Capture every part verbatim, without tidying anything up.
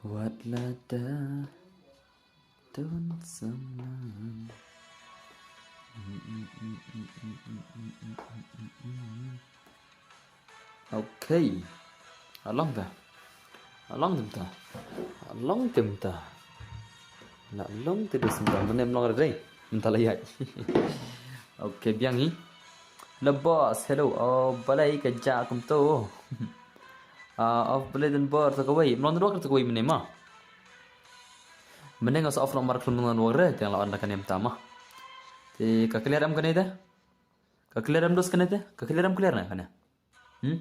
Wat la da don samlan. Okay. A long te. A long te mynta. A long te mynta. La long te dus mynta. Mynne ym long re dei. Mynta la ïaid. Okay, biang hi. La boss, hello. Oh, balei ka jah kumto. Ah, off balei don bor to kawei. Ym long don bor to kawei mynne ma. Mynne nga sa off namar khlem long don bor re, te nga la on da kane mynta ma. Te ka clear em kane te? Ka clear em dos kane te? Ka clear em clear ne kane? Hmm?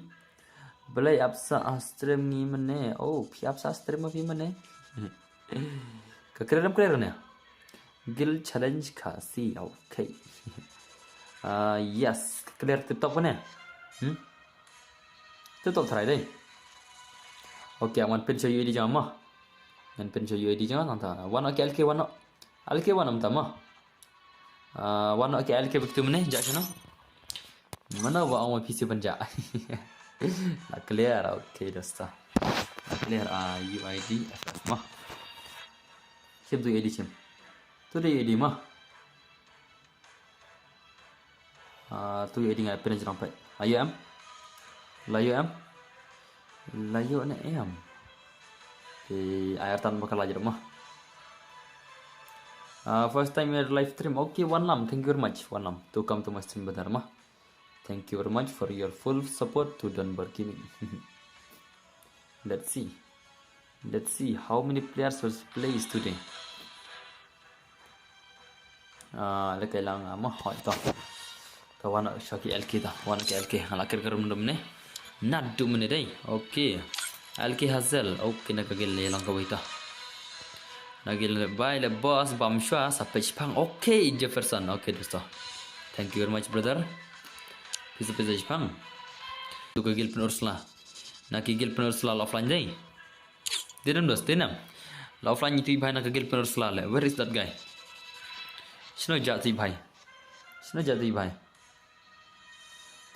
Balei ap sa ha stream ngi mynne. Oh, phi ap sa ha stream ma phi mynne. Ka clear em clear ne? Guild challenge Khasi. Okay. Ah, yes, ka clear tip top ne? Hmm? Tip top try dei. Okay, ngan pin sha U I D jong nga ma. Ngan pin sha U I D jong nga tang ta. Wan noh ki L K, wan noh. L K wan noh mynta ma. Ah, wan noh ki L K bad tu mynne, jah shano. Mano ba ong ma phi shu ban jah. La clear, okay, dosta. La clear, ah, U I D F F ma. Shim tu U I D shim. Tu dei U I D ma. Ah, tu U I D nga pyn jrong peit. La ïoh em? La ïoh em? La ïoh ne em? Te ai artan ba ka la jrong ma. Ah, first time in live stream. Okay, Wanlam, thank you very much, Wanlam. To come to my stream brother ma. Thank you very much for your full support to Donbor Gaming. Let's see. Let's see how many players will play today. Ah, le kai lang, ah, ma hoi to. To wan sha ki L K ta, wan ki L K, la ker ker mendem ne. Nadu mene dei. Okay. L K Hazel. Okay, na ka guild le lang kawei ta. Na guild bye le boss, bam shwa sa peit shipang. Okay, Jefferson. Okay, dosto. Thank you very much, brother. Pisa pisa shipang. Tu ka guild pyn Ursula. Na ki guild pyn Ursula la offline dei. Dei nam dos, dei nam. La offline itu i bhai na ka guild pyn Ursula le. Where is that guy? Shano jah tu i bhai? Shano jah tu i bhai?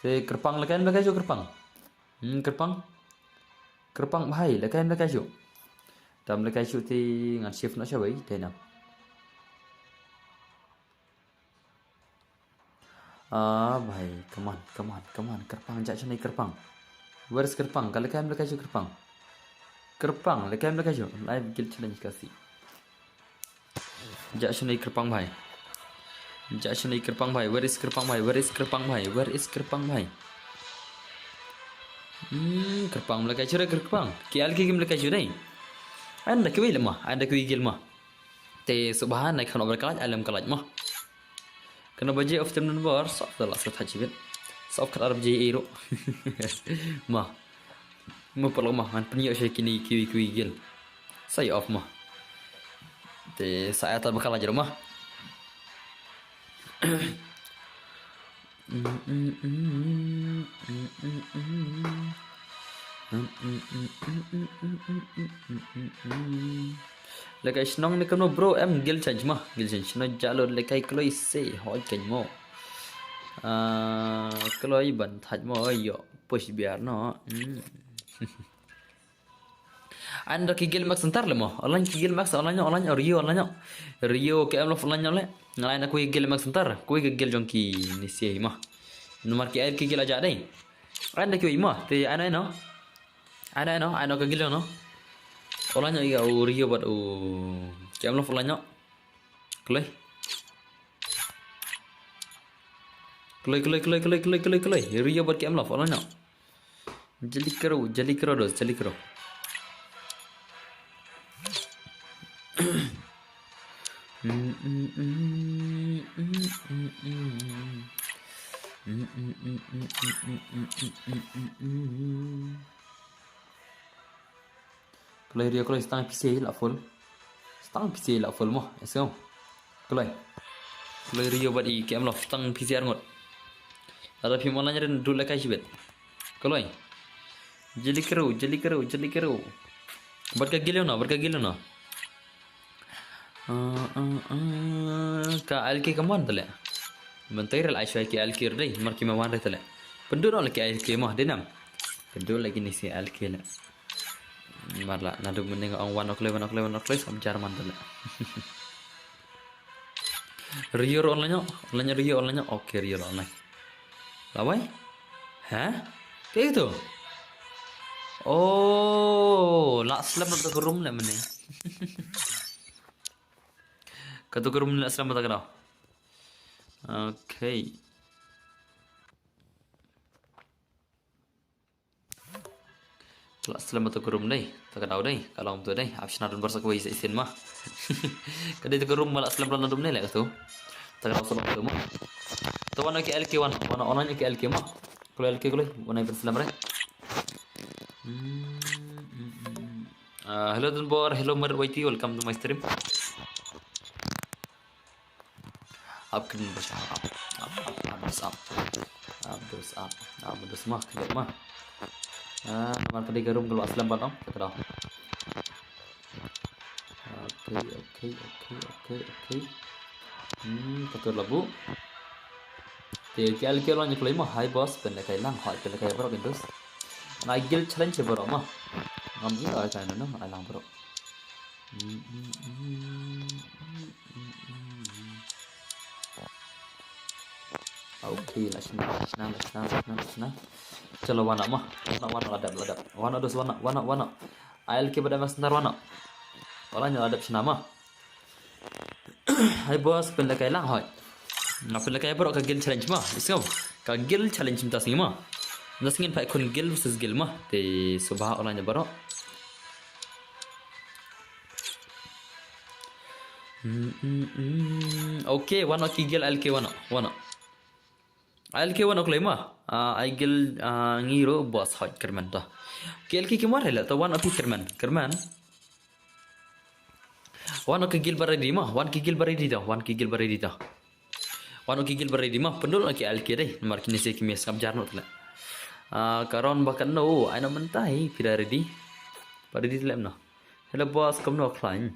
Te kyrpang le kai em le kai shu kyrpang. Hmm, kyrpang. Kyrpang bhai, le kai em le kai shu. Tam le kai shu te ngan shift noh shawei, dei nam. Ah, bhai, come on, come on, come on. Kyrpang, jah shane kyrpang. Where is kyrpang? Ka le kai em le kai shu kyrpang. Kyrpang, le kai em le kai shu. Live guild challenge Khasi. Jah shane kyrpang bhai. Jah shane kyrpang bhai. Where is kyrpang bhai? Where is kyrpang bhai? Where is kyrpang bhai? Hmm, kyrpang em le kai shu re kyrpang. Ki L K kim le kai shu dei. Ai da kiwei le ma, ai da kiwei guild ma. Te subhan nai kham off ka lait, ai lem ka lait ma. Kano baje off tem Donbor, sa off da la sa thait shibit. Sa off kat arab je iro. Ma. Mo pala ma, ngan pynïoh sha kine kiwei kiwei guild. Sa ïoh off ma. Te sa ïa ta ba ka la jrong ma. Lehkai shnong ne kano bro, em guild change ma, guild change. Shano jah lut lehkai kloi se hoi kein mo. Ah, kloi ban thait mo ïoh push biar no. Hmm. Ai da ki guild Max Center le mo. Online ki guild Max, online, online, Rio, online. Rio ki em lo online le. Nga ai na ki guild Max Center, ki guild jong ki ni se ma. Namar ki ai ki guild aja dei. Ai da ki ma, te ai no, ai no. Ai no, ai no ki guild no. Online ïa u Rio bad u ki em lo online. Kloi. Kloi, kloi, kloi. Rio bad ki em lo online. Jali kro, jali kro dos, jali kro. Kloi rio kloi stang pise la full. Stang pise la full mo. Eso. Kloi. Kloi rio bad i kem lo stang pise ar ngot. Ada phim online ren dul lekai sibet. Kloi. Jeli keru, jeli keru, jeli keru. Bad ka gilio na, bad ka gilio na. Ah, ah, ah, ka L K ka mon tale. Mentai rel ai shwai ki L K dei, mar ki ma wan re tale. Pendu no lagi L K mo, dei nam. Pendu lagi ni si L K le. Mar la, nadu mending ong wan okloi, wan okloi, wan okloi, sam Jarman tale. Rio online, online, rio online, oke, rio online. Lawai? Ha? Kayak gitu? Oh, la slem na tu room le mending. Katu ka room la slem ta ka daw. Okay. La slem ta ka room dei. Ta ka daw dei. Ka long tu dei. Ap shna don barsa kawai sa isin ma. Ka dei ta ka room ma la slem la na room ne le katu. Ta ka daw sa tu ma. Ta wan ki L K wan. Wan online ki L K ma. Kalau L K kalau wan ai slem re. Hmm, hmm, hmm, hmm. Ah, hello Dunbor, hello Merit Y T, welcome to my stream. Up kren ba shah, up, up, up, up, up, up, up, up, ma, kren ma. Ah, namar ka dei ka room ka la slem ban ong, ka daw. Okay, okay, okay, okay, okay. Hmm, ka tur labu. Te ki L K long ni kloi ma, hi boss, pynlehkai lang, hoi pynlehkai baroh ki dos. Na guild challenge baroh ma. Ngam i ai kai na no, ai lang baroh. Okay, la shna, la shna, la shna, la shna, la shna. Chalo wana ma. Wana, wana, la dep, la dep. Wana dos, wana, wana, wana. Ai L K bada mas ntar wana. Wala nya la dep shna ma. Hai boss, pynlehkai lang hoi. Nga pynlehkai baroh ka guild challenge ma. Isngam. Ka guild challenge mynta sngi ma. Mynta sngi pat khun guild versus guild ma. Te subha online baroh. Hmm, hmm, hmm. Okay, wana ki guild L K wana, wana. L K wana kloi ma. Ah, ai guild, ah, ngi ro boss hoi kerman ta. Ki L K ki mar hela ta wana pi kerman, kerman. Wana ki guild ba ready ma, wana ki guild ba ready ta, wana ki guild ba ready ta. Wana ki guild ba ready ma, pendul ki L K dei, mar kine se ki mes ngam jar no tla. Ah, karon ba kan no, ai na mentai, pira ready. Ba ready tla em na. Hello boss, kam no khlain.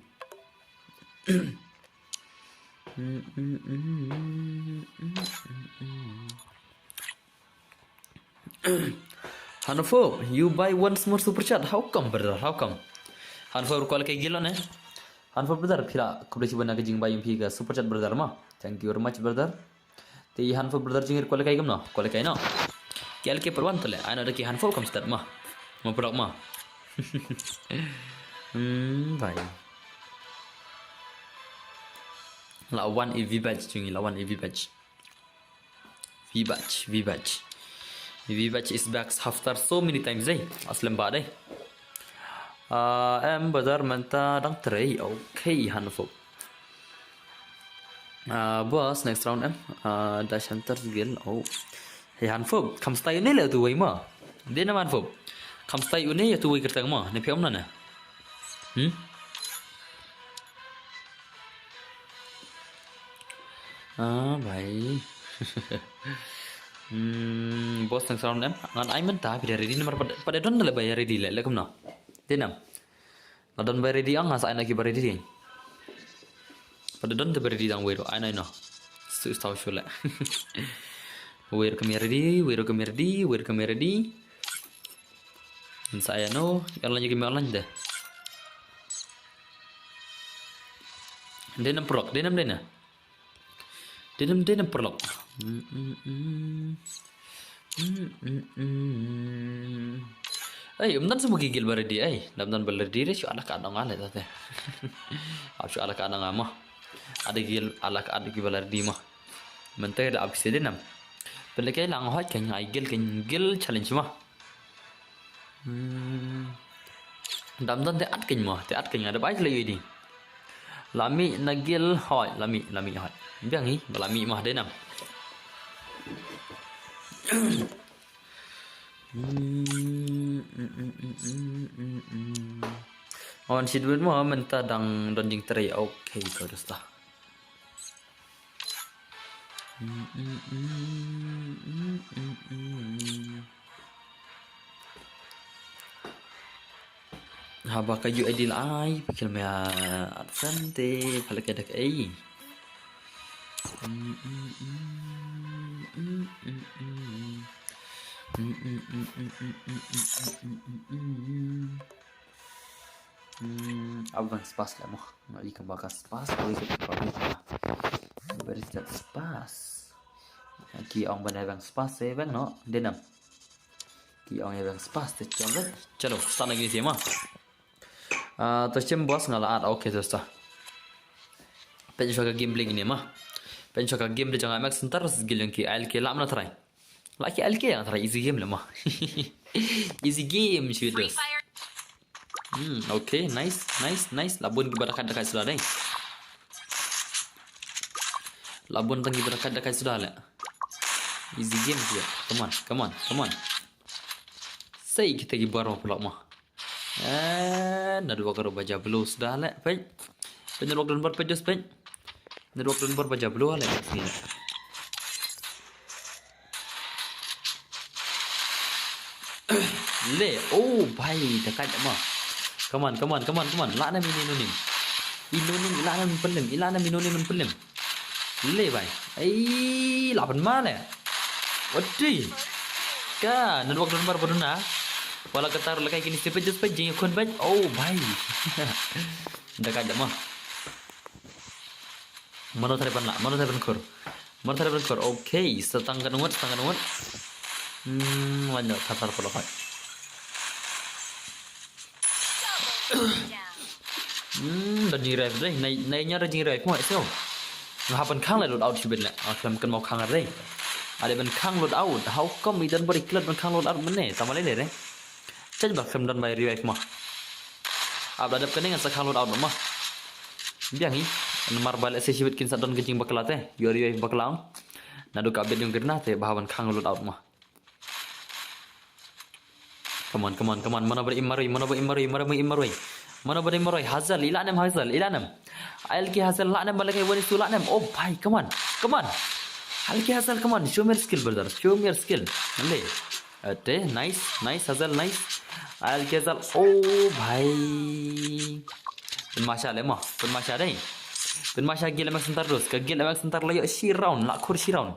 Hanfo, you buy once more super chat. How come, brother? How come? Hanfo, kwal kai gilo ne? Hanfo, brother, phi la khublei shibun na ka jingbuy ïa phi ka super chat, brother ma. Thank you very much, brother. Te Hanfo, brother, jingir kwal kai kam no? Kwal kai no. Ki L K per wan tole. Ai no da ki Hanfo kam start ma. Ma product ma. Hmm, bhai. La wan E V badge jingir, la wan E V badge. V-Batch, V-Batch. V-Batch is back after so many times, eh? Aslem ba dei. Ah, em, brother, mynta dang trei. Okay, Hanfo. Ah, boss, next round, em. Ah, Dash Hunter Guild. Oh. Hey, Hanfo, kam stai une le tu wei ma. Dei nam Hanfo. Kam stai une ïa tu wei kyrteng ma. Ne phi ym na ne. Hmm? Ah, bhai. Hmm, boss, thanks round em. Ngan ai mynta phi da ready namar pat, pat don da le ba ïa ready le, le kumno. Dei nam. Nga don ba ready ang, nga sa ai na ki ba ready dei. Pat don te ba ready dang wei ro, ai na ino. Stu stau shu le. Wei ro kam ïa ready, wei ro kam ïa ready, wei ro kam ïa ready. Ngan sa ai no, online ki online de. Dei nam prok, dei nam dei na. Dei nam, dei nam prok. Mm, mm, mm. Mm, mm, mm. Ei, ym don shuh ki guild ba ready, ei. Ym don ba ready re, shu ala ka nong ale tate. Ap shu ala ka nong ma. Ada guild ala ka ada ki ba ready ma. Mynta da ap se dei nam. Pynlehkai lang hoi kan ai guild, kan guild challenge ma. Hmm. Dam don te at keiñ mo, te at keiñ nga da bai khlei ïa di. La mih na guild hoi, la mih, la mih hoi. Biang hi, ba la mih mo dei nam. Wan shit win mo mynta dang don jingtrei. Okay, to dosta. Haba ka U I D la ai, phi khlem ïa at san te pha la ka dak ei. Ab bang spas la mo. Ngi ka ba ka spas ko i ka ba ka. Where is that spas? Ki ong ban bang spas eh bang no. Denam. Ki ong ïa bang spas te chalo. Chalo, start na ki sima. Ah, to chem boss nga la at, okay to sta. Pyn sha ka game lagi ne ma. Pyn sha ka game de jong Max Center, gil jong ki I L K la na try. La ki I L K ïa try, easy game la ma. Easy game shi dos. Hmm, okay, nice, nice, nice. La bun ki ba da kat da kat suda dei. La bun tang ki ba da kat da kat suda le. Easy game shi. Come on, come on, come on. Sei kita ki bar ma pulak ma. Eh, na dua karo baja belo suda le, pej. Pej, network don bar pej, pej. Network don bar baja belo le, sini le. Le, oh, bhai, da kat ma. Come on, come on, come on, come on. La na mi ni no ni. Ino ni, la na mi pelim, la na mi no ni pelim. Le bai. Ai, la ban ma le. Odi. Ka, network don bar baduna. Wala katar la kai kini step just pej jing khun pej. Oh, bai. Da ka da ma. Mano tare ban la, mano tare ban khur. Mano tare ban khur. Okay, setang kan ngut, setang kan ngut. Hmm, lanjut katar pula kai. Hmm, da jing revive dei. Nai, nai nyar da jing revive mo, so. Nga hap ban khang le load out shibit le. Ah, khlem kan mau khang dei. Ada ban khang load out. How come i dan bari klet ban khang load out mene? Tama le le dei. Chaj ba khlem dan bai revive mo. Ab da dep kane ngan sa khang load out mo. Biang hi. Namar ba le se shibit kin sa don ka jing bakla te. Yo revive bakla. Na du ka bit yung kirna te ba hap ban khang load out mo. Come on, come on, come on. Mano ba im marwei, mano ba im marwei, mano ba im marwei. Mano ba im marwei. Hazel, i la nem Hazel, i la nem. I L K Hazel, la nem, ba la kai wani su la nem. Oh, bhai, come on, come on. I L K Hazel, come on. Show me your skill, brother. Show me your skill. Nale. Ate, nice, nice, Hazel, nice. I L K Hazel, oh, bhai. Pynmasha le mo, pynmasha dei. Pynmasha gil Max Center dos. Ka gil Max Center la ïoh shi round, la khur shi round.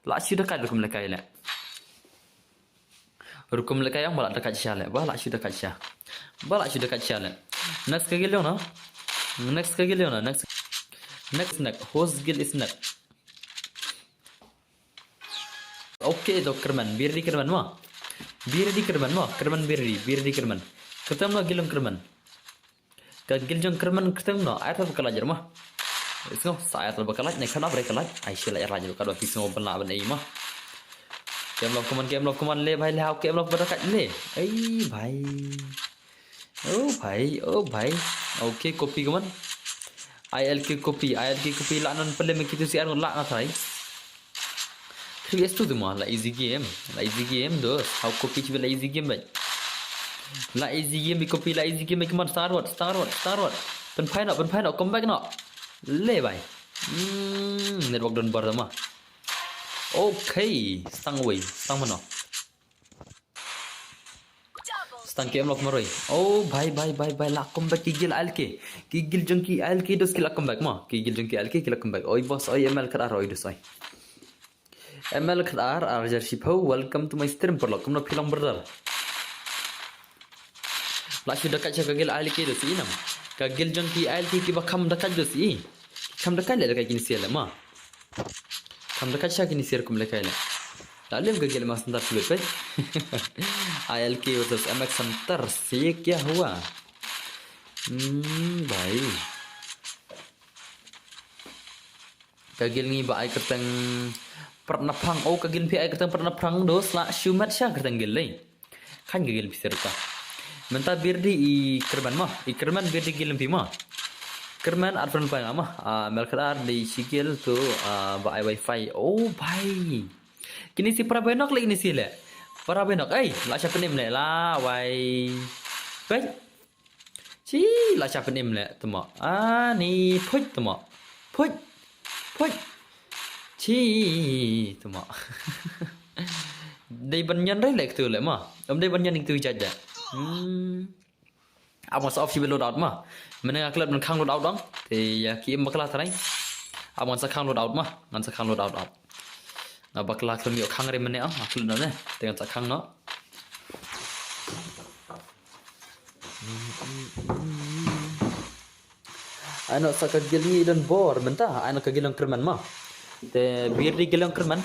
La shu da kai le kum le kai le. Rukum le ka yang ba la da kat sha le. Ba la shu da kat sha. Ba la shu da kat sha le. Next ka gil jong no. Next ka gil jong no. Next. Next, next. Host gil is next. Okay, to Kerman. Be ready Kerman mo. Be ready Kerman mo. Kerman be ready. Be ready Kerman. Kyrteng no gil jong Kerman. Ka gil jong Kerman kyrteng no, ai ta ba ka lait ma. Sngew sa ai ta ba ka lait ne, khana ba ka lait. Ai shi lait ra ka dua phi sngew ban la ban ei ma. Game love, come on, game love, come on, le bhai, le, okay, game love ba da kat le. Ei bhai. Oh bhai, oh bhai. Okay, copy, come on. I L K copy, I L K copy, la non pele me kitu si ar la nga try. Three S two tu ma, la easy game. La easy game, dos. How copy chibi la easy game, bai. La easy game, bi copy, la easy game, bai. Come on, start what, start what, start what. Pen phain no, pen phain no, come back no. Le, bai. Hmm, network don bar ma. Okay, stang away, stang mano. Stang ki em lok maroi. Oh, bhai, bhai, bhai, bhai, la comeback ki gil I L K. Ki gil jong ki I L K dos ki la comeback ma. Ki gil jong ki I L K ki la comeback. Oi, boss, oi, M L khat ar, oi, dos, oi. M L khat ar, ar jar shiphew, welcome to my stream, paralok. Kumno phi long, brother? La shu da kat sha ka gil I L K dos i nam. Ka gil jong ki I L K ki ba kham da kat dos i. Kham da kat le da kat kini sia le ma. Kham da kat sha kini sia kum le kai le. La lem ka gil ma Center sulit pe. I L K versus M X Center, se kya hua? Hmm, bhai. Ka gil ngi ba ai kyrteng Pratnaphang. Oh, ka gil phi ai kyrteng Pratnaphang dos, la shu mat sha kyrteng gil lei. Khan ka gil phi ser ka. Mynta birdi i Kerman ma. I Kerman birdi gil phi ma. Kerman ar pran pa ma. Ah, M L khat ar di shi gil tu, ah, ba ai wifi. Oh, bhai. Ini si para bai nok leh, ini si leh. Para bai nok, ei, la sha pynim leh, la wai. Peit. Chi, la sha pynim leh, tmo. Ani, phuit, tmo. Phuit. Phuit. Chi, tmo. Dei ban ñion re leh ktu leh mo. Ym dei ban ñion ktu jait leh. Hmm. Ap ngan sa off shibit load out ma. Mynne nga klet ban khang load out dong. Te ïa ki im bakla trai. Ap ngan sa khang load out ma. Ngan sa khang load out ap. Nga bakla khlem ïoh khang re mynne ah. Nga klet noh ne. Te ngan sa khang noh. Ai noh sa ka guild ngi don bor mynta. Ai noh ka guild long kyrmen ma. Te bir di guild long kyrmen.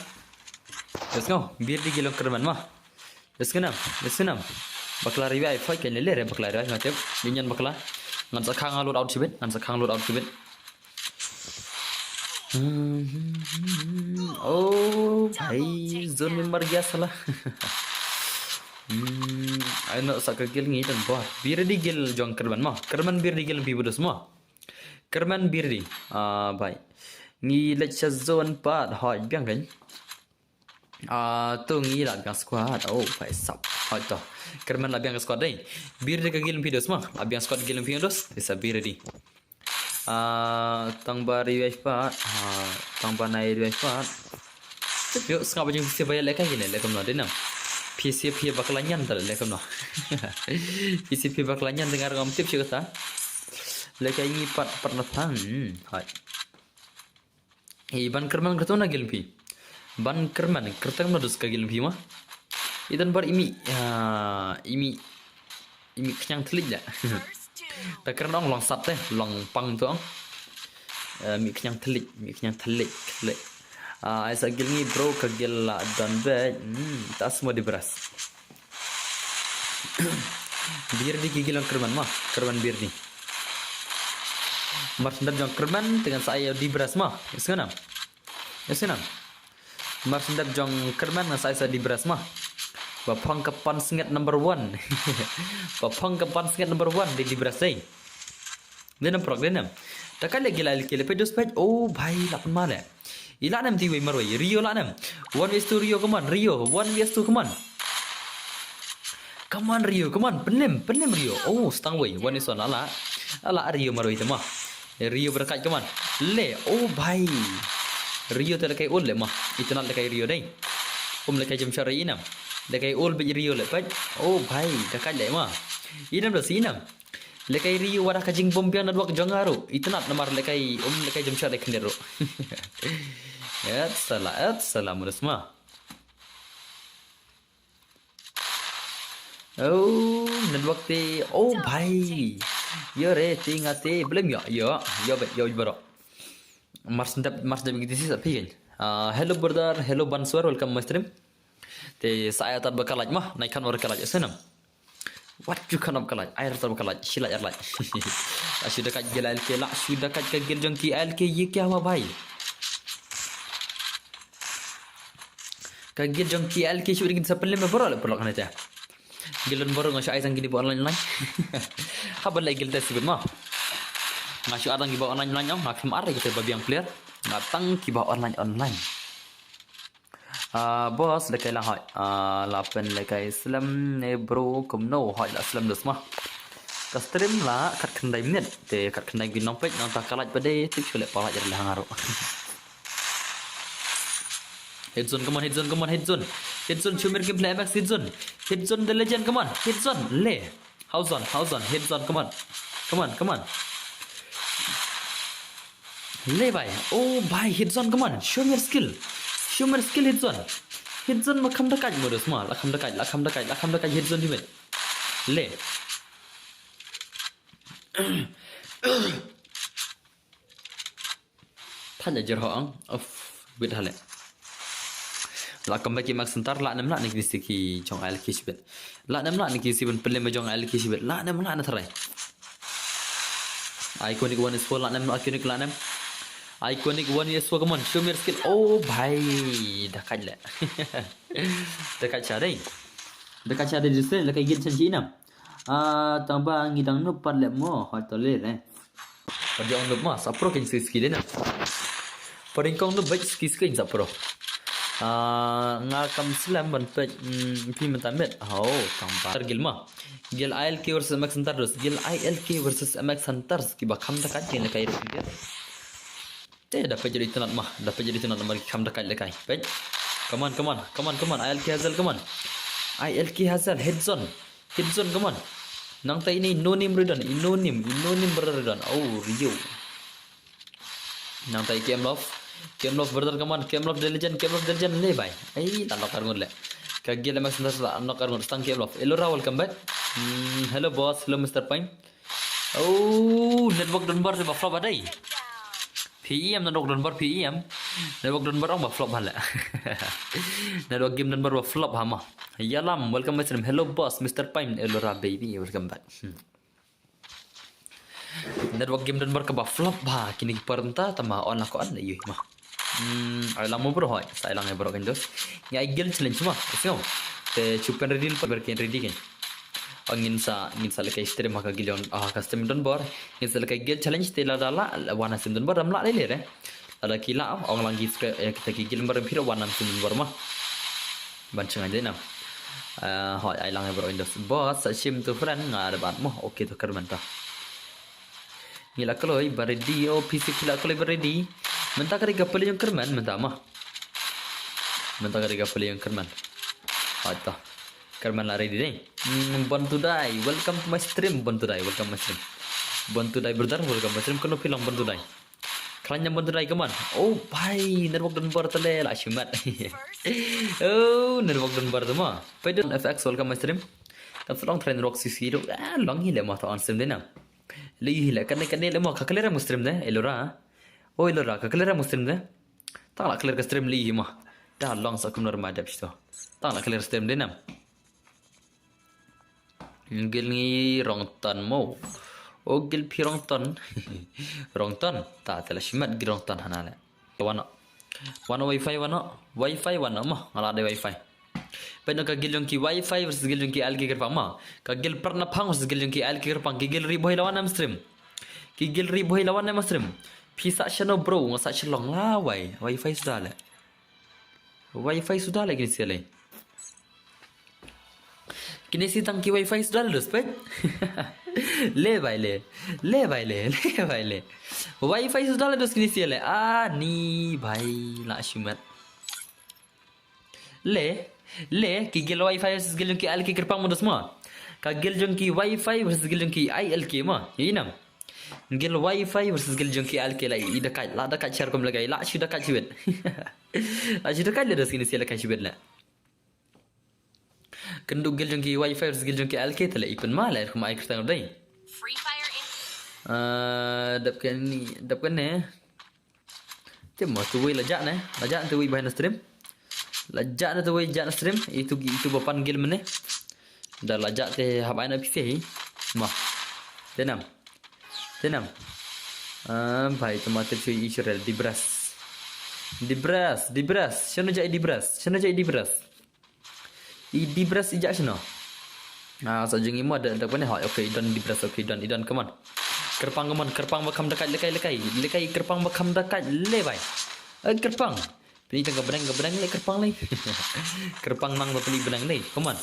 Let's go. Bir di guild long kyrmen ma. Ïa sngewbha, ïa sngewbha. Bakla revive, fight kan lele re bakla revive nga tip. Ngi ñion bakla. Ngan sa khang load out shibit, ngan sa khang load out shibit. Hmm, oh, bhai, zone member gaya sala. Hmm, ai noh sa ka guild ngi don bor. Bir di guild jong kyrmen mo. Kyrmen bir di guild pi budus mo. Kyrmen bir di. Ah, bhai. Ngi leit sha zone pat hoi biang kan. Ah, to ngi la biang squad. Oh, bhai sab. Hoi to. Kyrmen la biang squad dei. Bir di ka guild pi dos ma. La biang squad guild pi dos. Isa bir di. Ah, tang ba revive pat. Ah, tang ba nai revive pat. Tip ïoh sngap jing phi ba ïa lehkai kine leh kumno dei nam. Phi sha phi bakla ñion ta leh kumno. Phi sha phi bakla ñion te nga ruh ngam tip shuh kata. Lehkai ngi pat pat na thang. Hmm, hai. I ban kyrmen kyrtong na guild phi. Ban kyrmen kyrtong na dus ka guild phi ma. I don bor i mih, ah, i mih, i mih khñiang thylliej da. Ta kyrmen ong long sat te, long pang to ong. Eh, mih khñiang thylliej, mih khñiang thylliej, thylliej. Ah, ai sa guild ngi bro ka guild la don beit. Hmm, ta sma di bras. Bir di ki guild long kyrmen ma, kyrmen bir di. Mar sendap jong kyrmen te ngan sa ai ïa di bras ma. Ïa sngewbha. Ïa sngewbha. Mar sendap jong kyrmen ngan sa ai sa di bras ma. Ba phong ka pansngiat number one. Ba phong ka pansngiat number one di di bras dei. Dei nam prok dei nam. Ta ka leh gila leh ki leh peit dus peit. Oh bhai la pynma leh. I la nam ti wei marwei. Rio la nam. One vs two Rio, come on Rio. One vs two, come on. Come on Rio, come on. Pynlem, pynlem Rio. Oh, stang wei. One vs one la la. La la Rio marwei te ma. Rio berkat, come on. Le, oh bhai. Rio te lehkai ul leh ma. Itynnad lehkai Rio dei. Um lehkai jump shot re i nam. Lehkai ul beit Rio leh peit. Oh bhai, da kat leh ma. I nam da si nam. Lehkai Rio wada ka jingbom biang network jong nga ruh. Itynnad namar lehkai um lehkai jump shot re khyndiat ruh. Et sala, et sala mudus ma. Oh, network te. Oh bhai. Ïa re te nga te. Blem ïa, ïa. Ïa bet, ïa baro. Mar sendap, mar sendap ngi te si sa phi kan. Ah, hello brother, hello Banswar, welcome my stream. Te sa ai tad ba ka like ma, nai khan or ka like, ïa sngewbha. Wat ju khan or ka like, ai tad ba ka like, shi like ar like. La shu da kat gila lehkai, la shu da kat ka guild jong ki lehkai, ye kya hua bhai. Ka guild jong ki lehkai shu ring sa pynlem baro leh pynlok hane te. Guild don baro nga shu ai tang kine ba online online. Haba leh guild te sibit ma. Nga shu ai tang ki ba online online, nga khlem ar kita ba biang player. Nga tang ki ba online online. Ah, boss, lehkai la hoi. Ah, la pynlehkai slem ne bro, kumno hoi la slem dus ma. Ka stream la khatkhyndai minit. Te khatkhyndai ngi nang peit nang ta ka like ba dei, tip shu leh pa like leh hang aro. Hit zone, come on, hit zone, come on, hit zone. Hit zone, Shumir Gameplay M X, hit zone. Hit zone, the legend, come on, hit zone. Le. House zone, house zone, hit zone, come on. Come on, come on. Le bhai. Oh bhai, hit zone, come on. Show me your skill. Show me your skill, hit zone. Hit zone ma kham da kat modus ma. La kham da kat, la kham da kat, la kham da kat, hit zone di met. Le. Than da jer ho ang. Of, wait hale. La kam ba ki mak sentar, la nem la ne ki si ki jong lehkai shibit. La nem la ne ki si ban pynlem jong lehkai shibit. La nem la ne tharai. Iconic one is four, la nem, Iconic la nem. Iconic one is four, come on, show me your skill. Oh bhai, da kat leh. Da kat sha dei. Da kat sha dei, just lehkai guild chan chi nam. Ah, tang ba ngi dang noob pat leh mo, hoi to le re. Pat jong noob ma, sa pro kin ski ski de na. Paring kong noob bait ski ski sa pro. Ah, nga kam slem ban peit, mm, phi mynta met. Ho, kam ba. Guild ma. Guild I L K versus M X Hunters. Guild I L K versus M X Hunters. Kiba kham da kat ki lehkai. Te da peit ïa itynnad ma. Da peit ïa itynnad ma ki kham da kat lehkai. Peit. Come on, come on, come on, come on. I L K Hazel, come on. I L K Hazel, hit zone. Hit zone, come on. Nangta ine i No Name ruh i don, i No Name, i No Name brother ruh i don. Oh, Rio. Nangta i K M Love. K M Love brother, come on. K M Love the legend, K M Love the legend. Leh bhai. Ai, la knock arngut leh. Ka guild M X Hunters la knock arngut, tang K M Love. Elora, welcome back. Hmm, hello boss, hello Mister Pine. Oh, network donbor te ba flop ha dei. P E M network donbor P E M. Network donbor ong ba flop ha leh. Network game donbor ba flop ha ma. Yalam, welcome my stream. Hello boss, Mister Pine, Elora baby, welcome back. Hmm. Network game donbor kaba flop ba kine ki por mynta, tang ba on la ka on ïa ma. Hmm, ai lang mo bro hoi, sa ai lang ïa bro kan dos. Ngi ai guild challenge ma, sngewbha. Te shu pynready lem, ber kin ready kan. Oh, ngin sa, ngin sa lehkai stream ha ka guild, ha ka stream donbor. Ngin sa lehkai guild challenge te lada lah, lah wan ha stream donbor, ym lah lei lei re. Lada ki lah, ong lang ki spe, eh, kita ki guild member phi ruh wan ha stream donbor ma. Ban jngai dei nam. Eh, hoi, ai lang ïa bro Windows. Boss, sa shim to friend, nga da ban mo. Okay to kyrmen ta. Ngi la kloi ba ready, oh, P C phi la kloi ba ready. Mynta ka dei ka plie jong kyrmen mynta ma. Mynta ka dei ka plie jong kyrmen. Hoi to. Kyrmen la ready dei. Hmm, Born to Die, welcome to my stream, Born to Die, welcome my stream. Born to Die brother, welcome my stream. Kano phi long Born to Die? Khlaiñ ïa Born to Die, come on. Oh bhai, network donbor te leh, la shimet. Oh, network donbor te ma. Peit don F X, welcome my stream. Kam sa long train rock C C ruh. Ah, long hi leh ma, to on stream dei nam. Lei hi leh, kane kane leh ma, ka clear mo stream de, Elora. Oh Elora, ka clear mo stream de. Tang la clear ka stream lei hi ma. Da long sa kumno ma dep sito. Tang la clear stream dei nam. Guild ngi Rongton mo. Oh, guild phi Rongton. Rongton. Ta te la shimet guild Rongton hana leh. Wan noh. Wan noh wifi wan noh. Wifi wan noh mo. Nga la dei wifi. Peit noh ka guild jong ki wifi versus guild jong ki I L K kyrpang mo. Ka guild Pratnaphang versus guild jong ki I L K kyrpang. Ki guild Ri Bhoi la wan em stream. Ki guild Ri Bhoi la wan em stream. Phi sah shano bro, nga sah Shillong lawei. Wifi suda leh. Wifi suda leh kine sha leh. Kine shi tang ki wifi suda leh, respect. Leh bhai leh. Leh bhai leh. Leh bhai leh. Wifi suda leh dos kine sha leh. Ah, ni bhai la shimet. Leh, leh, ki guild wifi versus guild jong ki I L K kyrpang mo dos mo. Ka guild jong ki wifi versus guild jong ki I L K mo. Ïa i nam. Guild wifi versus guild jong ki I L K la i da kat, la da kat share kum lehkai, la shu da kat shibit. La shu da kat leh dos kine sha lehkai shibit leh. Kynduh guild jong ki wifi versus guild jong ki I L K te leh i pynma leh kum ai kyrteng dei. Free Fire in. Ah, dep kane, dep kane. Te mo tu wei la jah ne, la jah tu wei behind the stream. La jah ne tu wei jah ne stream, itu, itu ba pan guild mynne. Da la jah te hap ai na P C hi. Mo. Te nam. Te nam. Ah, bhai, tu ma te tu i shirel Dibras. Dibras, Dibras. Shano jah i Dibras? Shano jah i Dibras? I Dibras i jah shano? Ah, sa jong i mo da, da kane hoi. Okay, i don Dibras, okay, i don, i don, come on. Kyrpang, come on, kyrpang ba kham da kat lehkai, lehkai, lehkai kyrpang ba kham da kat leh bhai. Eh, kyrpang. Pyni tang ka bneng, ka bneng leh kyrpang leh. Kyrpang nang ba pyni bneng leh. Come on.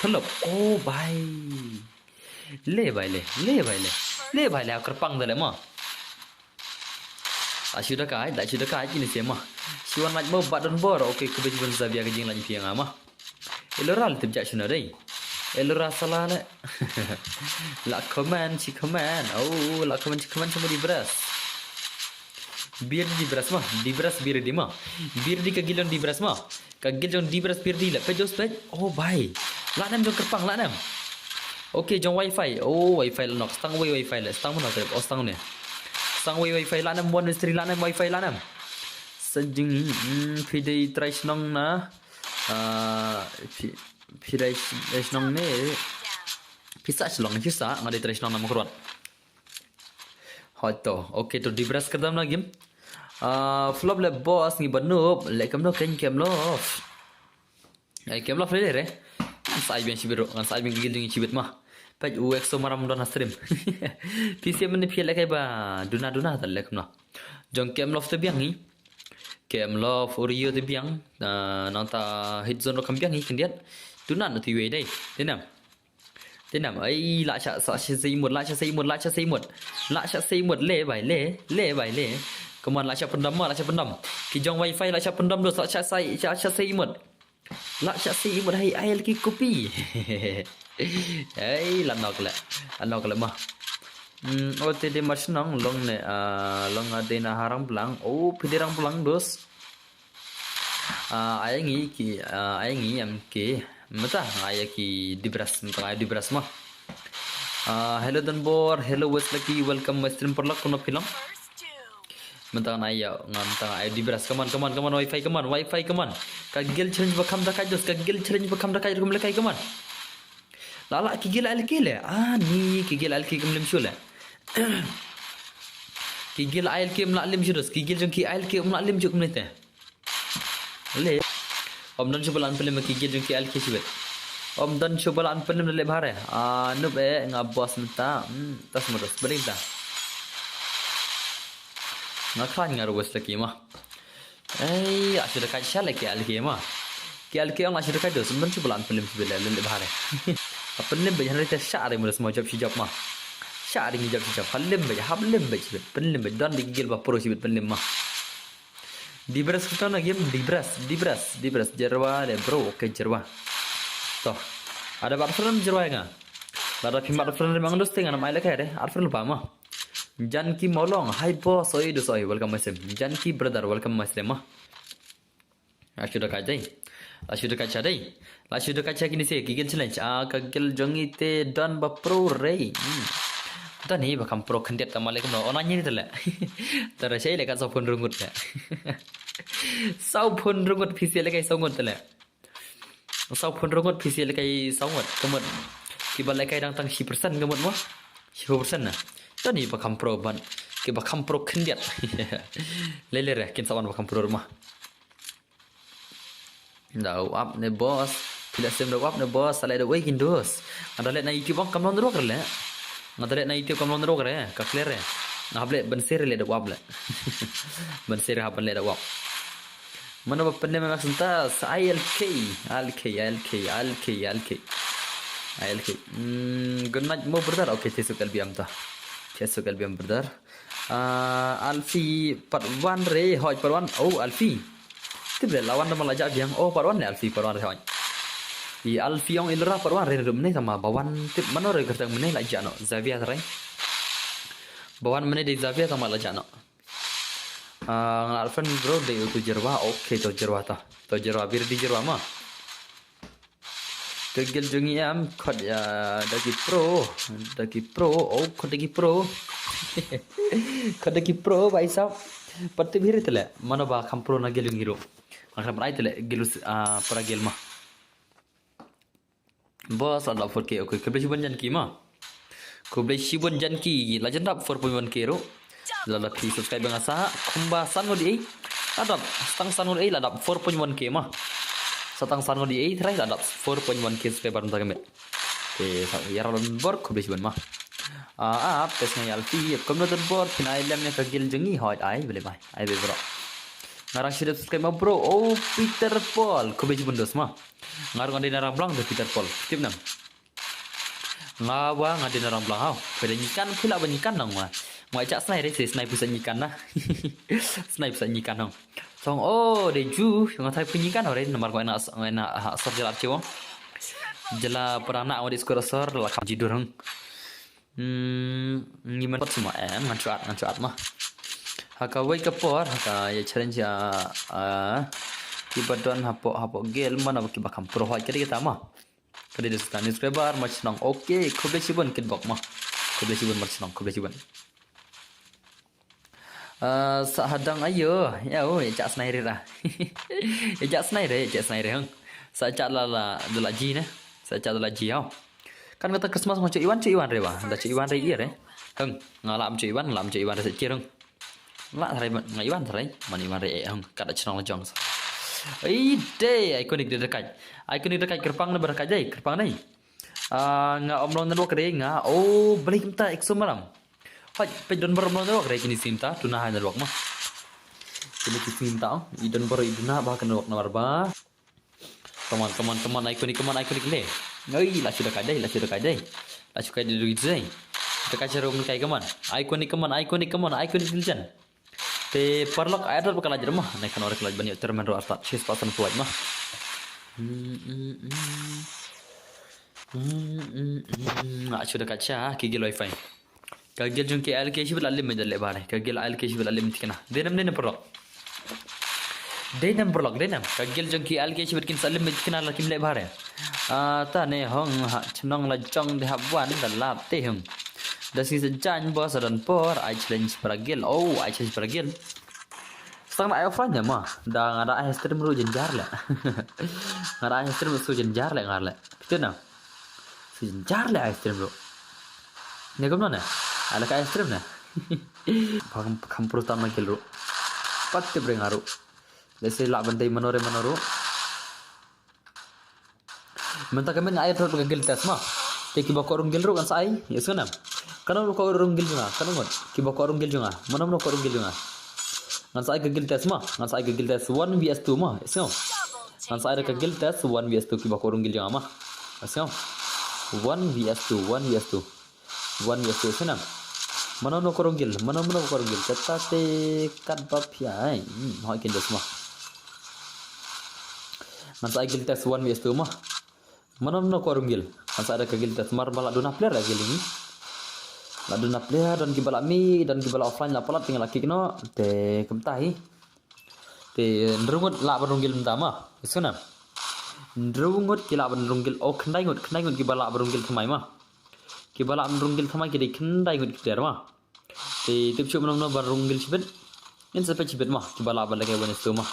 Thlop. Oh, bhai. Leh bhai leh, leh bhai leh. Leh bhai leh, kyrpang da leh mo. La shu da kai, la shu da kai kine sha mo. Shi wan lait mo bad donbor. Okay, khublei shibun Xavier ka jinglait phi ïa nga mo. Elora la tip jah shano dei. Elora sala leh. La comment, shi comment. Oh, la comment, shi comment sha mo Dibras. Birdi Dibras mo, Dibras birdi mo. Birdi ka guild jong Dibras mo. Ka guild jong Dibras birdi leh, peit dos peit. Oh bhai. La nem jong kyrpang, la nem. Okay, jong wifi. Oh, wifi la nok. Stang wei wifi leh. Stang mo na trip. Oh, stang ne. Stang wei wifi la nem, one mystery la nem, wifi la nem. Sa jing, hmm, phi dei trai shnong na. Ah, phi, phi dei trai shnong ne. Phi sah Shillong, phi sah, nga dei trai shnong na Mawkyrwat. Hoi to. Okay to, Dibras kyrdan na game. Ah, flop leh boss, ngi ba noob, leh kam no ken kem lof. Ai kem lof leh re. Ngan sa ai biang shibit ruh, ngan sa ai biang ka guild jong ngi shibit mo. Peit u Exo Maram don ha stream. Phi shem ne phi lehkai ba duna duna ta leh kam no. Jong kem lof te biang hi. Kem love Oreo te biang. Ah, nangta hit zone ruh kam biang hi khyndiat. Tunan tu wei dei. Te nam. Te nam. Ai, la sha, sa sha sei mut, la sha sei mut, la sha sei mut. La sha sei mut, le bai le, le bai le. Come on, la sha pyndam ma, la sha pyndam. Ki jong wifi la sha pyndam dos, la sha sei, sha, sha sei mut. La sha sei mut, hai ai ki kopi. Ai, la nok le. La nok le ma. Hmm, oh, te de mar shnong long ne, ah, long ade na harang blang. Oh, phi de rang blang dos. Ah, ai ngi ki, ah, ai ngi em ki. Mata ai ki dibras, mata ai dibras ma. Ah, hello Donbor, hello West Lucky, welcome my stream paralok, kumno phi long. Mata ai ya, nga mata ai dibras, come on, come on, come on, wifi, come on, wifi, come on. Ka gel challenge ba kham da kai dos, ka gel challenge ba kham da kai kum le kai, come on. La la ki gel ai le ki le. Ah, ni ki gel ai le ki kum lem shu le. Ki gel ai le ki kum la lem shu dos, ki gel jong ki ai le ki kum la lem shu kum le te. Le. Om don shu ba lan pynlem ki gel jong ki ai le ki shu bet. Om don shu ba lan pynlem le bhare. Ah, nup e nga boss mata. Hmm, tas mo dos, bring ta. Nga khan nga ruwes lagi ma. Ei, la shu da kai sha le ki ai le ki ma. Ki ai le ki ong la shu da kai dos, don shu ba lan pynlem shu bet le, le bhare. Pynlem bet han te sha re mo dos mo jop shi jop ma. Sha re ngi jop shi jop. Pynlem bet, hap lem bet shi bet. Pynlem bet, don de ki gel ba pro shi bet pynlem ma. Dibras kita na game, dibras, dibras, dibras, jerwa le bro, okay jerwa. To. Ada ba friend jerwa nga. Ada phi mat friend mang dos te nga nam ai le kai de, ada friend ba ma. Janki Molong, hi boss, oi dos oi, welcome my stream. Janki brother, welcome my stream ma. La shu da kai dei. La shu da kai cha dei. La shu da kai cha kini se ki gel challenge. Ah, ka gel jong i te don ba pro re. Hmm. Don hi ba kham pro khyndiat ta malik no. Ona nyi te le. Tara shai le ka saw phone rungut le. Saw phone rungut phi se le kai saw ngut te le. Saw phone rungut phi se le kai saw ngut. Ka mut. Ki ba le kai dang tang shi percent ka mut mo. Shi percent na. Don hi ba kham pro ban. Ki ba kham pro khyndiat. Le le re kin saw ba kham pro ma. Da wap ne boss. Phi la sem da wap ne boss, sa le da wei kin dos. Nga da le na YouTube kam long ruh le. Nga da le na YouTube kam long ruh re, ka clear re. Nga hap le ban share le da wap le. Ban share hap ban le da wap. Mano ba pynne ma senta sa I L K, I L K, I L K, I L K, I L K. I L K. Hmm, good night mo brother. Okay, te suk L B M ta. Te suk L B M brother. Ah, Alfi part one re, hoi part one. Oh, Alfi. Tip le lawan da ma la ja biang. Oh, part one le Alfi, part one re hoi. I Alfi ong ilra part one re rum ne sama ba wan tip mano re kertang mene la ja no. Xavier re. Ba wan mene de Xavier sama la ja no. Ah, ngal friend bro de utu jerwa. Okay, to jerwa ta. To jerwa bir di jerwa ma. Ka gel jong i em khot ya da ki pro, da ki pro, oh khot da ki pro. Khot da ki pro, bhai sahab. Pat te bhiri tele, mano ba kham pro na gel jong i ro. Nga kham rai tele, gel us, ah, para gel ma. Boss, la dap four K, okay, khublei shibun Janki ma. Khublei shibun Janki, la jan dap four point one K ruh. Lada phi subscribe nga sa, kumba san ngut ei. La dap, sa tang san ngut ei, la dap four point one K ma. Sa tang san ngut ei, trai la dap four point one K subscriber mynta ka miet. Te, sa, ïa ra lon bor, khublei shibun ma. Ah, ah, pes nga ïa lpi, kumno don bor, phin ai lem ïa ka gel jong i, hoi, ai, bele bai, ai, bele bro. Nga rang shibun subscribe ma bro, oh, Peter Paul, khublei shibun dos ma. Nga ruh nga dei na Rangblang te Peter Paul. Tip nang. Nga wa nga dei na Rangblang haw. Phi dei nyikan phi lah ba nyikan nang wa. Nga ïa snai re se snai pisa nyikan na. Snai pisa nyikan nang. Song oh dei ju nga thai phi nyikan re namar nga na nga na ha sor jala chewa. Jala pernah na wa dei skor sor la kam jidur hang. Hmm, ngi man pat semua eh ngan chuat ngan chuat mah. Haka wei ka por haka ïa challenge ïa ah, kiba don hapoh hapoh gel mana kiba kham pro hoi kadi kita mah. Kadi de stan subscriber mar shnong. Okay, khublei shibun kitbok mah. Khublei shibun mar shnong, khublei shibun. Ah, sa hadang ayo, ya oh, ïa chak snai re ra. Ïa chak snai re, ïa chak snai re hang. Sa chak la la dula ji ne. Sa chak dula ji hau. Kan kata Christmas ma chu iwan chu iwan re ba. Da chu iwan re ïa re. Hang, nga lam chu iwan, lam chu iwan re sa chi hang. La tharai nga iwan tharai. Man iwan re hang. Kat da chnong la jong. Ai de, iconic de dekat. Iconic dekat kerpang ne berdekat de, kerpang de. Ah, nga omlong network re nga. Oh, balik mta ekso malam. Hoi, pej don barom network re kini sim ta, tuna hai network ma. Kine ki sngi mynta i don baroh i duna ba ka network namar ba. Come on, come on, come on, iconic, come on, iconic le. Oi, la shu da kai dei, la shu da kai dei. La shu kai dei dei. Da kai sharum kai, come on. Iconic, come on, iconic, come on, iconic legend. Te paralok ai adot ba ka lait ruh ma. Nai kan ora ka lait ban ïoh termen ruh artat. Chis pasan ka lait ma. Hmm, hmm, hmm. Hmm, hmm, hmm. Ah, shu da kai sha ki gel wifi. Ka gel jong ki L K shibit la lim da leh bare. Ka gel L K shibit la lim tikna. Dei nam, dei nam paralok. Dei nam paralok, dei nam. Ka gel jong ki L K shibit kin sa lim tikna la kim leh bare. Ah, ta ne hong ha chnong la jong de hap wan da lap te hong. Da si sa jan bo sa don por ai challenge para gel. Oh, ai challenge para gel. Stang na ai offline ne ma. Da nga da ai stream ruh jynjar le. Nga da ai stream ruh su jynjar le nga le. Pito na. Su jynjar le ai stream ruh. Ne kumno ne? Ai la ka ai stream ne. Phang kham pru tam na gel ruh. Pat tip re nga ruh. Lehse lah ban dei mano re mano ruh. Mynta ka myn ai thot ka gel test ma. Te kiba ko rung gel ruh kan sa ai. Yes kan. Kan ko rung gel jong nga. Kan ngot. Kiba ko rung gel jong nga. Mano mano ko rung gel jong nga. Ngan sa ai ka gel test ma. Ngan sa ai ka gel test one V S two ma. Yes kan. Ngan sa ai ka gel test one V S two kiba ko rung gel jong nga ma. Yes kan. One V S two, one V S two. One V S two, snam. Mano mano ko rung gel, mano mano ko rung gel. Kata te kat ba pia ai. Hmm, hoi kin des ma. Ngan sa ai gel test one V S two ma. Mano mano ko rung gel. Ngan sa ai ka gel test mar ba la duna player la gel ini. La duna player don kiba la mi, don kiba la offline la palat tinggal la kick no. Te kumta hi. Te hynriew ngut lah ban rung gel mynta ma. Snam. Hynriew ngut ki lah ban rung gel, oh, khyndai ngut, khyndai ngut kiba lah ban rung gel thymmai ma. Kiba lah ban rung gel thymmai ki dei khyndai ngut ki player ma. Te tip shuh mano mano ban rung gel shibit. Ngin sa peit shibit ma, kiba lah ban leh kai one V S two ma.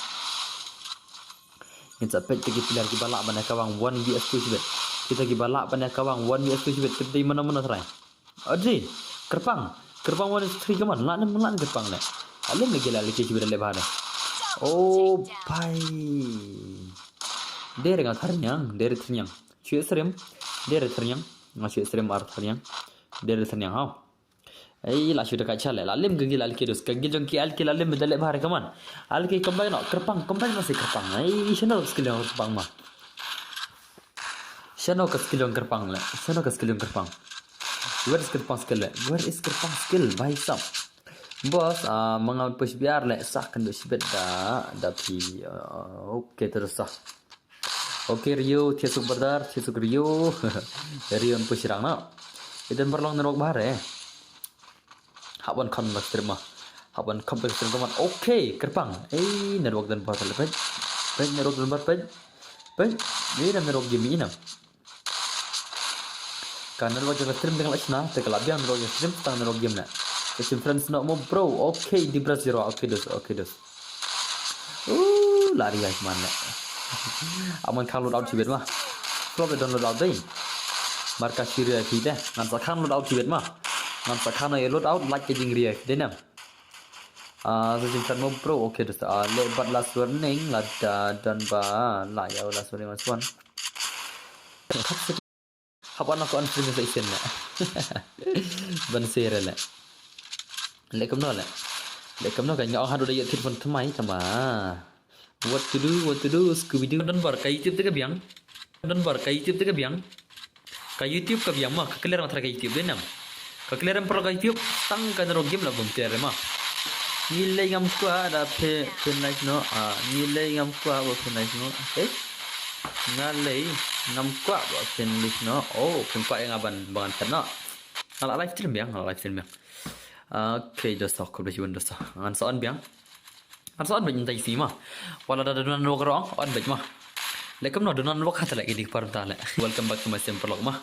Ngin sa peit te ki player kiba lah ban ïa kawang one V S two shibit. Kita kiba lah ban ïa kawang one V S two shibit. Tip dei mano mano trai. Adri, kyrpang. Kyrpang one three, come on. Lan, lan kyrpang le. Alim lagi la lagi cuba dalek bahan. Oh, pai. Dere nga tharnyang, dere tharnyang. Cuy serim, dere tharnyang. Nga cuy serim ar tharnyang. Dere tharnyang, hau. Ei, la shu da ka chale. La lim ka gil alki dus. Ka gil jong ki alki la lim dalek bahar, come on. Alki combine no, kyrpang, combine no si kyrpang. Ei, shano skill jong kyrpang ma. Shano ka skill jong kyrpang le? Shano ka skill jong kyrpang? Where is kyrpang skill le? Where is kyrpang skill? Bhai sab. Boss, ah, manga push biar le. Sah kan du shibet da, da phi. Ah, okay, terus sah. Okay, Rio, thiasuk brother, thiasuk Rio. Rio push rang na. Idan berlong nerok bahar eh. Hap wan kham bak stream ma. Hap wan kham bak stream kaman. Okay, kyrpang. Ei, network dan bar pet. Pet, network dan bar pet. Pet. Ei, dan network game inam. Ka network jong stream dang la shna, te ka la biang network jong stream, tang network game na. Ka sim friends no mo bro. Okay, di bras zero. Okay, dos. Okay, dos. Uh, la ria man le. Aman khang load out shibet ma. Flop le don load out dei. Marka shi ria ki de. Ngan sa khang load out shibet ma. Ngan sa khang load out like ka jing ria ki de nam. Ah, sa jing fan mo bro. Okay, just ah, le but last warning la da don ba la ya last warning last one. Hap wan ko on stream sa isen na. Ban sere le. Le kamno le. Le kamno ka nga ong hadu da yot tit pon tmai tama. What to do, what to do, Scooby Doo. Don bar ka YouTube te ka biang. Don bar ka YouTube te ka biang. Ka YouTube ka biang ma, ka clear ma thra ka YouTube de nam. Ka clear em pro ka YouTube, tang ka nero game la bom ter ma. Ngi lei ngam kwa da phe, phe nice no, ah, ngi lei ngam kwa ba phe nice no. Okay. Nga lei ngam kwa ba phe nice no. Oh, phe kwa nga ban bangan kan no. Nga la live stream biang, nga la live stream biang. Okay, dosa, khublei shibun dosa. Ngan sa on biang. Ngan sa on biang ntai si ma. Wala da da dunan wok rong, on biang ma. Lekem no dunan wok hat lek ini par ta le. Welcome back to my stream paralok ma.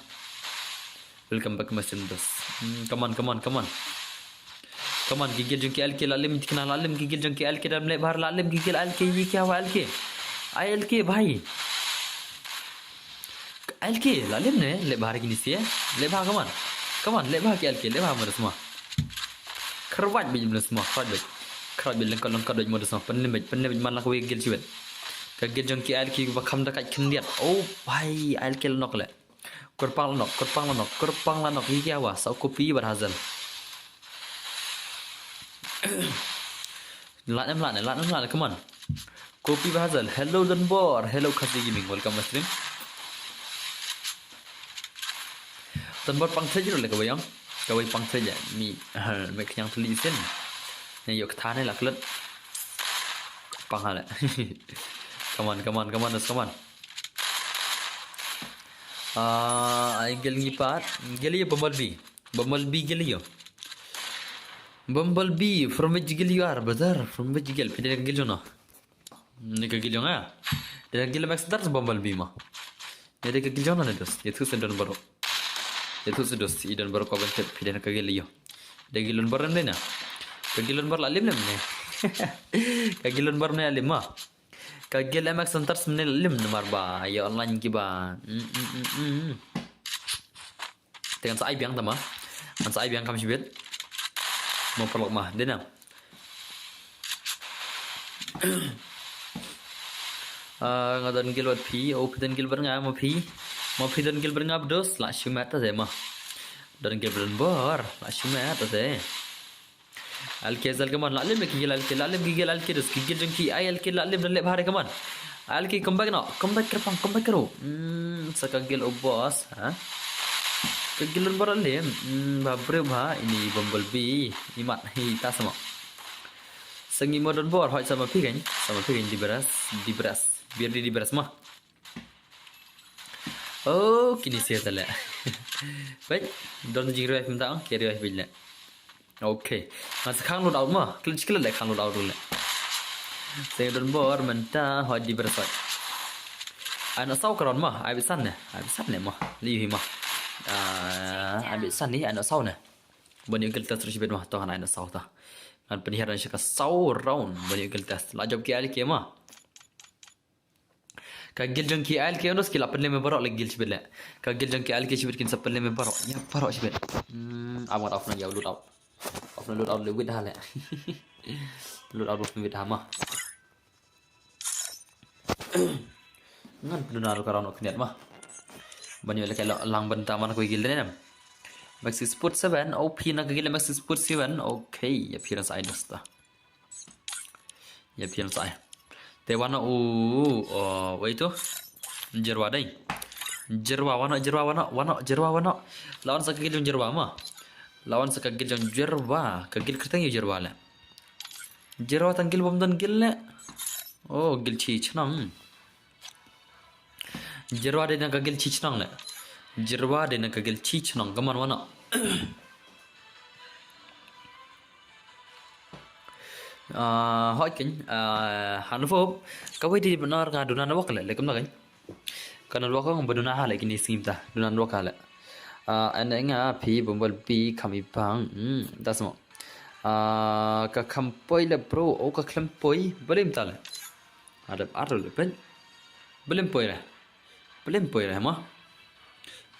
Welcome back to my stream dos. Hmm, come on, come on, come on. Come on, gigil jong ki L K la lim tikna la lim gigil jong ki L K dam le bar la lim gigil L K yi kya wa L K. Ai L K bhai. L K, la lim ne, leh bha re kini si, eh? Leh bha, come on. Come on, leh bha ki L K, leh bha mo da sma. Kharwaj bej mo da sma, kharwaj bej. Kharwaj bej lengkot lengkot bej mo da sma. Pynlem bej, pynlem bej man la kawei ka gel shibet. Ka gel jong ki L K ba kham da kaj khyndiat. Oh, bhai, L K la nok le. Kyrpang la nok, kyrpang la nok, kyrpang la nok. Yi kya wa, sa kopi bad hazel. Lad em lad ne, lad em lad ne, come on. Kopi Bahazal, hello Donbor, hello Khasi Gaming, welcome my stream. Donbor pang thej ruh le kawei ong. Kawei pang thej ya, mi, me knyang tuli isin. Ne yok thane la klet. Pang hale. Come on, come on, come on, come on. Ah, ai gel ngi pat, gel yo Bumblebee. Bumblebee gel yo. Bumblebee, from which gel you are, brother? From which gel? Phi dei ka gel jong no? Ne ka gel jong nga. Dei ka gel Max Dart Bumblebee ma. Ne dei ka gel jong no ne dos. Ye thu sen don baroh. Ye thu sen dos. I don baroh ko ben tep phi dei ka gel yo. Dei gel don baroh ne na. Ka gel don baroh la lim ne. Ka gel don baroh ne lim ma. Ka gel M X Hunters mne lim namar ba ïa online kiba. Mm, mm, mm, mm. Te ngan sa ai biang tama. Ngan sa ai biang kam shibit. Mo paralok ma. Dei na. Ah, nga don gel wat phi, o phi don gel bad nga ma phi. Ma phi don gel bad nga bdos, la shimet ta te ma. Don gel bad bor, la shimet ta te. Alke zal kaman la lem ki gel alke la lem ki gel alke dos ki gel jong ki ai alke la lem dan le bhare kaman. Alke come back no, come back kerpang, come back kero. Hmm, sa ka gel o boss, ha? Ka gel lon bara lem. Hmm, ba breu ba ini Bumblebee. Imat hi ta sama. Sangi modon bor hoi sama pigan, sama pigan di beras, di beras. Biar di di beras mah. Oh, kini sia tale. Baik, don jing revive mynta, ke revive bile. Okay. Nga sa khang load out ma. Klik klik le khang load out le. Sa don bor mynta hoi di bersoi. Ano saw karon ma. Ai bisan ne. Ai bisan ne ma. Liu hi ma. Ah, ai bisan ni ano saw ne. Bani kel tas terus bet ma. Toh ano saw ta. Ngan pynhiar sha ka saw round. Bani kel tas. La jop ki ai ke ma. Ka gel jong ki ai ke onos ki la pynlem baroh le gel shibit le. Ka gel jong ki ai ke shibit kin sa pynlem baroh. Ya baroh shibit. Hmm, amat off na ya load out. Off na load out le wit ha le. Load out off wit ha ma. Ngan pynuna ro ka round of net ma. Ban yo le ka lang ban ta man ko gel ne nam. Maxi Sport seven, O P na ka gel Maxi Sport seven. Okay, ya appearance ai dosta. Ya pian sai. Te wano u, o, wei tu. Jerwa dai. Jerwa wano, jerwa wano, wano, jerwa wano. Lawan sa ka gel jong jerwa ma. Lawan sa ka gel jong jerwa, ka gel kyrteng ïa jerwa le. Jerwa tang gel bom don gel le. O, gel chi chnong. Jerwa dei na ka gel chi chnong le. Jerwa dei na ka gel chi chnong kaman wano. Ah, hoi kin, ah, han fop, ka wei di benar nga duna na wak le, le kum na kan. Kan wak ang beduna ha le kini sim ta, duna wak ha le. Ah, ane nga phi Bumblebee kham i bang, hmm, ta samo. Ah, ka kham poi le bro, o ka khlem poi, belim ta le. Adap aro le pen. Belim poi le. Belim poi re ma.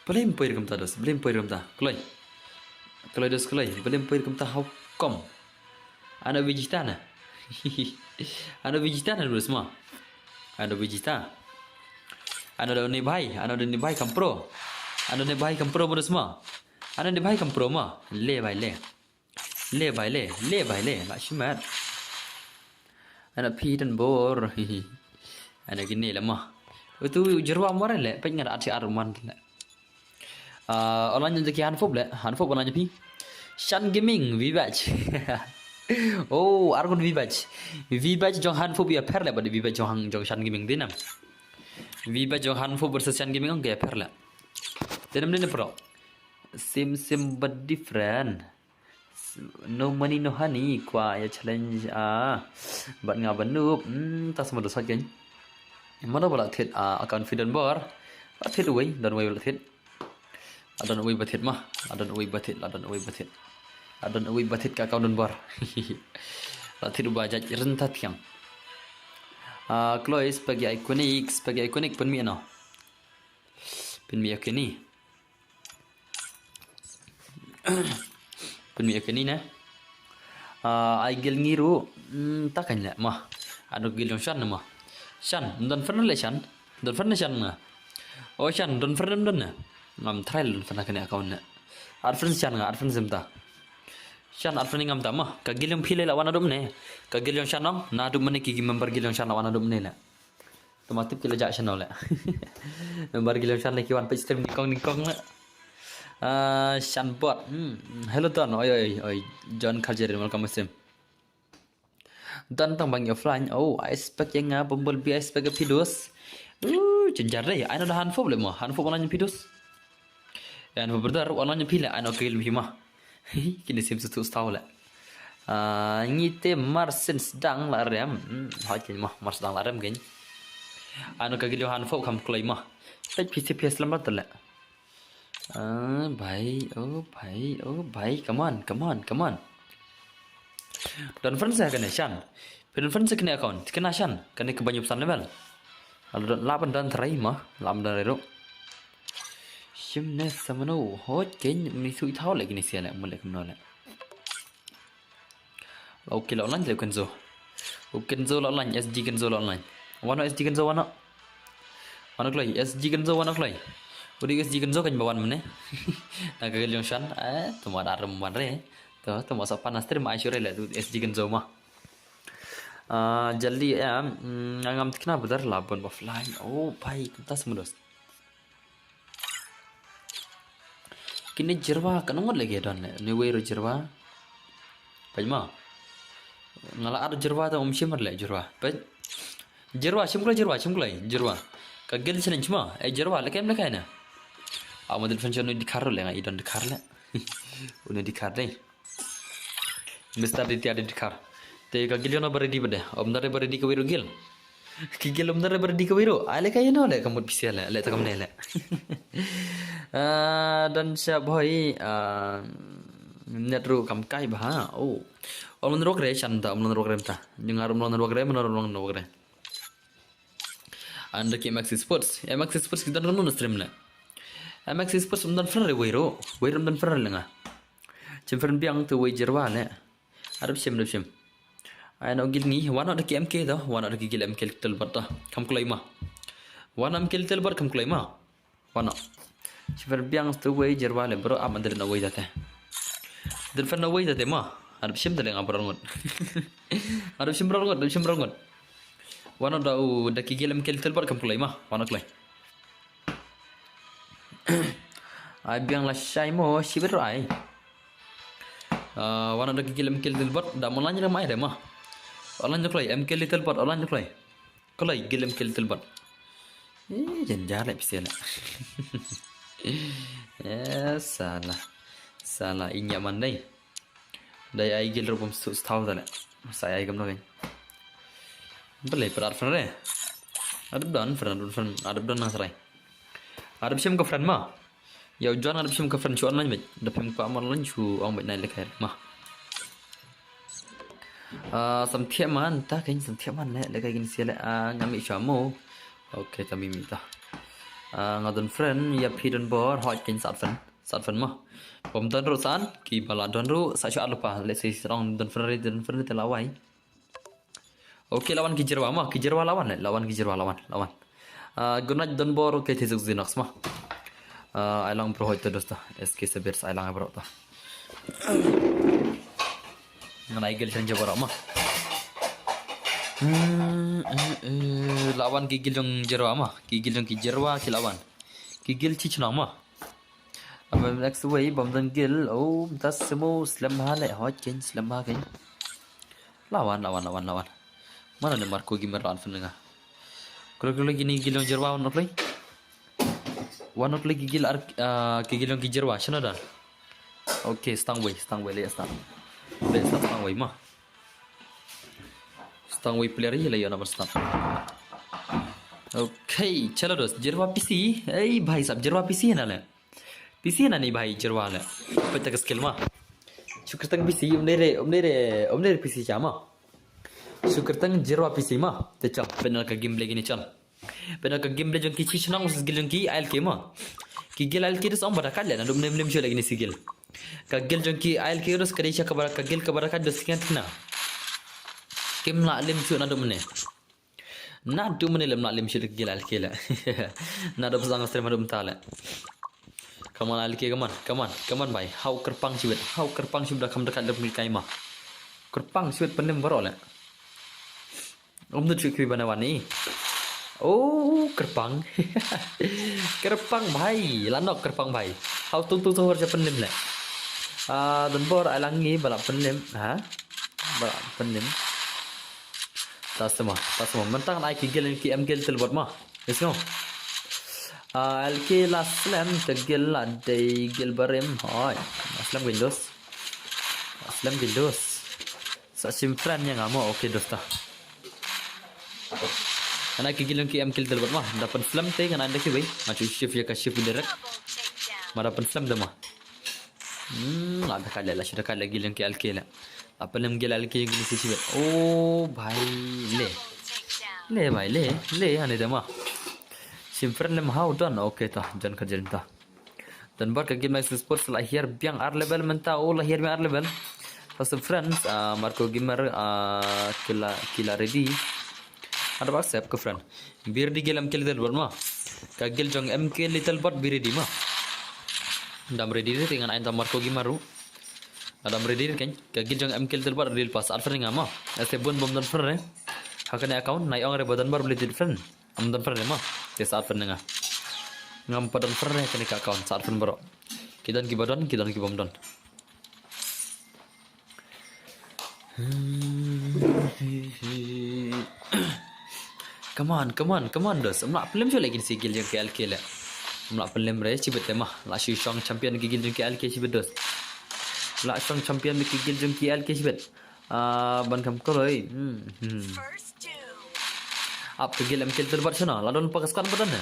Belim poi re kumta dos. Belim poi re kumta. Kloi. Kloi dos kloi. Belim poi re kumta how come. Ano Vegeta na. Ano Vegeta na dos ma. Ano Vegeta. Ano da ni bai. Ano da ni bai kam pro. Ano ni bai kam pro dos ma. Ano ni bai kam pro ma. Le bai le. Le bai le, le bai le, la shimat. Ana phi dan bor. Ana kini la ma. Utu jerwa mare le, pek ngar ati ar man le. Ah, online jaki hanfop le, hanfop online phi. Shan Gaming, Vivach. Oh, argun Vivach. Vivach jong hanfop ya per le, bad Vivach jong hang jong Shan Gaming dinam. Vivach jong hanfop versus Shan Gaming ong ya per le. Dinam dinam pro. Sim sim but different. No money no honey, kwah ïa challenge ah. Bad nga ba noob, hmm, ta sama da sat kan. Mano ba la thied ah, account phi don bor. La thied uwei, don uwei ba la thied. La don uwei ba thied ma, la don uwei ba thied, la don uwei ba thied. La don uwei ba thied ka account don bor. La thied uba jait ren ta thiang. Ah, Chloe, spaghetti iconic, spaghetti iconic pynmih no. Pynmih iconic. Pynmih ïa kane ne. Ah, ai gel ngi ruh, mm, ta kan leh ma. Ano gel jong Shan ma. Shan, don friend le Shan. Don friend le Shan nga. O Shan, don friend don ne. Ngam try don friend kane account ne. Add friend Shan nga, add friend sem ta. Shan ar fani ngam tama. Ka guild jong phi le la wan haduh mynne. Ka guild jong Shan nong. Naduh mynne ki member guild jong Shan la wan haduh mynne le. Tama tip ki la jah Shan nong le. Member guild jong Shan le ki wan page stream nyngkong nyngkong le. Ah, Shan bot. Hmm. Hello Don. Oi oi oi. John Khajerin, welcome stream. Dan tang bang offline. Oh, I spec ïa nga Bumblebee, I spec ïa phi dos. Uh, jynjar dei. Ai no da hanfop le mo. Hanfop online phi dos. Hanfop brother, online phi le ai no ka guild phi ma. Kine sim sutu staw le. Ah, ngi te mar syn sdang la rem. Hmm, hoi kin ma, mar sdang la rem kin. Ai no ka guild hanfop kham kloi ma. Peit phi se phi slem la tele. Ah, bhai, oh bhai, oh bhai, come on, come on, come on. Don friend sa kane Shan. Phi don friend sa kane account, kane Shan, kane ka ban ïup san level. Alo don la ban don trai ma, la ban don rero. Shim ne samano, hoj ken mi sui thau le kine sia le, mule kumno le. Okay, la online te Kenzo. U Kenzo la online, S G Kenzo la online. Wano S G Kenzo wano. Wano kloi, S G Kenzo wano kloi. Udi S G Kenzo kan bawan mene. Na ka geliong Shan, eh, tuma darum wan re. Tu, tuma sa panas terima ai sure le tu S G Kenzo ma. Ah, jaldi em, mm, ngam tikna brother la ban offline. Oh, bhai, kumta semudos. Kine jirwa, kano ngot lagi don le. Ni wei ro jirwa. Paj ma. Ngala ar jirwa ta um shimar le jirwa. Paj. Jirwa, shim kloi jirwa, shim kloi jirwa. Ka gel sinen shima. Eh, jirwa, le kem le kaina. Aw, madil fan shano dikhar le, nga i don dikhar le. Uni dikhar dei. Mister Ditya Dikhar. Te ka gil jong na ba ready ba de. Om da re ba ready ka wei ro gil. Ki gil om da re ba ready ka wei ro. Ale ka ino le ka mut pisia le. Le ta kam ne le. Ah, don sha bhoi, ah, net ru kam kai ba ha. Oh. Om non rok re Shan ta, om non rok re ta. Jung ar om non rok re, om non rok re. Anda ki M X Sports. M X Sports ki don kan stream le. M X Sports um don friend re wei ro. Wei ro um don friend le nga. Chem friend biang tu wei jirwa le. Adup shim, adup shim. Ai no gil ngi, wano da ki M K to, wano da ki gil M K Little Bot to. Kam kloi ma. Wano M K Little Bot kam kloi ma. Wano. Chem friend biang tu wei jirwa le bro, am adir na wei date. Adir friend na wei date ma. Adup shim dale nga bro ngot. Adup shim bro ngot, adup shim bro ngot. Wano da u da ki gil M K Little Bot kam kloi ma. Wano kloi. Ai biang la shai mo shibit ro ai. Ah, wan da ki gil M K Little Bot da mo lan ram ai re ma. Online da kloi M K Little Bot, online da kloi. Kloi gil M K Little Bot. Eh, jan jale pisia le. Eh, salah. Salah inya man dei. Dai ai gil ro bom su stau dale. Sa ai gam no gain. Bale par ar friend re. Adup don friend, adup don, adup don na sarai. Adup shim ka friend ma. Yow John adup shim ka friend shu online bit. Da phim ka online shu ong bit nai lekai ma. Ah, samthiah man ta kain samthiah man le lekai gin sia le, ah, ngam i shu mo. Okay, ta mi mi ta. Ah, nga don friend, ya phi don bor, hoj kain sat friend. Sat friend ma. Bom don ru san, ki bala don ru, sa shu alupa. Let's say, srong don friend, don friend te lawai. Okay, lawan ki jirwa ma, ki jirwa lawan, lawan ki jirwa lawan, lawan. Ah, good night don bor, okay, thesuk zinox ma. Ah, ai lang bro hoy to dosta, S K Sabir ai lang bro to. Ngan ai gil chen jabara ma. Hmm, eh, eh, lawan ki gil jong jirwa ma, ki gil jong ki jirwa ki lawan. Ki gil chi chnong ma. Am next way bom don gil, oh, tas semu slem ha le, hoj ken slem ha ken. Lawan, lawan, lawan, lawan. Mana ne Marco Gamer lawan fan nga. Klo klo gini gil jong jirwa wan kloi. Wan kloi ki gil ar, ah, ki gil jong ki jirwa shano da. Okay, stang wei, stang wei le stang. Le stang, stang wei ma. Stang wei player hi le yo number stang. Okay, chalo dos, jirwa P C. Ei bhai sab, jirwa P C na le. P C na ni bhai jirwa le. Peta ka skill ma. Shukrtang P C, um ne re, um ne re, um ne re P C cha ma. Shukrtang jirwa P C ma. Te chal, pena ka gameplay gini chal. Pena ka gameplay jong ki chi chnong versus gil jong ki I L K ma. Ki gil I L K dos ong bada kat le na dum nem nem shu le gini si gil. Ka gil jong ki I L K dos ka dei sha ka bada ka gil ka bada kat dos ngat na. Kim la lim shu na dum ne. Na dum ne lem la lim shu le ka gil I L K le. Na dum sang stream dum ta le. Come on, Alki, come on, come on, come on, bhai. Haw kyrpang shibit, haw kyrpang shibit da kham da kat da pynkai ma. Kyrpang shibit pynlem baroh le. Um dut shu kwi bana wani. Oh, kyrpang. Kyrpang, bhai. La nok kyrpang, bhai. Haw tung tung tung hor ja pynlem le. Ah, don bor ai lang ngi ba la pynlem, ha? Ba la pynlem. Ta sma, ta sma. Mynta ngan ai ki gel ki em gel til bot ma. Yes, no. Ah, Alki la slem ka gel la dei gel barim. Hoi. La slem gel dos. La slem gel dos. Sa sim friend ïa nga mo. Okay, dos ta. Ngan ai ki gel ki em gel til bot ma. Da pynslem te ngan ai da kiwei. Nga shu shift ïa ka shift direct. Ma da pynslem da ma. Hmm, la da kat le, la shu da kat le gel ki Alki le. La pynlem gel Alki ki ni si shibit. Oh, bhai, le. Le, bhai, le, le, ane da ma. Sim friend lem haw don, okay ta, jan ka jan ta. Don bor ka gel Max Sports la hiar biang ar level mynta, oh, la hiar biang ar level. First friends, ah, Marco Gamer, ah, ki la, ki la ready. Ada accept ka friend. Bi ready gel em gel Little Bot ma. Ka gel jong em gel Little Bot bi ready ma. Dam ready re te ngan ai ta Marco Gamer ruh. Adam ready re kan. Ka gel jong em gel Little Bot ready pass ar friend nga ma. Este bun bom don friend re. Ha kane account nai ong re ba don bor beli friend. Am don friend re ma. Te sa friend nga. Ngam pa don friend re kane ka account sa friend bro. Ki don ki ba don, ki don ki bom don. Come on, come on, come on, dos. Ym lah pynlem shuh le kin si gel jong ki L K le. Ym lah pynlem re shibit te ma. Lah shu shong champion ki gel jong ki L K shibit dos. Lah shong champion ki gel jong ki L K shibit. Ah, ban kam koloi. Hmm, hmm. Ap ka gel em gel Little Bot shano. La don pa ka squad ba don ne.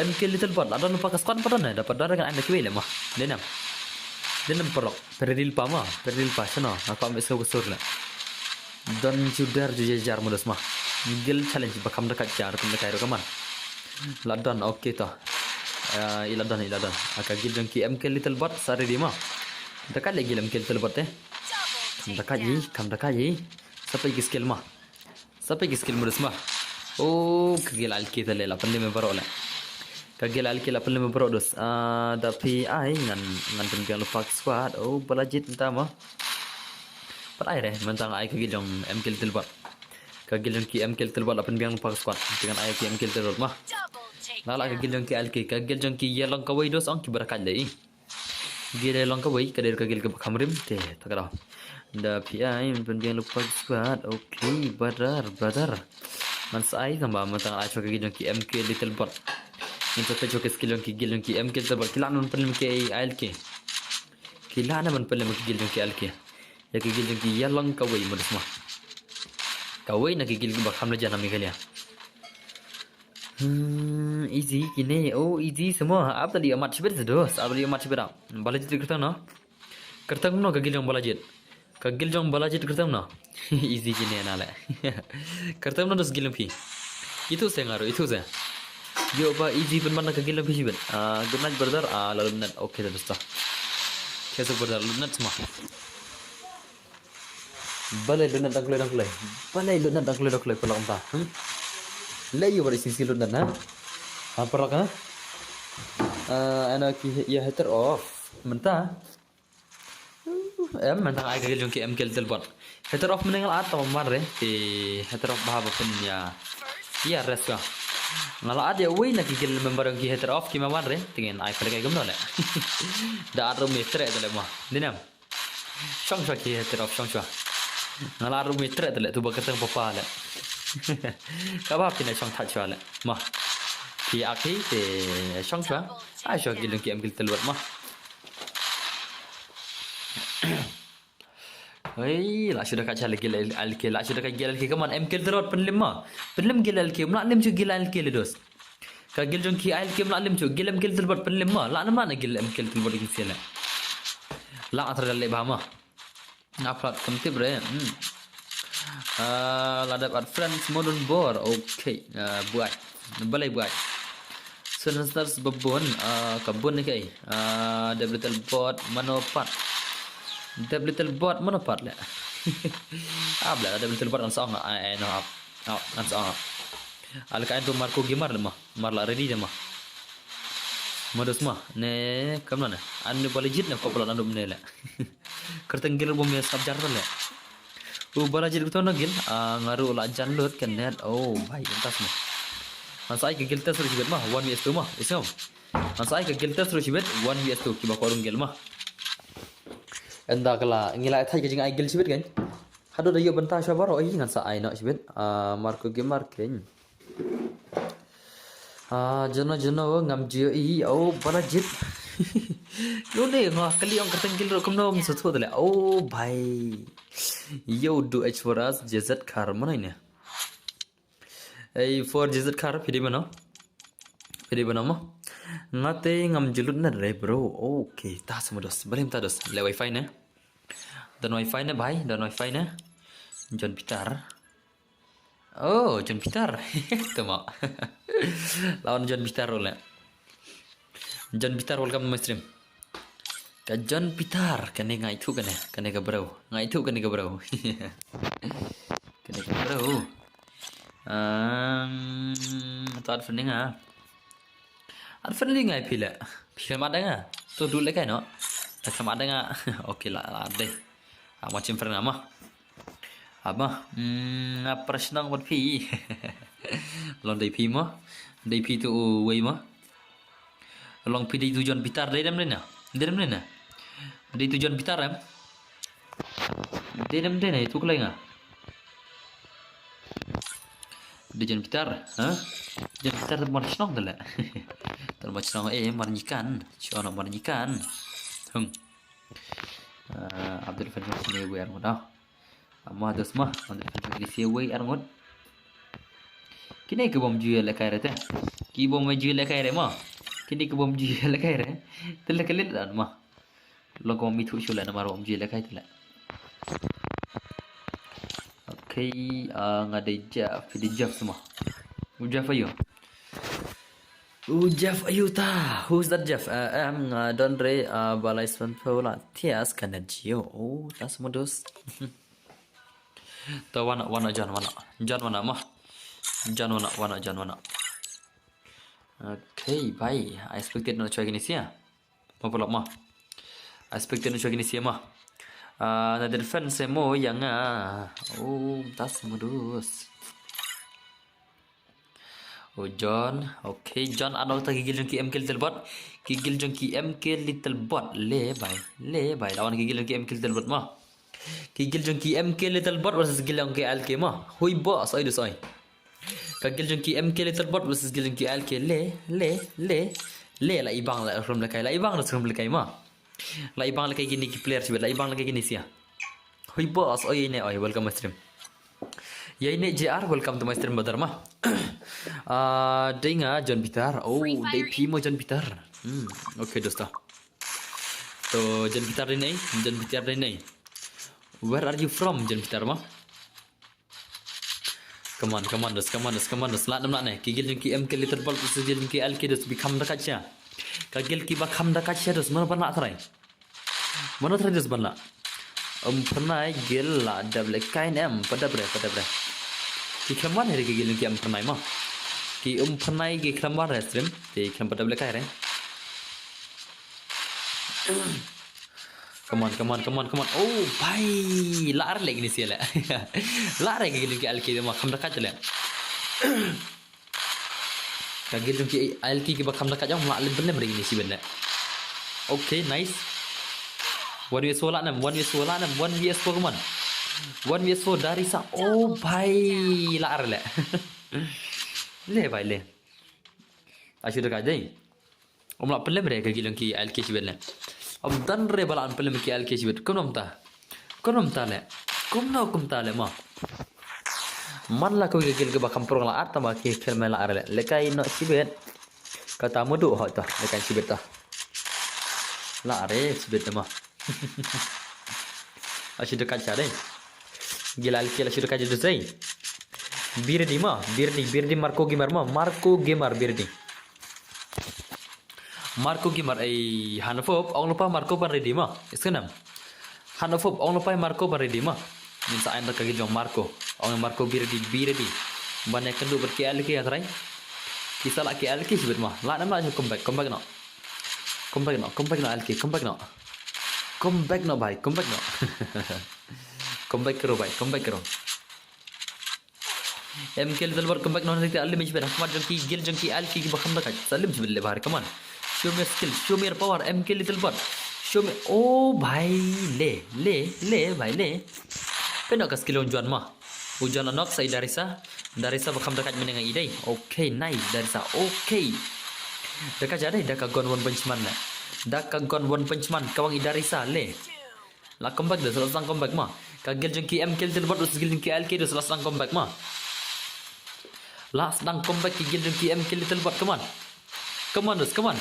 Em gel Little Bot. La don pa ka squad ba don ne. Dapat don kan anda kiwei le ma. Denam. Denam porok. Peredil pa ma, peredil pa shano, nga kwah mih sngewsur la. Don judar ju jajar mo dos ma. Gel challenge ba kham da kat jar kum da kai ro kaman. La don, okay to. Eh, i la don, i la don. Aka gel jong ki em gel Little Bot sa ready ma. Da kat le gel em gel Little Bot te. Kham da kat yi, kham da kat yi. Sa peit ki skill ma. Sa peit ki skill mo dos ma. Oh, ka gel L K te le la pynlem baroh le. Ka gel L K la pynlem baroh dos. Ah, da phi ai ngan, ngan pynbiang lypa ka squad. Oh, ba la jied mynta ma. Pat ai re, mynta nga ai ka gel jong em gel Little Bot. Ka gel jong ki em gel Little Bot la pynbiang lypa ka squad. Te ngan ai ki em gel Little Bot ma. La la ka gel jong ki L K, ka gel jong ki ïalong kawei dos ong ki ba da kat le i. Gel ïalong kawei, ka dei ka gel kaba kham rim, te, ta ka daw. Da phi ai, ngan pynbiang lypa ka squad, okay, brother, brother. Ngan sa ai, tang ba, mynta ngan ai shuwa ka gel jong ki em gel Little Bot. Ngan sa peit shuwa ka skill jong ki gel jong ki em gel Little Bot, ki lah ban pynlem ki L K. Ki lah ban pynlem ki gel jong ki L K. Ïa ki gel jong ki ïalong kawei mo dos ma. Kawei na ki gel kiba kham la jan ha Meghalaya. Hmm, easy kine. Oh, easy semua. Ap tadi amat shibit sedos. Ap tadi amat shibit ap. Ba la jied kyrteng no. Kyrteng no ka gel jong ba la jied. Ka gel jong ba la jied kyrteng no. Easy kine na le. Kyrteng no dos gel jong phi. Itu se nga ruh, itu se. Yo ba easy pynban ka gel jong phi shibit. Ah, good night brother. Ah, la lum net. Okay, dah dosta. Keso brother, lum net semua. Balei lum net dang kloi dang kloi. Balei lum net dang kloi dang kloi paralok mynta. Hmm? Lei ïa ba dei shisha lum net ha. Ha paralok ha. Ah, ana ki ïa hater off. Mynta. Em, mynta ai ka gel jong ki em gel Little Bot. Hater off mynne nga la at tang ban re. Ki hater off ba ha ba pyn ïa. Ïa rest ka. Nga la at ïa uwei na ki gel member jong ki hater off ki ma ban re. Te ngin ai pyrkhat kumno le. Da at ruh me treh te le ma. Dei ne em. Shong shuwa ki hater off shong shuwa. Nga la ruh me treh te le tu ba kyrteng papa le. Kaba phi na shong thait shuwa le. Ma. Phi ak hi te shong shuwa. Ai shuwa ki lung ki em gel Little Bot ma. Hei, la shu da ka cha le gel L K, la shu da ka gel L K, come on, em gel Little Bot pynlem ma. Pynlem gel L K, ym lah lem shuh gel L K le dos. Ka gel jong ki L K ym lah lem shuh, gel em gel Little Bot pynlem ma. Lah namar na gel em gel Little Bot ki sel. Lah atra le ba ma. Nga plat kam tip re. Hmm. Ah, la dep add friends mo don bor. Okay. Ah, buai. Balei buai. Sunstars babun, ah, ka bun ni kai. Ah, dep Little Bot mano pat. Dep Little Bot mano pat le. Ah, bla dep Little Bot kan song. Ai, ai, no, ap. Ap, kan song. Al kain tu Marco Gamer le ma. Mar la ready de ma. Modus ma ne kam na ne. Anu Balajit ne ko pala anu ne le. Kyrteng gil bom ya sab jar le. U Balajit ko to na gil. Ah, nga ruh la jan lut ka net. Oh, bhai, entas ma. Ngan sa ai ka gil test ruh shibit ma. One v two ma. Isam. Ngan sa ai ka gil test ruh shibit. One v two kiba ko rung gil ma. Enda kala ngi la thai ka jing ai gil shibit kan. Haduh da ïoh bynta sha baroh, ï ngan sa ai noh shibit. Ah, Marco Gamer kein. Ah, jono jono ngam ju ïohi, oh, Balajit. Lo ne nga kali ong kyrteng gil ruh kumno ngam sngewthuh da leh. Oh, bhai. Yo, do H for us, J Z Khar, mano ine? Ei, for J Z Khar, phi dei mano? Phi dei mano mo? Nga te ngam ju lut net re, bro. Okay, ta sa modus. Balei mynta dos? Leh wifi ne? Don wifi ne, bhai? Don wifi ne? John Peter. Oh, John Peter. Tama. Lawan John Peter ruh leh. John Peter, welcome to my stream. Ka John Peter, kane nga ithuh kane, kane ka bro. Nga ithuh kane ka bro. Kane ka bro. Um, to add friend nga. Add friend nga phi leh. Phi khlem add nga. To du leh kai noh. Ta khlem add nga. Okay la, la add dei. Ama chim friend ama. Ama, mm, nga pyrshang bad phi. Long dei phi mo. Dei phi tu uwei mo. Long phi dei tu John Peter, dei dem dei na. Dei dem dei na. Dei tu John Peter em. Dei dem dei na, itu kelai nga. Dei John Peter, ha? John Peter tu mar shnong tu leh. Tu mar shnong, eh, mar nyikan. Shnong mar nyikan. Hmm. Ah, Abdul Fadil sini gue arngut ah. Ama dos ma, Abdul Fadil sini gue arngut. Kine ki bom ju ïalehkai re te. Ki bom ju ïalehkai re ma. Kine ki bom ju ïalehkai re. Te leh ka leh dan ma. Long ko mi thu shu leh namar bom ju ïalehkai te leh. Okay, ah, nga dei Jeff, phi dei Jeff sma. U Jeff aïu? U Jeff aïu ta? Who's that Jeff? Uh, em, nga don re, uh, balai span pula. Thias kana Jio. Oh, tas modus. To wana, wana John, wana. John wana ma. John wana, wana John wana. Okay, bye. I expected not to try kine sia. Ma pulak ma. I expected not to try kine sia ma. Ah, na defense mo yang ah. Oh, tas modus. Oh, John. Okay, John, ano ta ki gil jong ki M K Little Bot. Ki gil jong ki M K Little Bot. Le, bye. Le, bye. Lawan ki gil jong ki M K Little Bot ma. Ki gil jong ki M K Little Bot versus gil jong ki L K ma. Hui ba, soi du soi. Ka gil jong ki M K Little Bot versus gil jong ki L K. Le, le, le. Le, la ibang la rum lekai. La ibang la rum lekai ma. La ibang lekai kine ki player sibet. La ibang lekai kine sia. Hui boss, oi ne, oi, welcome my stream. Ïa ine J R, welcome to my stream, brother ma. Ah, dei nga John Peter. Oh, dei phi mo John Peter. Hmm, okay, dosta. To John Peter dei nei, John Peter dei nei. Where are you from, John Peter ma? Come on, come on, dos, come on, dos, come on, dos. Lah nam lah ne. Ki gil jong ki M K Little Bot, ki gil jong ki L K dos, bi kham da kacha. Ka gil ki ba kham da kacha dos, mano ban lah trai. Mano trai dos ban lah. Um pernai gil la dab le kain em, padab re, padab re. Ki kham wan re ki gil jong ki um pernai ma. Ki um pernai ki kham wan re stream, ki kham padab le kai re. Come on, come on, come on, come on. Oh, bhai. Lah re le kine sia le. Lah re ki gil jong ki L K ma kham da kacha le. Ka gil jong ki L K ki ba kham da kacha ong lah le bylem re kine sia le. Okay, nice. One v four lah nam, one v four lah nam, one v four, come on. One v four dari sa. Oh, bhai. Lah re le. Le, bhai, le. Ashu da kacha dei. Ym lah pynlem re ka gil jong ki L K shibit le. Ym don re ba lah pynlem ki L K shibit. Kumno mynta? Kumno mynta le? Kumno kumta le mo? Man la kawei ka gil kaba kham prong la at tang ba ki khlem lah re le. Lekai noh shibit. Kata mudu ho to. Lekai shibit to. Lah re shibit mo. Ashu da kacha dei. Gil L K la ashu da kacha dei. Birdi mo, Birdi, Birdi Marco Gamer mo, Marco Gamer Birdi. Marco Gamer ei Hanfop, ong lupa Marco ban ready mo. Iskanam. Hanfop, ong lupa Marco ban ready mo. Min sa ain ka gil jong Marco. Ong Marco Birdi, Birdi. Ban ïa kynduh bad ki L K ïa trai. Ki sa lah ki L K shibit mo. Lah nam lah come back, come back noh. Come back noh, come back noh, L K, come back noh. Come back noh, bhai, come back noh. Come back karo, bhai, come back karo. M K Little Bird, come back noh, nang te alim shibit ha khmat jong ki guild jong ki L K kiba kham da kait. Sa alim shibit le, bhai, come on. Show me your skill, show me your power, M K Little Bird. Show me, oh, bhai, le, le, le, bhai, le. Pyndonkam ka skill u Juan ma. U Juan la knock sa i Darisa. Darisa ba kham da kait mynne nga i dei. Okay, nice, Darisa. Okay. Da ka ja dei, da ka gun one punch man le. Da ka gun one punch man, ka wang i Darisa le. La come back de, sa la sdang come back ma. Ka guild jong ki M K Little Bird, sa guild jong ki L K de, sa la sdang come back ma. La sdang come back ki guild jong ki M K Little Bird, come on. Come on, Dos, come on.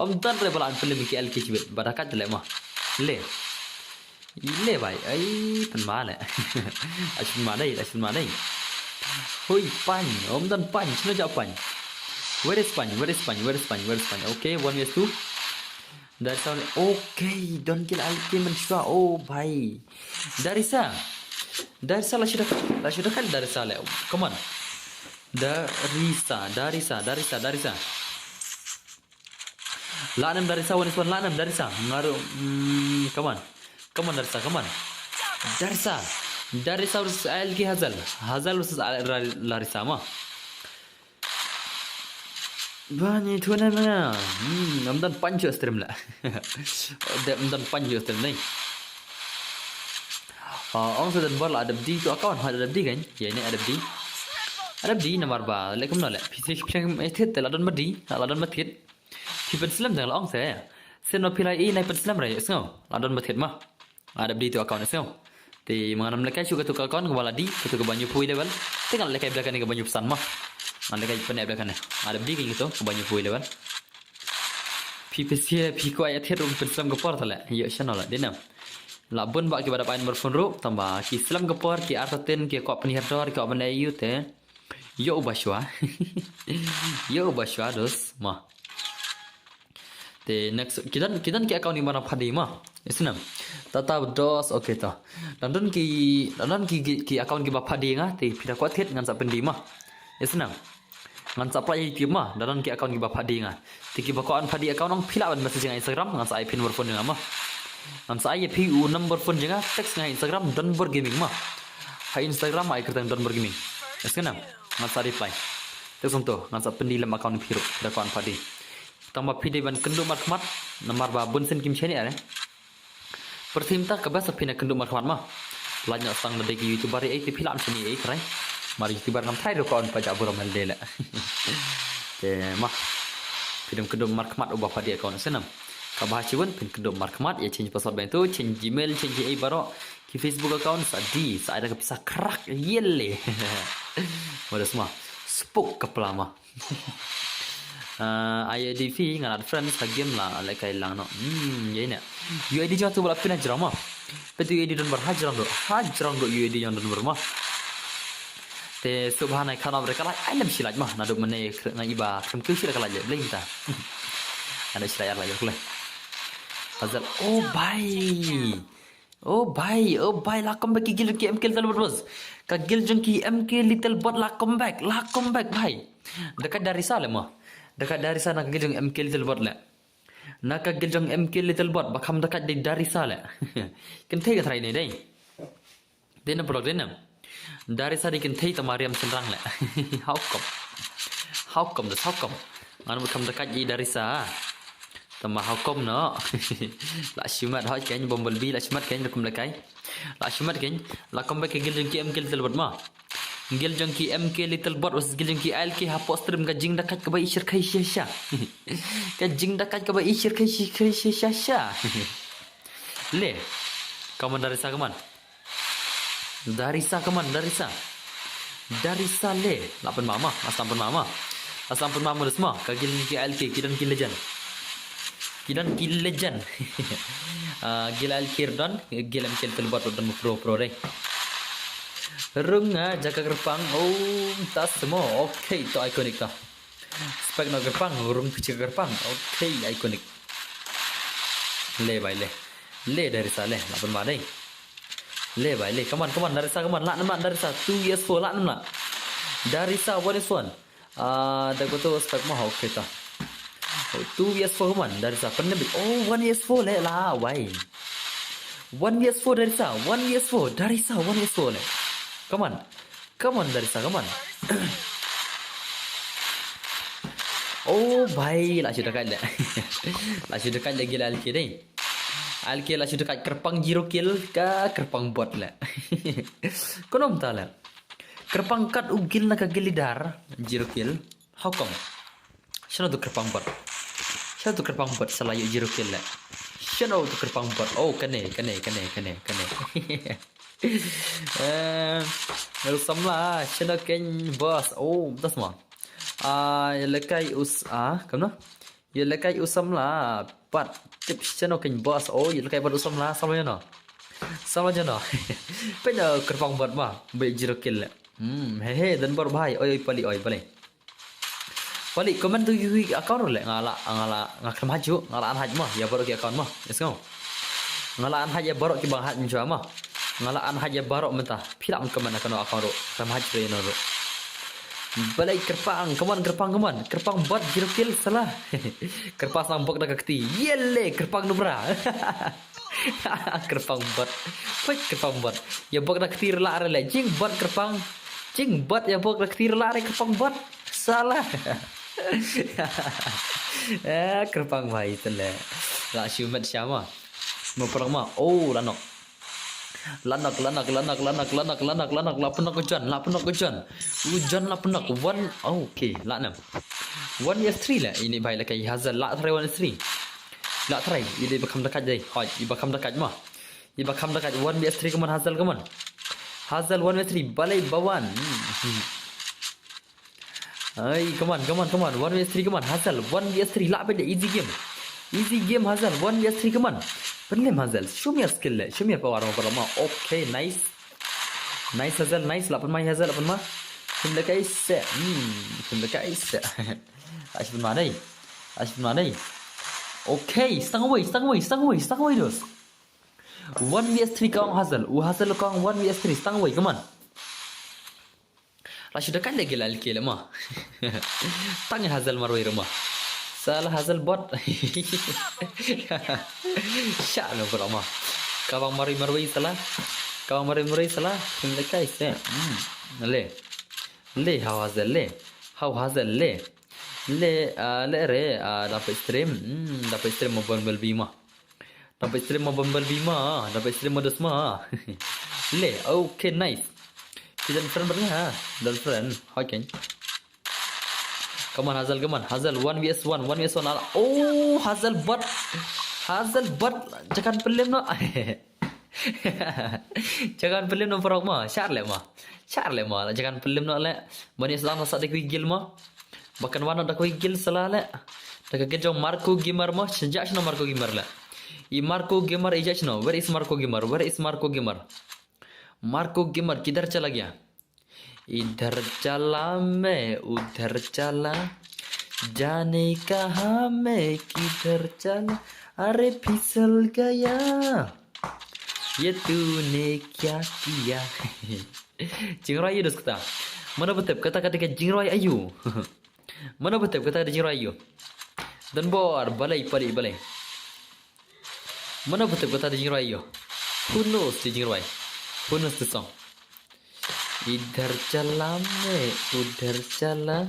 Ym don re ba la pynlem ki L K shibit, ba da kait le ma. Le. Le bhai, ai, pynma le. Ai, pynma dei, ai, pynma dei. Hoi, Pany, ym don Pany, shano ja Pany? Where is Pany? Where is Pany? Where is Pany? Where is Pany? Okay, one vs two. Darisa, okay, don kill L K mynshuwa, oh bhai. Darisa. Darisa la shu da, la shu da kait Darisa le. Come on. Darisa, Darisa, Darisa, Darisa. La nem Darisa, one vs one, la nem Darisa. Ngaru, mm, come on. Come on, Darisa, come on. Darisa. Darisa versus L K Hazel. Hazel versus Al-, Ra-, Larisa ma. Bani tu ne ma. Hmm, ym don Pany sha stream la. De ym don Pany sha stream ne. Ah, ong sa Don Bor la adapt D to account, ha adapt D kan? Ïa ne adapt D. Adapt D namar ba, le kumno le. Phi, phi, phi, eh, thied te la don ma D, la don ma thied. Phi pynslem te la ong se. Sien no phi la i nai pynslem re, sngew. La don ma thied ma. Adapt D to account, sngew. Te ma ngan ym lehkai shuh katu ka account kaba la D, katu kaba hynñiewphew level. Te ngan lehkai bad kane kaba hynñiewphew san ma. Ngan lehkai pyneh bad kane. Adapt D kane katu kaba hynñiewphew level. Phi pynslem, phi kwah ïa thied ruh pynslem ka por tale. Ïoh shano la, dei ne. La bun ba kiba dap ai number phone ruh, tangba ki slem ka por, ki artatien, ki kwah pynhiar dor, ki kwah ban ïa ïoh te. Ïoh uba shuwa. Ïoh uba shuwa, Dos, ma. Te next, ki don, ki don ki account kiba na phadi ma. Isnam. Tata Dos, okay ta. Don don ki, don don ki, ki, ki account kiba phadi nga, te phi da kwah thied ngan sa pyndi ma. Isnam. Ngan sa apply YouTube ma, don don ki account kiba phadi nga. Te kiba kwah ban phadi account ong phi lah ban message nga Instagram, ngan sa ai phi number phone jong nga ma. Ngan sa ai ïa phi u number phone jong nga, text nga Instagram, Don Bor Gaming ma. Ha Instagram ai kyrteng Don Bor Gaming. Isnam. Ngan sa reply. Text ong to, ngan sa pyndi lem account phi ruh, phi da kwah ban phadi. Tangba phi dei ban kynduh markhmat, namar ba bun sien kim shaniah re. Pyrthei mynta kaba sa phin ïa kynduh markhmat ma. Lait noh tang lada ki YouTuber ei te phi lah ban shaniah ei trai. Mar YouTuber ngam tharai ruh ka on pa ja burom helde le. Te ma. Phi dei ban kynduh markhmat uba phadi account snam. Kaba ha chiwon phin kynduh markhmat ïa change password bad to, change Gmail, change ei baroh. Ki Facebook account sa di, sa ai da ka pisa khrak ïele. Wada sma. Spuk ka pla ma. Ah, ai U I D phi ngan add friends ha game la lehkai lang noh. Hmm, ïa ne. U I D jong tu ba la pynjrong ma. Pyntu U I D Don Bor hajrong doh. Hajrong doh U I D jong Don Bor ma. Te sub ha nai khanop re ka lait ai lem shi lait ma. Naduh mynne kre-, nga iba khrem kiew shi lait ka lait le blei ta. Nga da shi lait ar lait le. Hazel, oh bhai. Oh bhai, oh bhai, la come back ki guild jong ki M K Little Bird, boss. Ka guild jong ki M K Little Bird la come back, la come back, bhai. Da ka Darisa le mo. Da ka Darisa na ka guild jong M K Little Bird le. Na ka guild jong M K Little Bird, ba kham da ka dei Darisa le. Kynthei ka trai ne dei. Dei na blog dei na. Darisa dei kynthei ta Mariam Sendang le. How come? How come, das how come? Ngan mut kham da ka dei Darisa. Tama how come no. La shimat hoj ken Bumblebee, la shimat ken kum lekai. La shimat ken, la come back ki guild jong ki M K Little Bird ma. Guild jong ki M K Little Bird versus guild jong ki L K hapoh stream ka jingdakaid kaba ishir kai sha sha. Ka jingdakaid kaba ishir kai shi kai sha sha sha. Le. Come on Darisa, come on. Darisa, come on, Darisa. Darisa le. La pynmama, asam pynmama. Asam pynmama da sma. Ka guild ki L K, ki don ki legend. Ki don ki legend. Ah, guild L K don, guild M K Little Bird don pro pro dei. Rung ah, jaka kyrpang. Oh, tas mo. Okay, to iconic to. Spek no kyrpang, rung pichi kyrpang. Okay, iconic. Le bhai le. Le Darisa le, la pynma dei. Le bhai le, come on, come on, Darisa, come on. La nam la Darisa, two vs four, la nam la. Darisa, one vs one. Ah, da ko to spek mo, okay ta. Oh, two V S four, come on, Darisa, pynlem beit. Oh, one V S four leh, la wai. One V S four, Darisa, one V S four, Darisa, one V S four leh. Come on. Come on, Darisa, come on. Oh, bhai, la shu da kait leh. La shu da kait leh gila L K dei. L K la shu da kait kyrpang zero kill ka kyrpang bot leh. Kumno mynta leh. Kyrpang kat u kill na ka gilidar, zero kill. How come? Shano tu kyrpang bot? Shano tu kyrpang bot sala ïoh zero kill leh? Shano tu kyrpang bot? Oh, kane, kane, kane, kane, kane. Eh, u samla, shano kein boss? Oh, das ma. Ah, ïa lehkai us, ah, kumno? Ïa lehkai u samla, pat tip shano kein boss? Oh, ïa lehkai pat u samla, samla ïano? Samla ïano? Peit, eh, kyrpang bot ma, ba zero kill leh. Hmm, he he, don bor bhai, oi, oi, pali, oi, pali. Pali, comment tu ïa ki account ruh leh, nga la, nga la, nga khlem hack ju, nga la unhack mo, ïa baroh ki account mo, yes ko. Nga la unhack ïa baroh ki bang hack mynshwa mo. Nga la unhack ïa baroh mynta. Phi lah ban comment ha kano account ruh, khlem hack ruh ïa no ruh. Balei kyrpang, come on, kyrpang, come on. Kyrpang bot zero kill sala. Kyrpang sdang bok da ka kti. Ïele, kyrpang nubra. Kyrpang bot. Peit kyrpang bot. Ïa bok da kti rla re leh. Jingbot kyrpang. Jingbot ïa bok da kti rla re kyrpang bot. Sala. Eh, kyrpang bha ïa te leh. La shu met sha ma. Mo prang ma. Oh, la nok. La nok, la nok, la nok, la pynok u John, la pynok u John. U John la pynok. One, oh, okay, la nam. One V S three leh, ini bhai lehkai Hazel, la try one V S three. La try, ini ba kham da kait dei. Hoi, iba kham da kait ma. Iba kham da kait one V S three, come on, Hazel, come on. Hazel one V S three, balei ba wan. Hmm, hmm. Ai, come on, come on, come on. One V S three, come on. Hazel, one V S three. Lah beit, easy game. Easy game, Hazel. One V S three, come on. Pynlem, Hazel. Show me your skill leh. Show me your power, mo, mo. Okay, nice. Nice, Hazel, nice. Lah pynma, Hazel, lah pynma. Pynlehkai se. Hmm, pynlehkai se. Lah pynma dei. Lah pynma dei. Okay, stang away, stang away, stang away, stang away, dos. One V S three ka ong Hazel. U Hazel ka ong one V S three. Stang away, come on. La shu da kait leh gila L K leh ma. Tang ïa Hazel marwei ruh ma. Sala Hazel bot. Sha no bro ma. Ka bang marwei marwei sala. Ka bang marwei marwei sala. Pynlehkai se. Hmm. Le. Le, how Hazel le. How Hazel le. Le, ah, le re, ah, dapat stream. Hmm, dapat stream mo Bumblebee ma. Dapat stream mo Bumblebee ma, dapat stream mo dos ma. Le, okay, nice. Ki don friend bad nga ha. Don friend, hoi kein. Come on, Hazel, come on. Hazel, one V S one, one V S one. Ala. Oh, Hazel bot. Hazel bot. Jangan pelim no. Jangan pelim no, parok ma. Shar le ma. Shar le ma. Jangan pelim no le. Mani sa na sa de kui gil ma. Ba kan wan da ka guild sala le. Da ka guild jong Marco Gamer mo, sha judge no Marco Gamer le. I Marco Gamer i judge no. Where is Marco Gamer? Where is Marco Gamer? Marco Gamer kidhar chala gaya? Idhar chala main udhar chala. Jane kaha main kidhar chala. Are phisal gaya. Ye tune kya kiya? Jingrwai aïu dos kata? Mano ba tip kata ka dei ka jingrwai aïu? Mano ba tip kata ka dei jingrwai aïu? Don bor, balei, balei, balei. Mano ba tip kata ka dei jingrwai aïu? Who knows the jingrwai? Who knows the song? Idhar chala main udhar chala.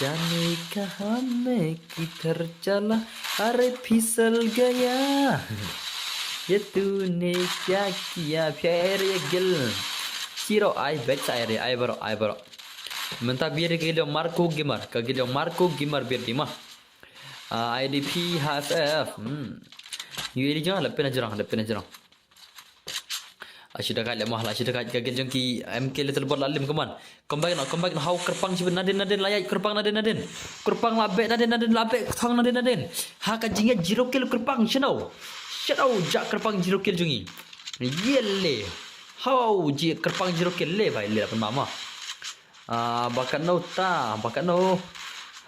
Jane kaha main kidhar chala. Are phisal gaya. Ye tune kya kiya? Phi ai re ye guild. Chiro ai bek sa ai re, ai baroh, ai baroh. Mynta bit re ka guild jong Marco Gamer, ka guild jong Marco Gamer bit re ma. Ah, I D P H F. Hmm. U A D jong, la pynjrong, la pynjrong. La shu da kait le ma, la shu da kait ka guild jong ki M K Little Bot la lim, come on. Come back no, come back no, how kyrpang shibit nadien, nadien, la ïaid kyrpang nadien, nadien. Kyrpang la beh nadien, nadien, la beh kthong nadien, nadien. Ha ka jingïaid zero kill kyrpang, shano. Shano, jak kyrpang zero kill jong ngi. Ye le. How, ji kyrpang zero kill le, bhai, le la pynma ma. Ah, ba katno ta, ba katno.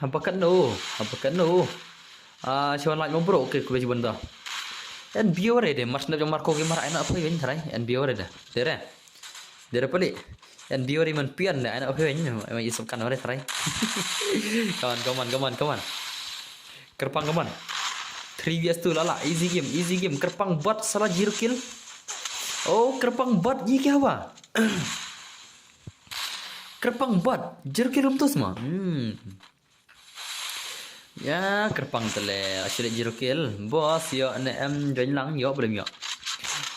Ba katno, ba katno. Ah, shu wan like mo bro, okay, khublei shibun ta. N B O re de, mar snap jong Marco Gamer, ai na phi win trai, N B O re de. De re. De re pali. N B O re man pian de, ai na phi win, ma isap kan re trai. Come on, come on, come on, come on. Kyrpang kaman. Three V S two lala. Easy game, easy game. Kyrpang bot sala zero kill. Oh, kyrpang bot ye kya hua? Kyrpang bot zero kill rum tus ma. Hmm. Ya, kyrpang tele. Actually zero kill. Boss, yo ne em join lang yo belum yo.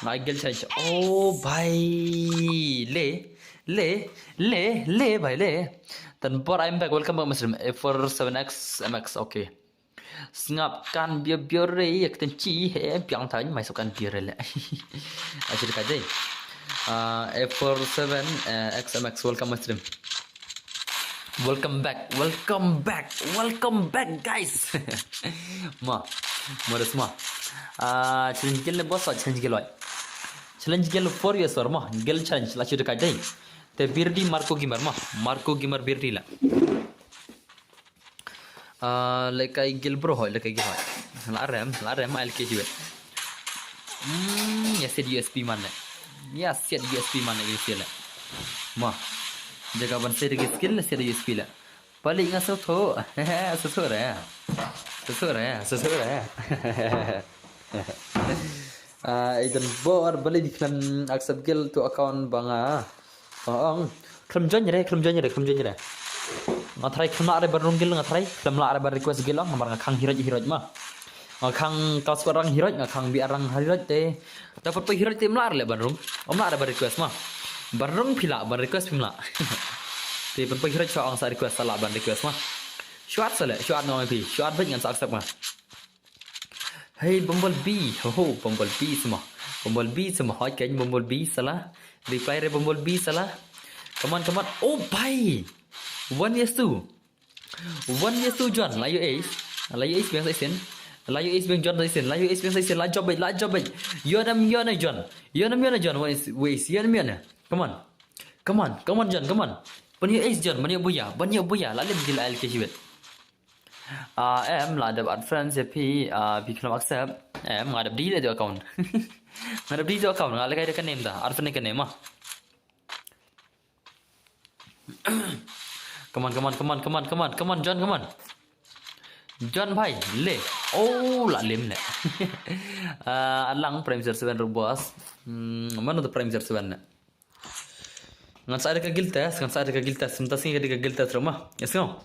Nigel change. Oh, bhai. Le. Le. Le. Le, bhai, le. Tan bot, I'm back. Welcome back, Muslim. F four seven X M X. Okay. Sngap kan bia bia re yak ten chi he piang tan mai so kan bia re le. Actually ka dei. Ah, F four seven, eh, X M X, welcome my stream. Welcome back, welcome back, welcome back, guys. Ma, ma das ma. Ah, challenge gel ne boss, challenge gel oi. Challenge gel four years or ma, gel challenge la chu de ka dei. Te birdi Marco Gamer ma, Marco Gamer birdi la. Ah, le kai gil bro hoi, le kai gil hoi. La rem, la rem, I'll catch you. Hmm, ya set U S P man le. Ya set U S P man le, ya set le. Ma. Jaga ban set skill, set U S P le. Pali nga so tho. So tho re. So tho re, so tho re. Ah, idan bor bali di khlem accept gil to account ba nga. Ong, khlem join re, khlem join re, khlem join re. Nga try khlem lah re ban rung gil, nga try khlem lah re ban request gil ong, namar nga khang hiroj hiroj ma. Nga khang class ko rang hiroj, nga khang bi arang hiroj te. Dapat pa hiroj te mlah re le ban rung. Om lah re ban request ma. Ban rung phi lah, ban request phi mlah. Te ban pa hiroj sa ong sa request sa lah ban request ma. Shuat sa le, shuat no phi, shuat bej ngan sa accept ma. Hey, Bumblebee. Ho, ho, Bumblebee sma. Bumblebee sma. Hoi, ken Bumblebee sala. Reply re Bumblebee sala. Come on, come on. Oh, bhai. One yes two. One yes two, John. La yo ace. La yo ace biang sa isin. La yo ace biang John sa isin. La yo ace bice sa isin. La job bej, la job bej. Yo nam yo na John. Yo nam yo na John. One is waste. Yo nam yo na. Come on. Come on, come on, John, come on. Ban yo ace, John. Ban yo buya. Ban yo buya. La lem gil I'll catch you. Ah, em, la dep add friends ya phi, ah, phi khlem accept. Em, nga dep delete account. Nga dep delete account, nga le kai de ka name da. Add friend ka name ah. Come on, come on, come on, come on, come on, come on, John, come on. John bhai, le. Oh, la lim le. Ah, alang Prime Zero Seven Robos. Hmm, mano the Prime Zero Seven ne? Ngan sa ai da ka guild test, ngan sa ai da ka guild test, mynta sngi ka dei ka guild test ruh ma. Yes, no.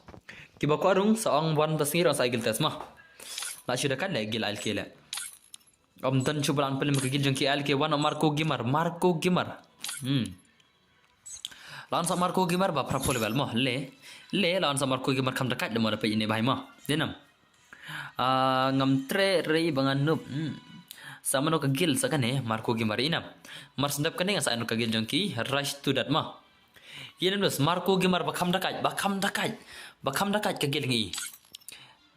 Kiba kwah rung sa ong wan mynta sngi ruh sa ai guild test ma. La shu da kat le guild I'll ke le. Om don shu ba lan pynlem ka guild jong ki I'll ke wan Marco Gamer, Marco Gamer. Hmm. La wan sa Marco Gamer ba phra phew level ma. Le. Le la wan sa Marco Gamer kham da kat le ma da peit ine bhai ma. Dei nam. Ah, ngam treh re ba ngan noob. Hmm. Sa mano ka guild sa kane, Marco Gamer ina. Mar sendap kane nga sa ai noh ka guild jong ki, Rush to Death ma. Ina dus, Marco Gamer ba kham da kat, ba kham da kat. Ba kham da kat ka guild ngi.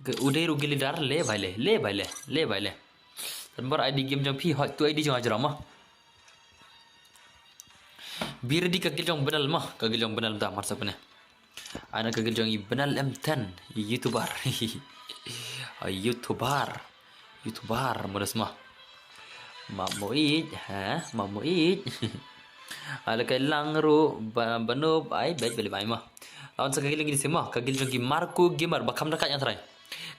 Ka u dei ruh guild leader, le bhai le, le bhai le, le bhai le. Tan bor I D game jong phi, hoi tu I D jong ajra ma. Birdi ka guild jong Benal ma, ka guild jong Benal da mar sa kane. Ana ka guild jong i Benal M ten, i YouTuber. Ah, YouTuber. YouTuber, mudas ma. Ma muid, ha? Ma muid. Ala kai lang ruh, ba, ba noob, ai, bej beli bai ma. Lawan sa ka guild ngi si ma, ka guild jong ki Marco Gamer, ba kham da kat yang try.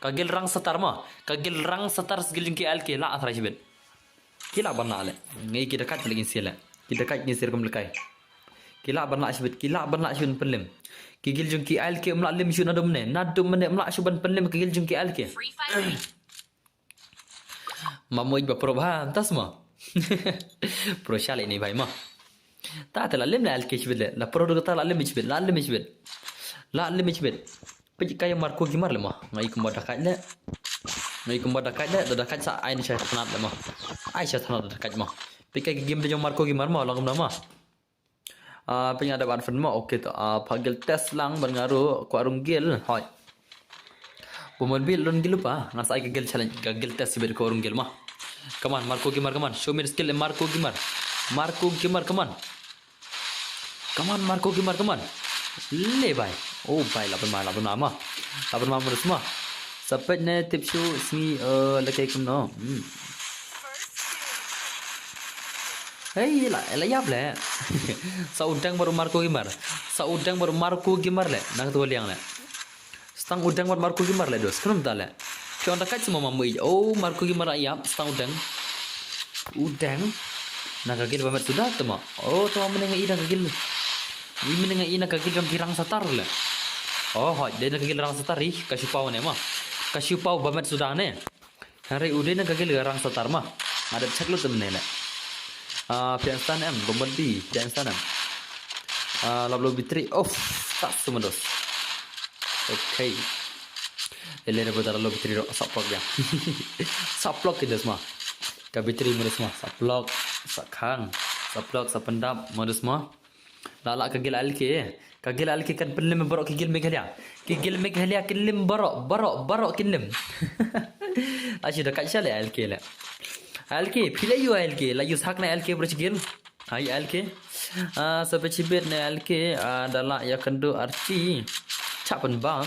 Ka guild rang setar ma, ka guild rang setar sa guild jong ki I'll ke la try sibit. Ki lah ban lah le. Ngi ki da kat le ngin sia le. Ki da kat ngin sia kum le kai. Ki lah ban lah shibit, ki lah ban lah shibit pynlem. Ki guild jong ki I'll ke um lah lem shu na dum ne. Na dum ne um lah shu ban pynlem ki guild jong ki I'll ke. Ma mo ik ba pro ba tas ma. Pro shale ni bhai ma. Ta ta la lem la I'll ke shibit le. La pro do ta la lem shibit, la lem shibit. La lem shibit. Peit kai Marco Gamer le ma. Ngai kumba da kat le. Ngai kumba da kat le, da kat sa ai ni shai thanat le ma. Ai shai thanat da kat ma. Peit kai game de jong Marco Gamer ma, la kumna ma. Ah, peit nga da ban fan ma, okay to. Ah, pha guild test lang ban nga ruh, kwah rung guild, hoi. Bumblebee lun guild pa, ngan sa ai ka guild challenge, ka guild test bit kwah rung guild ma. Come on, Marco Gamer, come on. Show me the skill, Marco Gamer. Marco Gamer, come on. Come on, Marco Gamer, come on. Le bai. Oh bai, laban ma, laban ma ma. Laban ma ma. Sa peit ne tip shu sngi, eh, la kai kumno. Hmm. Hei, la, la yap le. Sa u dang baru Marco Gamer. Sa u dang baru Marco Gamer le. Na ka tu liang le. Stang u dang baru Marco Gamer le dos. Kenapa tak le? Phi ong da kait sma ma mei. Oh, mar ku ki mara ïap, stang u deng. U deng. Na ka gil ba met suda tama. Oh, tama mene nga i na ka gil. I mene nga i na ka gil jong ki rang satar le. Oh, hoi, dei na ka gil rang satar i, ka shu paw ne ma. Ka shu paw ba met suda ne. Hare u dei na ka gil rang satar ma. Nga da check lut mene le. Ah, phi ong stan em, bomba di, phi ong stan em. Ah, lab lo bitri. Of, tas sma dos. Okay. Ele re bodar lo bitri ro saplok ya. Saplok ki dos ma. Ka bitri mo dos ma. Saplok, sakhang, saplok, sapendap mo dos ma. La la ka gil alke. Ka gil alke kan pynlim baroh ki gil Meghalaya. Ki gil Meghalaya kin lim baroh, baroh, baroh kin lim. Ashi da kait sha le alke le. Alke, phi la yu alke, la yu sak na alke bro chigil. Hai alke. Ah, sa pechibit ne alke, ah, da la ya kyndu archi. Chap pynbam.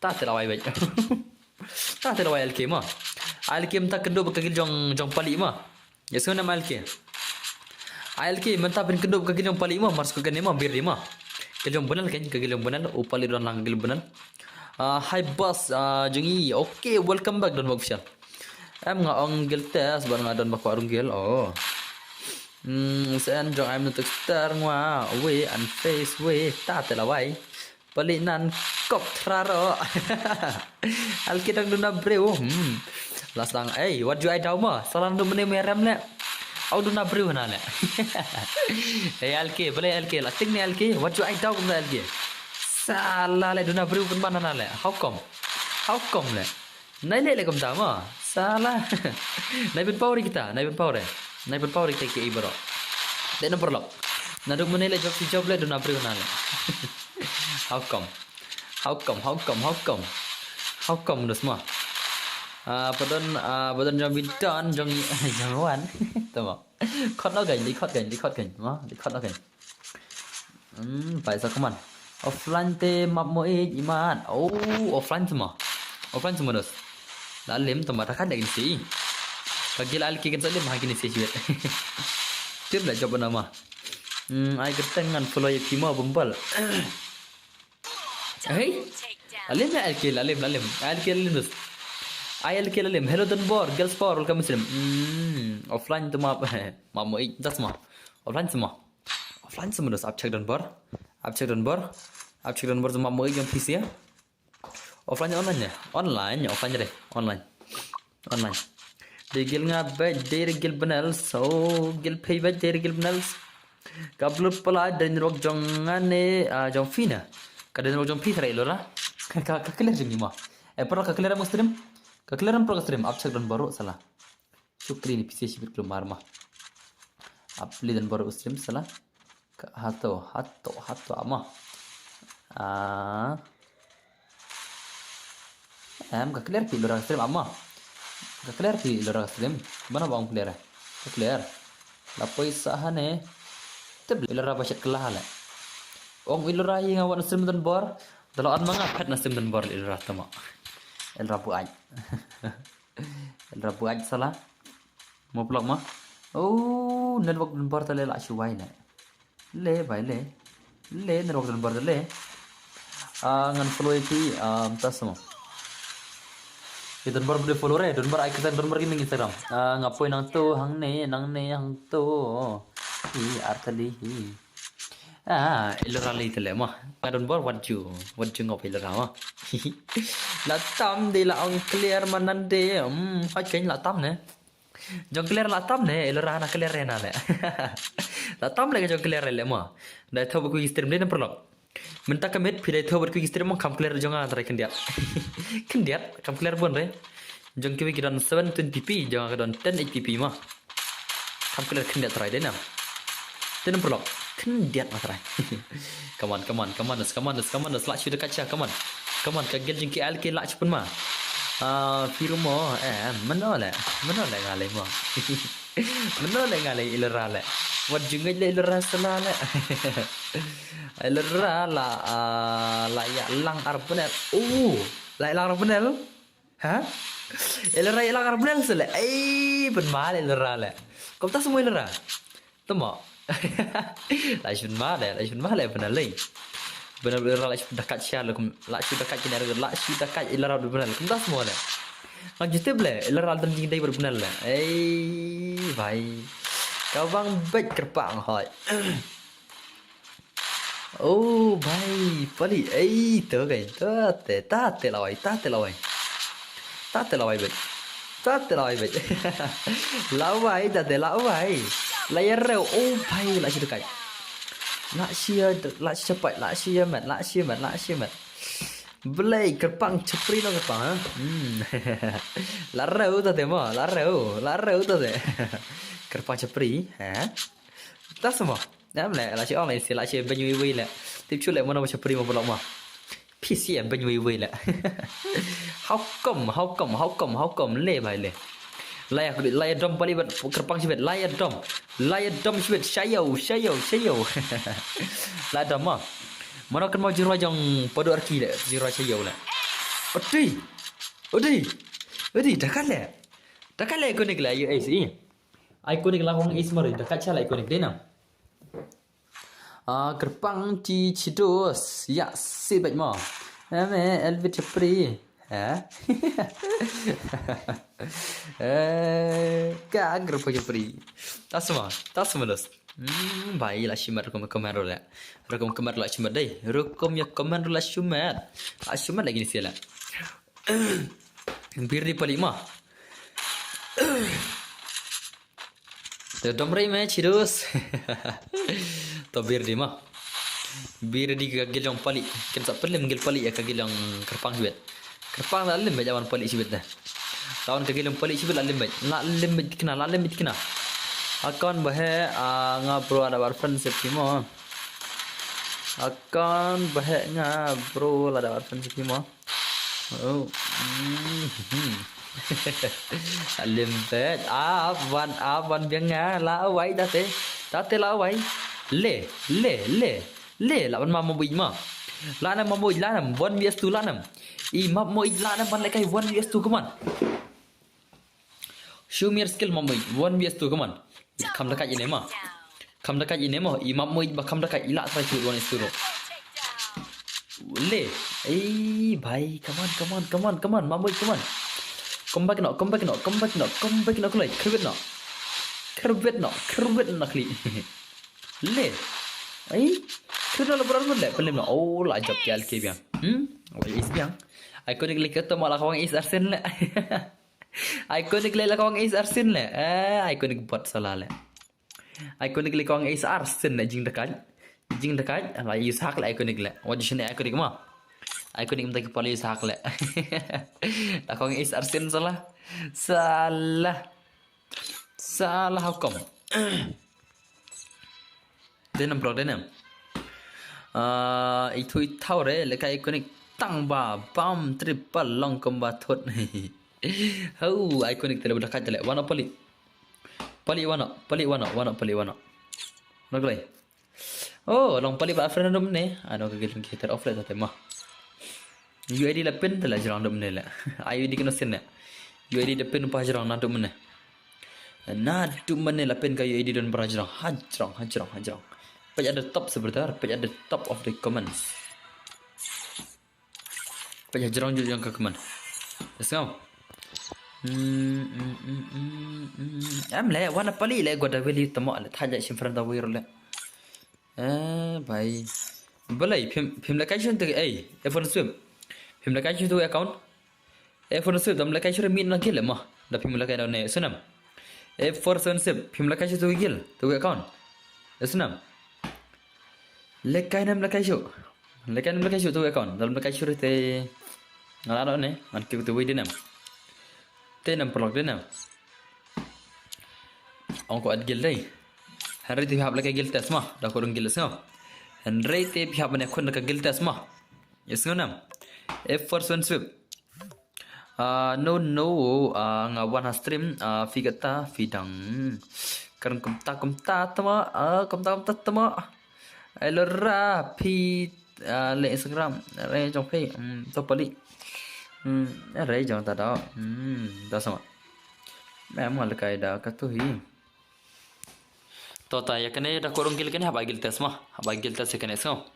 Ta te la wai wai. Ta te la wai alke ma. Alke mynta kyndu ba ka gil jong, jong pali ma. Ya sngewna ma alke. Alke mynta phin kyndu ba ka gil jong pali ma, mar sku kane ma, bir di ma. Ka gil jong Bunal kan, ka gil jong Bunal, u pali don lang ka gil Bunal. Ah, hi boss, ah, jong i. Okay, welcome back Don Bok Official. Em nga ong gil test, ban nga don ba ko arung gil. Oh. Hmm, sen jong ai mnu texter ngwa, we, an face, we, ta te la wai. Pali nan kop traro. Alke dang duna briew. Hmm. Las dang, ei, wat ju ai daw ma. Salan du mene me rem le. Au duna briew na le. Ei, alke, bale alke, la ting ne alke, wat ju ai daw kumta alke. Sala le duna briew pun mana na le. How come? How come le? Nai le le kumta ma. Sala. Nai pun power kita, nai pun power. Nai pun power kita ke ibaro. De number lock. Naduk mene le job si job le duna briew na le. How come? How come? How come? How come? How come dos ma? Ah, padon, ah, padon jong bidon, jong, jong wan. Tama. Khot no gain, di khot gain, di khot gain. Ma, di khot no gain. Hmm, paisa kaman. Offline te map mo e iman. Oh, offline semua. Offline semua dos. La lim tama takan dak insi. Kagil alki kan salim ha kini si siwet. Tim la job nama. Hmm, ai gerteng ngan follow ya pima bembal. Hey. Alim la alki, alim, alim. Alki alim dos. Ai alki alim. Hello Donbor, girls power, welcome stream. Hmm, offline tu map. Map mo e, das ma. Offline semua. Offline semua dos, ap check Donbor. Ap check Donbor. Ap check Donbor tu map mo e jong P C ya. Offline online ya? Online ya, offline ya deh. Online. Online. Dei gil nga bad, dei gil benel. So, gil pay bad, dei gil benel. Ka blut pala, dei network jong nga ne, ah, jong phi na. Ka dei network jong phi trai lora. Ka, ka clear jong ni ma. Eh, pernah ka clear mo stream? Ka clear mo pro stream, ap check Donbor sala. Shukri ni P C shibit klumar ma. Ap li Donbor u stream sala. Ka hato, hato, hato ama. Ah. Em, ka clear ki lora stream ama. Ka clear ki lora stream. Mana bang clear? Ka clear. La poi sahane. Tep lora ba shet kelah le. Ong ilora yi nga wan stream Donbor. Dalo an manga pet na stream Donbor ilora tama. Ilora buat. Rabuat sala. Mo blok ma. Oh, network Donbor tale la shuwai ne. Le bai le. Le network Donbor tale. Ah, ngan follow iti, ah, tas mo. Ki Donbor bude follow re, Donbor ai kita Donbor gini Instagram. Ah, ngapoi nang tu, hang ne, nang ne, hang tu. Hi, artali hi. Ah, ilora lei tele ma. Nga Donbor wat ju, wat ju ngop ilora ma. La tam de la ong clear ma nan de. Hmm, ha ken la tam ne. Jong clear la tam ne, ilora na clear re na le. La tam le jong clear le ma. Dai thob ku stream de na perlok. Mynta ka met phi dai thob ku stream ma kam clear jong nga trai kendiat. Kendiat, kam clear bon re. Jong kiwi ki don seven twenty P, jong ka don ten eighty P ma. Kam kena khyndiat trai dei na. Dei na perlok. Khyndiat ma trai. Come on, come on, come on, come on, come on, la shu dekat sha, come on. Come on, ka gel jingki al ki la shu pun ma. Ah, firu mo, eh, mano le, mano le ngalai mo. Mano le ngalai ilera le. Wat jingit le ilera sala le. Ilera la, ah, la ya lang ar benel. Oh, la ya lang ar benel. Ha? Ilera ilera ar benel sele. Ei, pynmal ilera le. Kumta semua ilera. Tama. La shu pynmal le, la shu pynmal le benel le. Benel ilera la shu dekat sha le kum, la shu dekat kini le, la shu dekat ilera benel. Kumta semua le. Nga ju tip le, la ral dam jingdei bad bnel le. Ei, bai. Ka bang bek kyrpang hoi. Oh, bai, pali. Ei, to kai, to te, ta te lawai, ta te lawai. Ta te lawai bek. Ta te lawai bek. Lawai, ta te lawai. La ya reu, oh, bai, la shi dekai. La shi, la shi chapai, la shi mat, la shi mat, la shi mat. Blei, kyrpang chapri no kyrpang, ha? Hmm. La reu ta te mo, la reu, la reu ta te. Kyrpang chapri, ha? Ta samo. Nam le, la shi online si, la shi ben yui wei le. Tip chu le mo na chapri mo blok mo. P C em ben yui wei le. How come, how come, how come, how come, le bai le. La ya, la ya dom pali bad kyrpang shibet, la ya dom. La ya dom shibet, shayo, shayo, shayo. La dom mo. Mano kan mau jirwa jong podo arki le, jirwa shayo le. Odi. Odi. Odi, dakat le. Dakat le iconic le, U S E. Iconic la kong is mari, dakat shala iconic dena. Ah, kyrpang ti chidos. Ya, si bek mo. Ame, Elvit chapri. Ha? Eh, ka kyrpang chapri. Tasma, tasma dos. Hmm, bai la shimat rukom comment ro la. Rukom comment la shimat dei. Rukom ya comment la shimat. La shimat lagi ni sila. Bir di pali ma. Te dom rei me chidus. To bir di ma. Bir di ka gil jong pali. Ken sa pelim gil pali ya ka gil jong kyrpang shibit. Kyrpang la lim bek awan pali shibit dah. Lawan ka gil jong pali shibit la lim bek. La lim bek tikna, la lim bek tikna. Akon bahe, ah, nga bro ada war friendship ki mo. Akon bahe nga bro la da war friendship ki mo. Oh. Mhm. Alim bet. Ap wan, ap wan biang nga. La wai tate. Tate la wai. Le, le, le. Le, la wan ma mo buit ma. La nam mo buit, la nam. One V S two la nam. I map mo it la nam ban le kai one V S two, come on. Show me your skill, Mamui. One V S two, come on. Kham da kaj ine ma. Kham da kaj ine ma. I Mamui ba kham da kaj ila try shoot one V S two ro. Le. Ei, bhai, come on, come on, come on, come on, Mamui, come on. Come back no, come back no, come back no, come back no, kulai. Kyrwit no. Kyrwit no, kyrwit no kli. Le. Ei. Kyrwit no la brar le. Pelim no. Oh, la jop ke al ke biang. Hmm? Wai is biang. Iconic le ke to ma la khawang is arsen le. Iconic le la kong is arsin le. Eh, iconic bot sala le. Iconic le kong is arsin le jing dekat. Jing dekat, la use hack le iconic le. Wajib sini iconic ma. Iconic minta kepala use hack le. La kong is arsin sala. Sala. Sala hukum. Denem bro, denem. Ah, itu itau re, lekai iconic tang ba, bam, triple, long combat thot. Hau, iconic tele budak kat tele. Wano pali. Pali wano, pali wano, wano pali wano. Naglai. Oh, long pali ba friend dum ne. Ano ka gilung kita offline ta tema. U I D la pin te la jrong dum ne la. U I D kino sin ne. U I D da pin pa jrong na dum ne. Na dum ne la pin ka U I D don bra jrong. Ha jrong, ha jrong, ha jrong. Page at the top sebentar, page at the top of the comments. Page ha jrong ju jong ka comment. Let's go. Hmm, hmm, hmm, hmm, hmm. Em le, wana pali le, gua da wili tamo le, thaja sim friend da wiro le. Eh, bhai. Balai, phim, phim la kai shun tu, eh, F one Swift. Phim la kai shun tu account. F one Swift, dam la kai shun min na gil ma. Da phim la kai da ne, sunam. F four seven Swift, phim la kai shun tu gil, tu account. Sunam. Lekai nam lekai shu. Lekai nam lekai shu tu account. Dam lekai shu te. Ngala do ne, man ki tu wi dinam. Te nam prolog dinam. Ong ko at gil dai. Henry te hap lekai gil test ma. Da ko dong gil sngo. Henry te hap ne kun ka gil test ma. Yes ngo nam. F four seven Swift. Ah, no, no, ah, nga wan ha stream, ah, phi kata, phi dang. Kan kumta, kumta tama, ah, kumta, kumta tama. Elora, phi, ah, le Instagram, re jong phi, hmm, to pali. Hmm, re jong ta da, hmm, da sama. Mem nga lekai da ka tu hi. To ta, ya kane da korong gil kane haba gil test ma, haba gil test ya kane so.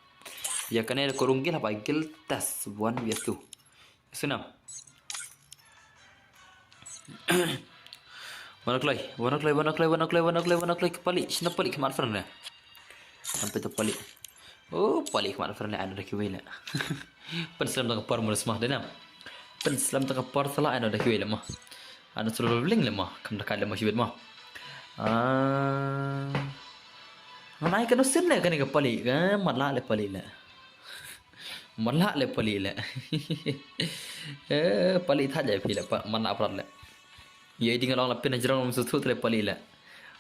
Ya kane da korong gil haba gil test one vs two. Sunam. Wan kloi, wan kloi, wan kloi, wan kloi, wan kloi, wan kloi, ka pali, shna pali khmat friend ne. Sampai tu pali. Oh, pali khmat friend ne, ano da kiwei le. Pynslem tang ka por mo sma de nam. Pynslem tang ka por sala, ano da kiwei le mo. Ano solo bling le mo, kam da kai le mo shibit mo. Ah. Nganai ka no sin le kane ka pali, ka matlah le pali le. Matlah le pali le. Eh, pali tha jai phi le, pa, matlah prat le. Ye ding long la pina jrong um suthu le pali le.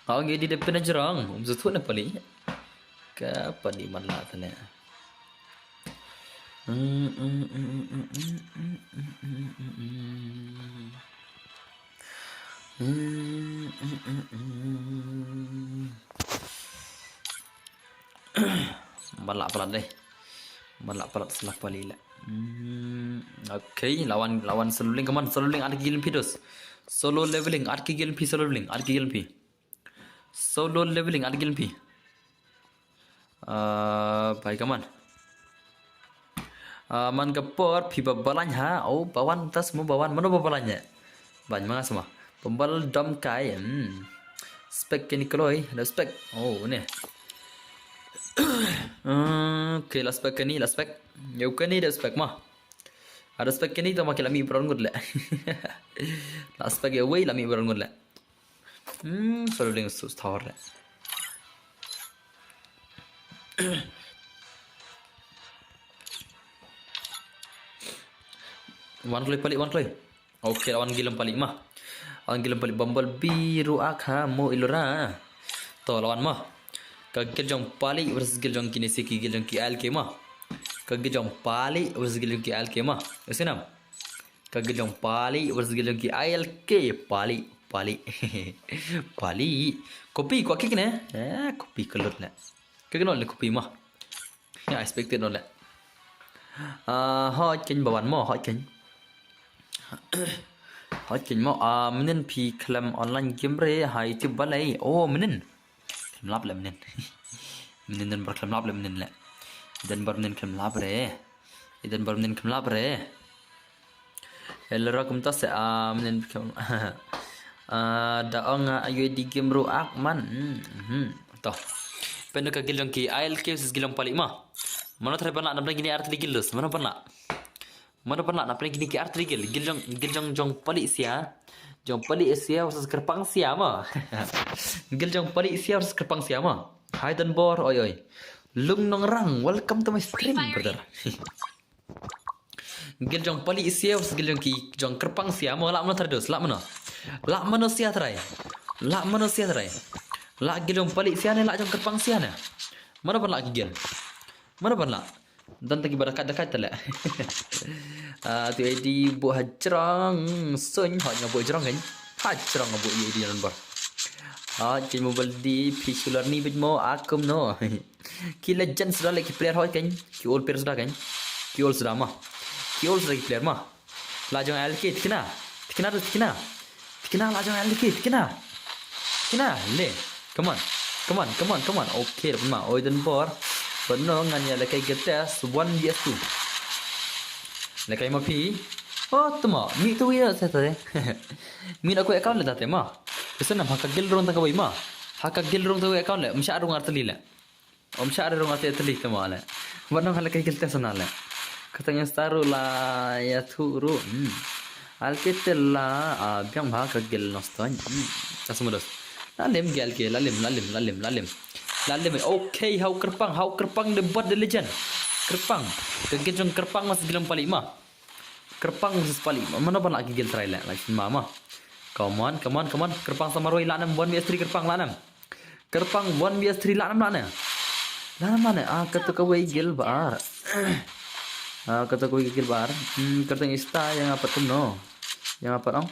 Ong ye di de pina jrong um suthu le pali. Ka pali matlah le. Ban lah palat deh. Ban lah palat salah pali le. Hmm, okay, lawan, lawan solo link, come on, solo link, ada gilin pidos. Solo leveling, ada gilin pi, solo leveling, ada gilin pi. Solo leveling, ada gilin pi. Ah, bai, come on. Ah, man ka por phi ba balan ha. Oh, bawan tas mo bawan. Mano ba balan ya? Ban mangas mo. Pembal dom kai. Hmm. Spek kini kloi, ada spek. Oh, ne. Hmm, okay, la spek kini, la spek. Yo kini da spek mo. Ada spek kini to ma ki la mi bron ngut le. La spek ya wei la mi bron ngut le. Hmm, solo link sus thor le. Wan kloi pali, wan kloi. Okay, lawan gilong pali mo. Lawan gilong pali bumble biru ak ha mo ilora. To lawan mo. Ka giljong pali versus giljong kini siki giljong ki L K mo. Ka giljong pali versus giljong ki L K mo. Isi nam. Ka giljong pali versus giljong ki L K pali, pali. Pali. Kopi ko kik ne? Eh, kopi kelut le. Ka giljong le kopi mo. Ya, expected no le. Ah, hot ken bawan mo, hot ken. Hot ken mo, ah, menen phi khlem online game re, ha YouTube balai. Oh, menen. Khlem lap le menen. Menen dan bar khlem lap le menen le. Dan bar menen khlem lap re. Dan bar menen khlem lap re. Hello, kum ta se, ah, menen khlem. Ah, da ong, ah, U A D game ru ak man. Hmm, hmm. To. Pynda ka giljong ki I L K sis giljong pali mo. Mano trai ban lah na pynda kini ar tli gildos. Mano ban lah. Mano pynlah na pynlong kini ki ar tli gil, giljong, giljong jong pali sia. Jong pali sia versus kyrpang sia mo. Giljong pali sia versus kyrpang sia mo. Hai Don Bor, oi oi. Lung Nongrang, welcome to my stream, brother. Giljong pali sia versus giljong ki, jong kyrpang sia mo, lah mano trai dos, lah mano. Lah mano sia trai. Lah mano sia trai. Lah giljong pali sia ne, lah jong kyrpang sia ne. Mano ban lah ki gil. Mano ban lah. Dan tagi ba dakat dakat tale. Ah, tu edi bu hajrong sun hot nga bu hajrong kan. Hajrong nga bu edi nan bar. Ah, cin mobile di pisular ni bit mo akum no. Ki legend sudah lagi player hot kan. Ki all player sudah kan. Ki all sudah mah. Ki all sudah lagi player mah. La jong L K tikna. Tikna tu tikna. Tikna la jong L K tikna. Tikna le. Come on. Come on, come on, come on. Okay, ma oi dan bor. Bano ngan ya lekai getes one V S two. Lekai ma phi. Oh, tuma. Mi tu ya sa te. Mi la ko account le tate ma. Bisa nam haka gil rong tang kawai ma. Haka gil rong tang account le. Msha rong artali le. Om sha re rong ate teli te ma le. Wat nong hale kai kilte sana le. Katang ya staru la ya thu ru. Hmm. Al kitel la, ah, biang ba ka gil noston. Hmm. Tas mudos. Lalim gel ke, lalim, lalim, lalim, lalim. Lalim, okay, hau kerpang, hau kerpang de bot de legend. Kerpang. Ka gil jong kerpang mas gilang pali ma. Kerpang versus pali. Mano ban lah ki gil try le. Like mama. Come on, come on, come on. Kerpang sama roi lah nam. One V S three kerpang lah nam. Kerpang one V S three lah nam lah ne. Lah nam lah ne. Ah, kata kawei gil ba ar. Ah, kata kawei gil ba ar. Hmm, kata ista yang apat kumno. Yang apat ong.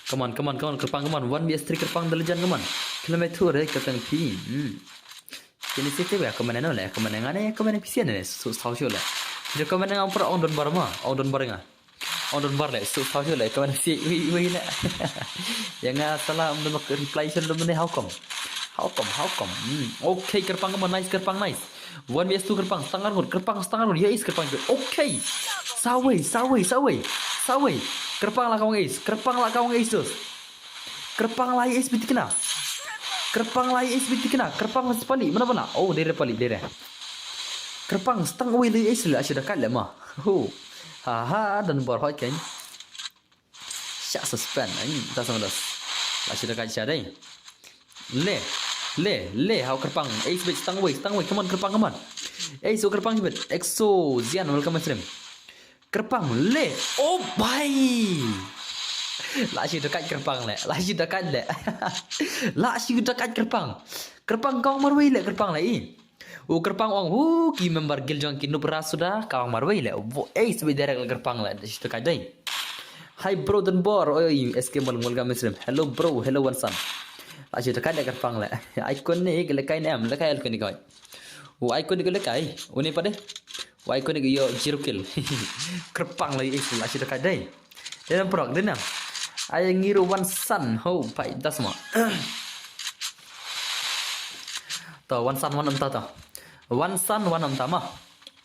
Come on, come on, come on. Kerpang, come on. One V S three kerpang de legend, come on. Kilometer re kata phi. Hmm. Kini siti ba, kemana no le, kemana ngane, kemana pisian ne, su sau sio le. Jo kemana ngam per ong don bar ma, ong don bar nga. Ong don bar le, su sau sio le, kemana si, wi, wi le. Ya nga salah, ong don reply sio don ne, how come? How come, how come? Hmm. Okay, kerpang kemana, nice, kerpang nice. One V S two Kyrpang, stang arngut, Kyrpang, stang arngut, ïa ace Kyrpang. Okay. Sawei, sawei, sawei, sawei. Kyrpang la kawang ace, Kyrpang la kawang ace dos. Kyrpang la ïa ace bit kena. Kyrpang la ïa ace bit kena, Kyrpang la pali, mana mana. Oh, dere pali, dere. Kyrpang, stang wei la ace la, shu da kat le ma. Ho. Ha ha, dan bor hoi keng. Sha suspend, ai, ta sama das. La shu da kat sha dei. Le, le, le, hau Kyrpang. Ace bit, stang wei, stang wei, come on, Kyrpang, come on. Ace, oh, Kyrpang bit. Exo, Zian, welcome my stream. Kyrpang, le, oh, bhai. La shu da kat Kyrpang le, la shu da kat le. La shu da kat Kyrpang. Kyrpang kawang marwei le, Kyrpang le, i. U Kyrpang ong, hu, ki member guild jong ki nup ra suda, kawang marwei le. Vo, eh, sbi direct le Kyrpang le, shu da kat dei. Hi bro Don Bor, oi, S K Mol, welcome stream. Hello bro, hello Wansan. La shu da kat le Kyrpang le. Iconic, le kai nem, le kai iconic koi. U Iconic le kai, u ne pade. U Iconic ïoh zero kill. Kyrpang la ïa ace, la shu da kat dei. Dei nam prok, dei nam. Ai ngiru Wansan, ho, pai, das ma. To, Wansan, wan am ta to. Wansan, wan am ta ma.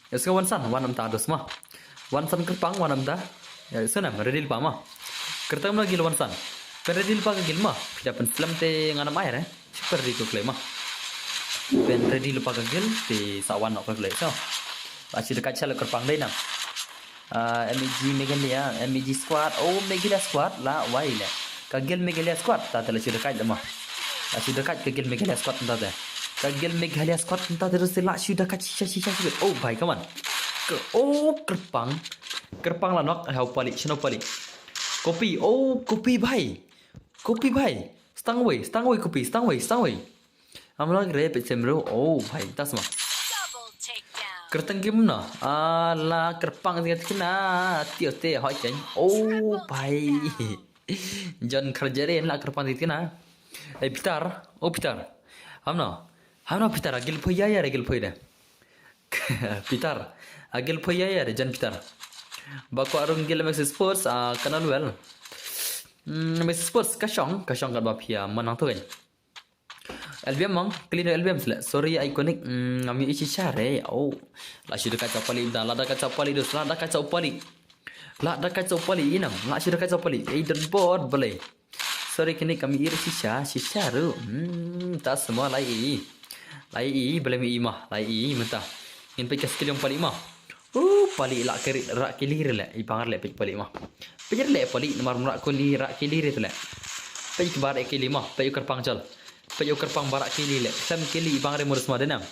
Ïa, ska Wansan, wan am ta dos ma. Wansan Kyrpang, wan am ta. Ïa, ska nam, ready lypa ma. Kyrteng ma guild Wansan. Pyn ready lypa ka guild ma. Phi da pynslem te ngan ym ai re. Pyn ready ko klei ma. Pyn ready lypa ka guild, te sa wan noh ko klei. So. La shu da kat sha le Kyrpang dei nam. Ah, M E G Meghalaya, M E G Squad. Oh, Meghalaya Squad, la wai le. Ka guild Meghalaya Squad, ta te la shu da kat le ma. La shu da kat ka guild Meghalaya Squad ta te. Ka guild Meghalaya Squad ta te la shu da kat shisha, shisha, shisha. Oh, bhai, come on. Ke-, oh, Kyrpang. Kyrpang la nok, hau pali, shano pali. Kopi, oh, kopi bhai. Kopi bhai. Stang wei, stang wei kopi, stang wei, stang wei. Am la gre pe sem ro, oh, bhai, tas ma. Double takedown. Kyrteng game na. Ah, la Kyrpang tiga tiga na. Tio te, hoi ken. Oh, bhai. John Kharjere la Kyrpang tiga tiga na. Eh, Peter, oh, Peter. Am na. Am na Peter, agil phoya ya, agil phoya de. Peter, agil phoya ya, Jan Peter. Ba ko arung gil Maxi Sports, ah, Kanal Well. Mm, Maxi Sports, ka shong, ka shong kat ba phi ïa, man hangto kan. L B M mang, clean L B M sle. Sorry, Iconic, mm, ngam ïohi shisha re. Oh, la shu da kat sa u pali, da, la da kat sa u pali, dos, la da kat sa u pali. La da kat sa u pali, inam, la shu da kat sa u pali. Eh, Don Bor, balei. Sorry, kine kam ïohi shisha, shisha ruh. Hmm, ta sma la ïohi. La ïohi, balei ym ïohi ma, la ïohi mynta. Ngin peit ka skill jong pali ma. Uh, pali la kiri, rak kili re le, i bang re le peit pali ma. Peit re le pali, namar rak kili, rak kili re le. Peit ka bar e kili ma, peit u Kyrpang jol. Peit u Kyrpang ba rak kili le. Khlem kili i bang re murus ma de nam.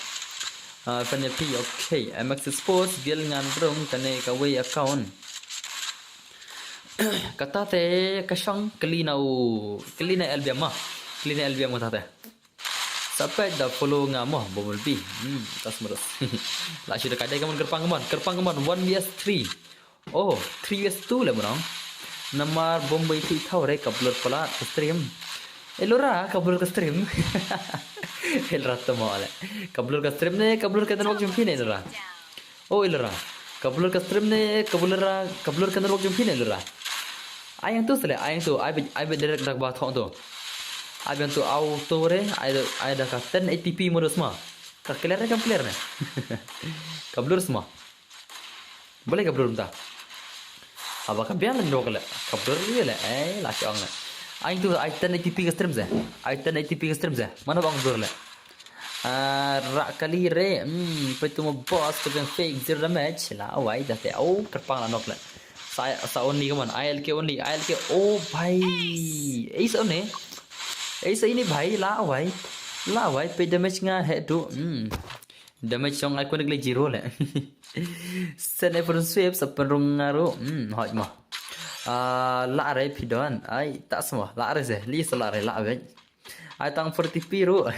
Ah, fan ya phi, okay. M X Sports, guild ngan rung, kane kawei account. Kata te ka shong kylli na u, kylli na L B M ma. Kylli na L B M kata te. Sa peit da follow nga mo, Bumblebee. Hmm, tas murus. La shu da kat dei, come on, Kyrpang, come on. Kyrpang, come on, one V S three. Oh, three V S two le mo nong. Namar Bombay three thaw re ka blur palat ka stream. Elora ka blur ka stream. Elora to mo le. Ka blur ka stream ne, ka blur ka network jong phi ne, Elora. Oh, Elora. Ka blur ka stream ne, ka blur ra, ka blur ka network jong phi ne, Elora. Ai yang tu sele, ai yang tu, ai bit, ai bit direct dak ba thong tu. Ai bit tu auto re, ai da, ai da ka ten eighty P modus ma. Ka clear ne, ka clear ne. Ka blur sma. Balei ka blur mynta. Haba ka biang network le. Ka blur le le. Eh, la shong le. Ai tu, ai ten eighty P ka stream se. Ai ten eighty P ka stream se. Mana bang blur le. Ah, rak kali re. Hmm, peit tu mo boss, ka jong fake zero damage. La wai da te. Oh, Kyrpang la nok le. Sa, sa only, come on. I L K only, I L K. Oh, bhai. Ace only. Ace ini bhai, la wai. La wai, peit damage nga he tu. Hmm. Damage jong Iconic le zero le. Sen e pun sweep, sa pun rung nga ruh. Hmm, hot mo. Ah, la re phi don. Ai, tas mo. La re se. Li sa la re, la wai. Ai tang forty P ruh.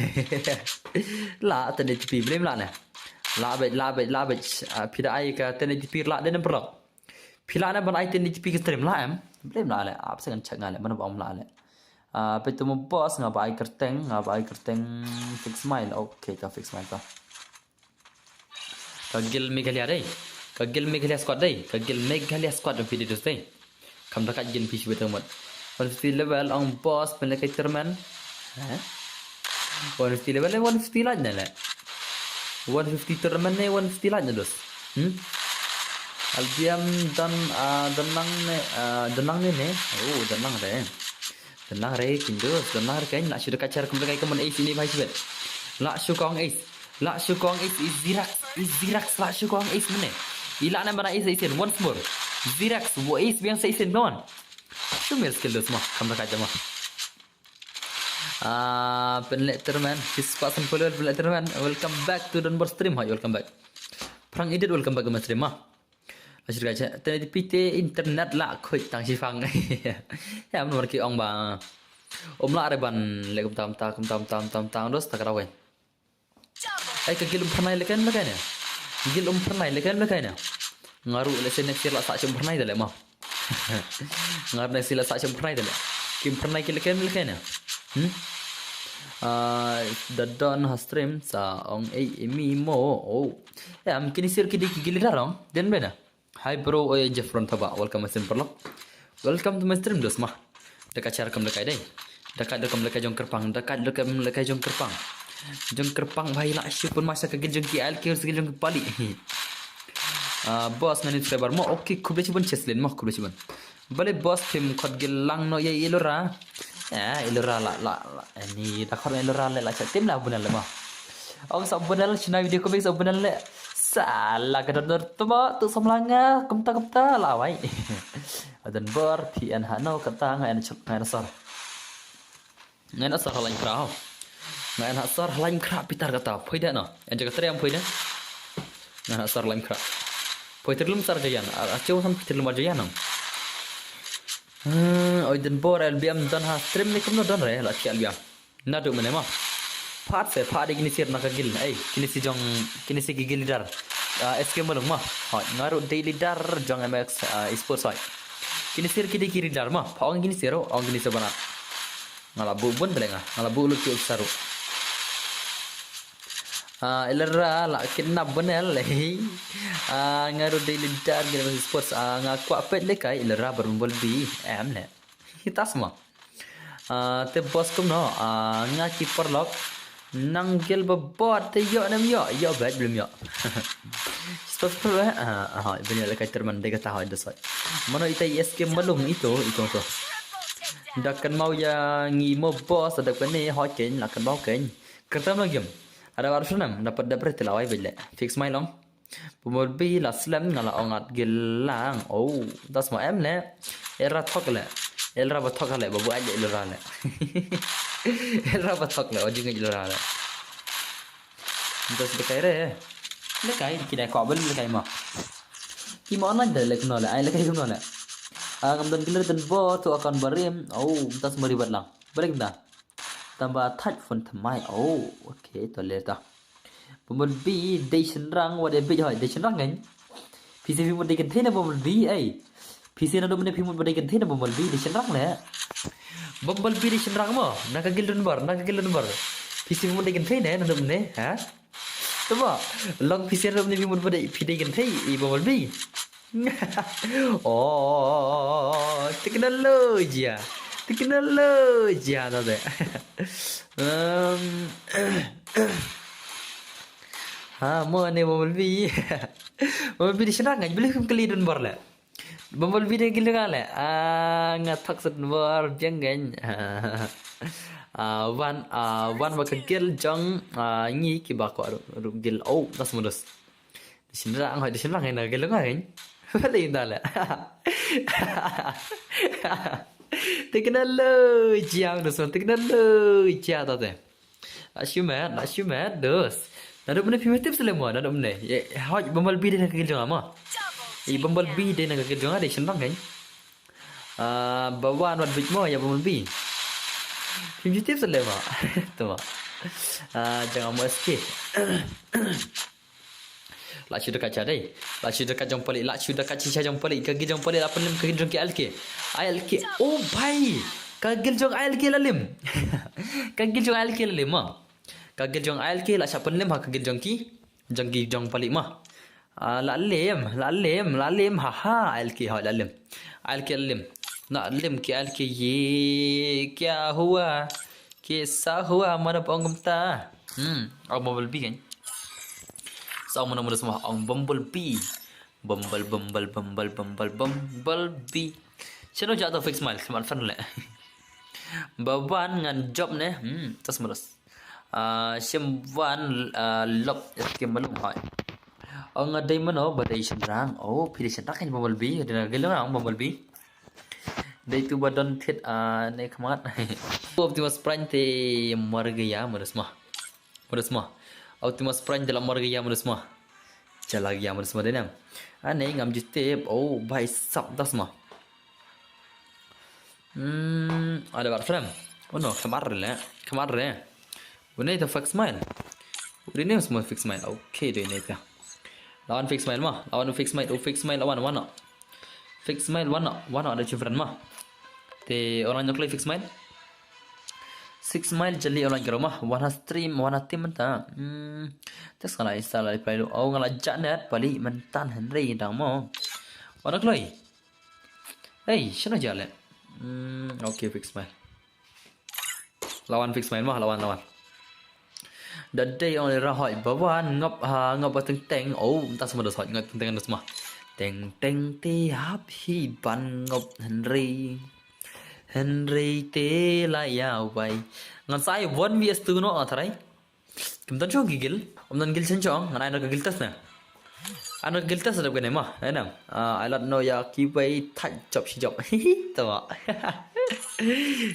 La, ten eighty P, blame la ne. La beit, la beit, la beit. Ah, phi da ai ka ten eighty P la de nam prok. Phi la ne ban ai ten eighty P ka stream la em. Blame la le. Ap se kan check nga le, mana ba ong la le. Ah, peit tu mo boss, nga ba ai kyrteng, nga ba ai kyrteng Fix Smile. Okay, ka Fix Smile ka. Ka guild Meghalaya dei. Ka guild Meghalaya squad dei. Ka guild Meghalaya squad dei phi dei dus dei. Kam da kat guild phi shibit amat. One fifty level ong boss pynleh kai tournament. Ha? One fifty level, one fifty laj ne le. One fifty tournament ne, one fifty lak ne dos. Hmm? Albiam dan, ah, dan lang ne, ah, dan lang ne ne. Oh, dan lang re. Dan lang re, kin dos, dan lang re kan. Lah shu da kachar kum da kai kaman ace ini bhai sibet. Lah shu kong ace. Lah shu kong ace, is Zirax, is Zirax, lah shu kong ace mane. Ila na mana ace, ace, once more. Zirax, wo ace, biang sa ace, come on. Shu mir skill dos mo, kam da kai jama. Ah, Penlet Terman, this person follower Penlet Terman. Welcome back to Donbor stream. Hi, welcome back. Phrang Edit, welcome back to my stream ma. Ashir gacha, tene di pite internet la khoi tang shifang. Ya, mun ki ong ba. Om la re ban le kum tam ta, kum tam tam tam tang dos ta karawen. Ai ka gil um pernai leken leken ya. Gil um pernai leken leken ya. Ngaru le se next year la sa chim pernai dale ma. Ngar na sila sa chim pernai dale. Kim pernai ki leken leken ya. Hmm? Ah, da don ha stream sa ong ei emi mo. Oh. Ya, am kini sir ki di ki gili darong. Den bena. Hi bro, oi Jeffron Thaba. Welcome stream perlo. Welcome to my stream dos ma. Da ka char kam da kai dai. Da ka da kam da kai jong kerpang. Da ka da kam da kai jong kerpang. Jong kerpang bhai la shu pun masa ka gil jong ki al ki jong ki pali. Ah, boss ngani subscriber mo. Okay, khublei chibun cheslin mo, khublei chibun. Bale boss phim khot gil lang no ya Ilora. Ya, Ilora la la la. Ni da khot Ilora le la cha tim la bunal le mo. Ong sa bunal china video ko sa bunal le. Sala ka dor tu mo tu samlanga kumta kumta la wai. Adan bor P N ha no kata ngai na chuk ngai na sor. Ngan asar halain kra ho. Ngan asar halain kra pitar kata. Phoida no. Anja kata yang phoida. Ngan asar halain kra. Phoitir lum sar jayan. Acho san phoitir lum jayan no. Hmm, oi den bor L B M don ha stream ni kumno don re la ki L B M. Nadu mene ma. Phat se phat de kini sir na ka gil. Ei, kini si jong kini si ki gil leader. Ah, S K Malung ma. Hoi, ngaru de leader jong M X, ah, esports hoi. Kini sir ki de ki leader ma. Pha ong kini sir, ong kini sir bana. Nga la buh bun bele nga. Nga la buh lut ki saru. Ah, Ilera la kidnap bun el. Ah, ngaru daily dar gina sports. Ah, nga kwah pet le kai Ilera bar bol bi. Em le. Hitas mo. Ah, te boss kum no. Ah, nga ki parlok. Nang gil ba bot te yo nem yo. Yo bet belum yo. Sports pro eh. Ah, ah, ben yo le kai terman de kata hoi desoi. Mano ita S K Malung ito, ito to. Da kan mau ya ngi mo boss da kan ne ho ken la kan mau ken. Kertam la gem. Ada baru senam dapat dapat telah wai bele. Fix mai long. Bumble bee la slem nga la ong at gilang. Oh, das ma em le. Era thok le. Era ba thok le babu aja Ilera le. Era ba thok le ojing Ilera le. Das de kai re. Le kai ki dai ko bel le kai ma. Ki ma online de le kuno le ai le kai kuno le. Ah, ngam don giler den bo tu akan barim. Oh, das mari bat lang. Balik dah. Tamba thait phone thamai. Oh, okay, to le ta. Bumble bee dei shynrang wa dei bit hoi dei shynrang kan. Phi se phi mut dei kan thei na bumble bee ai. Phi se na dum ne phi mut dei kan thei na bumble bee dei shynrang le. Bumble bee dei shynrang mo. Na ka gil dun bar, na ka gil dun bar. Phi se phi mut dei kan thei ne na dum ne, ha? Tama, long phi se na dum ne phi mut dei phi dei kan thei i bumble bee. Oh, teknolojia. Teknolojia no de. Um, ha, mo ne bumble bee. Bumble bee di shynrang ngan beli kum kali dun bar le. Bumble bee de gil nga le. Ah, nga thak sat dun bar biang ngan. Ah, wan, ah, wan ba ka gil jong, ah, ngi ki ba ko ru, ru gil. Oh, das mudus. Di shynrang hoi di shynrang ngan gil nga ngan. Balik dah le. Teknolojia dos teknolojia ta te. La shu met, la shu met dos. Na dum ne phi met tips le mo, na dum ne. Ye hoi bumble bee de na ka gil jong mo. I bumble bee de na ka gil jong de shynrang kan. Ah, ba wan wat bit mo ya bumble bee. Phi met tips le mo. Tu mo. Ah, jong mo S K. La shu da ka cha dei. La shu da ka jong pali, la shu da ka chi cha jong pali, ka gil jong pali la pynlem ka gil jong ki L K. L K. Oh bhai. Ka gil jong L K la lem. Ka gil jong L K la lem ma. Ka gil jong L K la sha pynlem ha ka gil jong ki. Jong ki jong pali ma. Ah, la lem, la lem, la lem ha ha L K ha la lem. L K la lem. Na lem ki L K ye kya hua? Kaisa hua mana pong kumta. Hmm, au bumble bee kan. Ong mano mano sma, ong Bumblebee. Bumble, bumble, bumble, bumble, bumblebee. Shano ja to fix smile, smat fan le. Ba wan ngan job ne. Hmm, tas malos. Ah, shim wan, ah, lop, skim malum hai. Ong nga dei mano, ba dei shynrang. Oh, phi dei shynrang kan Bumblebee, dei na gelo na Bumblebee. Dei tu ba don thit, ah, ne khmat. Optimus Prime te mar gaya, malos ma. Malos ma. Optimus Prime te la mar gaya, malos ma. Jala gaya, malos ma, dei nam. Ane ngam ju tip, oh, bhai sab das ma. Hmm, ada bat frame. Oh no, khamar le, khamar le. Une ta fix smile. Une ne semua fix smile. Okay, dei ne ta. Lawan fix smile ma, lawan fix smile, oh fix smile lawan, wan no. Fix smile wan no, wan no ada chifran ma. Te orang nyokle fix smile. Six mile jali online karo ma, wan ha stream, wan ha team mynta. Hmm. Test nga la install la play lu. Oh, nga la janet pali mynta Henry dang mo. Wan ha kloi. Hey, shano jale. Hmm, okay, fix mile. Lawan fix mile ma, lawan, lawan. Da dei ong le ra hoi ba wan ngop ha, ngop ba teng teng. Oh, mynta semua dos hoi ngop teng teng dos ma. Teng teng te hap hi ban ngop Henry. Henry te la ya wai. Ngan sai one v two no nga tharai. Kim don chong ki gil. Om don gil chen chong. Ngan ai no ka gil test na. Ano gil test da kane ma. Ai nam. Ah, ai lat no ya ki wai thai chop shi chop. Tawa.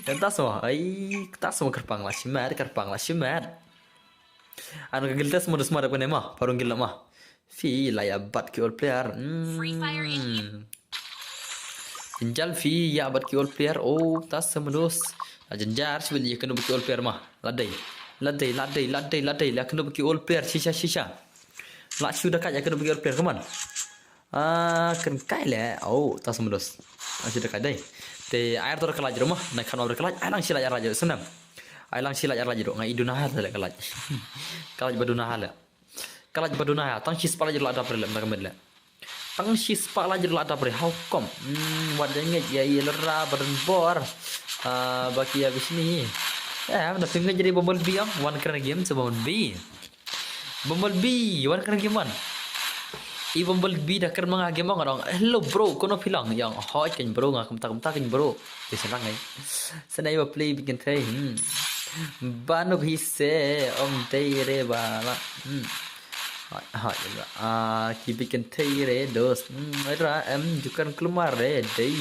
Kan tas ma. Ai, tas ma, kyrpang la shimat, kyrpang la shimat. Ano ka gil test ma, dos ma da kane ma. Parung gil ma. Phi la ya bat ki all player. Hmm. Free Fire India. Jynjar phi ya bat ki all player. Oh, tas sa mudus. La jynjar sibit ya kano bat ki all player ma. La dei. La dei, la dei, la dei, la dei. La kano bat ki all player. Shisha, shisha. La shu da ka ya kano bat ki all player. Come on. Ah, kan kai le. Oh, tas sa mudus. La shu da ka dei. Te air tor ka la jero ma. Na kan air ka la. Ai lang shi la ya la jero. Senam. Ai lang shi la ya la jero. Nga i duna ha le ka la. Ka la ba duna ha le. Ka la ba duna ha. Tang shi spah la jero la dap re le. Mna ka met le. Tang shi spah la jero la dap re, how come? Hmm, wat da ngeit ya i lora ba don bor. Ah, ba ki ya bishni. Eh, na phim ngeit jeri Bumblebee ong, wan kren game sa Bumblebee. Bumblebee, wan kren game wan. I Bumblebee da kren ma nga game ong, ong, "Hello bro, kono phi long?" Ong, "Hoi ken bro, nga kumta kumta ken bro." Te senang ai. Senai ba play bikin thei. Hmm. Ba nuk hi se, om tei re ba la. Hmm. Ha, ha, ha, ah, ki bikin thei re, dos. Hmm, ra, em, jukan klumar re, dei.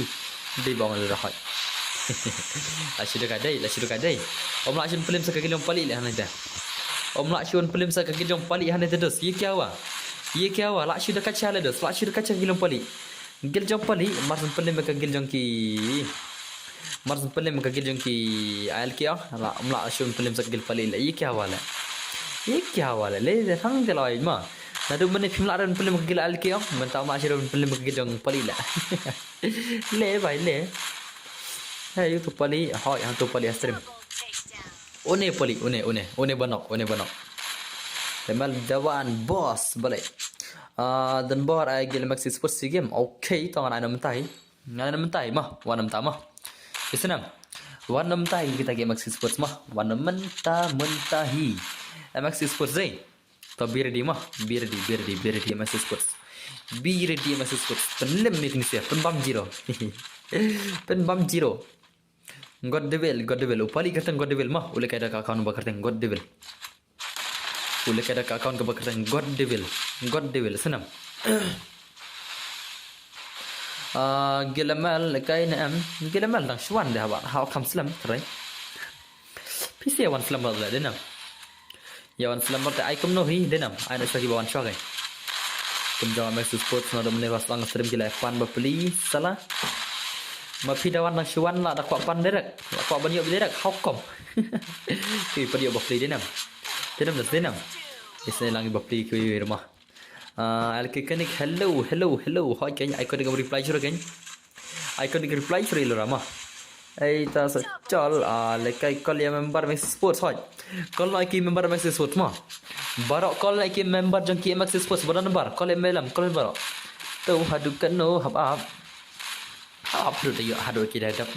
Dei bang le ra hoi. La shu da ka dei, la shu da ka dei. Om la shun film sa ka gil jong pali le hane da. Om la shun film sa ka gil jong pali hane da dos. Ye kya hua? Ye kya hua? La shu da ka cha le dos. La shu da ka cha gil jong pali. Gil jong pali, mar syn pynlem ka gil jong ki. Mar syn pynlem ka gil jong ki A L K ong, la, ym lah shu pynlem sa ka gil pali le. Ye kya hua le. Ye kya hua le. Le, le, thang te loi ma. Naduh mynne phim lah re pynlem ka gil A L K ong, mynta ym lah shu pynlem ka gil jong pali le. Le, bhai, le. Hey, tu pali, hoi, hang tu pali ha stream. Une pali, une, une, une ba nok, une ba nok. Te mal dawan boss, bale. Ah, don bor ai gil Maxi Sports si game. Okay, to ngan ai na mynta hi. Ngan ai na mynta hi ma, wan na mynta ma. Isnam. Wan na mynta hi kita gil Maxi Sports ma. Wan na mynta, mynta hi. Maxi Sports dei. To be ready ma, be ready, be ready, be ready Maxi Sports. Be ready Maxi Sports. Pynlem ni kini sia, pynbam zero. Pynbam zero. God Devil, God Devil. U pali kyrteng God Devil ma. U lehkai da ka account ba kyrteng God Devil. U lehkai da ka account ba kyrteng God Devil. God Devil. Senam. Ah, Gilamel, lehkai ne em. Gilamel dang shwan de haba. How come slam, try. Phi se wan slam ba le, denam. Ya wan slam ba te ai kumno hi, denam. Ai na saki ba wan shwa kai. Kum jong Maxi Sports na domne ba slang stream ki la pan ba pli, sala. Ma phi da wan dang shwan la da kwah pan direct. La kwah ban yoh direct, how come? Ki pan yoh ba pli, denam. Denam das, denam. Isne lang ba pli ki rumah. Ah, L K Konik, hello, hello, hello. Hoi ken, ai konik reply shuh ken. Ai konik reply shuh lo rama. Ei ta sa chol, ah, lehkai call ya member Maxi Sports hoi. Call na ki member Maxi Sports ma. Baroh call na ki member jong ki Maxi Sports, baroh number, call ya melam, call baroh. To haduh kano hap hap. Hap hap dut ayo, haduh ki dap.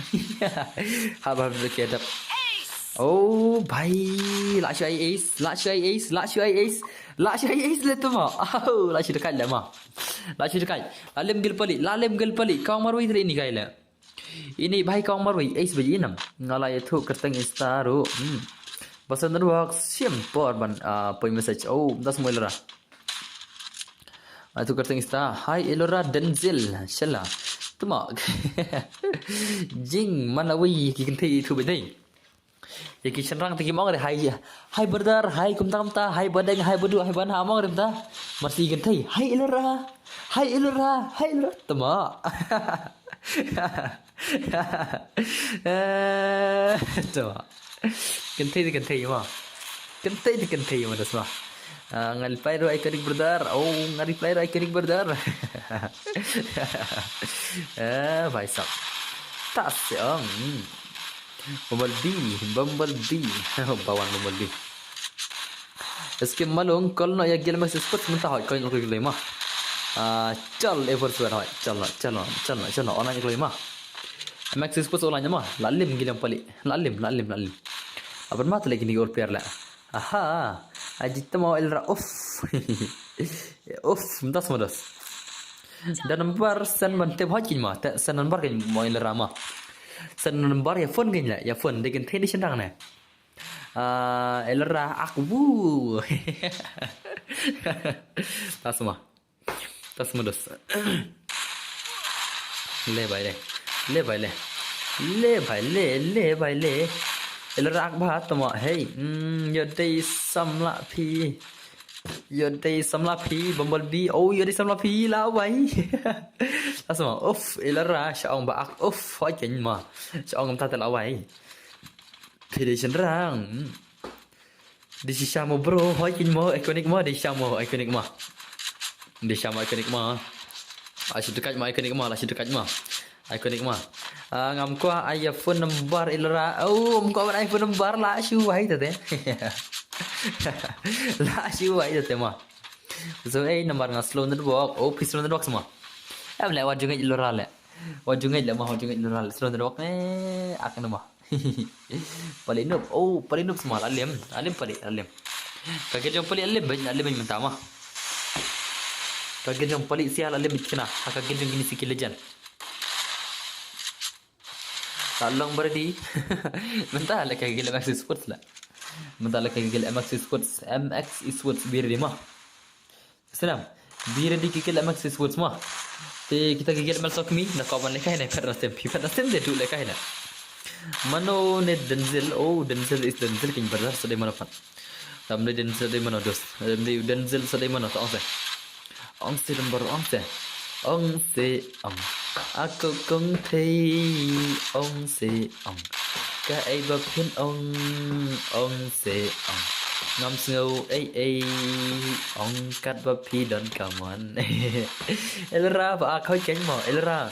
Hap hap dut ki dap. Oh, bhai, la shu ai ace, la shu ai ace, la shu ai ace. La shu ai ace le tuma. Au, la shu dakaid le ma. La shu dakaid. La lem gil pali, la lem gil pali. Kong Marwei tre ini kai le. Ini bhai Kong Marwei, ace ba ji nam. Nga la ïathuh kyrteng Insta ruh. Hmm. Ba send ruh siem por ban, ah, poi message. Oh, das mo Elora. Ïathuh kyrteng Insta. Hi Elora Denzel. Shala. Tuma. Jing man awei ki kynthei ïathuh ba dei. Ïa ki shynrang te kim ong re, hi, hi brother, hi kumta kumta, hi badeng, hi baduh, hi banha, ym ong re kumta. Mar shi kynthei, hi Elora, hi Elora, hi Elora. Tama. Eh, tama. Kynthei te kynthei ma. Kynthei te kynthei ma, das ma. Ah, nga reply ruh iconic brother. Oh, nga reply ruh iconic brother. Eh, bhai sahab. Tas se ong. Hmm. Bumblebee, Bumblebee. Bawan Bumblebee. Skim malung, kol no ïa gil Max Sports mynta hoi, kol no kol ma. Ah, chal ever swear hoi, chal no, chal no, chal no, chal no, online kol ma. Max Sports online ma, la lim gil pali, la lim, la lim, la lim. Aban ma tele kini gol player la. Aha, aji tama Elora uff. Uff, mynta semodos. Da number send ban tip hoi kin ma, te send number kin mo Elora ma. Send number ïa phone kin la, ïa phone, de kin te ni sendang ne. Ah, Elora ak wu. Tas ma. Tas ma dos. Le bai le. Le bai le. Le bai le, le bai le. Elora ak ba tama. Hey, mm, yo dei samla phi. Yo dei samla phi, Bumblebee. Oh, yo dei samla phi la bai. Tas ma. Uff, Elora sha ong ba ak. Uff, hoi kin ma. Sha ong ta la bai. Phi dei shynrang. Dei shisha mo bro, hoi kin mo, iconic mo, dei shisha mo, iconic mo. Dei shisha mo, iconic mo. La shu dakaid mo, iconic mo, la shu dakaid mo. Iconic mo. Ah, ngam kwah ai ïa phone number Elora. Oh, ngam kwah ban ai phone number, la shu wai te te. La shu wai te te mo. So, eh, number nga slow network. Oh, phi slow network mo. Em le wat ju ngeit Elora le. Wat ju ngeit le mo, wat ju ngeit Elora le. Slow network, eh, ak na mo. Pali nup. Oh, pali nup sma. Alim. Alim pali. Alim. Ka gel jong pali alim. Bain alim mynta ma. Ka gel jong pali sia alim kena. Ha ka gel jong kini si ki legend. La long ba ready. Mynta la ka gel M X Sports la. Mynta la ka gel M X Sports. M X Sports be ready ma. Salam. Be ready ki gel M X Sports ma. Te kita ki gel mal sok mi na ko ban lekai ne phet na sem phi phet na sem de du lekai ne. Mano ne Denzel, oh Denzel is Denzel king brother sa de mano phat. Tam de Denzel de mano dos. Tam de Denzel sa de mano ta ong se. Ong se number ong se. Ong se ong. Ako kong thei ong se ong. Ka ei ba phin ong ong se ong. Ngam sngew ei ei ong kat ba phi don kamon. Elora ba ak hoi keng mo Elora.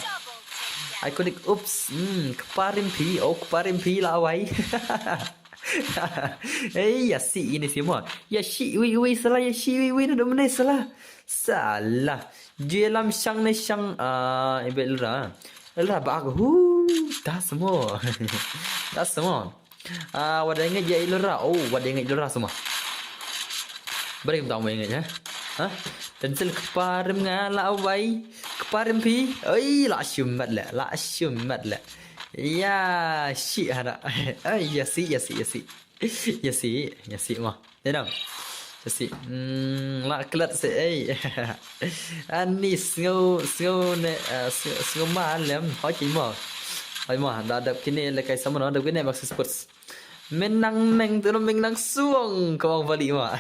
Iconic ups. Hmm, kparim phi, oh kparim phi la wai. Ei ya si ini si mo. Ya si wi wi sala ya si wi wi na domne sala. Sala. Jelam shang ne shang ah ibe Elora. Elora ba ak hu. Das mo. Das mo. Ah, wat da ngeit ïa Elora. Oh, wat da ngeit Elora sma. Bring tang wei ngeit ha. Ha? Denzel kparim nga la wai. Kparim phi. Oi, la shimet le. La shimet le. Ya, shi hana. Ai, ya si, ya si, ya si. Ya si, ya si ma. Dei dong. Ya si. Hmm, la klet se ei. Ani sngew, sngew ne, eh, sngew, sngew ma lem. Hoi ki mo. Hoi mo, da dap kine le kai sama no, dap kine Max Sports. Menang meng tu menang suang kawang balik ma.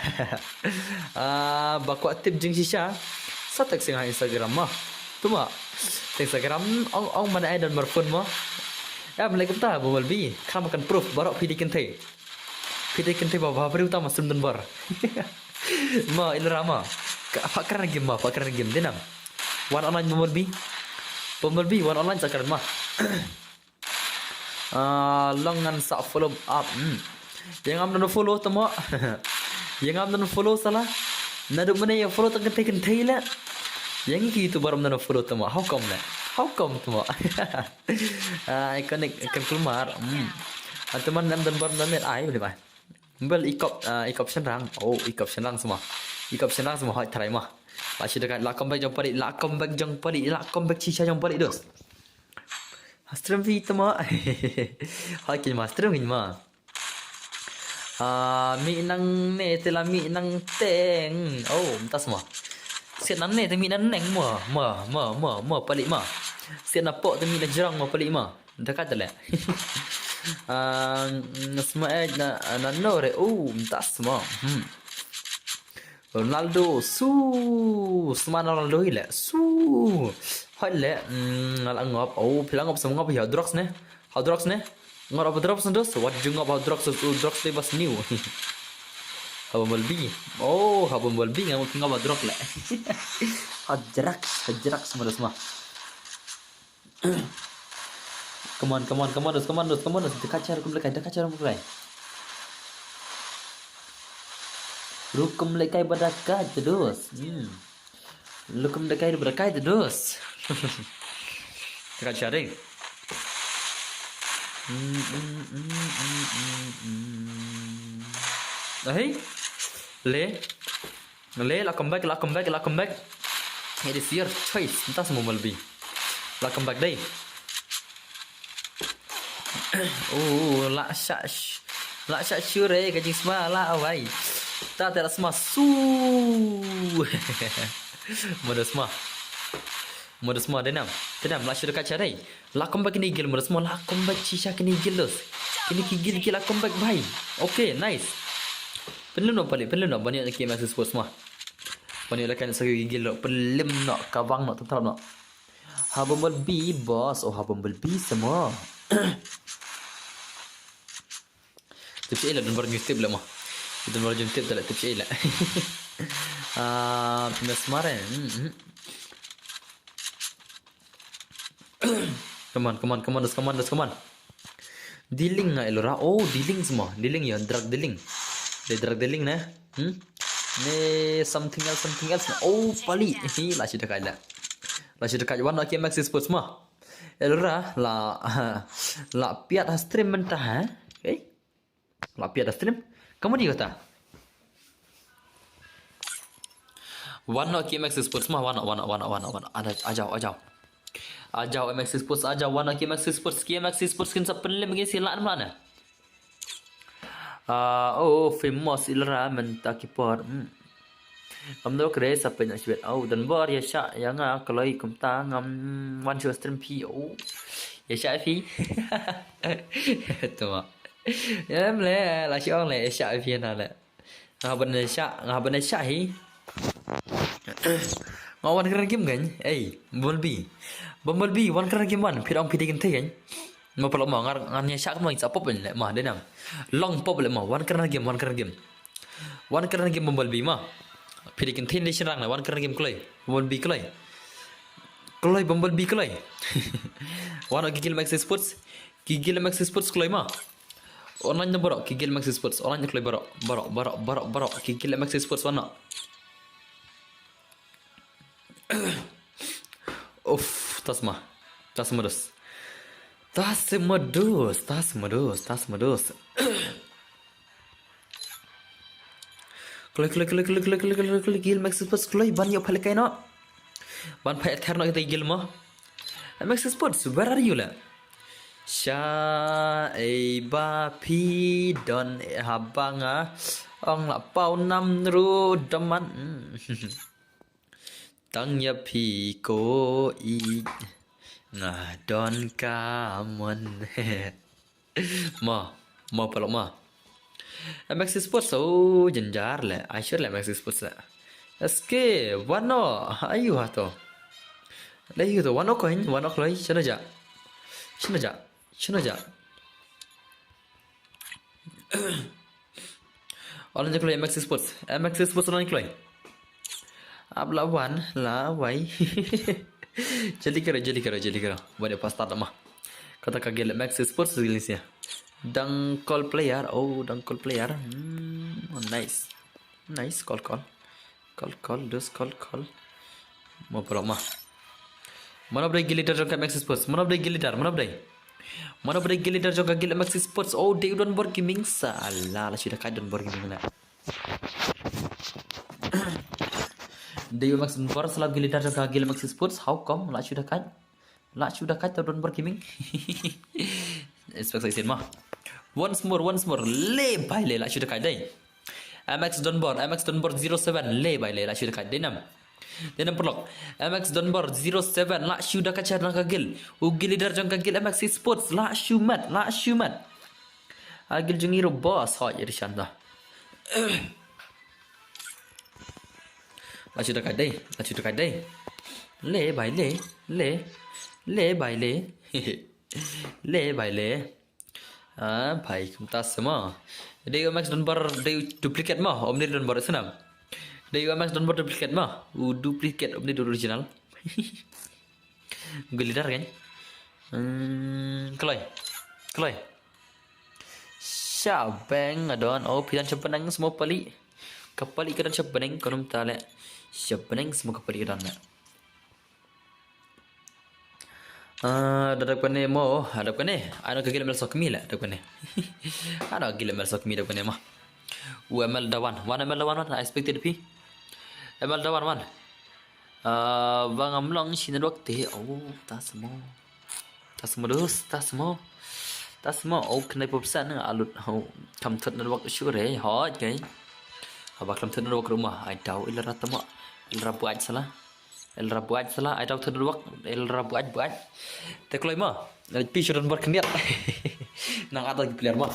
Ah, ba kwah tip jingshisha. Sa text ha Instagram ma. Tu ma. Text Instagram ong ong mana ai don mar phone ma. Ya, mlai kumta Bumblebee. Kram kan proof baroh phi dei kynthei. Phi dei kynthei ba ba briew ta ma sum don bor. Ma Elora ma. Ka fa kran game ma, fa kran game dinam. Wan online Bumblebee. Bumblebee wan online sa kran ma. Ah, long ngan sa follow up. Hmm. Ïa ngam don follow tama. Ïa ngam don follow sala. Naduh mynne ïa follow tang kynthei kynthei la. Ïa ngi ki YouTuber ym don follow tama. How come la? How come tama? Ah, iconic kan kulmar. Hmm. Antu man nam don bar don met ai boleh bai. Bel ikop, ah, ikop shenrang. Oh, ikop shenrang semua. Ïa kap sien lang sa mo, hoi trai mo. La shi da kait, la comeback jong pali, la comeback jong pali, la comeback shisha jong pali, dos. Stream phi tama. Hoi kin mo, stream kin mo. Ah, mih nang ne te la mih nang teng. Oh, mynta sa mo. Siat nang ne te mih nang neng mo, mo, mo, mo, mo, pali mo. Siat na pok te mih na jrong mo, pali mo. Da kait te leh. Ah, mm, sma eh na, na no re. Oh, mynta sa mo. Hmm. Ronaldo, su. Sma na Ronaldo hi leh. Su. Hoi leh. Mm, nga la ngop. Oh, phi la ngop sa mo, ngop ïa drugs ne. Ha drugs ne. Ngop ha drugs ne, dos. Wat ju ngop ha drugs, oh, drugs te bas new. Ha Bumblebee. Oh, ha Bumblebee nga ngop, ngop ha drugs leh. Ha drugs, ha drugs mo, dos mo. Come on, come on, come on, dos, come on, dos, come on, dos. Da kait sha rukom lehkai, da kait sha rukom lehkai. Rukom lehkai ba da kait te, dos. Hmm. Rukom lehkai ba da kait te, dos. Da kait sha re. Hmm, hmm, hmm, hmm, hmm, hmm. Ahei. Le. Le, la comeback, la comeback, la comeback. It is your choice. Mynta sa mo Bumblebee. La comeback dei. Oh, la shah sh-, la shah shure ka jingsma la awai. Ta te la sma su. Mo da sma. Mo da sma, dei nam. Dei nam, la shu da kait sha dei. La comeback kine ki guild mo, dos mo, la comeback shisha kine ki guild, dos. Kine ki guild ki la comeback bhai. Okay, nice. Pynlem noh pali, pynlem noh, ban ïoh na ki M X Sports mo. Ban ïoh lehkai na sa ki guild, pynlem noh, ka bang noh, tyntrap noh. Ha Bumblebee, boss, oh ha Bumblebee sa mo. Tip sha ila don bar news tip leh mo. Don bar news tip leh, tip sha ila. Ah, pynda smart eh. Hmm, hmm. Come on, come on, come on, dos, come on, dos, come on. Dealing nga Elora. Oh, dealing sa mo. Dealing ïa, drug dealing. Dei drug dealing ne. Hmm? Ne something else, something else ne. Oh, pali. Hi, la shi da kait la. La shi da kait, wan noh ki M X Sports mo. Elora, la, la piat ha stream mynta ha. Okay. La piat ha stream. Kamu di kata. Wan noh ki M X Sports mo, wan noh, wan noh, wan noh, wan noh, wan noh. Ada, ajaw, ajaw. Ajaw M X Sports, ajaw, wan noh ki M X Sports, ki M X Sports kin sa pynlem ki sila na mana. Ah, oh, famous Elora mynta ki por. Hmm. Ngam dok re sa pynyak shibit. Oh, don bor ïa shah ïa nga kloi kumta ngam wan shu stream phi. Oh. Ïa shah phi. Tuma. Ïa em le, la shi ong le, ïa shah phi na le. Nga ban ïa shah, nga ban ïa shah hi. Nga wan kren game kan. Ei, Bumblebee. Bumblebee, wan kren game wan. Phi ong phi dei kynthei kan. Mo pala mo, ngar ngan ïa shah kumno sa pop le ma, dei nam. Long pop le ma, wan kren game, wan kren game. Wan kren game Bumblebee ma. Phi dei kynthei ne shynrang ne, wan kren game kloi. Bumblebee kloi. Kloi Bumblebee kloi. Wan ki guild M X Sports. Ki guild M X Sports kloi ma. Online na baroh, ki guild M X Sports. Online kloi baroh, baroh, baroh, baroh, baroh. Ki guild M X Sports wan. Uff, tas ma. Tas ma dos. Tas ma dos, tas ma dos, tas ma dos. Kloi, kloi, kloi, kloi, guild M X Sports, kloi, ban ïoh pha lehkai noh. Ban pha ther noh kita guild mo. M X Sports, where are you le? Sha ei ba phi don haba nga ong la paw nam ru daman. Tang ïa phi ko i nga don ka mon. Mo, mo pala mo. M X Sports, oh, jynjar le. Ai sure le M X Sports le. S K, wano, ayu hato. Le yu to, wano coin, wano kloi, shano ja. Shano ja, shano ja. Online kloi M X Sports. M X Sports online kloi. Ap la wan, la wai. Jali kero, jali kero, jali kero. Wade pasta dama. Kata ka guild M X Sports gilisia. Dang call player. Oh, dang call player. Hmm, nice. Nice, call, call. Call, call, dos call, call. Mo pala ma. Mano bdei guild leader jong ka M X Sports? Mano bdei guild leader? Mano bdei? Mano bdei guild leader jong ka guild M X Sports? Oh, dei Don Bor Gaming sa. Ala, la sida kai Don Bor Gaming la. Dei u M X Donbor, sla u guild leader jong ka guild M X Sports, how come? La shu da kait. La shu da kait, ta Donbor Gaming. Expect sa sien ma. Once more, once more. Le bhai le, la shu da kait dei. M X Donbor, M X Donbor zero seven, le bhai le, la shu da kait dei nam. Dei nam paralok. M X Donbor zero seven, la shu da kait sha na ka guild. U guild leader jong ka guild M X Sports, la shu mat, la shu mat. A guild jong i ruh boss, hoi, ri shan da. La shu da kait dei, la shu da kait dei. Le bhai le, le, le bhai le. Le bhai le. Ah, bhai, kumta se ma. Dei u M X Donbor, dei u duplicate ma, ym dei u Donbor snam. Dei u M X Donbor duplicate ma, u duplicate, ym dei u original. Guild leader kan. Hmm, kloi. Kloi. Sha beng nga don, oh, phi don sha bneng, sma pali. Ka pali ka don sha bneng, kumta le. Sha bneng, sma ka pali ka don le. Ah, da dap kane mo, da dap kane. Ano ka guild M L Sokmi le, dap kane. Ano guild M L Sokmi, dap kane ma. U M L Dawan, wan M L Dawan, wan, I expected phi. M L Dawan, wan. Ah, ba ngam long shi network te, oh, ta sma. Ta sma dus, ta sma. Ta sma, oh, kane pop san, alut, oh, kam thot network sure, hot, kai. Haba kam thot network ruh ma, ai dau, il rat ma, il rat buat sala. El ra buat sala, ai dau thot network, el ra buat buat. Te kloi ma, el pi shu don bar khyndiat. Nang ata ki player ma.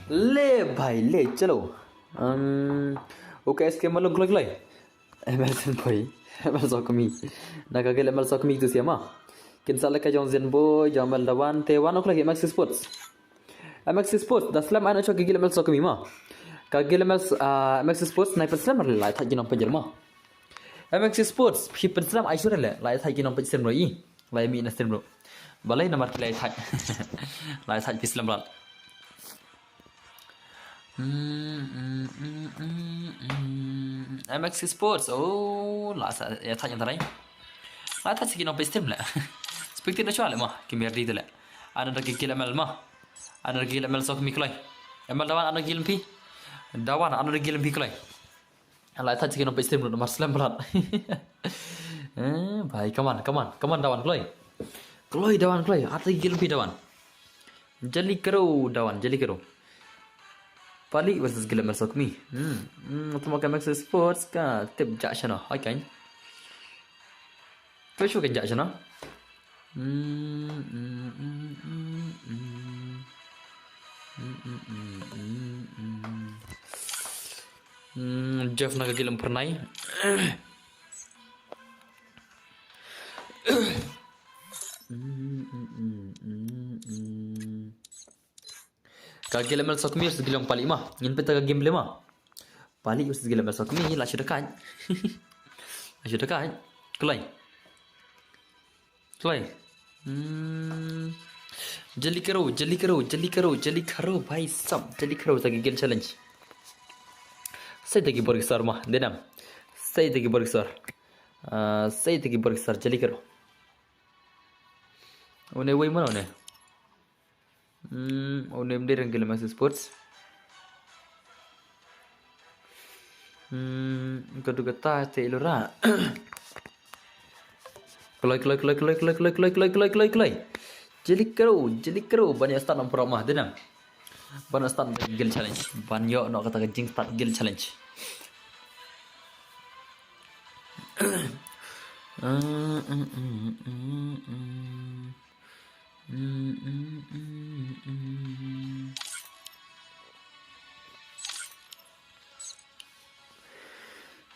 Le bhai le, chalo. Um, okay, S K Malung kloi kloi. M L Zenboy, M L Sokmi. Na ka guild M L Sokmi tu siama. Kin sa leka jong Zenboy, jong M L Dawan, te wan ok lagi M X Sports. M X Sports, da slem ano chok ka guild M L Sokmi ma. Ka guild M L, ah, M X Sports, nai pynslem lai thak jinom penjer ma. M X Sports, phi pynslem ai sure le, lai thak jinom penjer roi. Lai mi na stream bro. Balai namar ki lai thak. Lai thak phi slem lat. M X Sports. Oh, la sa ya thaj yang tarai. La thaj siki no pe stream le. Speak tin chwa le ma, ki mer di le. Ana da ki kill M L ma. Ana da ki kill M L sok mi kloi. M L Dawan ana da ki kill pi. Dawan ana da ki kill pi kloi. Lai thaj siki no pe stream no mar slem blat. Eh, bhai, come on, come on, come on Dawan kloi. Kloi Dawan kloi. Ata ki kill pi Dawan. Jali karo Dawan, jali karo. Pali versus Guild M L Sokmi. Hmm. Hmm, tu makan M X Sports ka tip jak shano. Hai kan. Tu shu kan jak shano. Hmm, hmm, hmm, hmm, hmm. Hmm, hmm, hmm, hmm, hmm. Hmm, Jeff na ka Guild M Pernai. Hmm, hmm, hmm, hmm, hmm. Ka Guild M L Sokmi versus Guild Pali ma. Ngin pynta ka game le ma. Pali versus Guild M L Sokmi la shu da kait. La shu da kait. Kloi. Kloi. Hmm. Jali karo, jali karo, jali karo, jali karo, bhai sab, jali karo ta ki guild challenge. Sai ta ki bor ki sar ma, denam. Sai ta ki bor ki sar. Ah, sai ta ki bor ki sar, jali karo. Une wei mana une. Hmm, oh, nem dei rang Guild M X Sports. Hmm, ka du kata te ilura. Kloi, kloi, kloi. Jali karo, jali karo. Ban ïa start nang pro mah, denam. Ban ïa start guild challenge. Ban ïa no kata ka jing start guild challenge.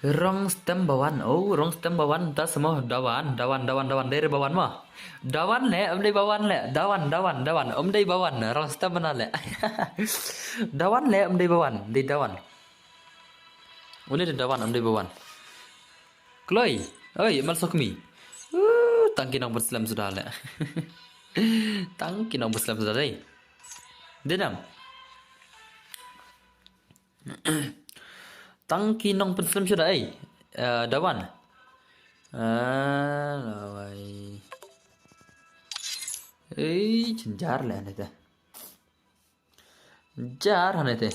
Rong stem ba wan. Oh, rong stem ba wan. Ta samo Dawan, Dawan, Dawan, Dawan. Dei re ba wan mo. Dawan le, um dei ba wan le. Dawan, Dawan, Dawan. Um dei ba wan. Rong stem ba na le. Dawan le, um dei ba wan. Dei Dawan. Une dei Dawan, um dei ba wan. Kloi. Oi, mal sokmi. Uh, tang ki nongpynslem suda le. Tang ki nongpynslem suda dei. Dei nam. Tang ki nongpynslem suda ei. Eh, Dawan. Eh, lawai. Ei, jynjar le ne te. Jar hane te.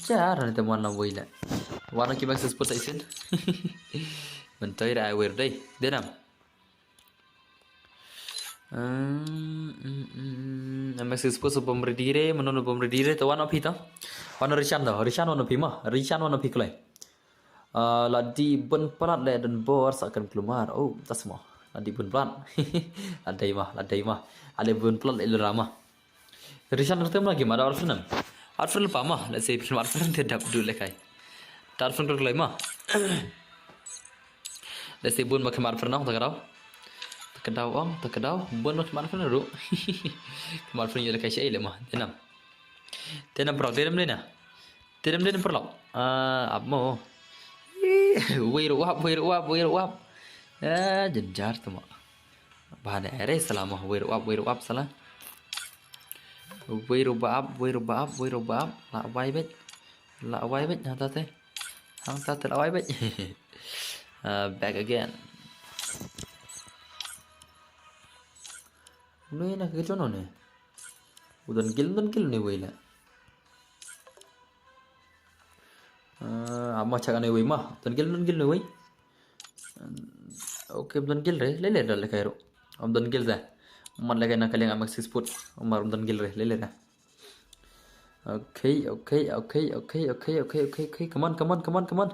Jar hane te mon la wei le. Wan ki bang sesput sa isin. Mentoi ra ai wer dei. Dei nam. Hmm, hmm, hmm. M X Sports bom ready re, mano bom ready re, to wan o phi to. Wan o Rishan to, Rishan wan o phi mo, Rishan wan o phi kloi. Ah, la dei bun palat le don bor sa kan klumar. Oh, tas mo. La dei bun palat. La dei mo, la dei mo. La dei bun palat le lura mo. Rishan kete mo lagi ma da arfren. Arfren pa mo, let's say film arfren te dap du le kai. Ta arfren kloi mo. Let's say bun ma khlem arfren nong ta kadaw. Ta kadaw ong, ta kadaw, bun ma khlem arfren ru. Khlem arfren yo le kai shi le mo. Tenam. Tenam pro, tenam le na. Tidem tidem paralok. Ah, ap mo. Ih, wei ruh ap, wei ruh ap, wei ruh ap. Ah, jynjar tu mo. Ba ne re sala mo, wei ruh ap, wei ruh ap sala. Wei ruh ba ap, wei ruh ba ap, wei ruh ba ap. La wai bet. La wai bet, hang ta te. Hang ta te la wai bet. Ah, back again. Nui na ke jono ne. U don gil, don gil ne wei la. Ah, ap mo chak ane wei mo. Don gil, don gil ne wei. Okay, don gil re, le le da le kai ro. Am don gil da. Man le kai na kaliang am six foot. Amar don gil re, le le da. Okay, okay, okay, okay, okay, okay, okay, okay. Come on, come on, come on, come on.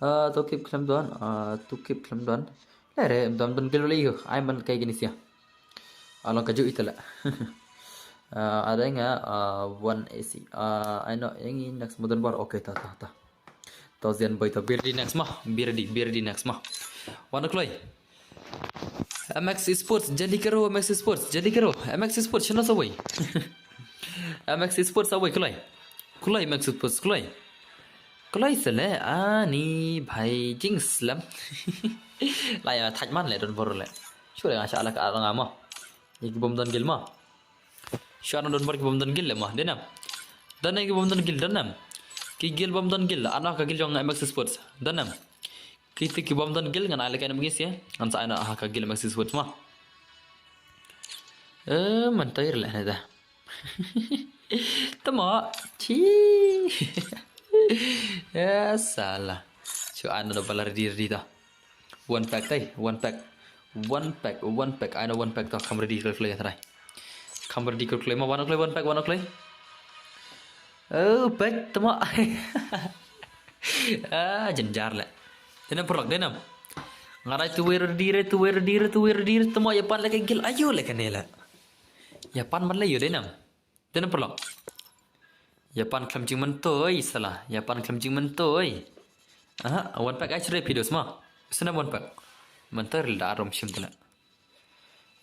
Ah, to keep khlem don. Ah, to keep khlem don. Le re, don don gil le yo. Ai man kai gini sia. Along kaju itala. Ah, ada nga, ah, one A C. Ah, I know, yang ini next modern bar. Okay, ta, ta, ta. Thousand boy to. Be ready next mo. Be ready, be ready next mo. Wan kloi. M X Sports, jadi kero, M X Sports, jadi kero. M X Sports, shano sa wei. M X Sports sa wei, kloi. Kloi, M X Sports, kloi. Kloi sele, ani bhai jing slam. La ya thaj man le don bor le. Sure nga sha la ka arang ama. Iki bom don gil ma. Sha na don bor ki bom don gil le ma. Denam. Dan ki bom don gil, denam. Ki gil bom don gil, ana ka gil jong M X Sports. Denam. Ki ti ki bom don gil ngan ai le ka nam gis ya. Ngan sa ai na ha ka gil M X Sports ma. Eh, man tair le ne da. Tama. Chi. Ya sala. Chu ai na da balar dir di da. One pack tai, one pack. One pack, one pack. Ai na one pack to. Kham ready khlei khlei trai. Kham ready khlei khlei ma one khlei one pack, one khlei. Oh, pack tama. Ah, jynjar le. Denam paralok, denam. Nga rai tu wer di re, tu wer di re, tu wer di re, tama ya pan le ka gil ayo le ka ne le. Ya pan man le yo denam. Denam paralok. Ya pan khlem jingmyntoi sala. Ya pan khlem jingmyntoi. Aha, one pack ai sre pidos ma. Sna one pack. Mynta ril da arom shim tala.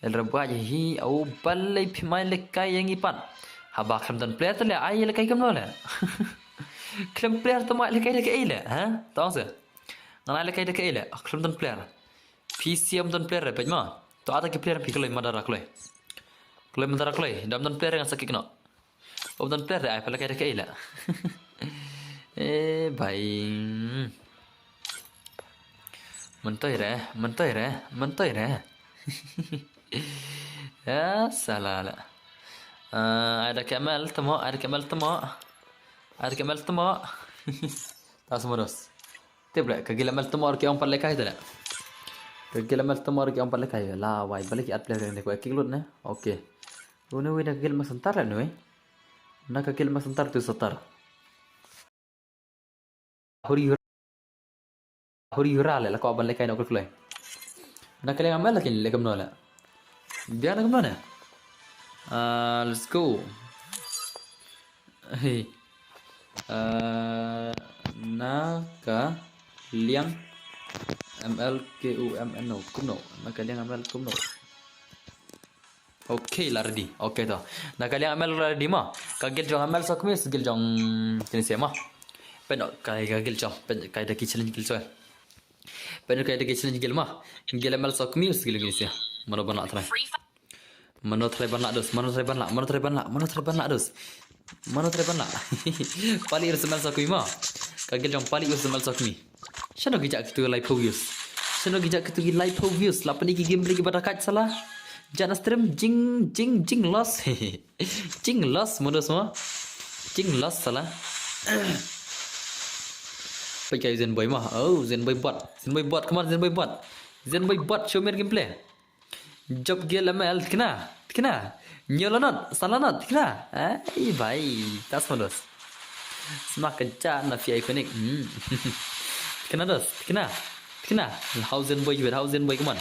El rabwa hi au balai phi mai le kai yang ipan. Haba khlem don player tala ai le kai kam lo le. Khlem player to mai le kai le kai le, ha? Tong se. Ngan ai le kai le kai le. Khlem don player. Phi siam don player pej ma. To ata ki player phi kloi madara kloi. Kloi madara kloi. Dam don player ngan sakik no. Om don player ai pala kai da kai la. Eh, bai. Mentoi re, mentoi re, mentoi re. Ya, salah la. Ah, ada K M L temo, ada K M L temo. Ada K M L temo. Tas modus. Tip le, ka gila mel temor ki ong pat le kai te le. Ka gila mel temor ki ong pat le kai. La wai balik at player ne ko ek lut ne. Okay. Une wi na ka gila mel sentar le nui. Na ka gila mel sentar tu setar. Huri hura. Huri hura le la ko ban le kai no kul kule. Na ka le ngamel lakin le kam no le. Biar na kam no ne. Ah, let's go. Hey. Eh, na ka Liang M L K U M N O, kumno? Na ka liang M L kumno? Okay, la ready. Okay to. Na ka liang M L la ready mo. Ka guild jong M L Sokmi, guild jong Kinesia mo. Pyndonkam ka guild jong, pyndonkam da ki challenge guild jong. Pyndonkam da ki challenge guild mo. Guild M L Sokmi, guild Kinesia. Mano ban lah try. Mano try ban lah dos, mano try ban lah, mano try ban lah, mano try ban lah dos. Mano try ban lah. Palik versus M L Sokmi mo. Ka guild jong Palik versus M L Sokmi. Shano ki jah kitu ki laiphew views. Shano ki jah kitu ki laiphew views. La pyndonkam ki gameplay kiba da kat sala. Jana stream jing, jing, jing loss. Jing loss mo dos mo. Jing loss sala. Peit ka Zenboy mo. Oh, Zenboy bot. Zenboy bot, come on, Zenboy bot. Zenboy bot, show me your gameplay. Jop guild M L, tikna, tikna. Nyolonot, salonot, tikna. Ai, bhai, tas mo dos. Sma ka ja na phi iconic. Hmm. Tikna dos, tikna. Tikna. How Zenboy, wait, how Zenboy, come on.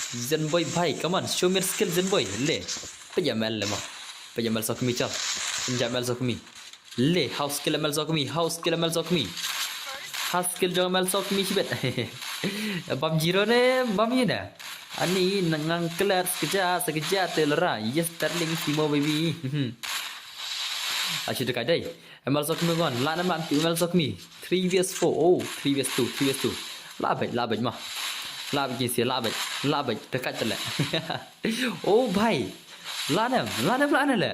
Zenboy bhai, come on. Show me your skill, Zenboy. Le. Peit ïa M L le mo. Peit ïa M L Sokmi chal. Pynjah M L Sokmi. Le, how skill M L Sokmi, how skill M L Sokmi. How skill jong M L Sokmi shibit. Bam zero ne, bam ïa ne. Ani nang klet sekejap, sekejap te lera. Yes, darling, Simo baby. Achu dekat dai. M L Sokmi gon, la nam la M L Sokmi. Three vs four, oh, three vs two, three vs two. La bait, la bait mo. La bait Kinesia, la bait, la bait. Dekat te le. Oh, bhai. La nam, la nam, la nam le.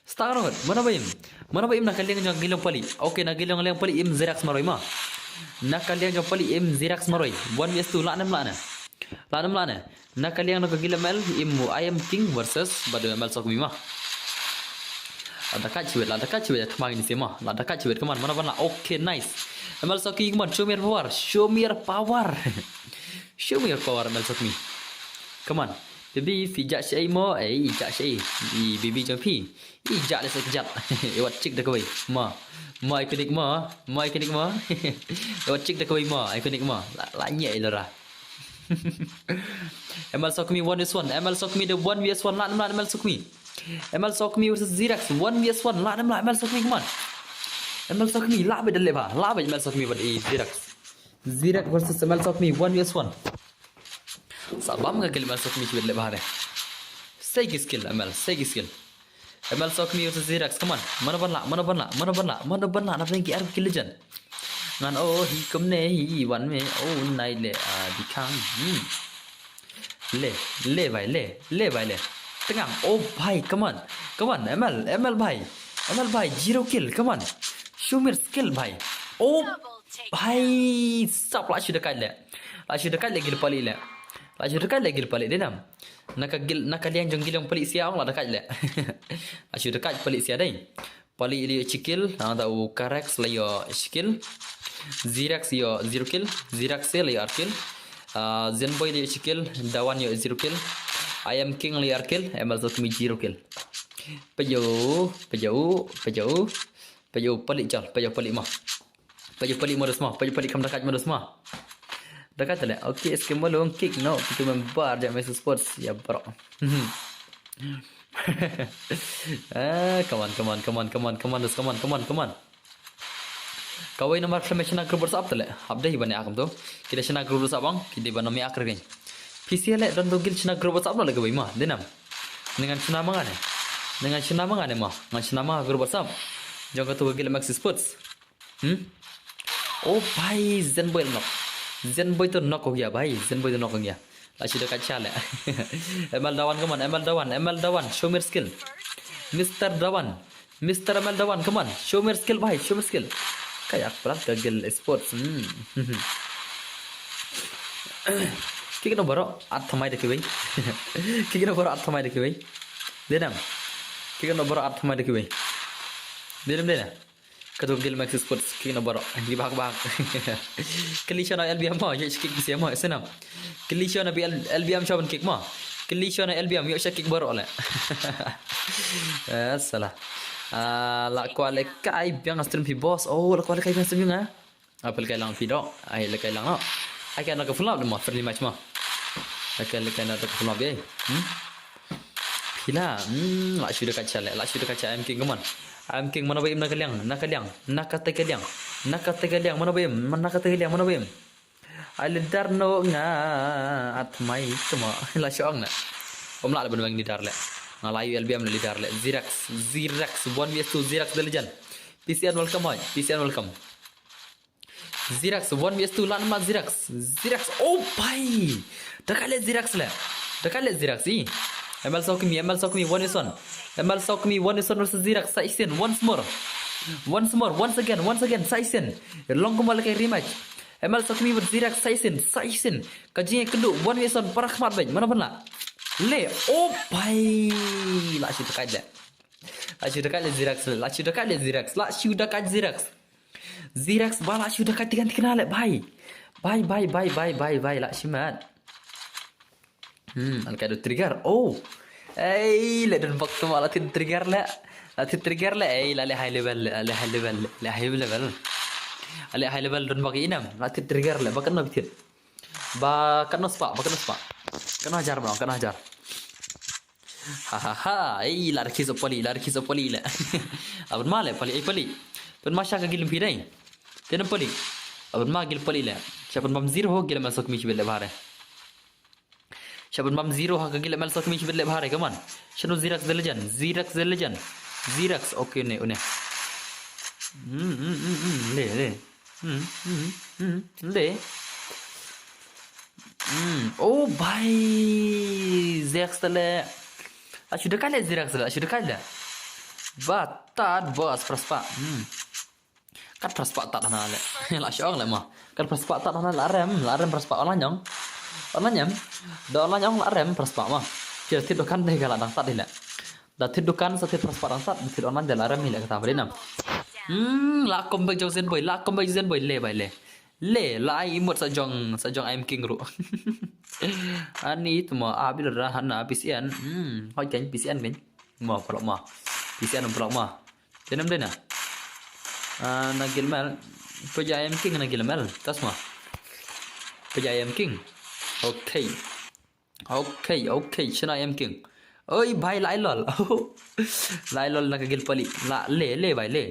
Start round, mano ba im? Mano ba im na ka liang jong guild jong Palik? Okay, na ka liang jong Palik im Zirax marwei mo. Na ka liang jong Palik im Zirax marwei. One vs two, lah ne em lah ne? Lah ne em lah ne? Na ka liang jong ka guild M L im I am King versus bad M L Sokmi mo. Lada kat chiwet, lada kat chiwet, tma ngin isi mo. Lada kat chiwet, come on, mano ban lah? Okay, nice. M L Sokmi, come on, show me your power, show me your power. Show me your power, M L Sokmi. Come on. Baby, phi jah shaei mo? Ei, jah shaei. I baby jong phi. I jah le sa kjat. I wat chick da kawei. Ma. Ma iconic ma. Ma iconic ma. I wat chick da kawei ma. Iconic ma. La, la nyeh i lera. M L Sokmi one vs one. M L Sokmi da one vs one. Lah ne em lah M L Sokmi. M L Sokmi versus Zirax. One vs one. Lah ne em lah M L Sokmi, come on. M L Sokmi, lah bad le ba. Lah bad M L Sokmi bad i Zirax. Zirax versus M L Sokmi, one vs one. Sa bam ka guild M L Sokmi chibit le bahane. Sei ki skill M L, sei ki skill. M L Sokmi versus Zirax, come on. Mano ban lah, mano ban lah, mano ban lah, mano ban lah, na pdeng ki ar ki legend. Ngan oh hi kumne hi wan me, oh nai le a di khang. Hmm. Le, le bhai, le, le bhai le. Tengam, oh bhai, come on. Come on, M L, M L bhai. M L bhai, zero kill, come on. Show me your skill bhai. Oh bhai, sap la shu dekat le. La shu dekat le guild Palik le. La shu dekat le guild Palik dei nam. Na ka guild, na ka liang jong guild jong Palik sia ong la dekat le. La shu dekat Palik sia dei. Palik la ïoh shi kill, nangta u Karex la ïoh shi kill. Zirax ïoh zero kill, Zirax la ïoh ar kill. Ah, Zenboy la ïoh shi kill, Dawan ïoh zero kill. I am King la ïoh ar kill, M L Sokmi zero kill. Payo, payo, payo. Payo Palik chal, payo Palik ma. Payo Palik ma dos ma, payo Palik kam dekat ma dos ma. Dekat le. Okay, skema long kick no, kita member jam Messi Sports ya bro. Ah, come on, come on, come on, come on, come on, dos, come on, come on, come on. Kawei namar khlem shna group WhatsApp te le. Hap dei ban ïa kam tu. Kita shna group WhatsApp bang, kita ban ïa kar geng. P C le don tu guild shna group WhatsApp le kawei ma, dei nam. Ni ngan shna ma ngane. Ni ngan shna ma ngane ma. Ngan shna ma group WhatsApp. Jong ka tu guild Maxi Sports. Hmm? Oh bhai, Zenboy knock. Zenboy to knock ho gaya bhai, Zenboy to knock ho gaya. La shu dekat chale. M L Dawan, come on, M L Dawan, M L Dawan, show me your skill. Mister Dawan, Mister M L Dawan, come on, show me your skill bhai, show me your skill. Kayak plat ka guild Sports. Hmm. Kik no baro, at thamai da kiwei. Kik no baro, at thamai da kiwei. Dei nam. Kik no baro, at thamai da kiwei. Dei nam, dei nam. Ka tu guild Maxi Sports, kik no baro. Ki bak bak. Kali shona L B M mo, ïoh shi kick sia mo, sia nam. Kali shona bi L-, L B M shoban kick mo. Kali shona L B M, ïoh shi kick baro le. Eh, salah. Ah, la kwah lehkai biang stream phi boss. Oh, la kwah lehkai biang stream nga. Apa lehkai lang phi doh. Ai lehkai lang no. Ai ka na ka full up mo, friendly match mo. Lehkai, lehkai na ka full up eh. Hmm? Phi la, hmm, la shu dekat chale, la shu dekat chale, I am King, come on. I am King, mano ba im na ka liang, na ka liang, na ka te ka liang, na ka te ka liang, mano ba im, na ka te ka liang, mano ba im. Ai leader no nga at mai tuma la shong na. Om la ban weng leader le. Nga la U L B M le leader le. Zirax, Zirax, one vs two, Zirax the legend. P C N welcome, oi. P C N welcome. Zirax, one vs two, lan ma Zirax. Zirax, oh bhai. Dakai le Zirax le. Dakai le Zirax, i. M L Sokmi, M L Sokmi, one vs one. M L Sokmi, one vs one versus Zirax, sa isin, once more. Once more, once again, once again, sa isin. Long kumba le kai rematch. M L Sokmi versus Zirax, sa isin, sa isin. Ka jingïakynduh, one vs one, para khmat beit, mano ban lah. Le, oh bhai. La shu dakai le. La shu dakai le Zirax, la shu dakai le Zirax, la shu dakai Zirax. Zirax ba la shu dakai tikan tikan le, bhai. Bhai, bhai, bhai, bhai, bhai, bhai, la shimat. Hmm, an kai do trigger. Oh. Ei, le don bok tu ma la tin trigger le. La tin trigger le. Ei, la le high level, le, le high level, le high level. Le high level don bok inam. La tin trigger le. Ba kan no bitin. Ba kan no spa, ba kan no spa. Kan no hajar ba, kan no hajar. Ha ha ha. Ei, la rikis pali, la rikis pali le. Abon ma le pali, ei pali. Pun ma sha ka gil phi dai. Tenam pali. Abon ma gil pali le. Sha pun bam zero ho gil ma sok mi chibet le bare. Sha pun bam zero ha ka gil M L Sokmi chibet le bare, come on. Shano Zirax the legend, Zirax the legend. Zirax, okay ne, une. Hmm, hmm, hmm, hmm, le, le. Hmm, hmm, hmm, le. Hmm, oh bhai. Zirax tale. La shu dakai le Zirax le, la shu dakai le. Ba tad boss praspa. Hmm. Kat praspa tat hana le. La shong le ma. Kat praspa tat hana la rem, la rem praspa online nyong. Online nyem. Da online nyong la rem praspa ma. Kira tit dukan dei ka la dang tat dei le. Da tit dukan sa tit praspa dang tat, tit online da la rem hi le kata beri nam. Hmm, la comeback jong Zen Boy, la comeback Zen Boy le bai le. Le, la ai emote sa jong, sa jong I am King ru. Ani tu ma abil ra hana P C N. Hmm, hoi kan P C N kan. Ma pelok ma. P C N pelok ma. Tenam dena. Ah, na gilmel. Peja I am King na gilmel. Tas ma. Peja I am King. Okay. Okay, okay. Shana I am King. Oi, bhai, lai lol. Lai lol na ka gil pali. La, le, le, bhai, le.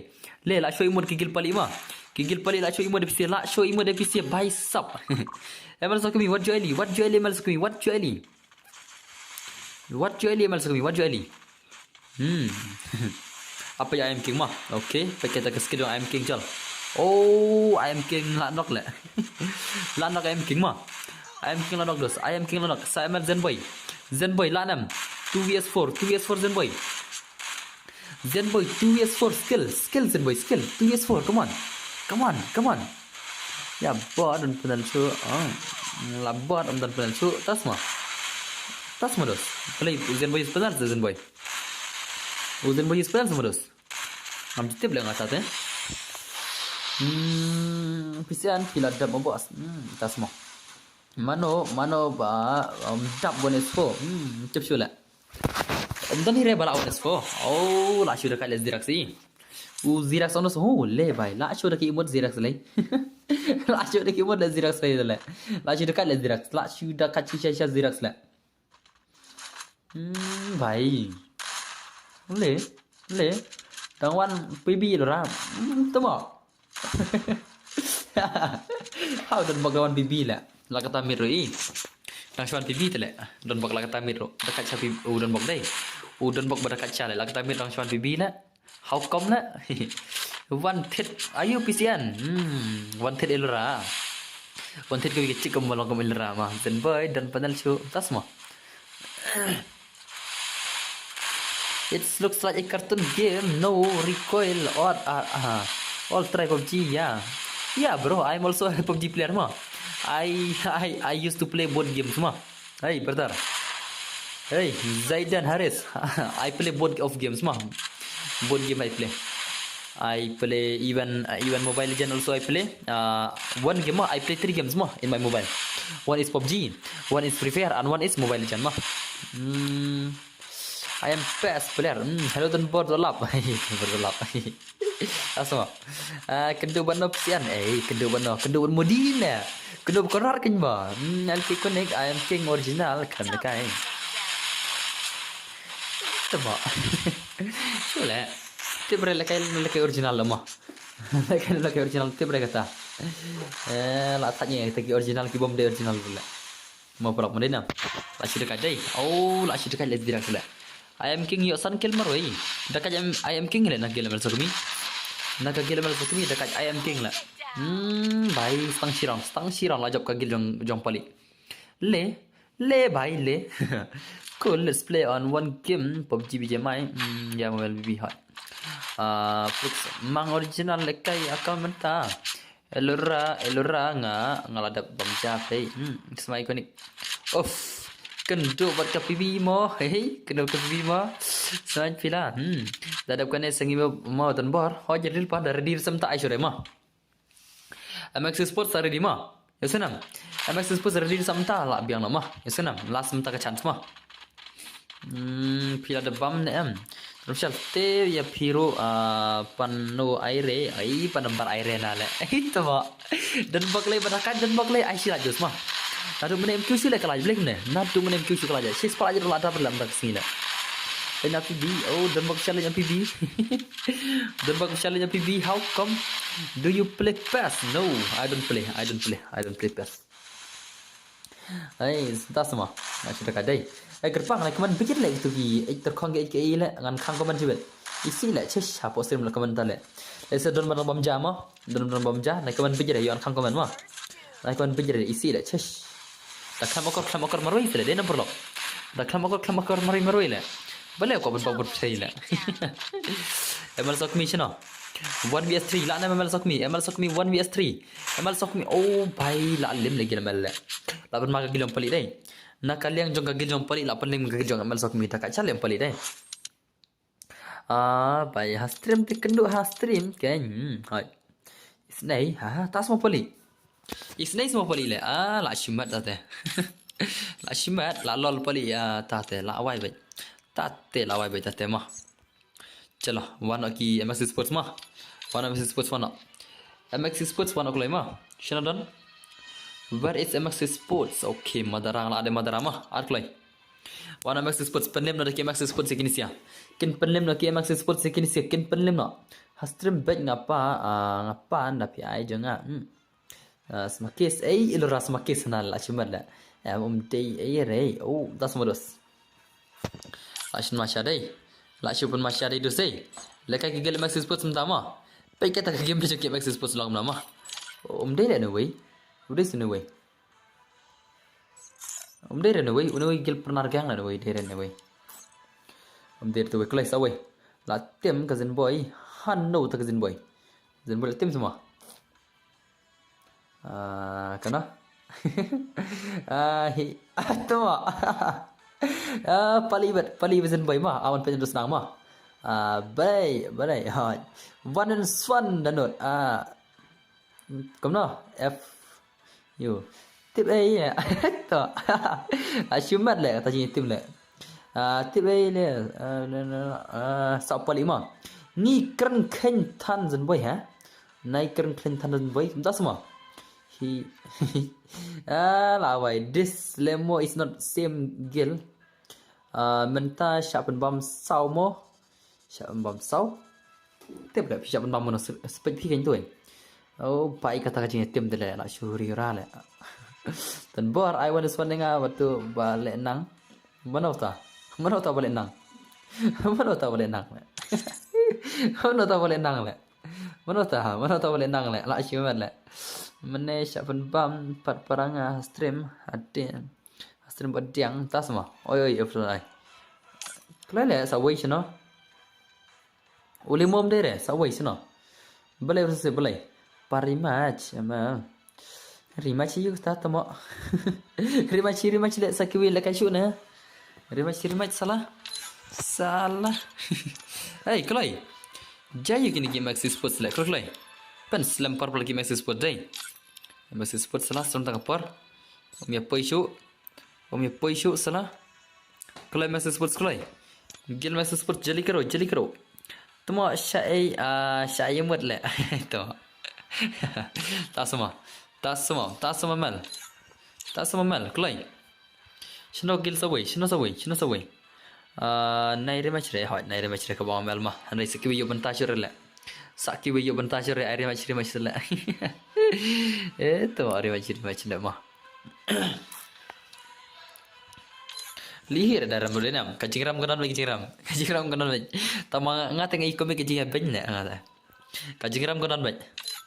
Le, la show emote ki gil pali ma. Ki gil pali la show emote P C, la show emote P C, bhai sap. M L Sokmi, what joy li? What joy li, M L Sokmi? What joy li? What joy li, M L Sokmi? What joy li? Hmm. Apa ya I am King ma? Okay, pakai tak skill I am King jol. Oh, I am King la nok le. La nok I am King ma. I am King la nok dos. I am King la nok. Sa M L Zen Boy. Zen Boy la nam. Two vs four. Two vs four Zen Boy. Zen Boy, two vs four skill. Skill Zen Boy, skill. Two vs four, come on. Come on, come on. Ya, ba don penal su. Ah. La ba don penal su. Tas ma. Tas ma dos. Play Zen Boy penal Zen Boy. U Zen Boy penal sama dos. Ngam tip le nga sate. Hmm, P C N pila dap ma boss. Hmm, tas ma. Mano, mano ba, um, dap one vs four. Hmm, tip shu le. Um, don hire bala one vs four. Oh, la shu dakai le Zirax i. U Zirax ono so, oh, le bai. La shu dakai emote Zirax le. La shu dakai emote le Zirax le le. La shu dakai le Zirax. La shu dakai chi sha sha Zirax le. Hmm, bai. Le, le. Dang wan P B lo ra. Hmm, tama. Hau don bok dang wan P B la. La kata mit ro i. Dang shu wan P B te le. Don bok la kata mit ro. Dakat sha P B, u don bok dei. U don bok ba dakat sha le. La kata mit dang shu wan P B la. How come la? Wan thit. Ayu P C N. Hmm, wan thit ilra. Wan thit ko ki chik ko malong ko ilra ma. Zen Boy don panel chu. Tas ma. It looks like a cartoon game, no recoil or uh, uh, all try PUBG, yeah. Yeah, bro, I'm also a PUBG player ma. I I I used to play both games ma. Hey, brother. Hey, Zaidan Haris. I play both of games ma. Both game I play. I play even uh, even Mobile Legend also I play. Uh, one game ma, I play three games ma in my mobile. One is PUBG, one is Free Fire, and one is Mobile Legend ma. Hmm. I am best player. Hmm. Hello, don bor dolap. Bor dolap. Asma. Ah, kendo bano psian. Eh, kendo bano, kendo ban modina. Kendo korar kin ba. Hmm, L K Connect, I am King original kan kai. Tama. Sule. Tibre le kai le kai original lo ma. Ka la ka original tip re kata. Eh, la thait ne kita ki original ki bom dei original le. Mo paralok mo dei na. La shu da kai dei. Oh, la shu da kai le direct le. I am king ïoh san kill marwei. Da kai I am, I am king le na guild M L Sokmi. Na ka guild M L Sokmi da kai I am king le. Hmm, bhai, stang shirang, stang shirang la jop ka guild jong, jong pali. Le, le bhai le. Cool, let's play on one game PUBG B G M I. Hmm, ya mobile B B hot. Ah, Flux mang original le kai account mynta. Elora, Elora nga, nga la dep bam ja pei. Hmm, smai konik. Of. Kynduh bad ka P B mo. Hei, kynduh ka P B mo. Smai pila. Hmm. Da dep kane sengi mo, mo tan bor. Ho jadi pa da ready sem ta ai sure mo. M X Sports ready mo. Ïa snam. M X Sports ready sem ta la biang la mo. Ïa snam. Last sem ta ka chance mo. Hmm, pila da bam ne em. Rufshal te ïa phi ruh, ah, pan no ai re, ai pan nambar ai re na le. Ai to ba. Dan bak le bad hakat dan bak le ai sila jus ma. Nadu mene M Q C le kala blek ne. Nadu mene M Q C kala ja. Sis pala jadu la dap lam dak sini le. Ina P B, oh dan bak shal ina P B. Dan bak shal ina P B, how come do you play PES? No, I don't play, I don't play, I don't play PES. Ai, tas ma. Nga shu da ka dei. Ai, kyrpang, like, comment bejit le itu ki, eh, terkhong ke, ke, le, ngan khang comment jibet. Isi le, chesh, hapo stream le comment ta le. Le, se don madang bam ja ma. Don madang bam ja, like, comment bejit le, yu ngan khang comment ma. Like, comment bejit le, isi le, chesh. Da klam akor, klam akor marwei le, dei number lo. Da klam akor, klam akor marwei, marwei le. Bale ko bun bak bun psei le. M L Sokmi shino. One V S three, la na M L Sokmi, M L Sokmi one V S three. M L Sokmi, oh, bhai, la lim lagi M L le. La ban ma ka guild jong pali dei. Na ka liang jong ka guild jong pali, la pynlim ka guild jong M L Sokmi, ta ka cha lem pali dei. Ah, bhai, ha stream te kynduh ha stream, ke, hmm, hoi. Isnei, ha, ha, tas mo pali. Isnei mo pali le, ah, la shimat ta te. La shimat, la lol pali, ah, ta te, la wai bai. Ta te, la wai bai, ta te ma. Chalo, wan ki M X Sports ma. Wan M X Sports wan. M X Sports wan kloi ma. Shino don. Where is M X Sports? Okay, Madarang la de Madarang ma. Ar kloi. Wan M X Sports pynlem no da ki M X Sports ki nisia. Kin pynlem no ki M X Sports ki nisia. Kin pynlem no. Ha stream bet ngapa, ah, ngapa na pi ai jonga. Hmm. Ah, smakis, ei, ilora smakis na la shimat la. Em, um dei, ei, rei. Oh, das modus. La shin ma sha dei. La shu pun ma sha dei dus dei. Le kai ki gel M X Sports mynta ma. Pei kata ka game dei ki M X Sports long na ma. Um dei le no wei. Um dei sini wei. Um dei le no wei. Uni wei gel pernah gang le no wei. Dei le no wei. Um dei tu wei. Klai sa wei. La tem ka zin boy. Han no ta ka zin boy. Zin boy la tem semua. Ah, kana? Ah, hi. Ah, tu ma. Ah, pali bet, pali bet zin boy ma. Awan pen dus nang ma. Ah, bai, bai. Ha. One and one danut. Ah. Kumno? F. Yo. Tip ei ya. To. Ah, shumat le kata jing tip le. Ah, tip ei le. Ah, no, no, no. Ah, sa pali ma. Ni kren khen than zin boy ha. Nai kren khlin than boy, mynta sma. Hi. Ah, la wai. This lemo is not same girl. Ah, mynta shah pynbam saw mo. Shah pynbam saw. Tip le, shah pynbam mo na sp-, spek phi kan tu. Oh, pai kata ka jing tim de le, la shuri ra le. Tan bor, ai wan is wan nga, watu ba le nang. Mano ta? Mano ta ba le nang? Mano ta ba le nang le? Mano ta ba le nang le? Mano ta, mano ta ba le nang le? La shi met le. Mene shah pynbam pat paranga stream hadien. Stream badiang tas ma. Oi, oi, offline. Klai le sa wei shino. Uli mom de re, sa wei shino. Balai ruse balai. Parimach, ama. Rimach yu ta tamo. Rimach, rimach le sa kiwi le kai shu ne. Rimach, rimach sala. Sala. Hey, kloi. Jai yu kini game Maxi Sports le, kloi, kloi. Pen slam par pala game Maxi Sports dai. Maxi Sports sala, slam tang par. Om ya poi shu. Om ya poi shu sala. Kloi Maxi Sports kloi. Gil Maxi Sports jali karo, jali karo. Tamo sha ei, ah, sha ei mut le. To. Ta sama. Ta sama, ta sama mal. Ta sama mal, kloi. Shino gil sa wei, shino sa wei, shino sa wei. Ah, nai re mach re, hoi, nai re mach re ka ba mal ma. Hanai sa kiwi yo banta shu re le. Sa ki wei ïoh bynta shuh re, ai ri mach ri mach shuh le. Eh, to ai ri mach ri mach shuh le ma. Lihir da ram le nam, ka jingram ka don bad ka jingram. Ka jingram ka don bad. Tama nga teng ai komik ka jingram bad ne nga ta. Ka jingram ka don bad.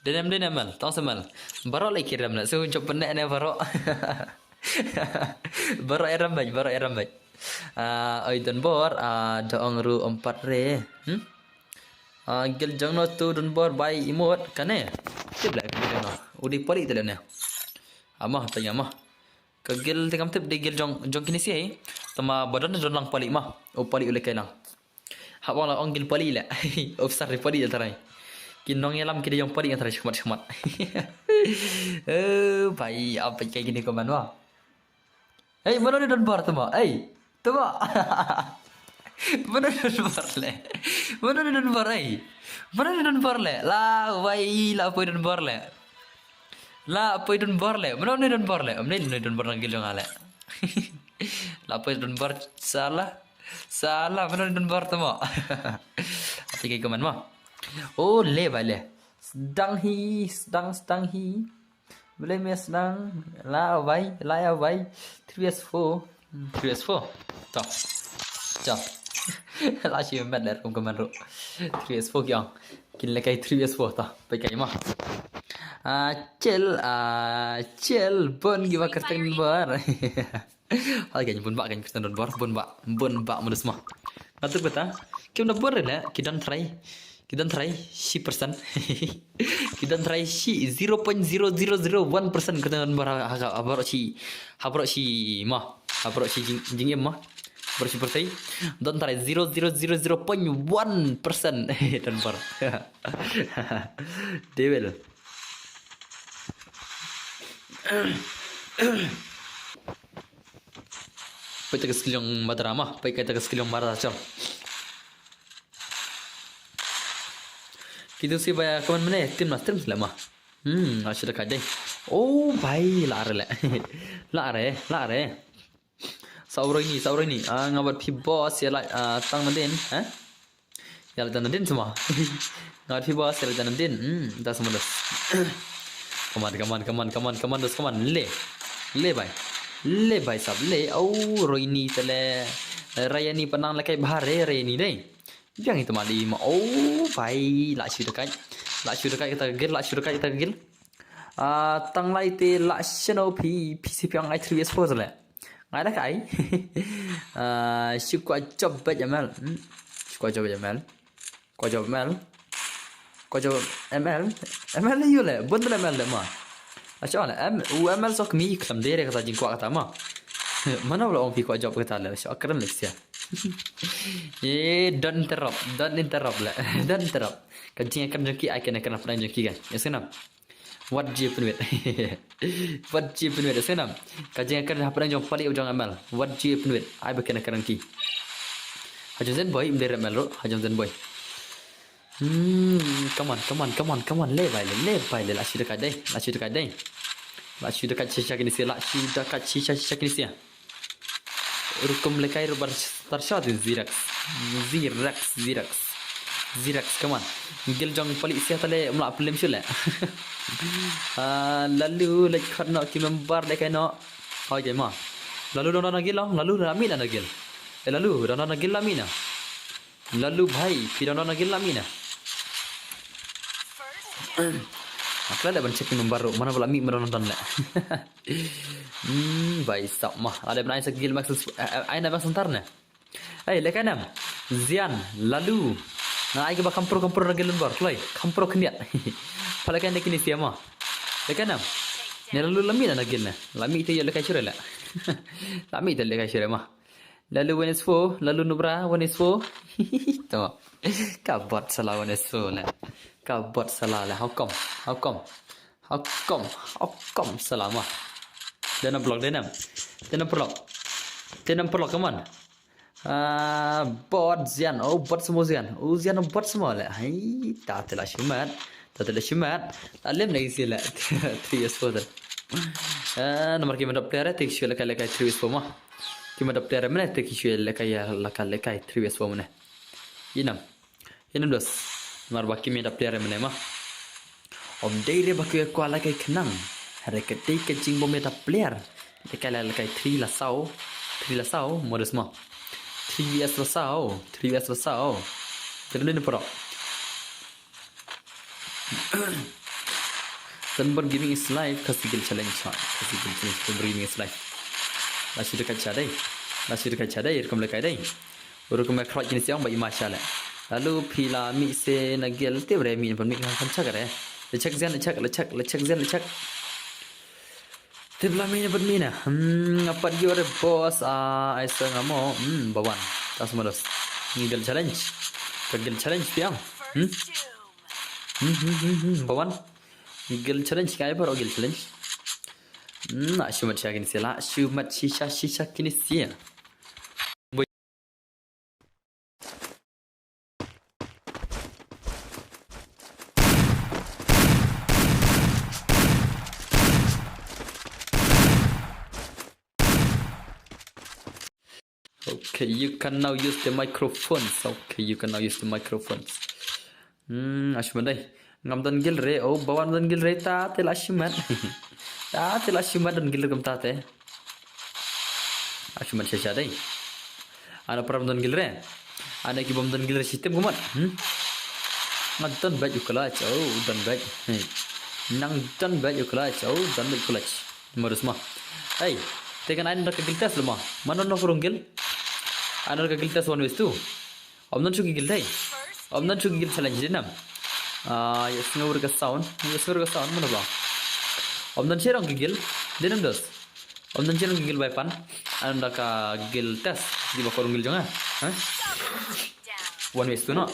Denem denem mal, tong semal. Baroh le kiram le, so jop ne ne baroh. Baroh eram bad, baroh eram bad. Ah, oi don bor, ah, da ong ru empat re. Hmm? Ah, gil jong no tu don bor bai imut kane. Tip le gil jong no. Udi pori tele ne. Ama tanya ma. Ka gil te kam tip de gil jong jong kini si. Tama badon don lang pali ma. O pali ule kai lang. Haba la ong gil pali le. Officer ri pali tarai. Ki nongïalam ki de jong pali tarai shmat shmat. Eh, bai apa kai kini ko manwa. Hei, mano ni don bor tama? Hei, tama. Mano ni don bor le? Mano ni don bor hei? Mano ni don bor le? La wai la poi don bor le. La poi don bor le. Mano ni don bor le? Mano ni don bor nang gil jong ale. La poi don bor sala. Sala mano ni don bor tama. Ati kai koman ma. Oh, le bai le. Sedang hi, sedang sedang hi. Boleh mes nang la awai, la awai. Three S four. Hmm, three S four. To. To. La shi met le kum kaman ru. Three S four kyang. Kin le kai three S four to. Pai kai ma. Ah, chill, ah, chill. Bon giwa kerteng bar. Hai kan bun ba kan kerteng don bor, bun ba, bun ba mudus ma. Natu kata. Kim da bor le, ki don try. Ki don try shi percent. Ki don try shi zero point zero zero zero one percent kata don bor ha, ha, ha bor shi, ha bor shi ma, ha bor shi jing, jing em ma, bor shi percent. Don try zero zero zero zero point one percent don bor. Devil. Peit ka skill jong Madara ma, peit ka skill jong Madara chong. Kitu si baya kaman mene, tim na stream sila ma. Hmm, asya dekat deh. Oh, bai, la re le. La re, la re. Sauroi ni, sauroi ni. Ah, ngabat pi boss ya la, ah, tang nadin, eh? Ya la tang nadin semua. Ngabat pi boss ya la tang nadin. Hmm, dah semua dah. Come on, come on, come on, come on, come on, dos, come on. Le. Le bai. Le bai sab le. Oh, roi ni tele. Raya ni penang lekai bahar eh, raya ni deh. Biang itu mali ma. Oh, bai. La shu dekat. La shu dekat kita gil, la shu dekat kita gil. Ah, tang lai te la shano pi, pi si piang ai three S four le. Ngai da kai. Ah, shi kwa job ba jamal. Hmm. Shi kwa job ba jamal. Kwa job mal. Kwa job M L. M L yu le. Bun le M L le ma. Asha le M, u M L sok mi klam dere kata jing kwa kata ma. Mana wala ong pi kwa job kata le. Asha keren le sia. Eh, don't interrupt. Don't interrupt le. Don't interrupt. Ka jing kan jong ki ai kena kena pernah jong ki kan. Ya senam. Wat ji pynwit. Wat ji pynwit, snam. Ka jingkren hapdeng jong pali u jong M L. Wat ji pynwit. Ai ba kena kren ki. Hajong Zen Boy, im dei M L ro, Hajong Zen Boy. Hmm, come on, come on, come on, come on. Le bai le, le bai le, la shi dekat dei, la shi dekat dei. La shi dekat shisha kini sia, la shi dekat shisha shisha kini sia. Rukum lekai rubar tar shot Zirax. Zirax, Zirax. Zirax, come on. Gil jong pali sia tale mla pelim shule. Ah, lalu lek khot no ki member lekai no. Hoi kai ma. Lalu don don gil long, lalu la mi na gil. Eh, lalu don don gil la mi na. Lalu bhai, pi don don gil la mi na. Akla le ban check member ro, mana bala mi mana don don le. Hmm, bai sap ma. Ada ban ai sa gil max, eh, eh, ai na max antar ne. Ai, lekai nam. Zian, lalu. Na ai ba kampro kampro na gil lembar, kloi. Kampro khniat. Pala kan de kini sia ma. Lekai nam. Ne lalu la mi na gil ne. La mi te ya lekai shure le. La mi te lekai shure ma. Lalu one S four, lalu nubra one S four. To. Ka bot sala one S four le. Ka bot sala le. How come? How come? How come? How come sala ma? Dena block, dena. Dena block. Dena block, come on. Ah, bot zian. Oh, bot semua zian. Oh, zian bot semua le. Hai, ta tela shimat. Ta tela shimat. Ta lem lagi sila. Three S four tu. Ah, nomor ki madap player, tik shu lekai lekai three S four ma. Ki madap player mana tik shu lekai ya lekai lekai three S four mana. Inam. Inam dos. Namar ba kim ïa da player mynne ma. Ym dei re ba ki kwah lehkai khnang. Hynrei ka dei ka jingbym ïa da player. Lehkai la lehkai three la saw. Three la saw, modus ma. Three V S la saw. Three V S la saw. Jangan ni pura. Dunbar Gaming is live, Khasi Guild Challenge, ha. Khasi Guild Challenge, Dunbar Gaming is live. La shu da ka cha dei. La shu da ka cha dei, rukom lehkai dei. Rukom ka khrot kini siang ba ima sha le. Lalu phi la mih se na guild te bre mih ban mih kan chak re. Le chak zen le chak le chak le chak zen le chak. Te bla mih ban mih na. Hmm, apat gi ore boss a ai sa ngamo. Hmm, bawan. Tas malos. Guild challenge. Ka guild challenge piang. Hmm? Hmm, hmm, hmm, hmm, bawan. Guild challenge kai baro guild challenge. Hmm, la shu mat sha kini sia la. Shu mat shisha shisha kini sia. Okay, you can now use the microphones. Okay, you can now use the microphones. Hmm, ashman dai. Ngam don guild re, oh, bawan don guild re, ta te la shimat. Ta te la shimat don guild re kum ta te. Ashman sha sha dai. Ana pram don guild re. Ana ki bom don guild re shitem kumat. Hmm? Ngan don bad u clutch, oh, don bad. Hey. Nang don bad u clutch, oh, don bad clutch. Marus ma. Hey, te kan ain da ka guild test ma. Mano no kurung guild. Ana ka guild test one ways two. Om nan shu ki guild dai. Om nan shu ki guild challenge dinam. Ah, ya sngur ka sound. Ya sngur ka sound mana ba. Om nan cherong ki guild dinam dos. Om nan cherong ki guild bai pan. Ana da ka guild test. Di ba kurung guild jong ha. Ha? One ways two no.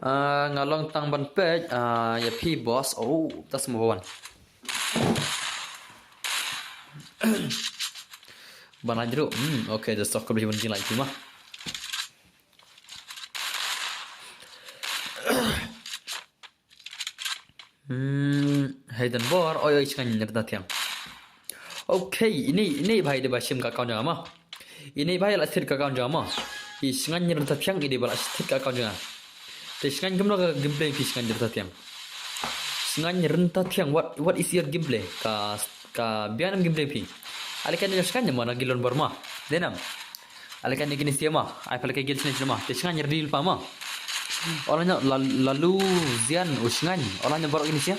Ah, nga long tang ban peit, ah, ya phi boss. Oh, tas mo wan. Ban la jru. Hmm, okay, just talk about you jing la jru ma. Hmm, Hayden Bor, oi oi shngain rynta thiang. Okay, ini ini bhai de ba shim ka account jong ma. Ini bhai la sit ka account jong ma. I shngain rynta thiang ini ba la sit ka account jong. Te shngain kumno ka gameplay phi shngain rynta thiang. Shngain rynta thiang, what what is your gameplay? Ka ka biang gameplay phi. Ale kan shngain ma na gilon Burma. Denam. Ale kan kini sia ma, ai pale ka guild challenge ma. Te shngain real pa ma. Ola nyo lalu zian u shngain. Ola nyo barok kini sia.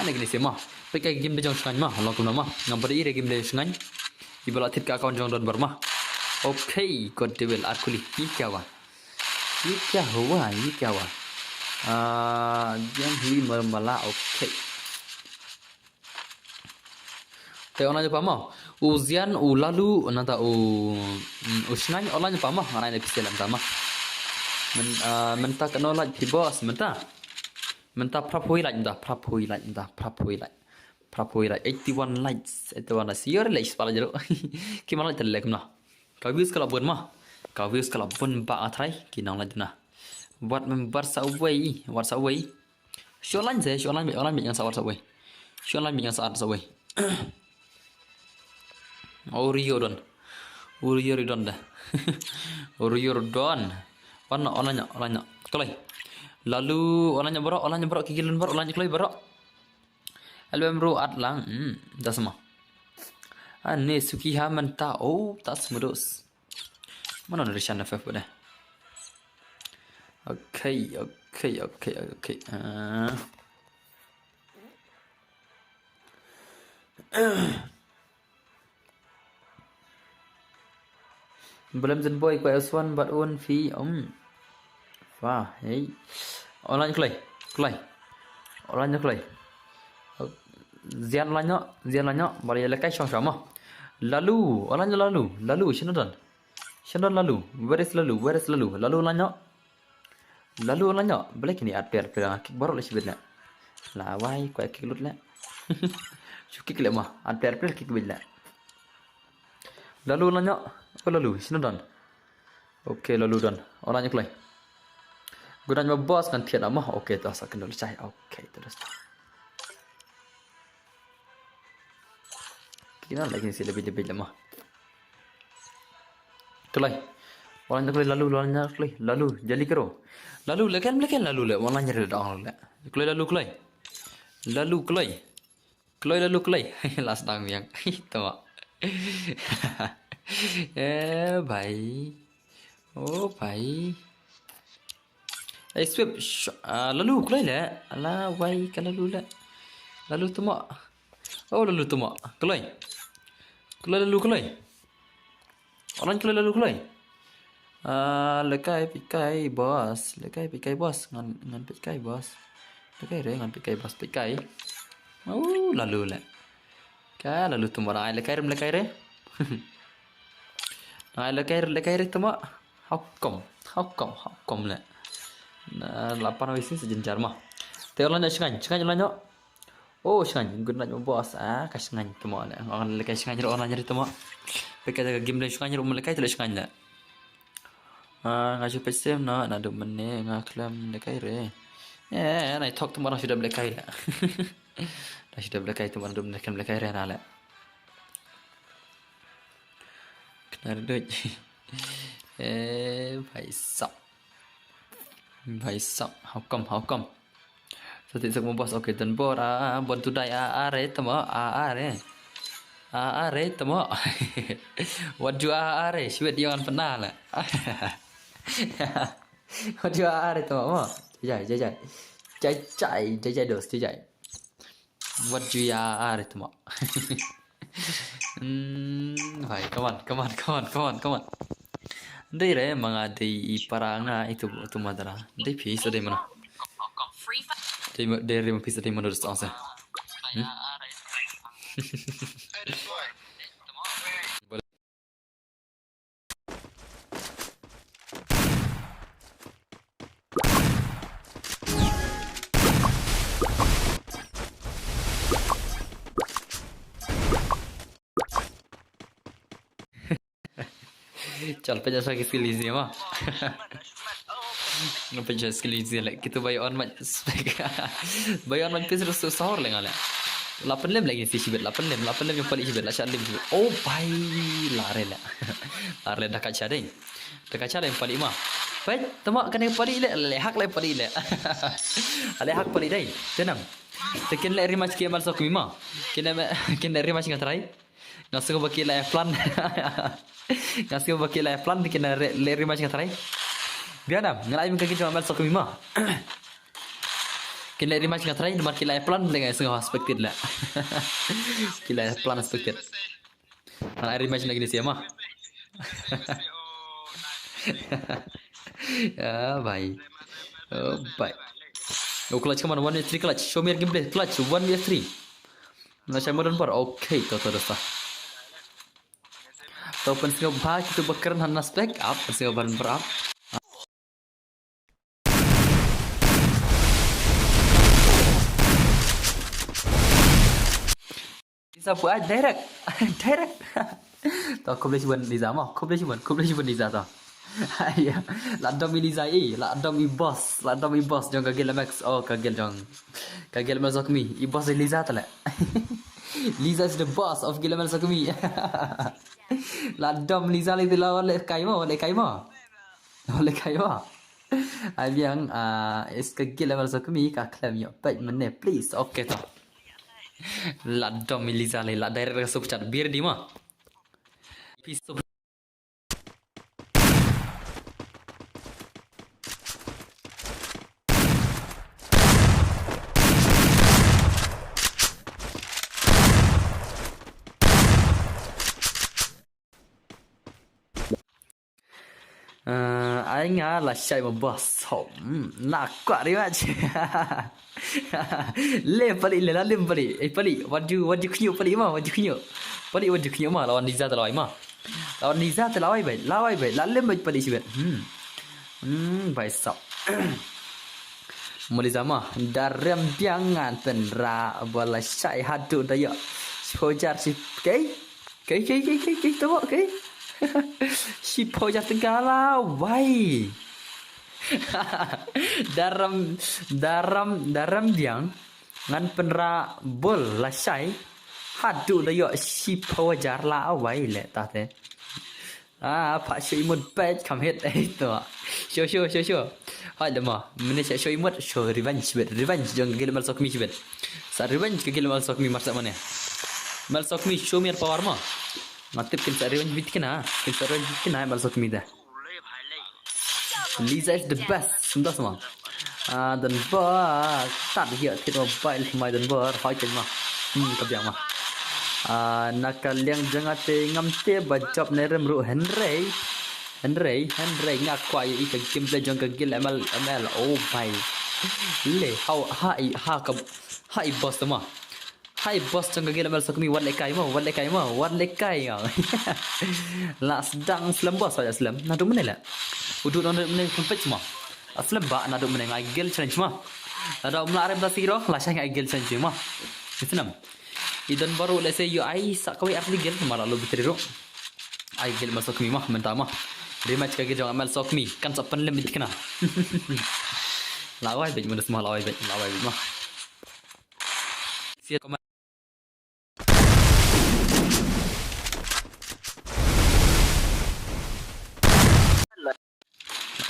Ane kini sia ma. Pe ka game de jong shngain ma. Long kumna ma. Ngam pada ire game de shngain. Iba la tit ka account jong don Burma. Okay, god devil arkuli. Ye kya hua? Ye kya hua? Ye kya hua? Ah, game hi marmala. Okay. Te online pa ma. U zian u lalu nata u mm, u shngain online pa ma. Ngai ne pise lam ta ma. Men ah, menta kano like phi boss menta. Menta prap hui like menta prap hui like menta prap hui like. Prap hui like eighty one likes, eighty one likes. Yor like sepala jero. Ki ma like tel like na. Ka views ka la bun ma. Ka views ka la bun ba a trai ki nang like na. Wat member sa wei, wat sa wei. Shu online se, shu online, online yang sa wat sa wei. Shu online yang sa at sa wei. Orio don. Orio don da. Orio don. Wan online, online. Kloi. Lalu online bro, online bro kigilun bro, online kloi bro. Album bro at lang. Hmm, da sama. Ane suki ha menta. Oh, tas mudos. Mana nutrition F F pada. Okay, okay, okay, okay. Ah. Belum jen boy koi aswan bat un fi um. Wah, hey. Online kloi, kloi. Online kloi. Zian lanyo, zian lanyo. Bali lekai shong shong mo. Lalu, online lalu, lalu shino don. Shino don lalu. Where is lalu? Where is lalu? Lalu lanyo. Lalu lanyo. Balik ini at player player kick baru le shibit le. Lawai koi kick lut le. Shu kick le mo. At player player kick bit le. Lalu lanyo. Oh lalu shino don. Okay lalu don. Online kloi. Gudan mo boss kan thiat mo. Okay to sa kendol chai. Okay to dos. Kina lagi si lebih lebih le mo. Kloi. Wan kloi lalu, wan kloi lalu. Jali kero. Lalu leken leken lalu le. Wan nyari dong le. Kloi lalu kloi. Lalu kloi. Kloi lalu kloi. Last dang yang. Tama. Eh, bhai. Oh, bhai. Ai swip. Sh- ah, lalu kloi le. Ala wai ka lalu le. Lalu tama. Oh, lalu tama. Kloi. Kloi lalu kloi. Orang kloi lalu kloi. Ah, lekai pikai bos. Lekai pikai bos. Ngan ngan pikai bos. Lekai re ngan pikai bos pikai. Oh, lalu le. Ka lalu tama ai lekai re lekai re. Ai lekai re lekai re tama. How come? How come? How come le? Na lapan wisi sejenjar mah. Te orang nak shengan, shengan orang nak. Oh, shengan, good night, boss. Ah, ka shengan tama le. Orang le ka shengan ro orang nyari tama. Peka jaga game le shengan ro le ka le shengan le. Ah, nga shu pet sem na, na dum mene nga klem le kai re. Eh, na talk tama orang sudah le kai le. Dah sudah le kai tama dum le klem le kai re na le. Kena duduk. Eh, bhai sab. Bhai sab, how come, how come? Sati sak mo boss, okay, dan bor, ah, ah, bon tudai, ah, ah, re, tama, ah, ah, re. Ah, ah, re, tama. What do, ah, ah, re? Shwet yang pernah lah. What do, ah, ah, re, tama, mo? Jai, jai, jai. Jai, jai, jai, jai, dos, jai, jai. What do, ah, ah, re, tama. Hmm, bhai, come on, come on, come on, come on, come on. Dei re, manga dei i para nga itu, itu madra. Dei phi, so dei mana. Dei ma-, dei re ma phi, so dei mana dos angsa. Hmm? Chal, pynjah sa ki skill easy ma. Nga pynjah skill easy le. Kitu bai on ma spec. Bai on ma pis rus sahor le nga le. La pynlem lagi si shibit, la pynlem, la pynlem yang pali shibit, la shah lem shibit. Oh, bai, la re le. La re da ka cha dei. Da ka cha dei pali ma. Bai, tama kane pali le, le hak le pali le. Ale hak pali dei. Tenang. Te kin le rematch ki ML Sokmi ma. Kin le, kin le rematch nga try. Nga sngew ba ki la plan. Nga sngew ba ki la plan ki na re-, le rematch nga try. Biang nam, nga la im ka ki jong ML Sokmi ma. Kin le rematch nga try, namar ki la plan le nga sngew expected la. Ki la plan expected. Nga la rematch na kini sia ma. Ya, bhai. Oh, bhai. Oh, clutch, come on, one v three clutch. Show me your gameplay, clutch, one v three. Na shai modern par. Okay, to, to, dosta. To, pynsngew bha kitu ba kren hana spec up, pynsngew ban ber up. Liza buat direct. Direct. To, khublei shibun Liza mo, khublei shibun, khublei shibun Liza to. Aya, la dom i Liza i, la dom i boss, la dom i boss jong ka Gil M X, oh ka Gil jong. Ka Gil M X Sokmi, i boss i Liza tale. Liza is the boss of Gil M X Sokmi. La dom Liza le la le kai mo, le kai mo. Le kai mo. Ai biang, ah, is ka Gil M X Sokmi ka klem yo, pet mene, please. Okay to. La dom i Liza le, la direct ka super chat, bir di mo. Peace. Eh, ai nga la shai ma boss. Ho, hmm, na kwah rematch. Le pali le la lim pali. Eh, pali, what do, what do you pali ma, what do you? Pali, what do you ma, lawan Liza ta lawai ma. Lawan Liza ta lawai bai, lawai bai, la lim bai pali shibet. Hmm. Hmm, bai sap. Maliza ma, darem biang ngan pynra ba la shai haduh da ïoh shiphew hajar shi, kei? Kei, kei, kei, kei, kei, to, kei? Shiphew hajar tyngka la wai. Darem, darem, darem biang ngan pynra ba la shai haduh da ïoh shiphew hajar la wai le ta te. Ah, pha show emote peit kham hit. Ei to. Show, show, show, show. Hoi da mo. Mynne sa show emote, show revenge bit. Revenge jong ka guild ML Sokmi bit. Sa revenge ka guild ML Sokmi mar sa mynne. ML Sokmi show me your power mo. Nga tip kin sa revenge bit kina. Kin sa revenge bit kina ML Sokmi da. Liza is the best. Sum da sma. Ah, Don Bor. Tad hiya thit mobile mai Don Bor. Hoi kin ma. Hmm, ka biang ma. Ah, na ka liang jong nga te ngam tip ba jop ne rem ruh hynrei. Hynrei, hynrei nga kwah ïa i ka gameplay jong ka guild ML, ML. Oh bhai. Le, ha, ha i, ha ka, ha i boss ma. Ha i boss jong ka guild ML Sokmi, wat lehkai mo, wat lehkai mo, wat lehkai mo. La sdang slem boss, wat slem. Naduh mynne le. U dud naduh mynne kham peit mo. A slem ba naduh mynne nga ai guild challenge mo. Lada um lah rem da siro, la shang ai guild challenge mo. Isnam. I Don Bor lehse ïoh ai sa kawei ar tylli guild ma la lo bitri ruh. Ai guild ML Sokmi mo, mynta mo. Rematch ka guild jong ML Sokmi, kan sa pynlem bit kina. La wai bit mo da sma, la wai bit, la wai bit mo. Sia comment.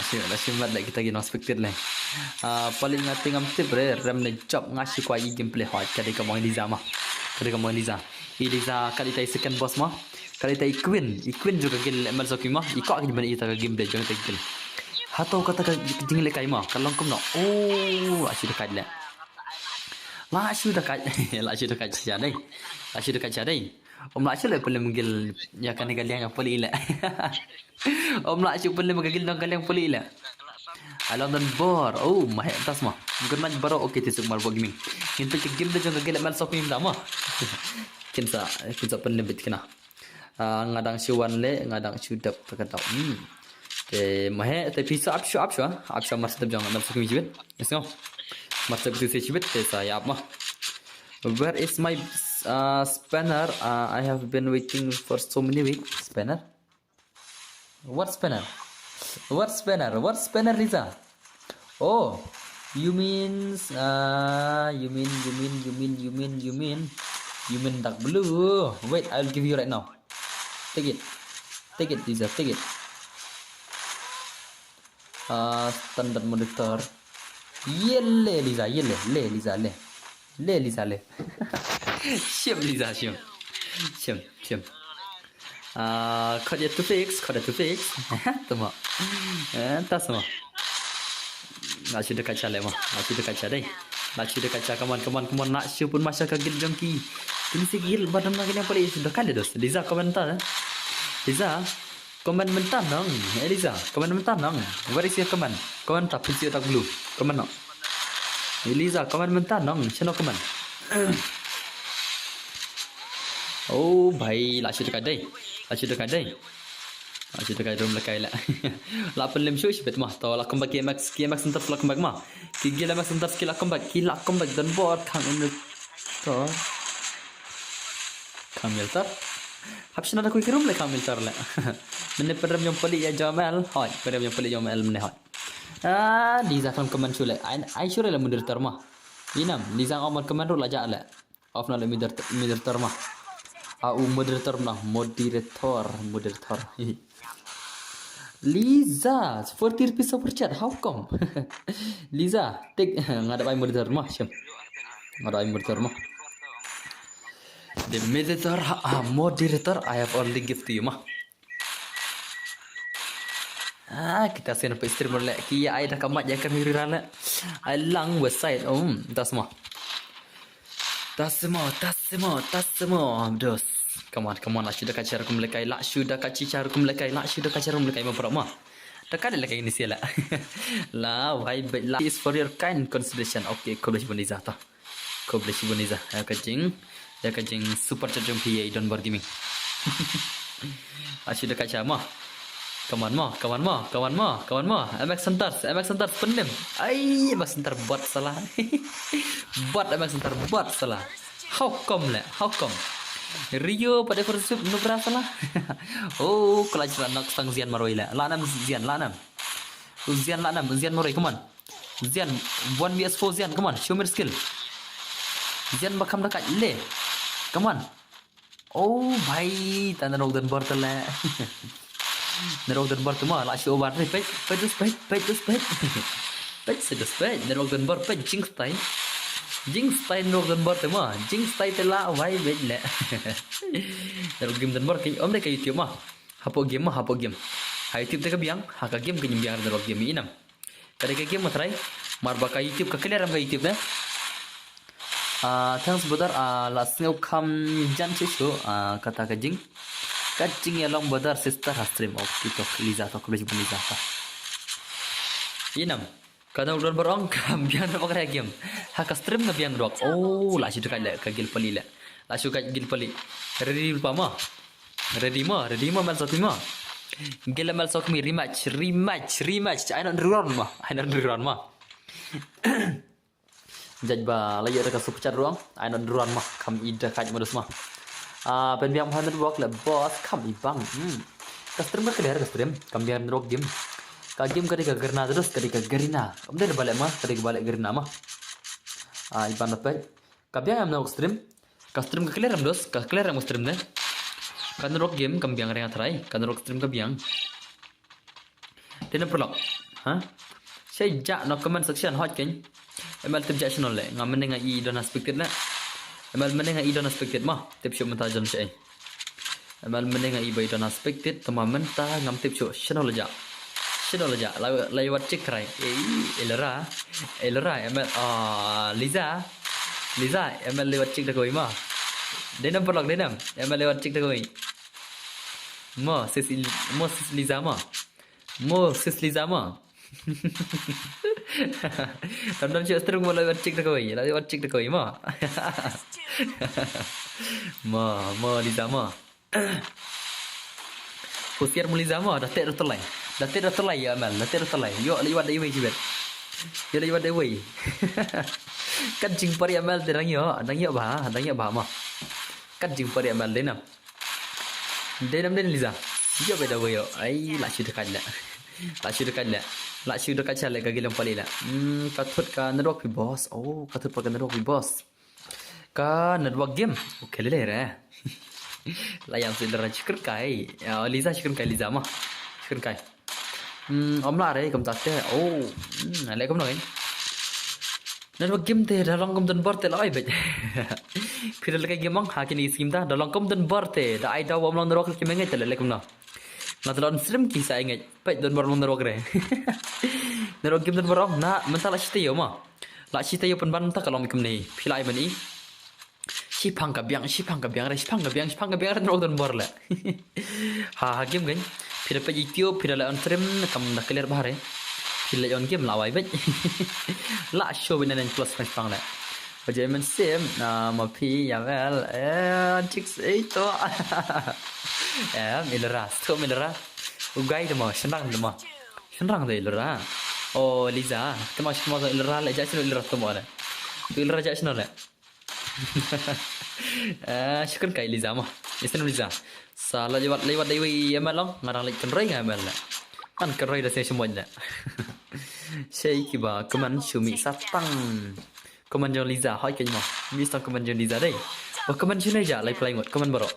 Lashim, lashim bad da kita ki nong spectate leh. Ah, paling nga te ngam tip re, rem ne jop nga shu kwah i gameplay hot, ka dei ka mong Eliza ma. Ka dei ka mong Eliza. Eliza ka dei tai second boss ma. Ka dei tai queen, i queen jong ka guild ML Sokmi ma. I kwah ki ban i ta ka gameplay jong tai guild. Hato kata ka jinglehkai ma, ka long kumno. Oh, la shu da kait leh. La shu da kait, la shu da kait sha dei. La shu da kait sha dei. Um lah shu leh pynlem guild ïa kane ka liang ka poli leh. Um lah shu pynlem ka guild jong ka liang poli leh. Ai long Don Bor. Oh, ma heh tas ma. Good night bro. Okay, te suk mar bo gaming. Ngin peit ka gameplay jong ka guild ML Sokmi mynta ma. Kin sa, kin sa pynlem bit kina. Ah, nga dang shu wan leh, nga dang shu dep ta ka dau. Hmm. Te ma heh, te phi sa ap shu, ap shu, ah. Ap shu mar sa dep jong ML Sokmi shibit. Yes, no. Mar sa dep shibit, te sa ïa ap ma. Where is my, uh, spanner? Uh, I have been waiting for so many weeks. Spanner? What spanner? What spanner? What spanner, Liza? Oh, you mean, uh, you mean, you mean, you mean, you mean, you mean, you mean dark blue? Wait, I'll give you right now. Take it. Take it, Liza, take it. Uh, standard monitor. Ye le, Liza, ye le, le, Liza, le. Le, Liza, le. Shim, Liza, shim. Shim, shim. Ah, khot ïa tu fix, khot ïa tu fix. Tama. Eh, tas ma. La shu da kait sha leh ma. La shu da kait sha dei. La shu da kait sha, come on, come on, come on. La shu pun ma sha ka guild jong ki. Kine sa ki guild ba don na ka liang pali shu da kait leh dos. Liza comment mynta, eh. Liza comment mynta nong. Eh, Liza comment mynta nong. Where is your comment? Comment ta phi shu da blue. Comment noh. Eliza comment mynta nong, shano comment. Oh bhai, la shu da kait dei. La shu da kait dei. La shu da kait rum lehkai leh. La pynlem shu shibit ma. To la come back K M X, K M X Center la come back ma. Ki K M X Center ki la come back, ki la come back Don Bor kham in to. Kham miltar. Hap shna da koi ki rum leh kham miltar leh. Mynne pynrem jong pali ïa jong ML. Hoi, pynrem jong pali jong ML mynne hoi. Ah, Liza kan comment shu leh. Ai, ai shu leh moderator ma. Inam, Liza ong comment ruh la jah leh. Off na leh moderator, moderator ma. Ah, u moderator ma, moderator, moderator. Liza, forty rupees super chat, how come? Liza, take, nga da bai moderator ma, shim. Nga da bai moderator ma. The moderator, ah, moderator, I have only gift to you ma. Ah, kita sien pa streamer leh ki ai da ka mic ïa ka miri ra leh. Ai lang website. Um, tas ma. Tas ma, tas ma, tas ma. Dos. Come on, come on. La shu da ka share kum lehkai. La shu da ka share kum lehkai. La shu da ka share kum lehkai ma bro ma. Da ka lehkai ni sia leh. La wai bit la is for your kind consideration. Okay, khublei shibun Liza ta. Khublei shibun Liza. Ïa ka jing, ïa ka jing super chat jong phi ïa i Don Bor Gaming. La shu da ka share ma. Come on ma, come on ma, come on ma, come on ma. M X Hunters, M X Hunters pynlem. Ai, M X Hunter bot sala. Bot, M X Hunter bot sala. How come leh? How come? Rio pada first sip nubra sala. Oh, clutch la knock stang Zian marwei leh. La nam Zian, la nam. Zian la nam, Zian marwei, come on. Zian, one V S four Zian, come on, show me the skill. Zian ba kham da kait leh. Come on. Oh bhai, tan rok Don Bor tele. Narok Dunbar te ma, la shu over te, peit, peit dus peit, peit dus peit. Peit se dus peit, narok Dunbar peit, jingstyle. Jingstyle narok Dunbar te ma, jingstyle te la wai beit le. Narok game Dunbar ki, ym dei ka YouTube ma. Hapoh game ma, hapoh game. Ha YouTube te ka biang, ha ka game ka biang narok game i nam. Ka dei ka game ma trai, mar ba ka YouTube ka clear em ka YouTube ne. Ah, thanks brother, ah, la sngew kham jan shuh shuh, ah, kata ka jing. Ka jingïalong brother sister ha stream. Ok, tok Liza, tok Liza, Liza. Ïa nam, ka dang don barong ka biang na bakra game. Ha ka stream ka biang rok. Oh, la shu dekat le, ka gil pali le. La shu ka gil pali. Ready pa ma. Ready ma, ready ma, Mel Sokmi ma. Gil Mel Sokmi rematch, rematch, rematch. Ai non rerun ma, ai non rerun ma. Judge ba la ïoh da ka super chat ruang. Ai not ruan ma, kam i da kaj modus ma. Ah, pen biang hundred wok le boss, kam i bang. Hmm. Ka stream ka clear ka stream, kam biang rock game. Ka game ka dei ka Garena terus, ka dei ka Garena. Kam dei da balek ma, ka dei ka balek Garena ma. Ah, i ban da pek. Ka biang em na rock stream. Ka stream ka clear em dos, ka clear em stream ne. Ka rock game, kam biang ring atrai, ka rock stream ka biang. Dei na paralok. Ha? Shai ja na comment section hot kein. M L tip ja channel le. Nga mending nga i don expected le. M L mending nga i don expected ma. Tip shuh mynta jon shai. M L mending nga i ba i don expected. Tama mynta ngam tip shuh. Channel ja. Channel ja. La la wat check try. Ei, Elora. Elora M L. Ah, Liza. Liza M L le wat check da koi ma. Dei na paralok dei na. M L le wat check da koi. Mo sis Il- mo sis Liza ma. Mo sis Liza ma. Tam tam shu stream mo la wat check da koi, la wat check da koi ma. Ma, ma Liza ma. Husiar mo Liza ma, da tet da telai. Da tet da telai ïa M L, da tet da telai. Ïoh la wat da iwei jibet. Ïoh la wat da iwei. Kan jingpar ïa M L te dang ïoh, dang ïoh ba, dang ïoh ba ma. Kan jingpar ïa M L dei na. Dei nam dei Liza. Ïoh beda wei ïoh. Ai, la shu dekat le. La shu dekat le. La shu dekat sha le ka gilang pali le. Hmm, ka thut ka network phi boss. Oh, ka thut pa ka network phi boss. Ka network game. Okay le le re. La yang si dara chicken kai. Ya, Liza chicken kai Liza ma. Chicken kai. Hmm, om la re kam tak te. Oh, hmm, le kam nang. Network game te da long kum don bor te la ai bej. Phi da lehkai game ong ha kine ki skim ta da long kum don bor te da ai da wam long network ki mengej te leh kum na. Nga da long stream ki sa engej pej don bor long network re. Network game don bor ong na mynta la shi taïew ma. La shi taïew pynban mynta ka long kum ne phi la ai ban i. Shipang ka biang, shipang ka biang re, shipang ka biang, shipang ka biang re, network don bor le. Ha, ha game kan. Phi da pej YouTube, phi da leh on stream, kam da clear bha re. Phi leh on game la wai bej. La show bina nen plus pang pang le. Ba jai men sim, na ma phi ya wel, eh, chicks eh to. Em, Ilra, sto Ilra. Ugai de ma, shenrang de ma. Shenrang de Ilra. Oh, Liza, tema shema Ilra le, ja shino Ilra to ma le. Tu Ilra ja shino le. Eh, shukran kai Liza ma. Isen Liza. Sa la jawat lewat dai wei M L long. Ngarang lek kenroi nga M L na. Kan kenroi da se semua na. Shei kiba keman shumi satang. Keman jong Liza hoi kai ma. Mi satang keman jong Liza dai. Ba keman shune ja lai play ngot keman baro.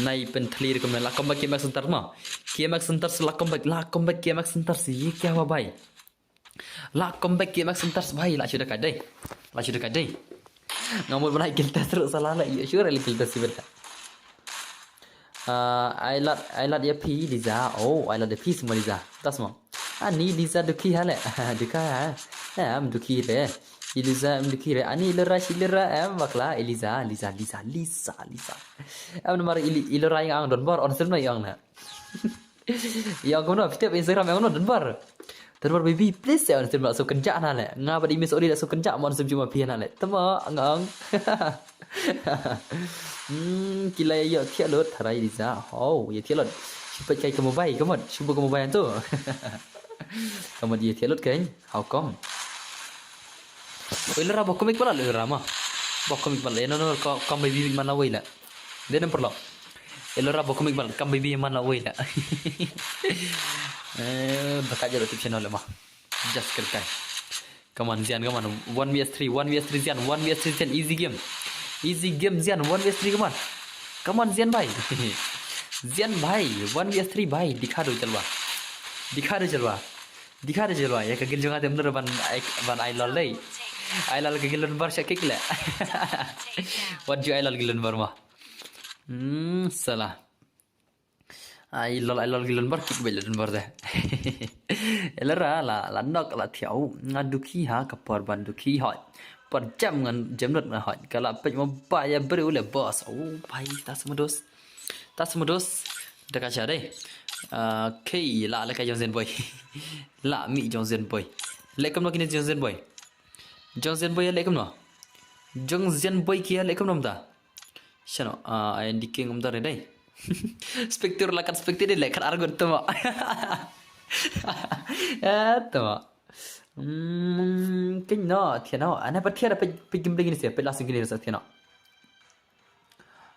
Nai pen thlir keman la comeback K M X Center ma. K M X Center la comeback la comeback K M X Center ye kya hua bhai. La comeback K M X Center bhai la shu da kai dai. La shu da kai dai. Nga mut ban ai kill test ruh salah la ïa shu rally kill test sibet. Ah, ai lad ai lad ïa phi Liza. Oh, ai lad ïa phi semua Liza. Tas mo. Ani Liza duki ha le. Duka ha. Em duki re. I Liza em duki re. Ani Ilra shi Ilra em bakla. I Liza, Liza, Liza, Liza, Liza. Em namar Ilra yang ang don bor on sem na yang na. Ïa kumno phi tip Instagram ïa kumno Dunbar. Dunbar baby please ïa on stream la suk kynjah na le. Nga bad i Miss Odi la suk kynjah mon stream juma phi na le. Tama ngang. Hmm, kila ïa thiah lut tharai Liza. Oh, ïa thiah lut. Shu peit kai ka mobile ka mot. Shu buh ka mobile tu. Ka mot ïa thiah lut kan. How come? Oi lera ba komik pala lera ma. Ba komik pala no no ka kam baby man la wei la. Dia nem perlu. Elora ba komik bal kam baby man la wei la. Eh, baka jero tip channel ma. Just kerkai. Come on Zian, come on. One V S three, one V S three Zian, one V S three Zian, easy game. Easy game Zian, one V S three, come on. Come on Zian bhai. Zian bhai, one v three bhai, dikha do jalwa. Dikha do jalwa. Dikha do jalwa. Ïa ka guild jong nga te mut ban ai, ban ai lol dei. Ai lol ka guild donbor sha kick leh. Wat ju ai lol guild donbor mo. Hmm, sala. Ai lol, ai lol guild donbor, kick beit leh donbor te. Ela ra la, la nok la thiaw. Nga dukhi ha ka por ban dukhi hoi. Por jam ngan jam not ngan hoi. Ka la peit mo ba ïa briew leh boss. Oh bhai, ta sma dos. Ta sma dos. Da ka sha dei. Ah, okay, la lehkai jong Zen boy. La mih jong Zen boy. Leh kumno kine jong Zen boy. Jong Zen boy leh kumno. Jong Zen boy ki leh kumno mynta. Shano, ah, I N D King um dare dei. Spectre la kat Spectre dei leh kat argot tama. Eh, tama. Hmm, kin no, thiano. Ana pa thiano pa, pa gim lagi ni sia, pa lasing kini sa thiano.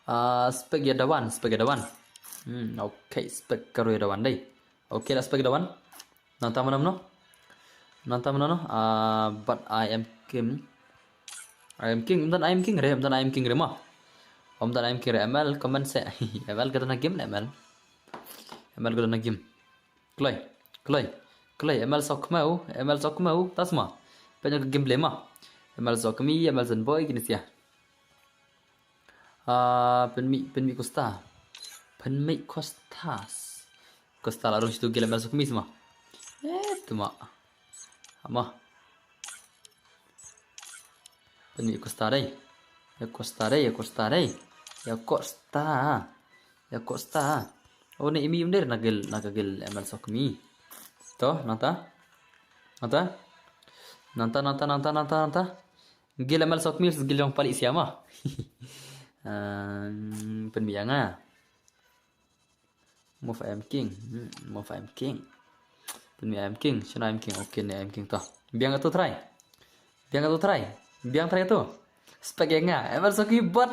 Ah, spek ya dawan, spek ya dawan. Hmm, okay, spek karo ya dawan dei. Okay, la spek ya dawan. Nangta mano mano. Nangta mano no. Ah, but I am king. I am king. Ym don I am king re, ym don I am king re mo. Ym don I am king re. M L comment se. M L ka don ha game, M L. M L ka don ha game. Kloi. Kloi. Kloi. M L sok kmeu. M L sok kmeu. Ta sma. Pynjah ka game play mo. M L sok kmie, M L Zen boy kine sia. Ah, pynmih, pynmih Costa. Pynmih Costa. Costa la rung situ gila mel suk mis ma. Eh, tuma. Ama. Pynmih Costa dei. Ya Costa dei, ya Costa dei. Ya Costa. Ya Costa. Oh, ne imi um der na gil, na ka gil M L sok mi. To, nangta. Nangta. Nangta, nangta, nangta, nangta, nangta. Gil M L sok mi, gil jong palik siama. Ehm, pynmih ïa nga. Move I am king. Hmm, move I am king. Pynmih I am king. Shano I am king. Okay, ne I am king to. Biang atu try. Biang atu try. Biang try atu. Spek ïa nga. M L sok mi bot.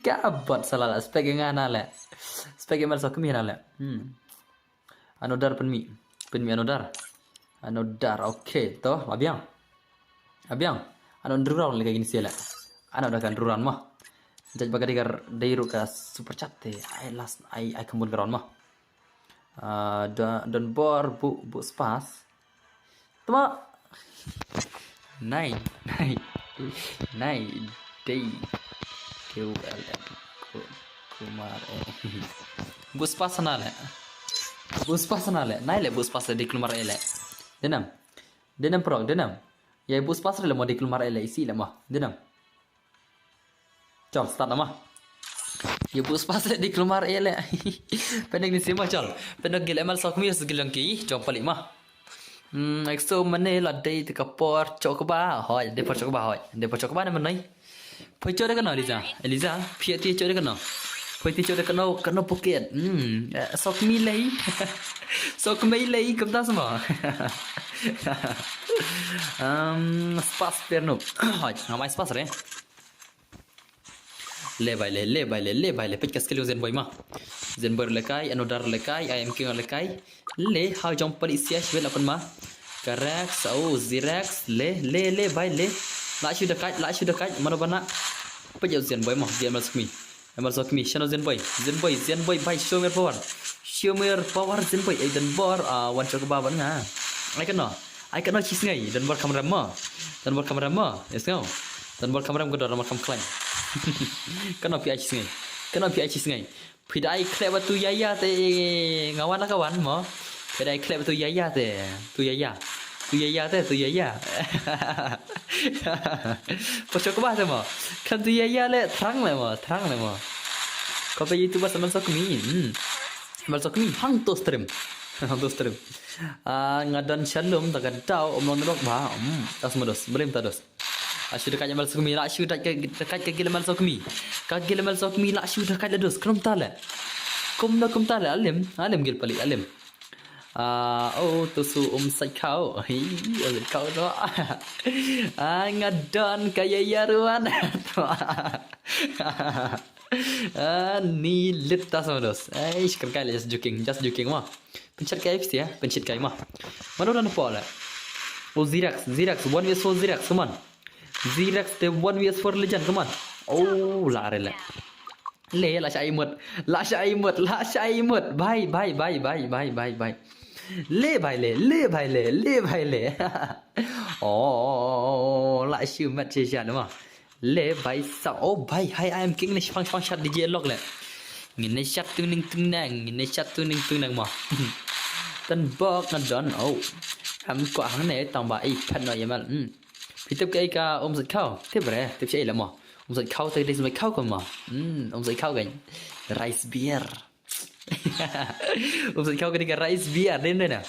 Ka bot salah lah. Spek ïa nga na le. Spek ïa M L sok mi na le. Hmm. Anodar pynmih. Pynmih anodar. Anodar. Okay, to. Abiang. Abiang. Ano ndruran le ka gin sila. Ano da kan ndruran ma. Jaj bagadi kar deiru ka super chat te. Ai last, ai, ai kambun karon ma. Ah, da, don bor bu, bu spas. Tama. Nai, nai. Nai, dei. K U L M. Ku-, Kumar, eh. Bu spas na le. Bu spas na le. Nai le bu spas le di Kumar eh le. Denam. Denam prok, denam. Ya bu spas le mo di Kumar eh le isi le mo. Denam. Chal, start nama. Ya bu spas le di Kumar eh le. Pendek ni sima chal. Pendek gil M L sok mi gil jong ki, jong palik ma. Hmm, exo mane la dei te ka por chok ba. Hoi, dei por chok ba hoi. Dei por chok ba ne menai. Poi chok de kano Eliza. Eliza, phi ti chok de kano. Poi ti chok de kano, kano pocket. Hmm, eh, sok mi lei. Sok mi lei kumta sama. Um, spas perno. Hoi, ngamai spas re. Le bai le, le bai le, le bai le. Peit ka skill Zen boy ma. Zen boy le kai, anodar le kai, I am king le kai. Le, hau jong palik sia shibet lapan ma. Correct, so, Zirex, le, le, le bai le. La shu dakat, la shu dakat, mano bana. Peit Zen boy ma, dia M L sok mi. M L sok mi, shano Zen boy. Zen boy, Zen boy, bai, show me your power. Show me your power, Zen boy. Eh, don bor, ah, wan chok ba ban nga. Ai kano. Ai kano chi sngai, don bor kamram ma. Don bor kamram ma. Yes, ngau. Don bor kamram ko don bor kam khlain. Kano phi ai chi sngai. Kano phi ai chi sngai. Phi dei khleh ba tu ya ya te nga wan la ka wan mo. Phi dei khleh ba tu ya ya te. Tu ya ya. Tu ya ya te, tu ya ya. Poi chok ba te mo. Khlem tu ya ya le, thrang le mo, thrang le mo. Ko pe YouTuber sa M L sok mi. Hmm. M L sok mi, hang to stream. Hang to stream. Ah, nga don shalom, ta ka dau, um long dok ba. Hmm. Tas mo dos, blim ta dos. La shu dakat M L sok mi, la shu dakat ka, dakat ka gil M L sok mi. Ka gil M L sok mi, la shu dakat la dos, khlem ta le. Kumno kumta le, alim, alim gil palik, alim. Ah, oh, tu su um sait khau. Hi, um sait khau tu. Ah, nga don ka ya ya ruan. Ah, ni lit tas mo dos. Ai, shikar kai le, just joking, just joking ma. Pencet kai psi ya, pencet kai ma. Mano dan po le. Oh, Zirex, Zirex, one v four Zirex, come on. Zirex te one v four legend, come on. Oh, la re le. Le, la shah imut. La shah imut. La shah imut. Bhai, bhai, bhai, bhai, bhai, bhai, bhai. Le, bhai, le. Le, bhai, le. Le, bhai, le. Oh, la shu mat shisha mo. Le, bhai, sa. Oh, bhai, hai, I am king ne shpang, shpang shat D J Lok le. Ngin ne shat tu ning tu nang. Ngin ne shat tu ning tu nang mo. Tan bok na don. Oh. Am ko hang ne tang ba i phat no yamal. Hmm. Phi tip kaei ka um sait khaw? Tip re, tip shaei la mo. Um sait khaw te dei sait khaw ko mo. Hmm, um sait khaw kan. Rice beer. Um sait khaw ka dei ka rice beer, dei ne na.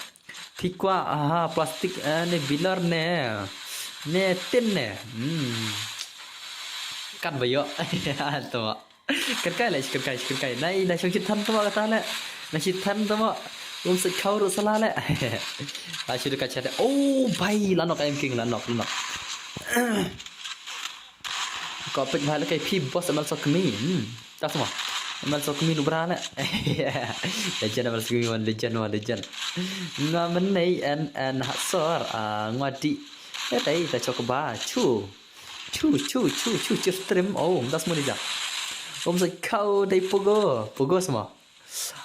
Phi kwah, aha, plastik, eh, ne bilor ne. Ne tin ne. Hmm. Kan ba ïoh. To. Kyrkai le, kyrkai, kyrkai. Nai, nai shong shi than tamo kata le. Nai shi than tamo. Um sait khaw ruh sala le. La shu da ka chat. Oh, bhai, la nok I am king, la nok, la nok. Ko pek bhai le kai phi boss M L Sokmi. Hmm. Ta tamo. M L Sokmi nu bra le. Legend M L Sokmi, one legend, one legend. Nga menei en, en hak sor, ah, ngwa di. Eh, dei, ta chok ba, chu. Chu, chu, chu, chu, chu, stream. Oh, das mo ni ja. Um sait khaw dei pogo. Pogo sama.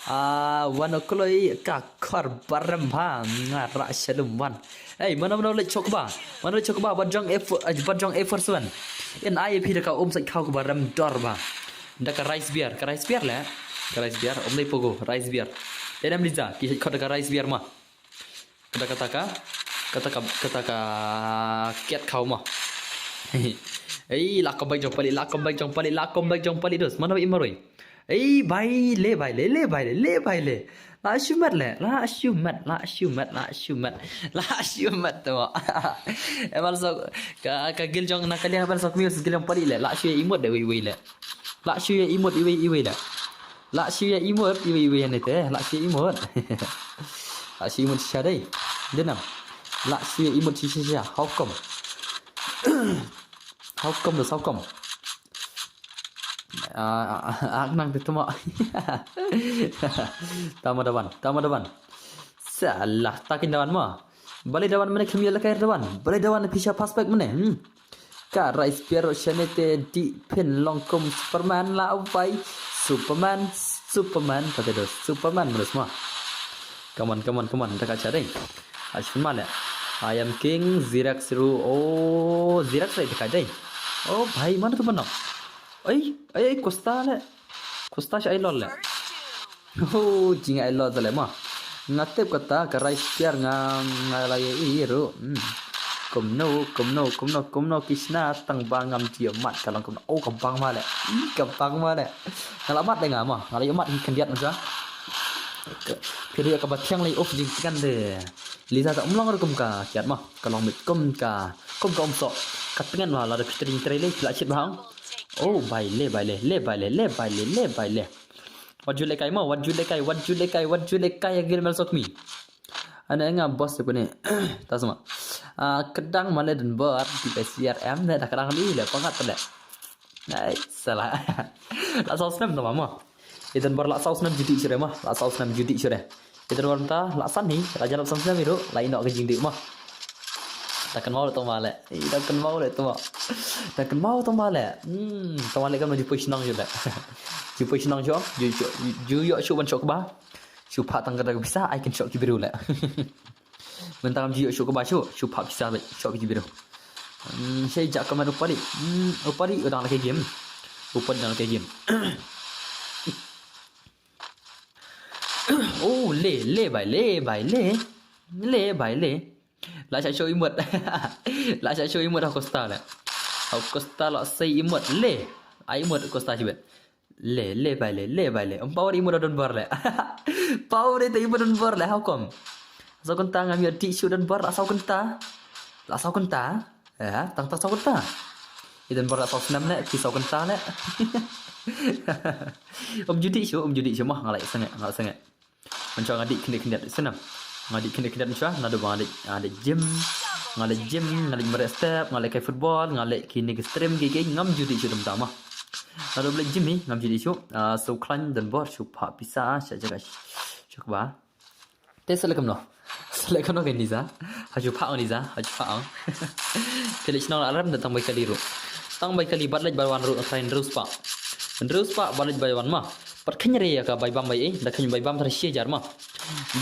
Ah, wan o kloi ka khor barem ba. Nga ra shalom wan. Hey, mano mano leit chok ba. Mano leit chok ba, ba jong F, eh, ba jong F four seven. In ai phi da ka um sait khaw ba rem dor ba. Da ka rice beer, ka rice beer le. Ka rice beer, um dei pogo, rice beer. Dei nam Liza, ki khot da ka rice beer ma. Kata, kata ka, kata ka, kata ka kiat khaw ma. Ei, la comeback jong pali, la comeback jong pali, la comeback jong pali dos. Mana i maroi. Ei, bhai le, bhai le, le, bhai le, le, bhai le. La shu mat le, la shu mat, la shu mat, la shu mat. La shu mat to. Em also ka, ka gil jong na kali em also kami gil jong pali le. La shu imut de wei wei le. La shu imut iwei iwei le. La shu ïa imut iwei iwei ne te, la shu ïa imut. La shu ïa imut shisha dei. Denam. La shu ïa imut shisha shisha. How come? How come this? How come? Ah, ah, ah, ah, nang te tuma. Tama dawan, tama dawan. Salah, takin dawan ma. Balei dawan mane khmia la kair dawan. Balei dawan pisa pass back mane. Hmm. Ka rice beer shane te dih phin long kum Superman la wai. Superman, Superman, kata do Superman menurut semua. Come on, come on, come on, dekat cari. Ashman le. I am king, Zirak seru. Oh, Zirak saya dekat deh. Oh, bhai, mana tu mana? Ai, ai, ai, Costa le. Costa sha ai lol le. Oh, jing ai lol le ma. Nga tip kata ka rice beer nga, nga la ïa i ru. Hmm. Kumno, kumno, kumno, kumno ki shna tang ba ngam ju ïoh mat ka long kumno. Oh, ka bang ma le. Ih, ka bang ma le. Nga la mat de nga ma. Nga la ïoh mat ki khyndiat ma sha. Phi ïoh ka ba thiang lei of jingtngen de. Liza ta um long ruh kum ka kiat ma. Ka long mit kum ka, kum ka um soh. Ka tngen ma la da phi tring trei lei phi la chit bha. Oh, bai le, bai le, le, bai le, le, bai le, le, bai le. Wat ju lehkai mo, wat ju lehkai, wat ju lehkai, wat ju lehkai ïa ka gilmel sokmi. Ane nga boss te pune. Ta sma. Ah, kedang male den bor di P C R M ne da kedang li le pangat le. Ai, salah. La saw snem to mo. I den bor la saw snem judi shure mo, la saw snem judi shure. I den bor ta la san hi, la jan la san snem iru, la ino ka jingdi mo. Da kan mau to male. I da kan mau le to mo. Da kan mau to male. Hmm, to male kan ju poi shnong ju le. Ju poi shnong ju, ju, ju, ju yo shu ban shok ba. Shu pha tang ka da ka pisa, ai kin shok ki biru le. Mynta kam ju yo shu ka ba shu, shu pha pisa le, shok ki biru. Hmm, shai jak ka man upadi. Hmm, upadi u dang la ka game. Upadi dang la ka game. Oh, le, le bai, le bai, le. Le bai, le. La sha show imut. La sha show imut ha Costa le. Ha Costa la sei imut le. Ai imut Costa sibet. Le, le bai le, le bai le. Em power imut don bor le. Power ite imut don bor le, how come? Saw kynta ngam ïoh dih shu don bor la saw kynta. La saw kynta. Ya, tang tang saw kynta. I don bor la saw snem le, ki saw kynta le. Um ju dih shu, um ju dih shu mo, nga la sangeh, nga la sangeh. Mynshuwa nga dih khyndiat khyndiat snem. Nga dih khyndiat khyndiat mynshuwa, naduh ba nga dih, nga dih gym. Nga dih gym, nga dih mareh step, nga leh kai football, nga leh kine ki stream ki ki ngam ju dih shu dum tama. Naduh ba leh gym hi, ngam ju dih shu. Ah, so khlaiñ don bor shu pha pisa, sha jaka shu ba. Te sa leh kumno. Sa leh kumno ka ni za. Ha ju pha ni za, ha ju pha. Te leh shnong la rem da tang bai kali ruh. Tang bai kali bad leh ba wan ruh khlaiñ ruh spa. Hynriew spah bad leit bad wan ma. Bad kheiñ re ïa ka bai bam bai ei, da kheiñ bai bam tang shi hajar ma.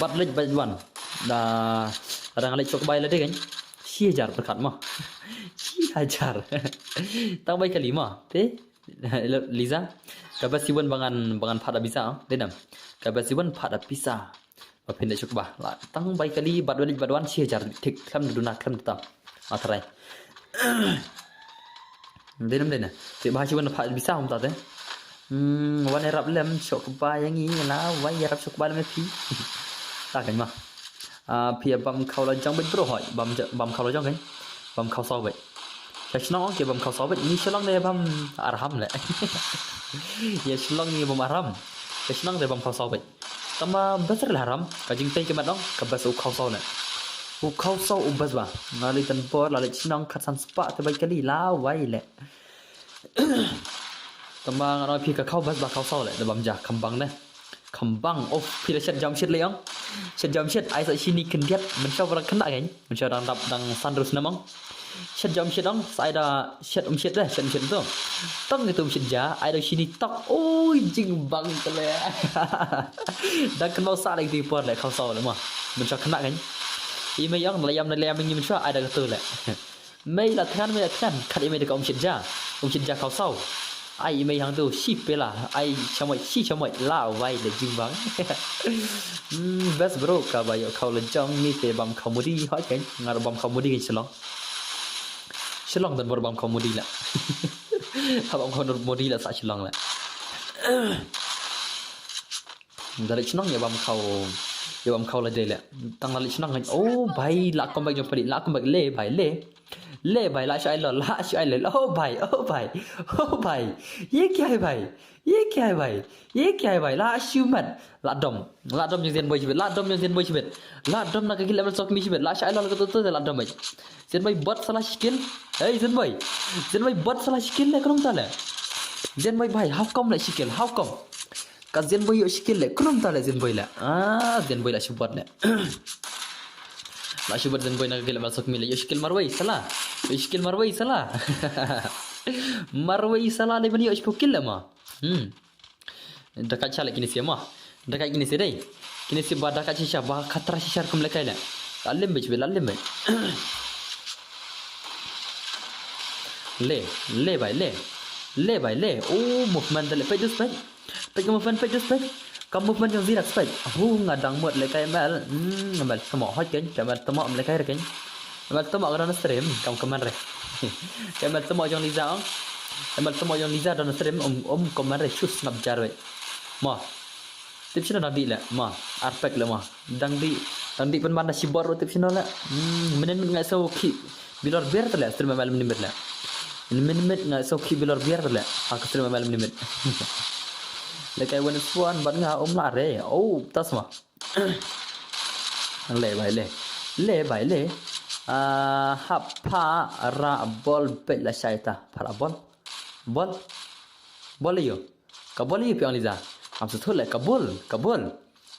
Bad leit bad wan. Da, da nga leit suk bai la dei kheiñ. Shi hajar pyrkhat ma. Shi hajar. Tang bai kali ma. Te Liza. Ka best siwan ba ngan, ba ngan phah da pisa, ah. Dei nam. Ka best siwan phah da pisa. Ba phin da suk ba. La tang bai kali bad wan bad wan shi hajar thik khlem da duna khlem da tam. Ma tharai. Dei nam dei na. Te ba siwan phah da pisa hom ta te. Hmm, wan ïarap lem suk ba ïa ngi la wai ïarap suk ba lem phi. Ta kan ma. Ah, phi bam khaw la jong bit bro hoi. Bam ja-, bam khaw la jong kan. Bam khaw saw bit. Ka shnong ong ki bam khaw saw bit. Ni shnong ne bam arham le. Ïa shnong ni bam arham. Ka shnong de bam khaw saw bit. Tama best re la haram, ka jingtei ka met ong, ka best u khaw saw le. U khaw saw u best ba. Nga leit tan bor, la leit shnong khatsan spah te bai kali, la wai le. Tama nga ong phi ka khaw best ba khaw saw le, da bam ja, khambang ne. Khambang, oh, phi la shet jam shet le ong. Shet jam shet, ai sa shini khyndiat, mynshuwa ba dang khynnah kein. Mynshuwa dang dap dang san rus namang. Shet jam shet ong, sa ai da shet um shet de, shet um shet to. Tong itu um shet ja, ai da shini tok. Oi, jingbang te le. Dang kynmaw sa leh kti por le, khaw saw le ma. Mynshuwa khynnah kein. I mei ong, la ïam la ïam ngi mynshuwa, ai da katu le. Mei la thngan, mei la thngan, khat i mei da ka um shet ja. Um shet ja khaw saw. Ai i mei hangtu, shi pela, ai shamoi, shi shamoi, la wai le jingbang. Hmm, best bro, ka ba ïoh khaw la jong, ni te bam khaw mudi, hoi kein, nga bam khaw mudi kein shalong. Shalong dan bor bam khaw mudi la. Ha bam khaw mudi la sa shalong la. Da leit shnong ïa bam khaw, ïa bam khaw la dei le. Tang la leit shnong, oh bai, la comeback jong pali, la comeback le bai le. Le bai, la shu ai lol, la shu ai lol. Oh bai, oh bai, oh bai. Ye kya hai bai? Ye kya hai bai? Ye kya hai bai? La shu mat. La dom. La dom jong Zenboi shibit. La dom jong Zenboi shibit. La dom na ka gil level sok mi shibit. La shu ai lol ka tu tu la dom bai. Zenboi bot sala shikil. Hey Zenboi. Zenboi bot sala shikil le krum ta le. Zenboi bai, how come le shikil? How come? Ka Zenboi ïoh shikil le, krum ta le Zenboi le. Ah, Zenboi la shubot le. La shubot Zenboi na ka gil ma sok mi le. Ïoh shikil marwei sala. Ïoh shikil marwei sala. Marwei sala le ban ïoh shiphew kil le ma. Hmm. Da ka cha le kine sia ma. Da ka kine sia dei. Kine sia ba da ka cha ba khatra shisha kum le kai le. La lim bej be, la lim bej. Le, le bai le. Le bai le. Oh, movement da le pej dus pej. Peit ka movement, peit, peit. Ka movement jong Zirax, peit. Hu, nga dang mut lehkai M L. Hmm, M L tymok hoi kein, ka M L tymok em lehkai re kein. M L tymok ka don stream, kam comment re. Ka M L tymok jong Liza ong. M L tymok jong Liza don stream, um, um comment re, shu sngap jar wei. Mo. Tip shano dang dih leh, mo. Arpek leh, mo. Dang dih, dang dih pynban da shibor tip shano leh. Hmm, mynnin mynnin nga sngewkhih bilor bier te leh, stream M L mynnin mynnin leh. Mynnin mynnin nga sngewkhih bilor bier te leh. Ha ka stream M L mynnin mynnin. Lehkai wan swan bad nga um lah re. Oh, tas ma. Le bai le. Le bai le. Ah, hap pha ra bol beit la shai ta. Pha ra bol. Bol. Bol le ïoh. Ka bol ïoh phi ong Liza. Am sa thut le ka bol, ka bol.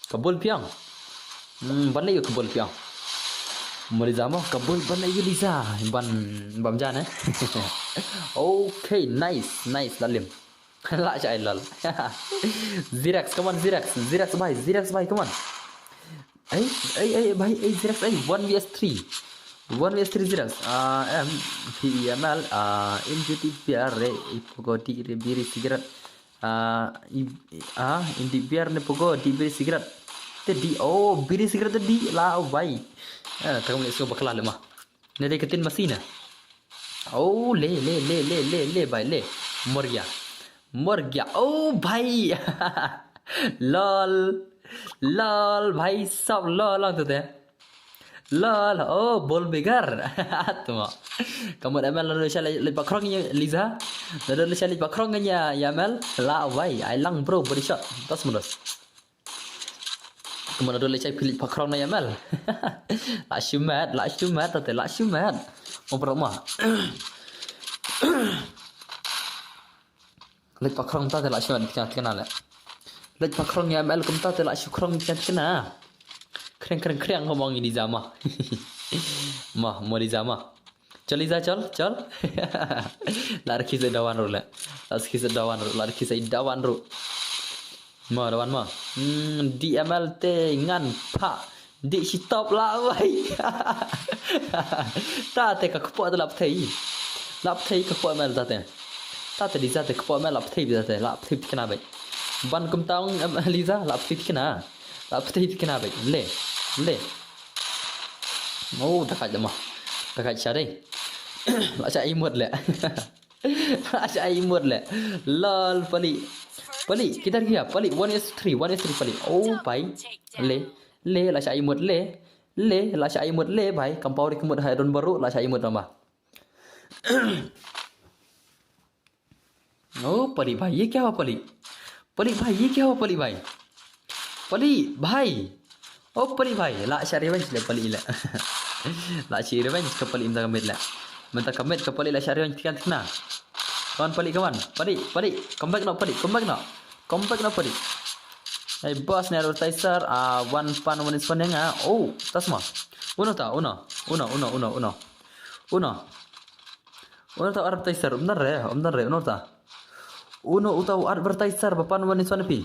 Ka bol phi ong. Hmm, ban le ïoh ka bol phi ong. Mo Liza mo, ka bol ban le ïoh Liza. Ban, bam jan eh. Okay, nice, nice, la lim. La shai lol. Zirax, come on, Zirax. Zirax bai, Zirax bai, come on. Ei, ei, ei, bai, ei, Zirax, ei, one V S three. One V S three Zirax. Ah, em, P E M L, ah, in duty biar re, i pogodi re, biri sigaret. Ah, i, ah, in di biar ne pogodi biri sigaret. Te di, oh, biri sigaret te di, la, oh, bai. Eh, takam le so bakla le ma. Ne dei ka tin masina. Oh, le, le, le, le, le, le, bai, le. Mor gya. Mor gya. Oh, bhai. Lol. Lol, bhai, sab lol, lang tu te. Lol, oh, bol begar. Tuma. Kamu da M L lalu shalai leit pakrong ya Liza. Lalu shalai leit pakrong ya, ya M L. La, bhai, ai lang bro, body shot. Tas mundos. Kamu na dole chai pilik pakrong na ya M L. La shumat, la shumat, tate la shumat. Mo bro ma. Leit pakrong tate la shumat kena kena le. Leit pakrong ya M L kum tate la shukrong kena kena. Kreng kreng kreng ngomong ini zama. Ma, mo di zama. Chal Liza, chal, chal. La rkhie sa da wan ruh le. La rkhie sa da wan ruh, la rkhie sa da wan ruh. Mo da wan mo. Hmm, D M L te ngan pha. Di shi top la wai. Ta te ka kpoh te la pthei. La pthei ka kpoh M L ta te. Ta te Liza te kpoh M L la pthei ta te. La pthei tikna bai. Ban kum taung em, Liza la pthei tikna. La pthei tikna bai. Le. Le. Oh, da kait da mo. Da kait sha dei. La sha imut le. La sha imut le. Lol, Pali. Pali, kidar gaya? Pali, one is three, one is three, Pali. Oh, bhai. Le. Le, la sha imut le. Le, la sha imut le, bhai. Kam pau ri kmut hai don baru, la sha imut namba. Oh, Pali bhai, ye kya hua, Pali? Pali bhai, ye kya hua, Pali bhai? Pali bhai. Oh, Pali bhai, la sha revenge le, Pali le. La sha revenge ka Pali mynta ka miet le. Mynta ka miet ka Pali la sha revenge tikan tikna. Come on, Pali, come on. Pali, Pali, come back now, Pali, come back now. Come back now, Pali. Hey, boss, ne advertiser, ah, one pan, one is one nga. Oh, tasma. Uno ta, uno. Uno, uno, uno, uno. Uno. Uno ta advertiser, um dan re, um dan re, uno ta. Uno uta u advertiser ba pan wan ni swan pi.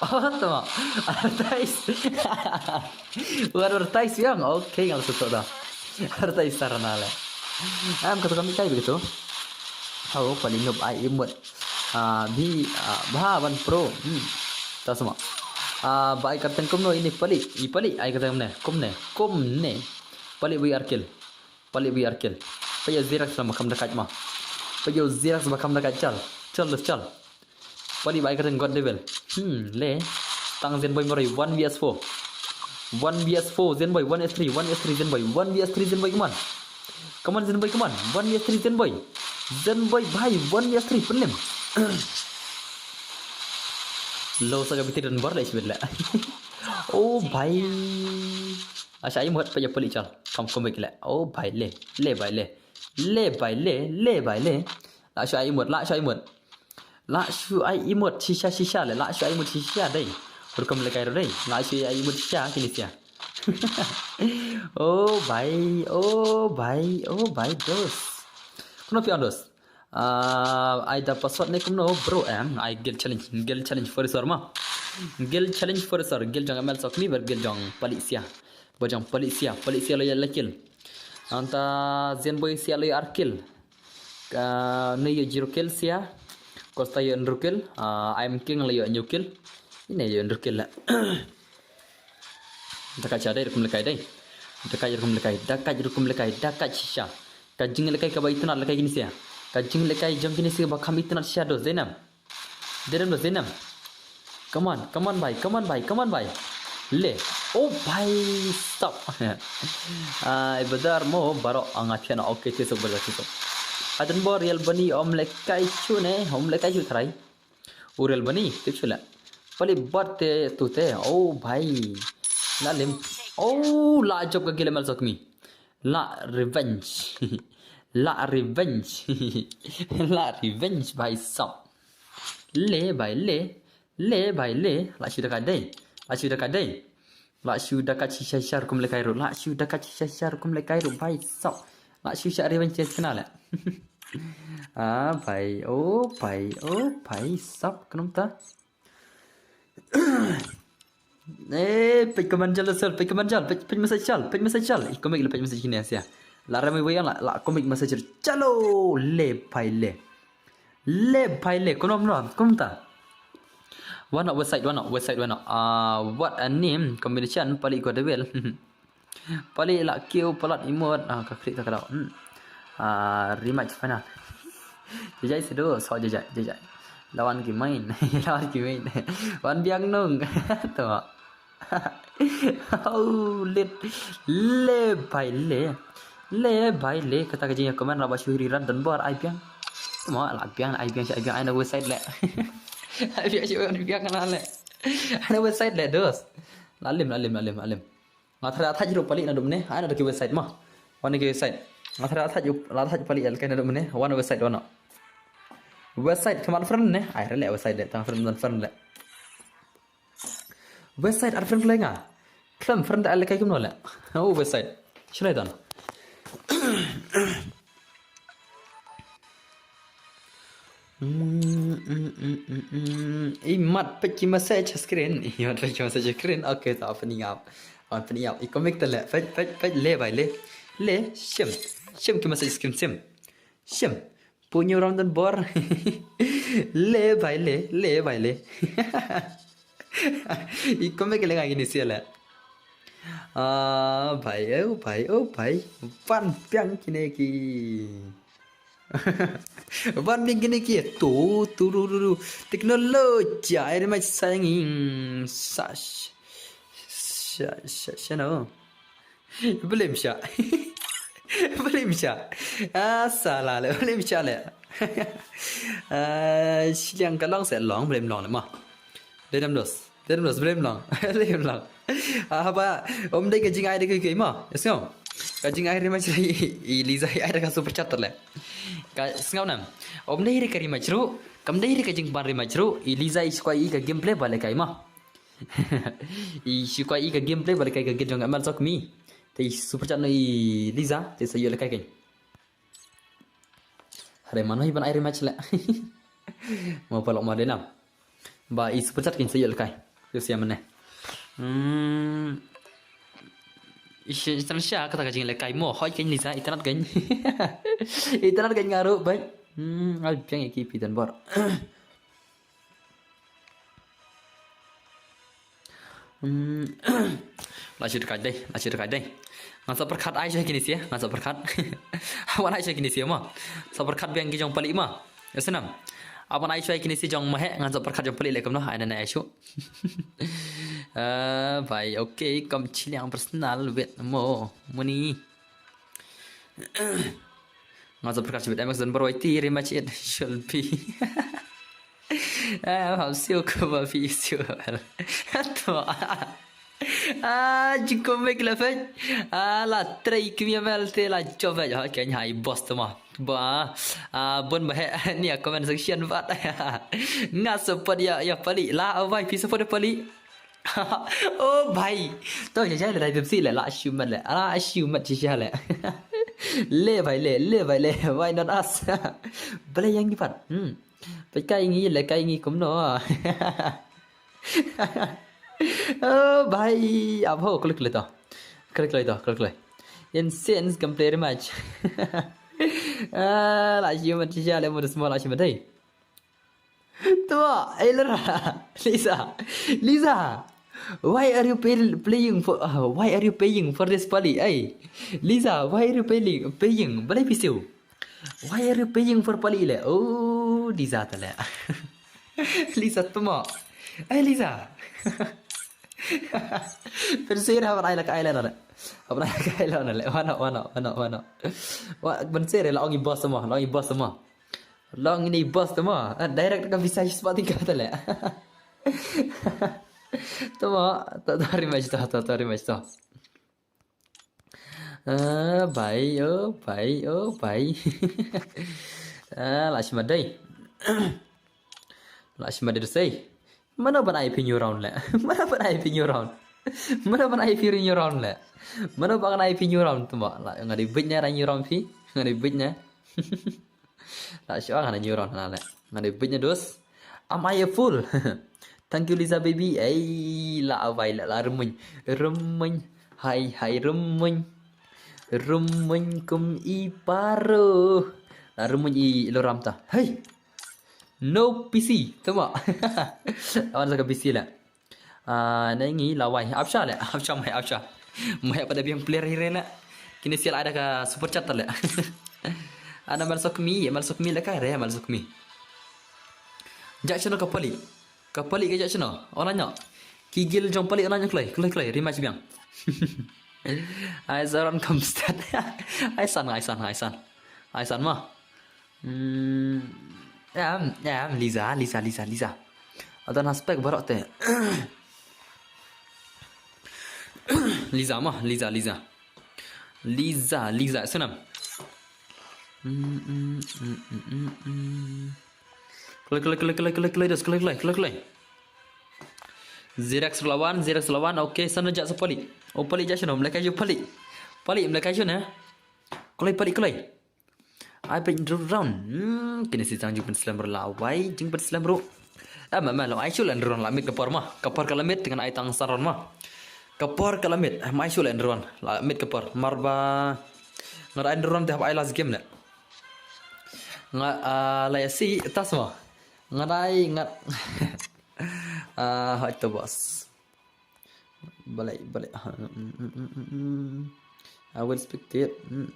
Oh, tama. Advertise. U advertise yang. Okay, ngal suto da. Advertiser na le. Am kata kami kai begitu. Oh, paling noob ai imut. Ah, bi, ah, bha ban pro. Hmm. Ta sama. Ah, ba ai kateng kumno ini Pali. I Pali ai kateng ne. Kumne. Kumne. Pali bui arkil. Pali bui arkil. Pali Xerax ba kham da kait ma. Pali Xerax ba kham da kait chal. Chal, chal. Pali bai kateng God Devil. Hmm, le. Tang Zenboy Murray, one V S four. One V S four, Zenboy, one S three, one S three, Zenboy, one V S three, Zenboy, come on. Come on, Zenboy, come on. One V S three, Zenboy. Zenboy, bhai, one V S three, pynlem. Lo sa ka biti dan bar le sibit le. Oh, bhai. Asha imut pa ya pali chal. Kam komik le. Oh, bhai le. Le, bhai le. Le, bhai le. Le, bhai le. La sha imut, la sha imut. La shu ai imut shisha shisha le, la shu ai imut shisha dei. Rukom le kai dei. La shu ai imut shisha kini sia. Oh bhai, oh bhai, oh bhai dos. Kumno phi on dos? Ah, ai da password ne kumno bro em, ai guild challenge, guild challenge for sure ma. Guild challenge for sure, guild jong M L Sokmi ber guild jong Pali sia. Ba jong Pali sia, Pali sia lo ya la kill. Anta Zenboy sia lo ya ar kill. Ka ne yo zero kill sia. Costa yo hynriew kill. Ah, I'm king la yo hynñiew kill. Ine yo hynriew kill la. Da kait sha dei rukom le kai dei. Da kait rukom le kai, da kait rukom le kai, da kait shisha. Ka jing le kai kaba itynnad le kai kini sia. Ka jing le kai jong kini sia ba kham itynnad shisha dos dei nam. Dei nam dos dei nam. Come on, come on bhai, come on bhai, come on bhai. Le. Oh bhai, stop. Ai badar mo baro anga chena, okay, tiso badar tiso. Adan bo real bani om le kai shu ne, om le kai shu trai. U real bani, tip shu le. Pali bat te tu te, oh bhai. La lim. Oh, la jop ka gile M L Sokmi. La revenge. La revenge. La revenge bhai sab. Le bhai le. Le bhai le. La shu da kait dei. La shu da kait dei. La shu da kait shisha shisha rukom le kai ruh. La shu da kait shisha shisha rukom le kai ruh bhai sab. La shu sha revenge chance kena le. Ah bhai, oh bhai, oh bhai sab, kumno ta. Eh, peit comment jal sel, peit comment jal, peit, peit message jal, peit message jal. Ih, komik le peit message kini sia. La ramai wei la, la komik message. Chalo, le bhai le. Le bhai le, kumno kumno, kumta. Wano website, wano website, wano. Ah, what a name combination, Pali God Devil. Pali la kiew palat imut, ah, ka klik ta ka daw. Hmm. Ah, rematch final. Jajai sedu, so jajai, jajai. Lawan ki main, lawan ki main. Wan biang nung. Tu. Oh, lit. Le bhai le. Le bhai le, kata ka jingïa comment la ba shu ri rat don bor ai biang. Mo la biang, ai biang, ai biang, ai na website le. Ai biang, ai biang na le. Ai na website le dos. La lim, la lim, la lim, la lim. Nga thrang thaj ruh Pali na dum ne, ai na da ki website ma. Wan ki website. Nga thrang thaj ruh, la thaj Pali el kai na dum ne, wan website wan. Website kaman friend ne, ai rele website de, tang friend dan friend le. Website ar friend le nga. Khlem friend de el kai kumno le. Oh website. Shine dan. Imat peit ki message screen. Imat peit ki message screen. Okay, ta open up. Open up. I comic tale. Peit, peit, peit, le bai le. Le, shim. Shim ki message screen, shim. Shim. Punyu ram dan bor. Le bai le, le bai le. I comic le ngai ni sia le. Ah, bai, oh bai, oh bai. Van piang kine ki. Van piang kine ki. Tu, tu, tu, tu, tu. Teknologi, ai mai sayang ing. Sash. Sha, sha, sha, no. Blim sha. Blim sha. Ah, salah le, blim sha le. Ah, shiliang ka long se long, blim long le ma. Dedam dos. Dedam dos, blim long. Blim long. Ah, ba, om dei ka jingai de kai ma. Yes, no. Ka jingai de ma chri. I Liza ai de ka super chat le. Ka sngau nam. Om dei de ka ri ma chru. Kam dei de ka jingban ri ma chru. I Liza i skwai i ka gameplay ba le kai ma. I shu kwai i ka gameplay ba le kai ka git jong ka Amal Sokmi. Te i super chat no i Liza, te sa yu le kai kein. Hare man hi ban ai rematch le. Mo palok ma denam. Ba i super chat kein sa yu le kai. Yu sia mane. Hmm. I shi tan sha kata ka jing le kai mo hoi kein Liza i tanat kein. I tanat kein ngaru bai. Hmm, ai piang i ki pi dan bor. Hmm. La shi dekat dei, la shi dekat dei. Ngan sa perkat ai shi kini sia, ngan sa perkat. Awan ai shi kini sia ma. Sa perkat biang ki jong palik ma. Ya senam. Awan ai shi kini sia jong mahe, ngan sa perkat jong palik le kam no. Ai na ai shu. Ah, bai, okay, kam chiliang personal wet mo. Muni. Nga sa perkat shibit M X dan baru I T rematch it should be. Ah, hap siu ko ba fi siu. To. Ah, jiko mek la fe. Ah, la trei kmia mel te la job ha ken hai boss to ma. Ba. Ah, bon ba he ni a comment section bat. Nga support ya ya pali la vai pi support pali. Oh bhai. To ya jai le dai dum si le la shu mat le. La shu mat shi sha le. Le bhai le, le bhai le. Why not us? Bale yang ki pat. Hmm. Pe kai ngi le kai ngi kum no. Oh bhai. Ab ho klik le to. Klik le to, klik le. Insane gameplay rematch. Ah, la shu mat shi sha le mo small la shu mat dai. Tua, eh, Lera. Lisa. Lisa. Why are you pay, playing for uh, why are you paying for this pali? Hey. Lisa, why are you paying paying? Balai pisau. Why are you paying for pali le? Oh, Lisa tale. Lisa tuma. Hey Lisa. Pensir habar ai lak ai le. Habar ai lak ai le. Wano wano wano wano. Wa pensir la ongi boss tuma, la ongi boss tuma. Long ini boss tama. Ah, direct ka visa spot ka tale. Tama, ta ta rematch ta, ta ta rematch ta. Ah, bhai, oh bhai, oh bhai. Ah, la shima dai. La shima dai sei. Mano ban ai phi new round le. Mano ban ai phi new round. Mano ban ai phi new round le. Mano ban ai phi new round tama. La ngadi bit nya new round phi. Ngadi bit nya. La shu nga na new round na le. Nga dei bit nya dos. Am I a fool? Thank you Lisa baby. Ei la awai la la remuny. Remuny. Hai hai remuny. Remuny kum i paro. La remuny i loram ta. Hey. No P C. Tama. Awan sa ka P C la. Ah, na ngi lawai. Apsha le, apsha mai, apsha. Mai pada biang player hi re le. Kini sia la ada ka super chat le. Ada mal sokmi, mal sokmi le kai re, mal sokmi. Jak shano ka pali. Ka pali ka jak shano. Ona nyo. Ki gil jong pali ona nyo kloi, kloi, kloi. Rematch biang. Ai zaran kam start. Ai san, ai san, ai san. Ai san ma. Hmm, em, em, Liza, Liza, Liza, Liza. Adan aspek barok te. Liza ma, Liza, Liza. Liza, Liza, senam. Hmm, hmm, hmm, hmm, hmm, hmm. Kloi, kloi, kloi, kloi, kloi, kloi, dos, kloi, kloi, kloi, kloi. Zirak selawan, zirak selawan. Okay, sana jak sa pali. Oh, pali jak sana. Melekai ju pali. Pali, melekai ju na. Kloi palik kloi. Ai peit hynriew round. Hmm, kine shi tang jingpynslem ruh la wai, jingpynslem ruh. Em, em, em, la ai shuh la hynriew round, la miet ka por ma. Ka por ka la miet, te ngan ai tang san round ma. Ka por ka la miet, em, ai shuh la hynriew round. La miet ka por. Mar ba nga ai hynriew round te hap ai last game ne. Nga, ah, la ïa shi tas ma. Nga ai nga. Ah, hoi to boss. Balei, balei. I will expect it. Hmm.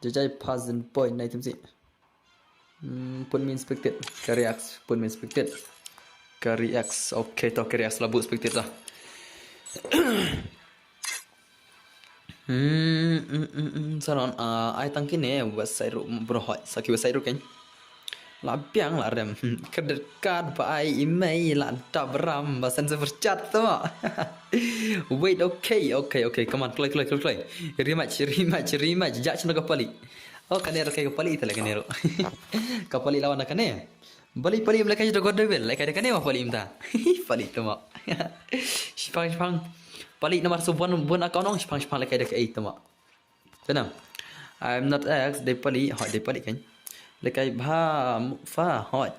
Jajai pass and point na item si. Hmm, put me inspected. Carry axe, put me inspected. Carry axe. Okay, to carry axe la bu expected to. Hmm, hmm, hmm, hmm, sanon, ah, ai tang kine website ruh bro hoi, sa ki website ruh kein. La biang la rem. Hmm, credit card ba ai i mei la dap ram ba send super chat to ma. Wait, okay, okay, okay. Come on, kloi, kloi, kloi, kloi. Rematch, rematch, rematch. Judge na ka palik. Oh, kane ruh ka palik ita la kane ruh. Ka palik lawan na kane. Balei palik em lehkai da God Devil, lehkai da kane ma palik em ta. Palik to ma. Shipang, shipang. Palik namar sa bun, bun account ong, shipang, shipang lehkai da kaei to ma. Sana. I'm not X, dei palik, hoi dei palik kein. Lehkai bha, mu-, fa, hoi.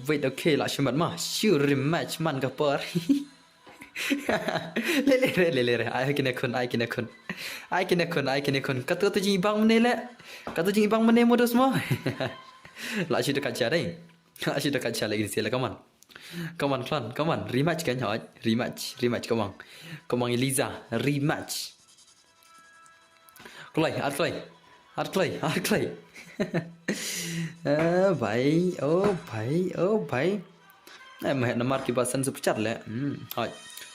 Wait, okay, la shimet ma. Shu rematch man ka por. Le, le, le, le, le, le. Ai kine khun, ai kine khun. Ai kine khun, ai kine khun. Kato, kato jingibang mane le. Kato jingibang mane mo dos mo. La shi da kacha dei. La shi da kacha lagi sila, come on. Come on, clan, come on. Rematch kan hoi. Rematch, rematch, come on. Come on, Eliza. Rematch. Kloi, ar kloi. Ar kloi, ar kloi. Eh, bhai, oh bhai, oh bhai. Eh, mah namar ki ba send super chat le. Hmm, hoi.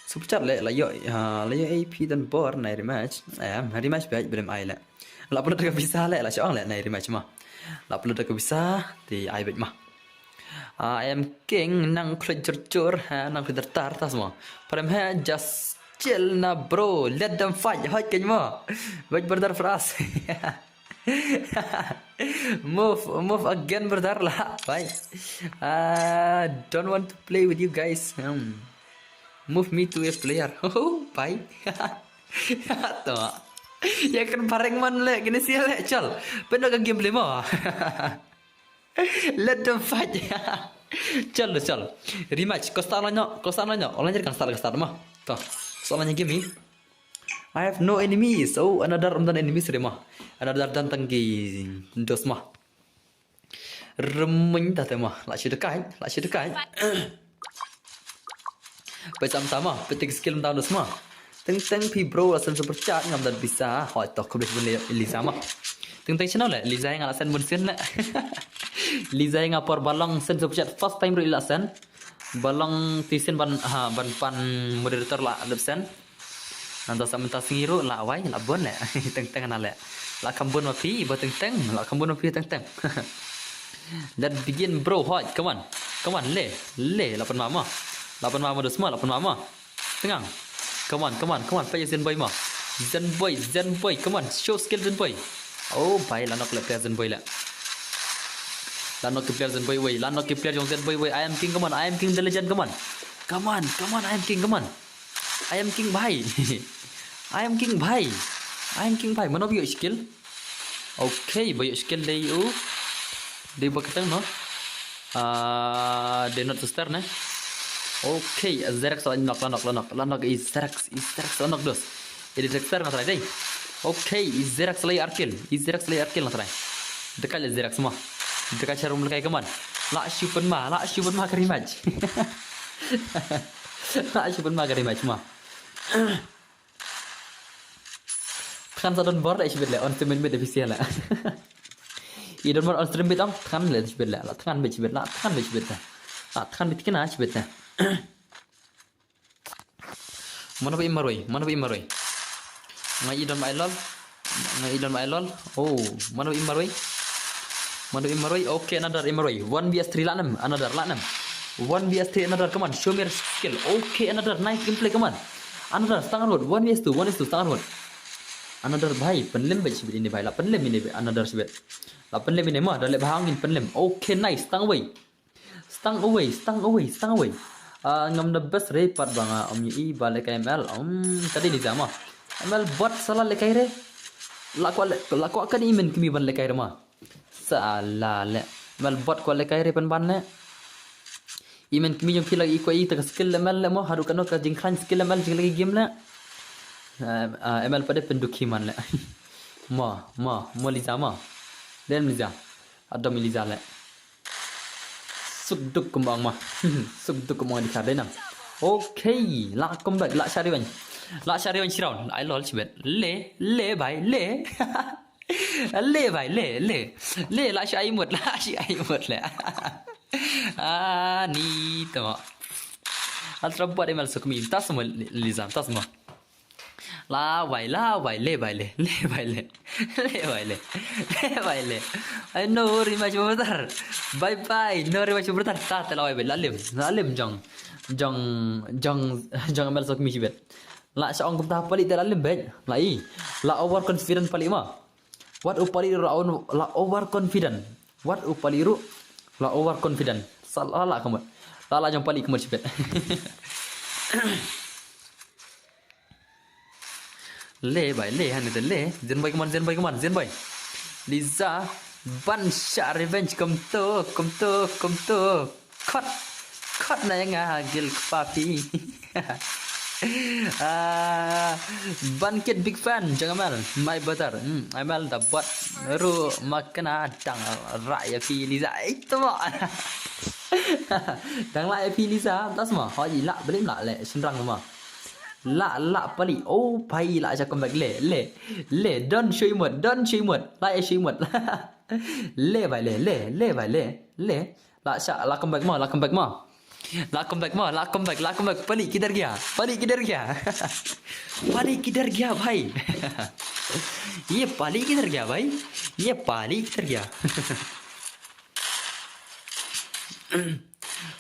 Super chat le, la ïoh, ha, la ïoh A P don bor na rematch. Eh, rematch bhai, brim ai le. La upload ka visa le, la shong le, na rematch ma. La upload ka visa, te ai bhai ma. Ah, I am king, nang khlem jur jur, ha, nang khlem tar tas ma. Prem ha, just chill na bro, let them fight, hoi kein ma. Wait brother for us. Move, move again brother la, bye. Ah, don't want to play with you guys. Hmm. Move me to a player. Oh, bye. To. Ya kan pareng man le, kine shi le, chal. Pyndonkam ka gameplay ma. Let them fight. Chal, chal. Rematch. Ko start online no, ko start online no. Online kan start, ka start ma. To. Start online game ni. I have no enemies. Oh, another ym don enemies re ma. Another don tang ki dos ma. Rymmuiñ ta te ma. La shi dekai, la shi dekai. Peit sam ta ma, peit ki skill mynta dos ma. Teng teng phi bro la send super chat ngam don visa. Hoi to, khublei shibun Eliza ma. Teng teng channel le, Eliza nga la send bun sien le. Eliza nga por ba long send super chat first time ruh i la send. Ba long te sien ban, ha, ban pan moderator la dep send. Nangta sa mynta sngi ruh la wai, la bun le. Teng teng na le. La kham bun ma phi ba teng teng, la kham bun ma phi teng teng. Let's begin bro, hoi, come on. Come on, le, le, la pynma ma. La pynma ma dos ma, la pynma ma. Tyngang. Come on, come on, come on, peit Zen Boy ma. Zen Boy, Zen Boy, come on, show skill Zen Boy. Oh bhai, la knock le player Zen Boy le. La knock ki player Zen Boy wei, la knock ki player jong Zen Boy wei. I am king, come on, I am king the legend, come on. Come on, come on, I am king, come on. I am king bhai. I am king bhai. I am king bhai. Mano ba ïoh skill? Okay, ba ïoh skill dei u. Dei ba kata no. Ah, dei not to star ne. Okay, Zerax la knock, la knock, la knock, la knock i Zerax, i Zerax la knock dos. Edi Dexter nga try dei. Okay, i Zerax la ïoh ar kill, i Zerax la ïoh ar kill nga try. Dekai le Zerax ma. Dekai sharum le kai kaman. La shu pynma, la shu pynma ka rematch. La shu pynma ka rematch ma. Than sa don bor da shibit le, on stream bit official le. I don bor on stream bit ong, than le shibit le, la than bit shibit, la than bit shibit le. La than bit kina shibit le. Mano ba i marwei, mano ba i marwei. Nga i don mai lol. Nga i don mai lol. Oh, mano ba i marwei. Mano ba i marwei. Okay, another i marwei. One V S three la nem, another la nem. One V S three another, come on, show me your skill. Okay, another nice gameplay, come on. Another, stang road. One V S two, one V S two, stang road. Another bhai, pynlem bhai shibit ini bhai. La pynlem ini bhai, another shibit. La pynlem ini ma, da le bhang in pynlem. Okay, nice, stang wei. Stang away, stang away, stang away. Ah, ngam da best re pat ba nga ym ïohi ba lehkai M L. Um, ka dei Liza ma. M L bot sala lehkai re. La kwah le, la kwah kane i men kmie ban lehkai re ma. Sa la le. Mel bot kwah lehkai re pynban le. I men kmie jong phi la i kwah i ta ka skill le mel le mo, haduh kano ka jingkhlaiñ skill le mel jing lagi game le. Eh, eh, mel pat de pyndukhi man le. Mo, mo, mo Liza mo. Dem Liza. Adom i Liza le. Suk duk kumba ong ma. Suk duk kumba ong di kha dei nang. Okay, la comeback, la shah revenge. La shah revenge round. Ai lol shibet. Le, le bhai, le. Le bhai, le, le. Le la shah ai mut, la shah ai mut le. Ah, ni tama. Ultra bot email sukmi. Tas mo Liza, tas mo. La bhai, la bhai, le bhai le, le bhai le, le bhai le, le bhai le. Ai no ri ma brother. Bye bye, no ri ma brother. Ta te la bhai, la lim, la lim jong, jong, jong, jong mel sok mi shibet. La sha ong kumta pali te la lim bet. La i, la overconfident pali ma. Wat u pali ru la, la overconfident. Wat u pali ru la overconfident. Sa la la kamut. La la jong pali kamut shibet. Le bhai, le, hane te le. Zen boy, come on, Zen boy, come on, Zen boy. Liza, ban shah revenge, kumto, kumto, kumto. Khot, khot na ïa nga ha gil kpa phi. Ah, ban kit big fan jong Amel, my brother. Hmm, Amel da bot ru ma kena dang rah ïa phi Liza. Ei to. Dang rah ïa phi Liza, tas ma. Hoi la blim la le shynrang ma. La, la pali. Oh bhai, la sha comeback le, le. Le, don shui mut, don shui mut. La e shui mut. Le bhai le, le, le bhai le, le. La sha, la comeback ma, la comeback ma. La comeback ma, la comeback, la comeback. Pali kidhar gaya, pali kidhar gaya. Pali kidhar gaya bhai. Ye pali kidhar gaya bhai. Ye pali kidhar gaya.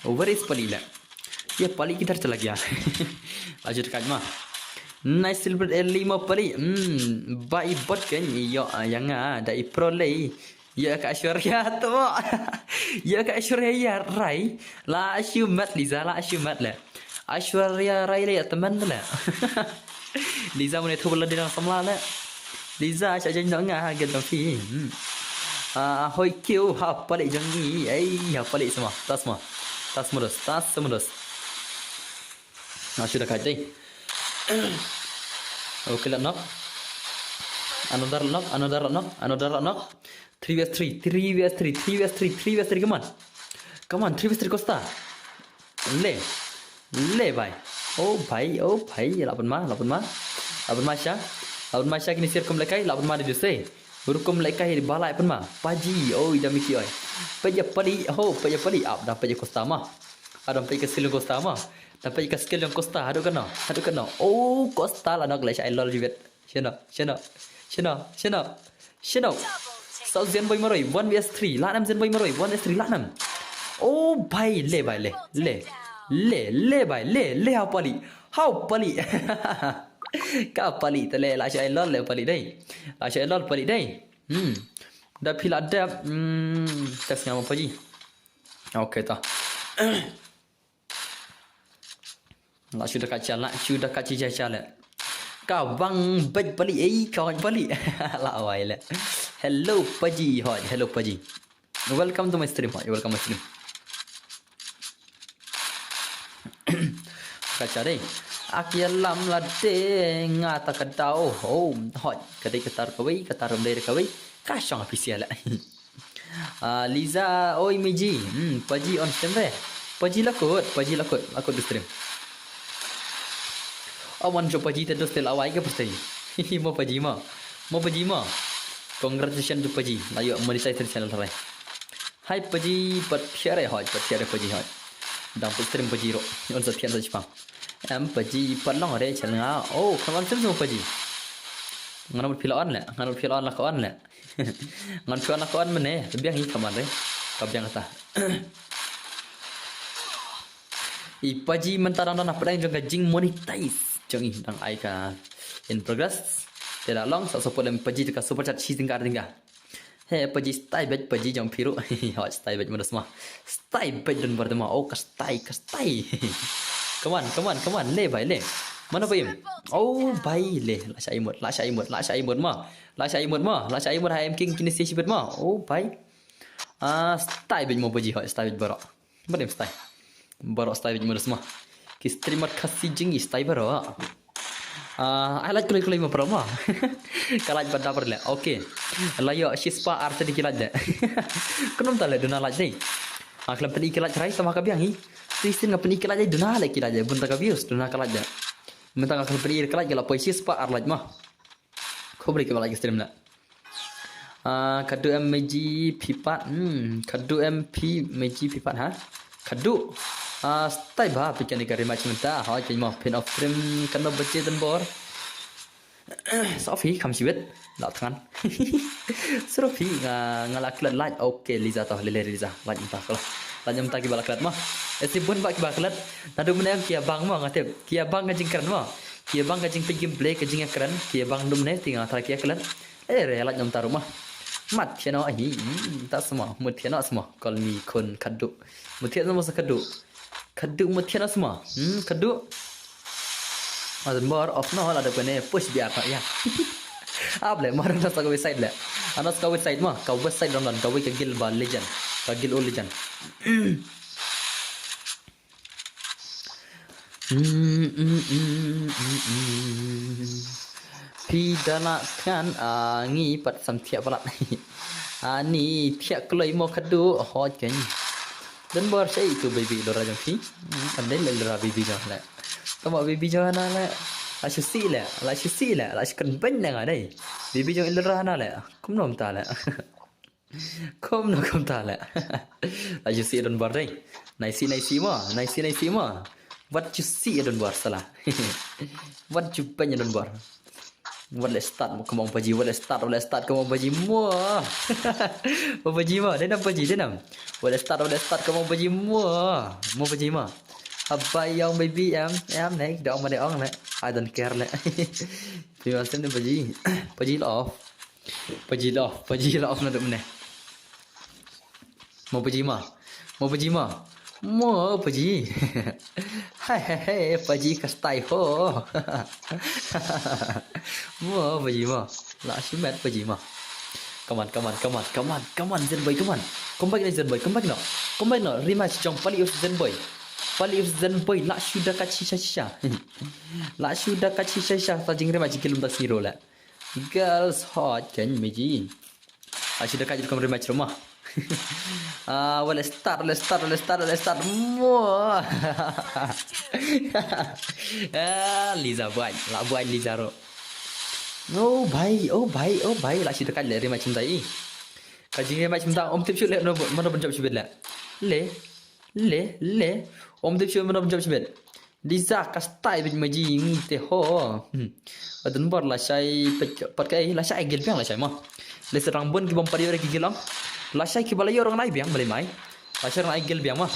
Where is pali la? Ye pali kidhar chala gaya? Ajut kaj ma. Nice celebrate early mo pali. Hmm, ba i bot kan yo yang a da i pro lei. Ye ka Aishwarya to. Ye ka Aishwarya Rai. La shu mat Liza, la shu mat le. Aishwarya Rai le teman le. Liza mune thu la dinang samla le. Liza sha jeng dong nga ha gel dong phi. Hmm. Ah, hoi kiu ha pali jong i. Ei ha pali sama. Tas ma. Tas mudos, tas mudos. Na shu da kai dei. Okay, la knock. Another knock, another knock, another knock. Three vs three, three vs three, three vs three, three vs three, come on. Come on, three vs three Costa. Le. Le bhai. Oh bhai, oh bhai, la pun ma, la pun ma. La pun ma sha. La pun ma sha kini sir kum lekai, la pun ma de duse. Rukum lekai bala pun ma. Paji, oh ida miki oi. Paja pali, ho, paja pali. Ap da paja Costa ma. Adam paja skill Costa ma. Da paja skill Costa. Hadu kano, hadu kano. Oh Costa la nok le sha lol jibet. Shino, shino, shino, shino, shino. Sau Zen Boy Maroi, one vs three. Lanam Zen Boy Maroi, one vs three. Lanam. Oh bhai, le bhai, le, le, le, le bhai, le, le ha pali, ha pali. Ka pali te le, la sha lol le pali dei. La sha lol pali dei. Hmm. Da phi la dep, hmm, test ngam paji. Okay ta. La shu da kacha, la shu da kacha cha cha le. Ka bang bej pali, ei ka bang pali. La wai le. Hello paji hoi, hello paji. Welcome to my stream hoi, welcome my stream. Kacha dei. Ak ïalam la de nga ta ka dau. Oh, hoi. Ka dei ka tar kawei, ka tar um dei kawei. Ka shong official. Ah, Liza, oi Miji. Hmm, paji on stream re. Paji lakut, paji lakut, lakut di stream. Oh, man jo paji te dos tel awai ke pasti. Mo paji mo. Mo paji mo. Congratulations to paji. La ïoh monetize channel tare. Hai paji pat share hoi, pat share paji hoi. Dang pat stream paji ro. On sa pian sa chipang. Em paji pat long re channel nga. Oh, come on stream mo paji. Ngan mut phi la on le. Ngan mut phi la on la ka on le. Ngan phi on la ka on mene. Biang hi kaman re. Ka biang ta. I paji mynta dang dang na pdeng jong ka jing monetize. Jong i dang ai ka in progress. Te la long sa support lem paji te ka super chat shi tingka tingka. He paji style bej paji jong phi ru. Hot style bej mudas ma. Style bej don bar ma. Oh ka style ka style. Come on, come on, come on. Le bhai le. Mano ba im? Oh bai le, la sha imut, la sha imut, la sha imut ma. La sha imut ma, la sha imut ha em king kine si shibit ma. Oh bai. Ah, stai bit mo baji hoi, stai bit baroh. Barim stai. Baroh stai bit mo das ma. Ki streamer Khasi jing i stai baroh. Ah, ai lait kulai kulai mo pro ma. Ka lait bad dabar le. Okay. La ïoh shispah ar tylli ki lait de. Kumno mynta le duna lait de. Ah, khlem pyni ki lait rai tama ka biang hi. Tristan nga pyni ki lait de duna le ki lait de. Bun ta ka views duna ka lait de. Mynta nga khlem pyni ki lait ki la poi shispah ar lait ma. Khubri ki ba lait ki stream le. Ah, khadduh em meji phi pat. Hmm, khadduh em phi meji phi pat ha. Khadduh. Ah, stai ba phi kane ka rematch mynta. Hoi, kane mo pin off stream kano baje don bor. Sophie, kam shibit. La thngan. Sophie, nga, nga la klet lait. Okay, Liza to, lele Liza. Lait mynta ko. Lait mynta ki ba la klet mo. Esi bun ba ki ba klet. Naduh mynne ki ïa bang mo nga tip. Ki ïa bang ka jingkren mo. Ki ïa bang ka jingpeit gameplay ka jingïakren. Ki ïa bang dum ne ti nga trai ki ïa klet. Eh, re lait mynta ruh mo. Mat thiano hi. Hmm, ta sma. Mut thiano sma. Call me khun khadduh. Mut thiano sma sa khadduh. Khadduh mut thiano sma. Hmm, khadduh. Adon bor off no la da kane push biar ta ya. Ap le mar na sa ka website le. Ana sa ka website mo. Ka website dong don ka wei ka guild ba legend. Ka guild old legend. Mm, mm, mm, mm, mm. Phi da la thngan, ah, ngi pat sam thiah palat. Ani thiah kloi mo khadduh hoi kane. Don bor shai tu baby Lora jong phi. Hmm, andai le Lora baby jong le. Tama baby jong na le. La shu si le, la shu si le, la shu kan ban na nga dai. Baby jong Lora na le. Kumno mynta le. Kumno kumta le. La shu si don bor dai. Nai si nai si mo, nai si nai si mo. Wat shu si don bor sala. Wat shu ban don bor. Wat le start mo kumong baji, wat le start, wat le start kumong baji mo. Mo baji mo, dai nam baji, dai nam. Wat le start, wat le start kumong baji mo. Mo baji mo. Habai yong baby em, em ne, dong ma de ong le. I don't care le. Phi ma sem ne baji. Baji la off. Paji la, paji la of na dum ne. Mo paji ma. Mo paji ma. Mo paji. Hai hai hai paji ka stai ho. Mo paji ma. La shimet paji ma. Come on, come on, come on, come on, come on, Zen boy, come on. Come back, Zen boy, come back no. Come back no. Rematch jong pali us Zen boy. Pali us Zen boy la shuda ka shisha shisha. La shuda ka shisha shisha ta jing rematch gilum da siro la. Girls hot kan meji. Ashi da ka jil kam rematch rumah. Ah, wala start, wala start, wala start, wala start. Mo. Ah, Liza buat, la buat Liza ro. Oh bhai, oh bhai, oh bhai, la shi da ka le rematch mta i. Ka jing rematch mta om tip shu le no mano ban jump shu bit le. Le. Le, le. Om dep shu mano jump shibet. Liza ka stai bit maji ngi te ho. Hmm. Adun bor la shai pat ka, pat ka, eh, la shai gel biang la shai ma. Le serang bun ki bom pari ore ki gel ong. La shai ki bala yorong nai biang bale mai. La shai rong ai gel biang ma.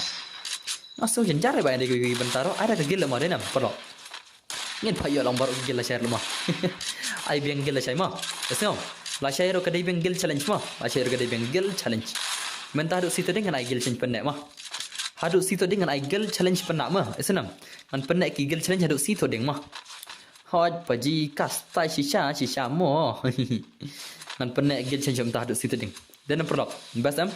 Nga sung jen jare ba ende ki bentaro. Ada ka gel ma denam perlo. Ngin pha ïoh long baroh gel la shai ruh ma. Ai biang gel la shai ma. Esngo. La shai ruh ka dei biang gel challenge ma. La shai ruh ka dei biang gel challenge. Mynta haduh sito ding ngan ai gel challenge pynne ma. Haduh sito ding ngan ai gel challenge pynne ma. Esnam. Ngan pynne ki gel challenge haduh sito ding ma. Hot paji ka stai shisha shisha mo. Ngan pynne gel challenge mynta haduh sito ding. Den perlok. Best em.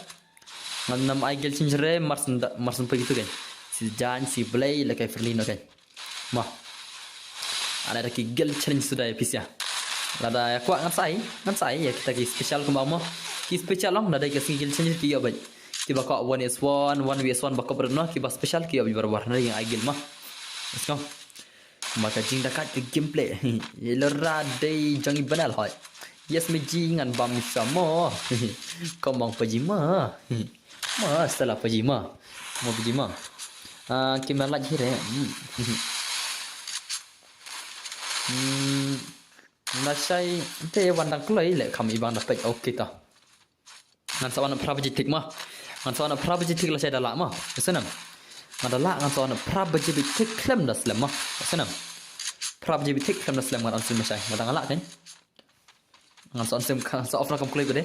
Ngan nam ai gel challenge re marsen marsen pagi tu kan. Si jan si blai la kai free no kan. Ma. Ana da ki gel challenge suda ya pisia. Lada ya kwah ngan sai, ngan sai ya kita ki special kumba mo. Ki special long lada ki single gel challenge ki ya bai. Ki ba kwah one is one, one vs one ba kwah no, ki ba special ki ya bai barbar na yang ai gel ma. Let's go. Ma ka jing da kat ki gameplay. Yelora dei jong i banal hoi. Yes me ji ngan bam sha mo. Komong paji ma. Ma sala paji ma. Mo paji ma. Ah, ki ma laj hire. Hmm. Hmm. Na shai te wan dang kloi le kam i bang da pek okay ta. Ngan sa wan phra baji tik ma. Ngan sa wan phra baji tik la shai da la ma. Senam. Ngan da la ngan sa wan phra baji tik klem da slem ma. Senam. Phra baji tik klem da slem ngan on slem shai. Ngan da la kan. Ngan sa on slem kan sa off na kam kloi ko de.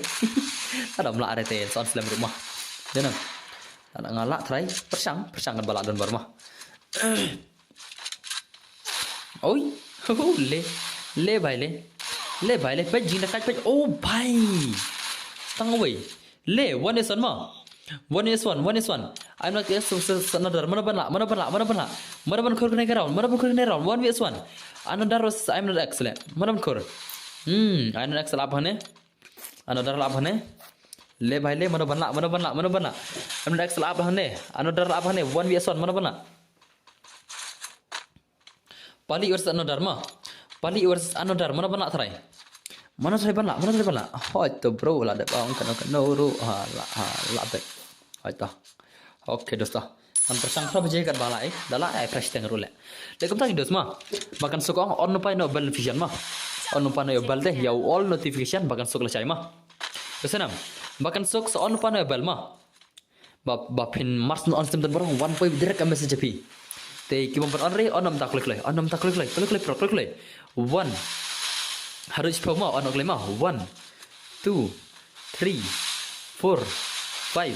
Ada mla are te sa on slem rumah. Senam. Ngan la trai persang persang kan bala don bar ma. Oi. Hu, hu, le. Le bhai le. Le bhai le. Peit jingdakaid peit. Oh bhai. Tang wei. Le, one is one ma. One is one, one is one. I'm not X versus Anodar. Mano ban lah, mano ban lah, mano ban lah. Mano ban khur kane ka round, mano ban khur kane ka round. One versus one. Anodar versus I'm not X le. Mano ban khur. Hmm, I'm not X lah bhane. Anodar lah bhane. Le bhai le, mano ban lah, mano ban lah, mano ban lah. I'm not X lah bhane. Anodar lah bhane. One versus one, mano ban lah. Palik versus Anodar ma. Palik versus Anodar, mano ban lah try. Mano try ban lah, mano try ban lah. Hoi to bro, lah dep ong kano kano ru. Ha, lah, ha, lah dep. Hoi to. Okay, dosta. Ngan pyrshang khra baje kat ba lah, eh. Da lah, eh, fresh teng ru le. Le kumta ki dos ma. Ba kan suk ong on pa no bell notification ma. On pa no bell te, ïa u all notification, ba kan suk lashai ma. Ka snam. Ba kan suk sa on pa no bell ma. Ba, ba phin mars on stem tan barong, wan poi direct ka message phi. Te ki bym pat on re, on nam ta kloi kloi, on nam ta kloi kloi, kloi kloi pro, kloi kloi. One. Harus pho ma, on kloi ma. One, two, three, four, five,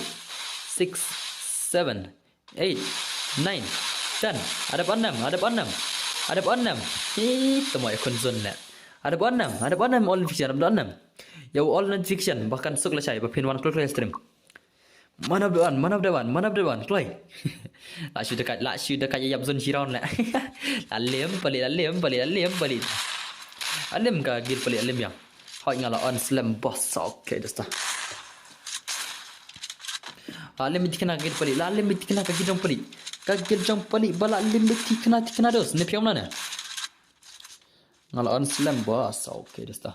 six, seven, eight, nine, ten. Adep on nam, adep on nam. Adep on nam. Hi, tamo ya kun zon le. Adep on nam, adep on nam, all notification, adep on nam. Ya all notification, ba kan suk lashai, ba phin wan kloi kloi stream. Man of the one, man of the one, man of the one, kloi. Lah shu dakaid, lah shu dakaid ïap zone shi round le. La lim palik, la lim palik, la lim palik. La lim ka gil palik, la lim ïa. Hoi nga la on slam boss, okay, dosta. La lim thikna gil palik, la lim thikna ka gil jong palik. Ka gil jong palik, ba la lim thikna, thikna dos, ne phiam na ne. Nga la on slam boss. Okay, dosta.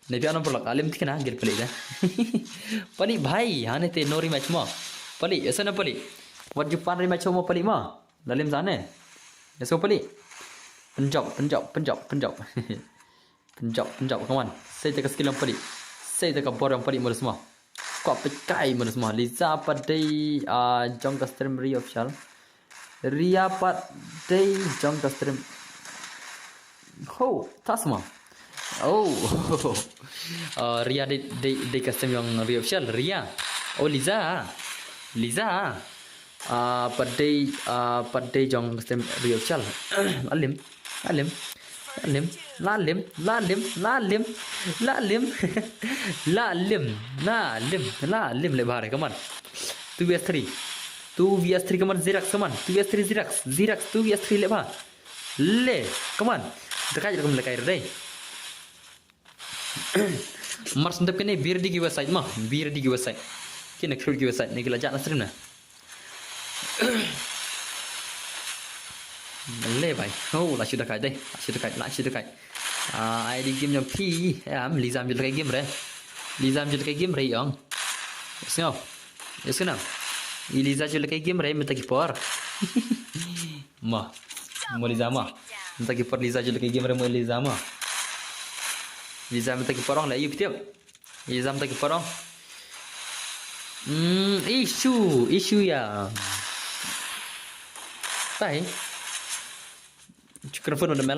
Ne phi anom pyrlok, la lim thikna gil palik da. Palik bhai, hane te no rematch mo. Palik, esa na palik. Wat ju pan rematch mo palik mo. La lim sane. Esa palik. Pynjop, pynjop, pynjop, pynjop. Pynjop, pynjop, come on. Sei te ka skill ong palik. Sei te ka bor ong palik mo dos mo. Kwah peit kai mo dos mo. Liza pat dei, ah, jong ka stream Ria Official. Ria pat dei jong ka stream. Ho, tas mo. Oh. Ah, Ria dei, dei, dei ka stream jong Ria Official. Ria. Oh, Liza. Liza. Ah, pat dei, ah, pat dei jong ka stream Ria Official. La lim. La lim. La lim. La lim. La lim. La lim. La lim. La lim. La lim. La lim. La lim. Le bhare, come on. Two V S three. Two V S three, come on, Zirax, come on. Two V S three, Zirax. Zirax, two V S three, le bha. Le, come on. Dakaid rukom le kai re. Mars ndep kene, be ready ki website ma. Be ready ki website. Kene create ki website. Ne ki la jat na stream na. Le bhai. Oh, la shu dakaid dei. La shu dakaid, la shu dakaid. Ah, ai di game jong phi. Em, Liza am ju lehkai game re. Liza am ju lehkai game re ong. Sngew. Yes, sngew. I Liza ju lehkai game re mynta ki por. Mo. Mo Liza mo. Mynta ki por Liza ju lehkai game re mo Liza mo. Liza mynta ki por ong le ïa phi tip. Ïa zam ta ki por ong. Hmm, issue, issue ïa. Tai. Chukra phone udah mel.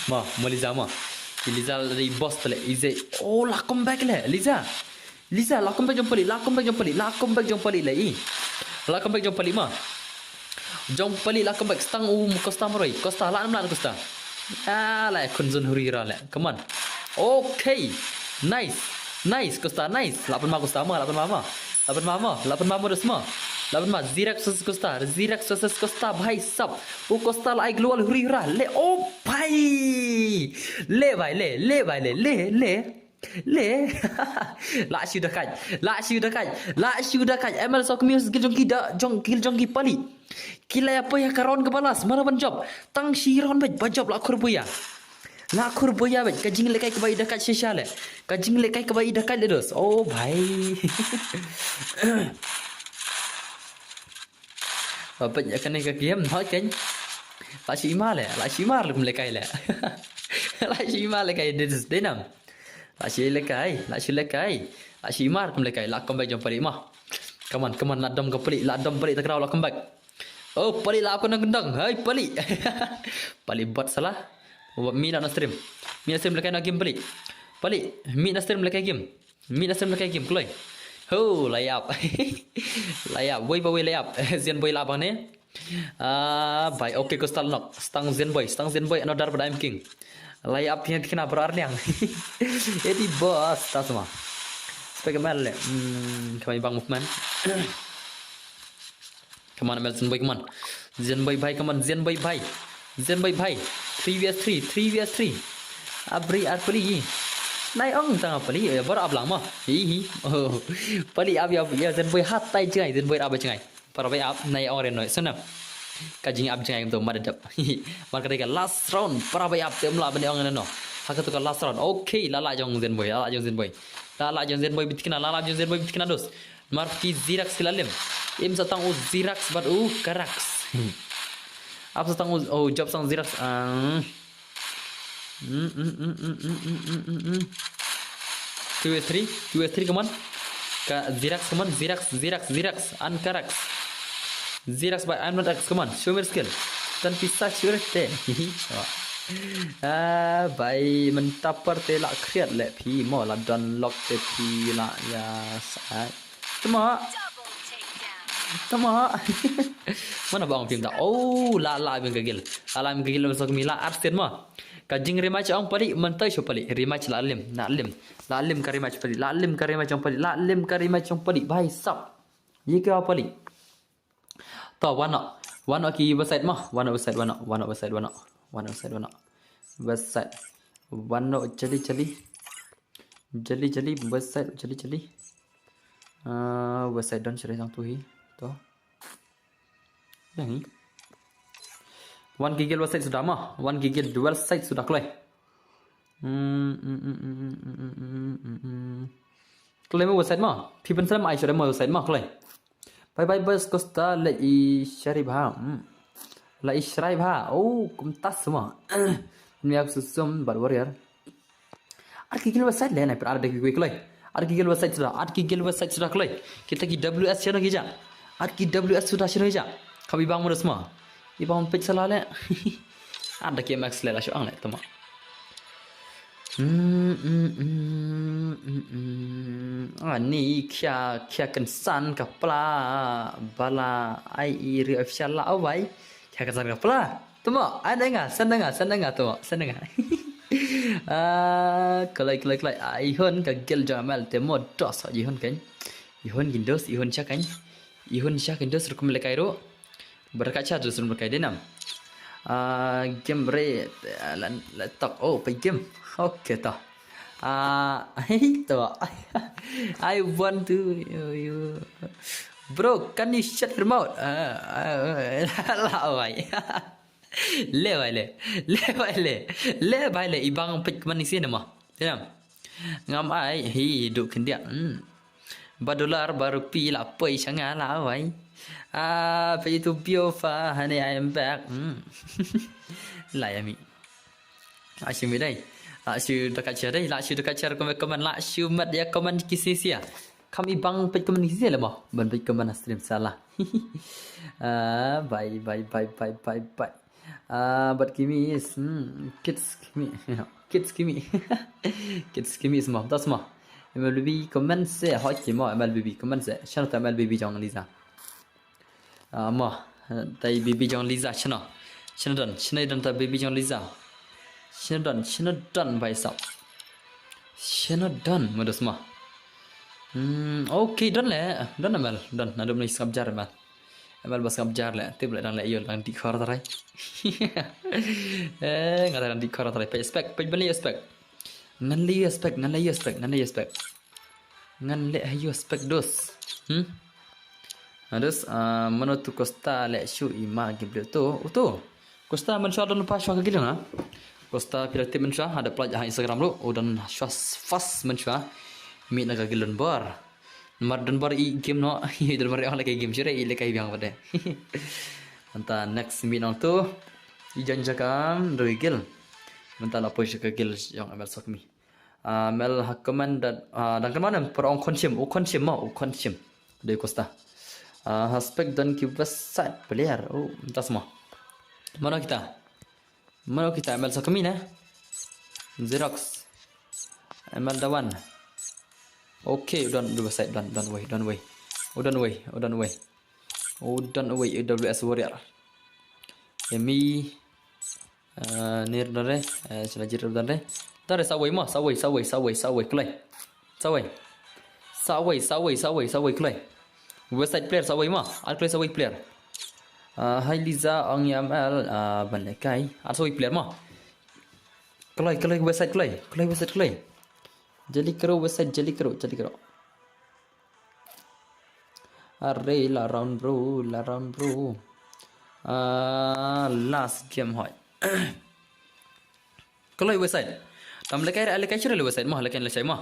Mo, mo Liza mo. Liza dari boss pale. Ize. Oh, la come back le. Liza. Liza, la come back jong palik, la come back jong palik, la come back jong palik le. I. La come back jong palik mo. Jong palik la come back stang u Costa marwei. Costa la nam la Costa. Ah, la khun zon huri ra le. Come on. Okay. Nice. Nice Costa, nice. La pynma Costa ma, la pynma ma. La pynma ma, la pynma ma dos ma. La pynma Zirax versus Costa, Zirax versus Costa bhai sab. U Costa la ai global huri ra le. Oh bhai. Le bhai le, le bhai le, le, le. Le. La shu dakaid. La shu dakaid. La shu dakaid. M L Sok Muse gil jong ki da, jong gil jong ki palik. Ki la ïa poi ha ka round kaba last. Mano ban jop. Tang shi round beit ba jop la khur buya. La khur buya beit. Ka jinglehkai kaba i dakaid shisha le. Ka jinglehkai kaba i dakaid le dos. Oh bhai. Ba peit ïa kane ka game hoi keiñ. La shu imar le, la shu imar le kum lehkai le. La shu imar lehkai dei, dei nam. La shu lehkai, la shu lehkai. La shu imar kum lehkai, la come back jong palik mo. Come on, come on, la dom ka palik, la dom palik ta kraw la come back. Oh, palik la ap ka nongkyndong. Hai palik. Palik bot salah. Mih na stream. Mih na stream lehkai na game palik. Palik, mih na stream lehkai game. Mih na stream lehkai game kloi. Ho, la ïap. La ïap, wei ba wei la ïap. Zian boi la bang ne. Ah, bai, okay, Costa la knock. Stang Zenboy, stang Zenboy, another ba dei King. Lai ap hi kena ber ar liang. Edi boss, ta sma. Spek mal le. Hmm, kami bang movement. Come on, Zenboy, come on. Zenboy bhai, come on, Zenboy bhai. Zenboy bhai. Three v three, three v three. Abri ar pali. Nai ong tang pali, ya, bar ap lang ma. Hi hi. Oh. Pali ap ya, ya, Zenboy hat tai jngai, Zenboy ap jngai. Para bai ap, nai ong ren noi. Sana. Ka jing ap jngai to ma da dap. Mar ka dei ka last round, para bai ap te mla ban ong ren no. Ha ka to ka last round. Okay, la la jong Zenboy, la la jong Zenboy. La la jong Zenboy bitkna, la la jong Zenboy bitkna dos. Mar ki Zirax ki la lim. Im sa tang u Zirax bad u Karax. Ap sa tang u, oh, jop sang Zirax. Ah. Hmm, hmm, hmm, hmm, hmm, hmm, hmm, hmm, hmm. Two v three, two v three, come on. Ka Zirax, come on. Zirax, Zirax, Zirax, and Karax. Zirax by I'm not X, come on. Show me your skill. Tan pisa sure te. Ah, bai, mynta par te la kriat le phi mo, la don lock te phi la ya sa. Tama. Tama. Mana ba ong phim ta. Oh, la la bin ka gil. La la bin ka gil, masuk mi la arsen ma. Ka jing rematch ong pali, mynta shu pali. Rematch la lim, la lim. La lim ka rematch pali. La lim ka rematch ong pali. La lim ka rematch ong pali. Bhai sab. Ye ka pali. To, wano. Wano ki website ma. Wano website, wano. Wano website, wano. Wano website, wano. Website. Wano jali jali. Jali jali, website jali jali. Ah, website don shere sang tu hi. To. Yang hi. Wan ki gel website suda ma. Wan ki gel website suda kloi. Hmm, hmm, hmm. Kloi mo website ma. Phi ban salam ai shere mo website ma kloi. Bye bye bus Costa la i shari bha. Hmm. La i shari bha. Oh, kumtas ma. Ni ak susum bad warrior. Ar ki gil website le na per ar de ki kloi. Ar ki gil website suda. Ar ki gil website suda kloi. Kita ki W S channel ki ja. Ar ki W S suda channel ki ja. Kabi bang mo dos ma. I bang page sala le. Ar da ki M X le la shu ang le tama. Hmm, hmm, hmm, hmm, hmm. Ah, ni kia, kia kensan ka pla bala ai i ri official la awai. Kia kensan ka pla. Tama, ai denga, sen denga, sen denga tama, sen denga. Ah, kalai, kalai, kalai. Ah, ihon ka gel jamal te mo dos ihon kan. Ihon gindos, ihon chakan. Ihon chakan dos rukum lekai ro. Berkacha tu sun berkai denam. Ah, game re, ah, lan, letak. Oh, pai game. Okay, ta. Ah, hei, ta. I want to, you, you. Bro, can you shut your mouth? Ah, ah, ah, la, bai. Le, bai, le. Le, bai, le. Le, bai, le. Ibang pik man isi nama. Denam. Ngam ai, hi, duk kendia. Hmm. Ba dollar, ba rupi, la poi shanga, la wai. Ah, pay to bio fa, honey, I am back. Hmm. La ya mi. La shu mi dai. La shu dekat share dai. La shu dekat share komen, komen. La shu mat ya komen kisi sia. Kam i bang page komen kisi le mo. Ban page komen stream sala. Ah, bye, bye, bye, bye, bye, bye. Ah, but Kimi is, hmm, kids Kimi. Kids Kimi. Kids Kimi is mo. Das mo. M L B B comment se. Hoi ki mo, M L B B comment se. Shano ta M L B B jong Liza. Ah, mo. Tai B B jong Liza, shano. Shano don. Shano don ta B B jong Liza. Shano don. Shano don, bai sap. Shano don, mo das mo. Hmm, okay, don le. Don M L. Don. Nadum ni sap jar M L. M L ba sngap jar le, tip le dang le ïoh dang dih khor tarai. Eh, nga dang dih khor tarai. Peit spek, peit ban le ïoh spek. Ngan le ïoh spek, ngan le ïoh spek, ngan le ïoh spek. Ngan le ïoh spek dos. Hmm? Na dos, ah, mano tu Costa le shu ima gim le tu. Utu. Costa man shu don pa shu ka gilong ha. Costa pila tip man shu ha, ada pelaj ha Instagram lu. U don shu fast man shu. Mi na ka gilon bor. Mar don bor i game no, i don bor i ong le kai game sure i le kai biang bade. Anta next mi nong tu i jan jakam do i gil. Menta la poi ka gil jong M L Sokmi. Ah, M L ha comment dat, ah, dang comment em por ong konsim, u konsim mo, u konsim. Dei Costa. Ah, ha spek don ki website player. Oh, tas mo. Mano kita? Mano kita M L Sokmi ne? Xerox. M L Dawan. Okay, don, don website, don, don wei, don wei. Oh, don wei, oh, don wei. U don uwei, u W S Warrior. Emi. Uh, nir dare, uh, sila jir dare. Dare sawei ma, sawei, sawei, sawei, sawei, klei. Sawei. Sawei, sawei, sawei, sawei, klei. West Side player sawei ma, ar klei sawei player. Uh, hai Liza, Ong Yam L, uh, ban le kai. Ar sawei player ma. Klei, klei West Side klei, klei West Side klei. Jali kro West Side, jali kro, jali kro. Are la round bro, la round bro. Ah, last game hoi. Kloi West Side. Tam lekai re, lekai sure le West Side ma, lekai le shai ma.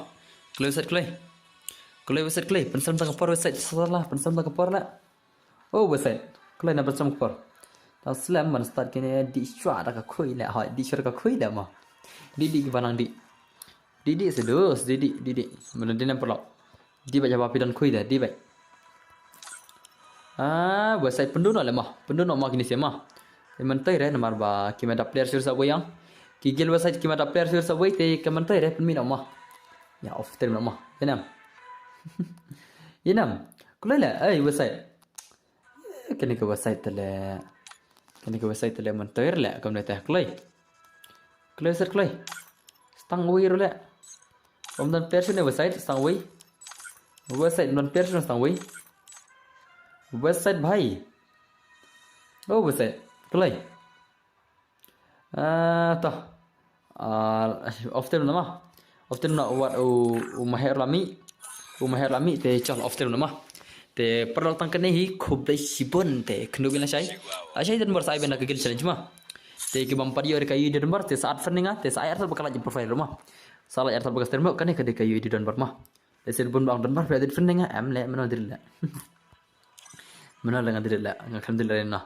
Kloi West Side kloi. Kloi West Side kloi. Pensam tang por West Side salah, pensam tang por la. Oh West Side. Kloi na pensam por. Tam slam man start kene di shwa da ka khui le hoi, di shwa da ka khui le ma. Di di ki banang di. Di di sedus, di di, di di. Mana di nam perlok. Di baik jawab pidan kui dah, di baik. Ah, West Side penduno le mah. Penduno mah kini sia mah. Ki mentai re namar ba ki meda player sur sa wei yang. Ki gil West Side ki meda player sur sa wei te ki mentai re penmino mah. Ya off term mah. Inam. Inam. Kulai le, eh West Side. Kani ka West Side te le. Kani ka West Side te le mentai le kam le teh kulai. Kloi West Side kloi. Stang wei ru le. Om dan player shu ne West Side stang wei. West Side dan player shu stang wei. West Side bhai. Oh West Side. Kloi. Ah, toh. Ah, off time nama. Off time na wat u u maher lami. U maher lami te chal off time nama. Te paralok tang kane hi khublei shibun te khnu bin la shai. Ashai dan bar sai ben la ka gil challenge ma. Te ki bam pat yor ka yu di dan bar te saat fan nga te sa ayar sal bakala jin profile ma. Sala ayar sal bakas termo kane ka de ka yu di dan bar ma. Te sir bun bang dan bar pe di fan nga em le mano dir le. Mano le nga dir le nga kham dir le na.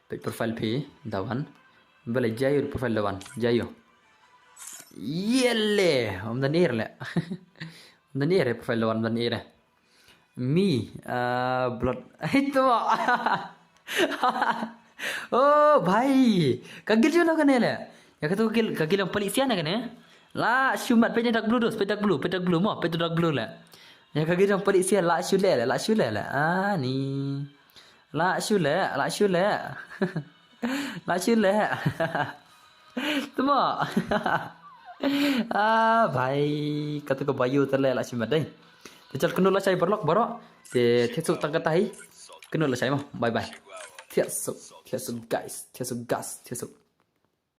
Pe profile pe dawan. Bale jayu profile dawan jayu. Yele om dan ir le. Om dan ir profile dawan dan ir. Mi, ah, blood. Itu. Oh, bhai. Ka gil juna kane le. Ya katu ka gil, ka gil yang paling sian kane. La shumat pe dak blue dos, pe dak blue, pe dak blue mo, pe dak blue le. Ya ka gil yang paling sian la shule le, la shule le. Ah, ni. La shule, la shule. La shule. Tuma. Ah, bhai, katu ka bayu tale la shima dai. Te chal kunu la shai barlok baro. Te thiat suk tang kata hi. Kunu la shai ma. Bye bye. Thiat suk, thiat suk guys, thiat suk guys, thiat suk.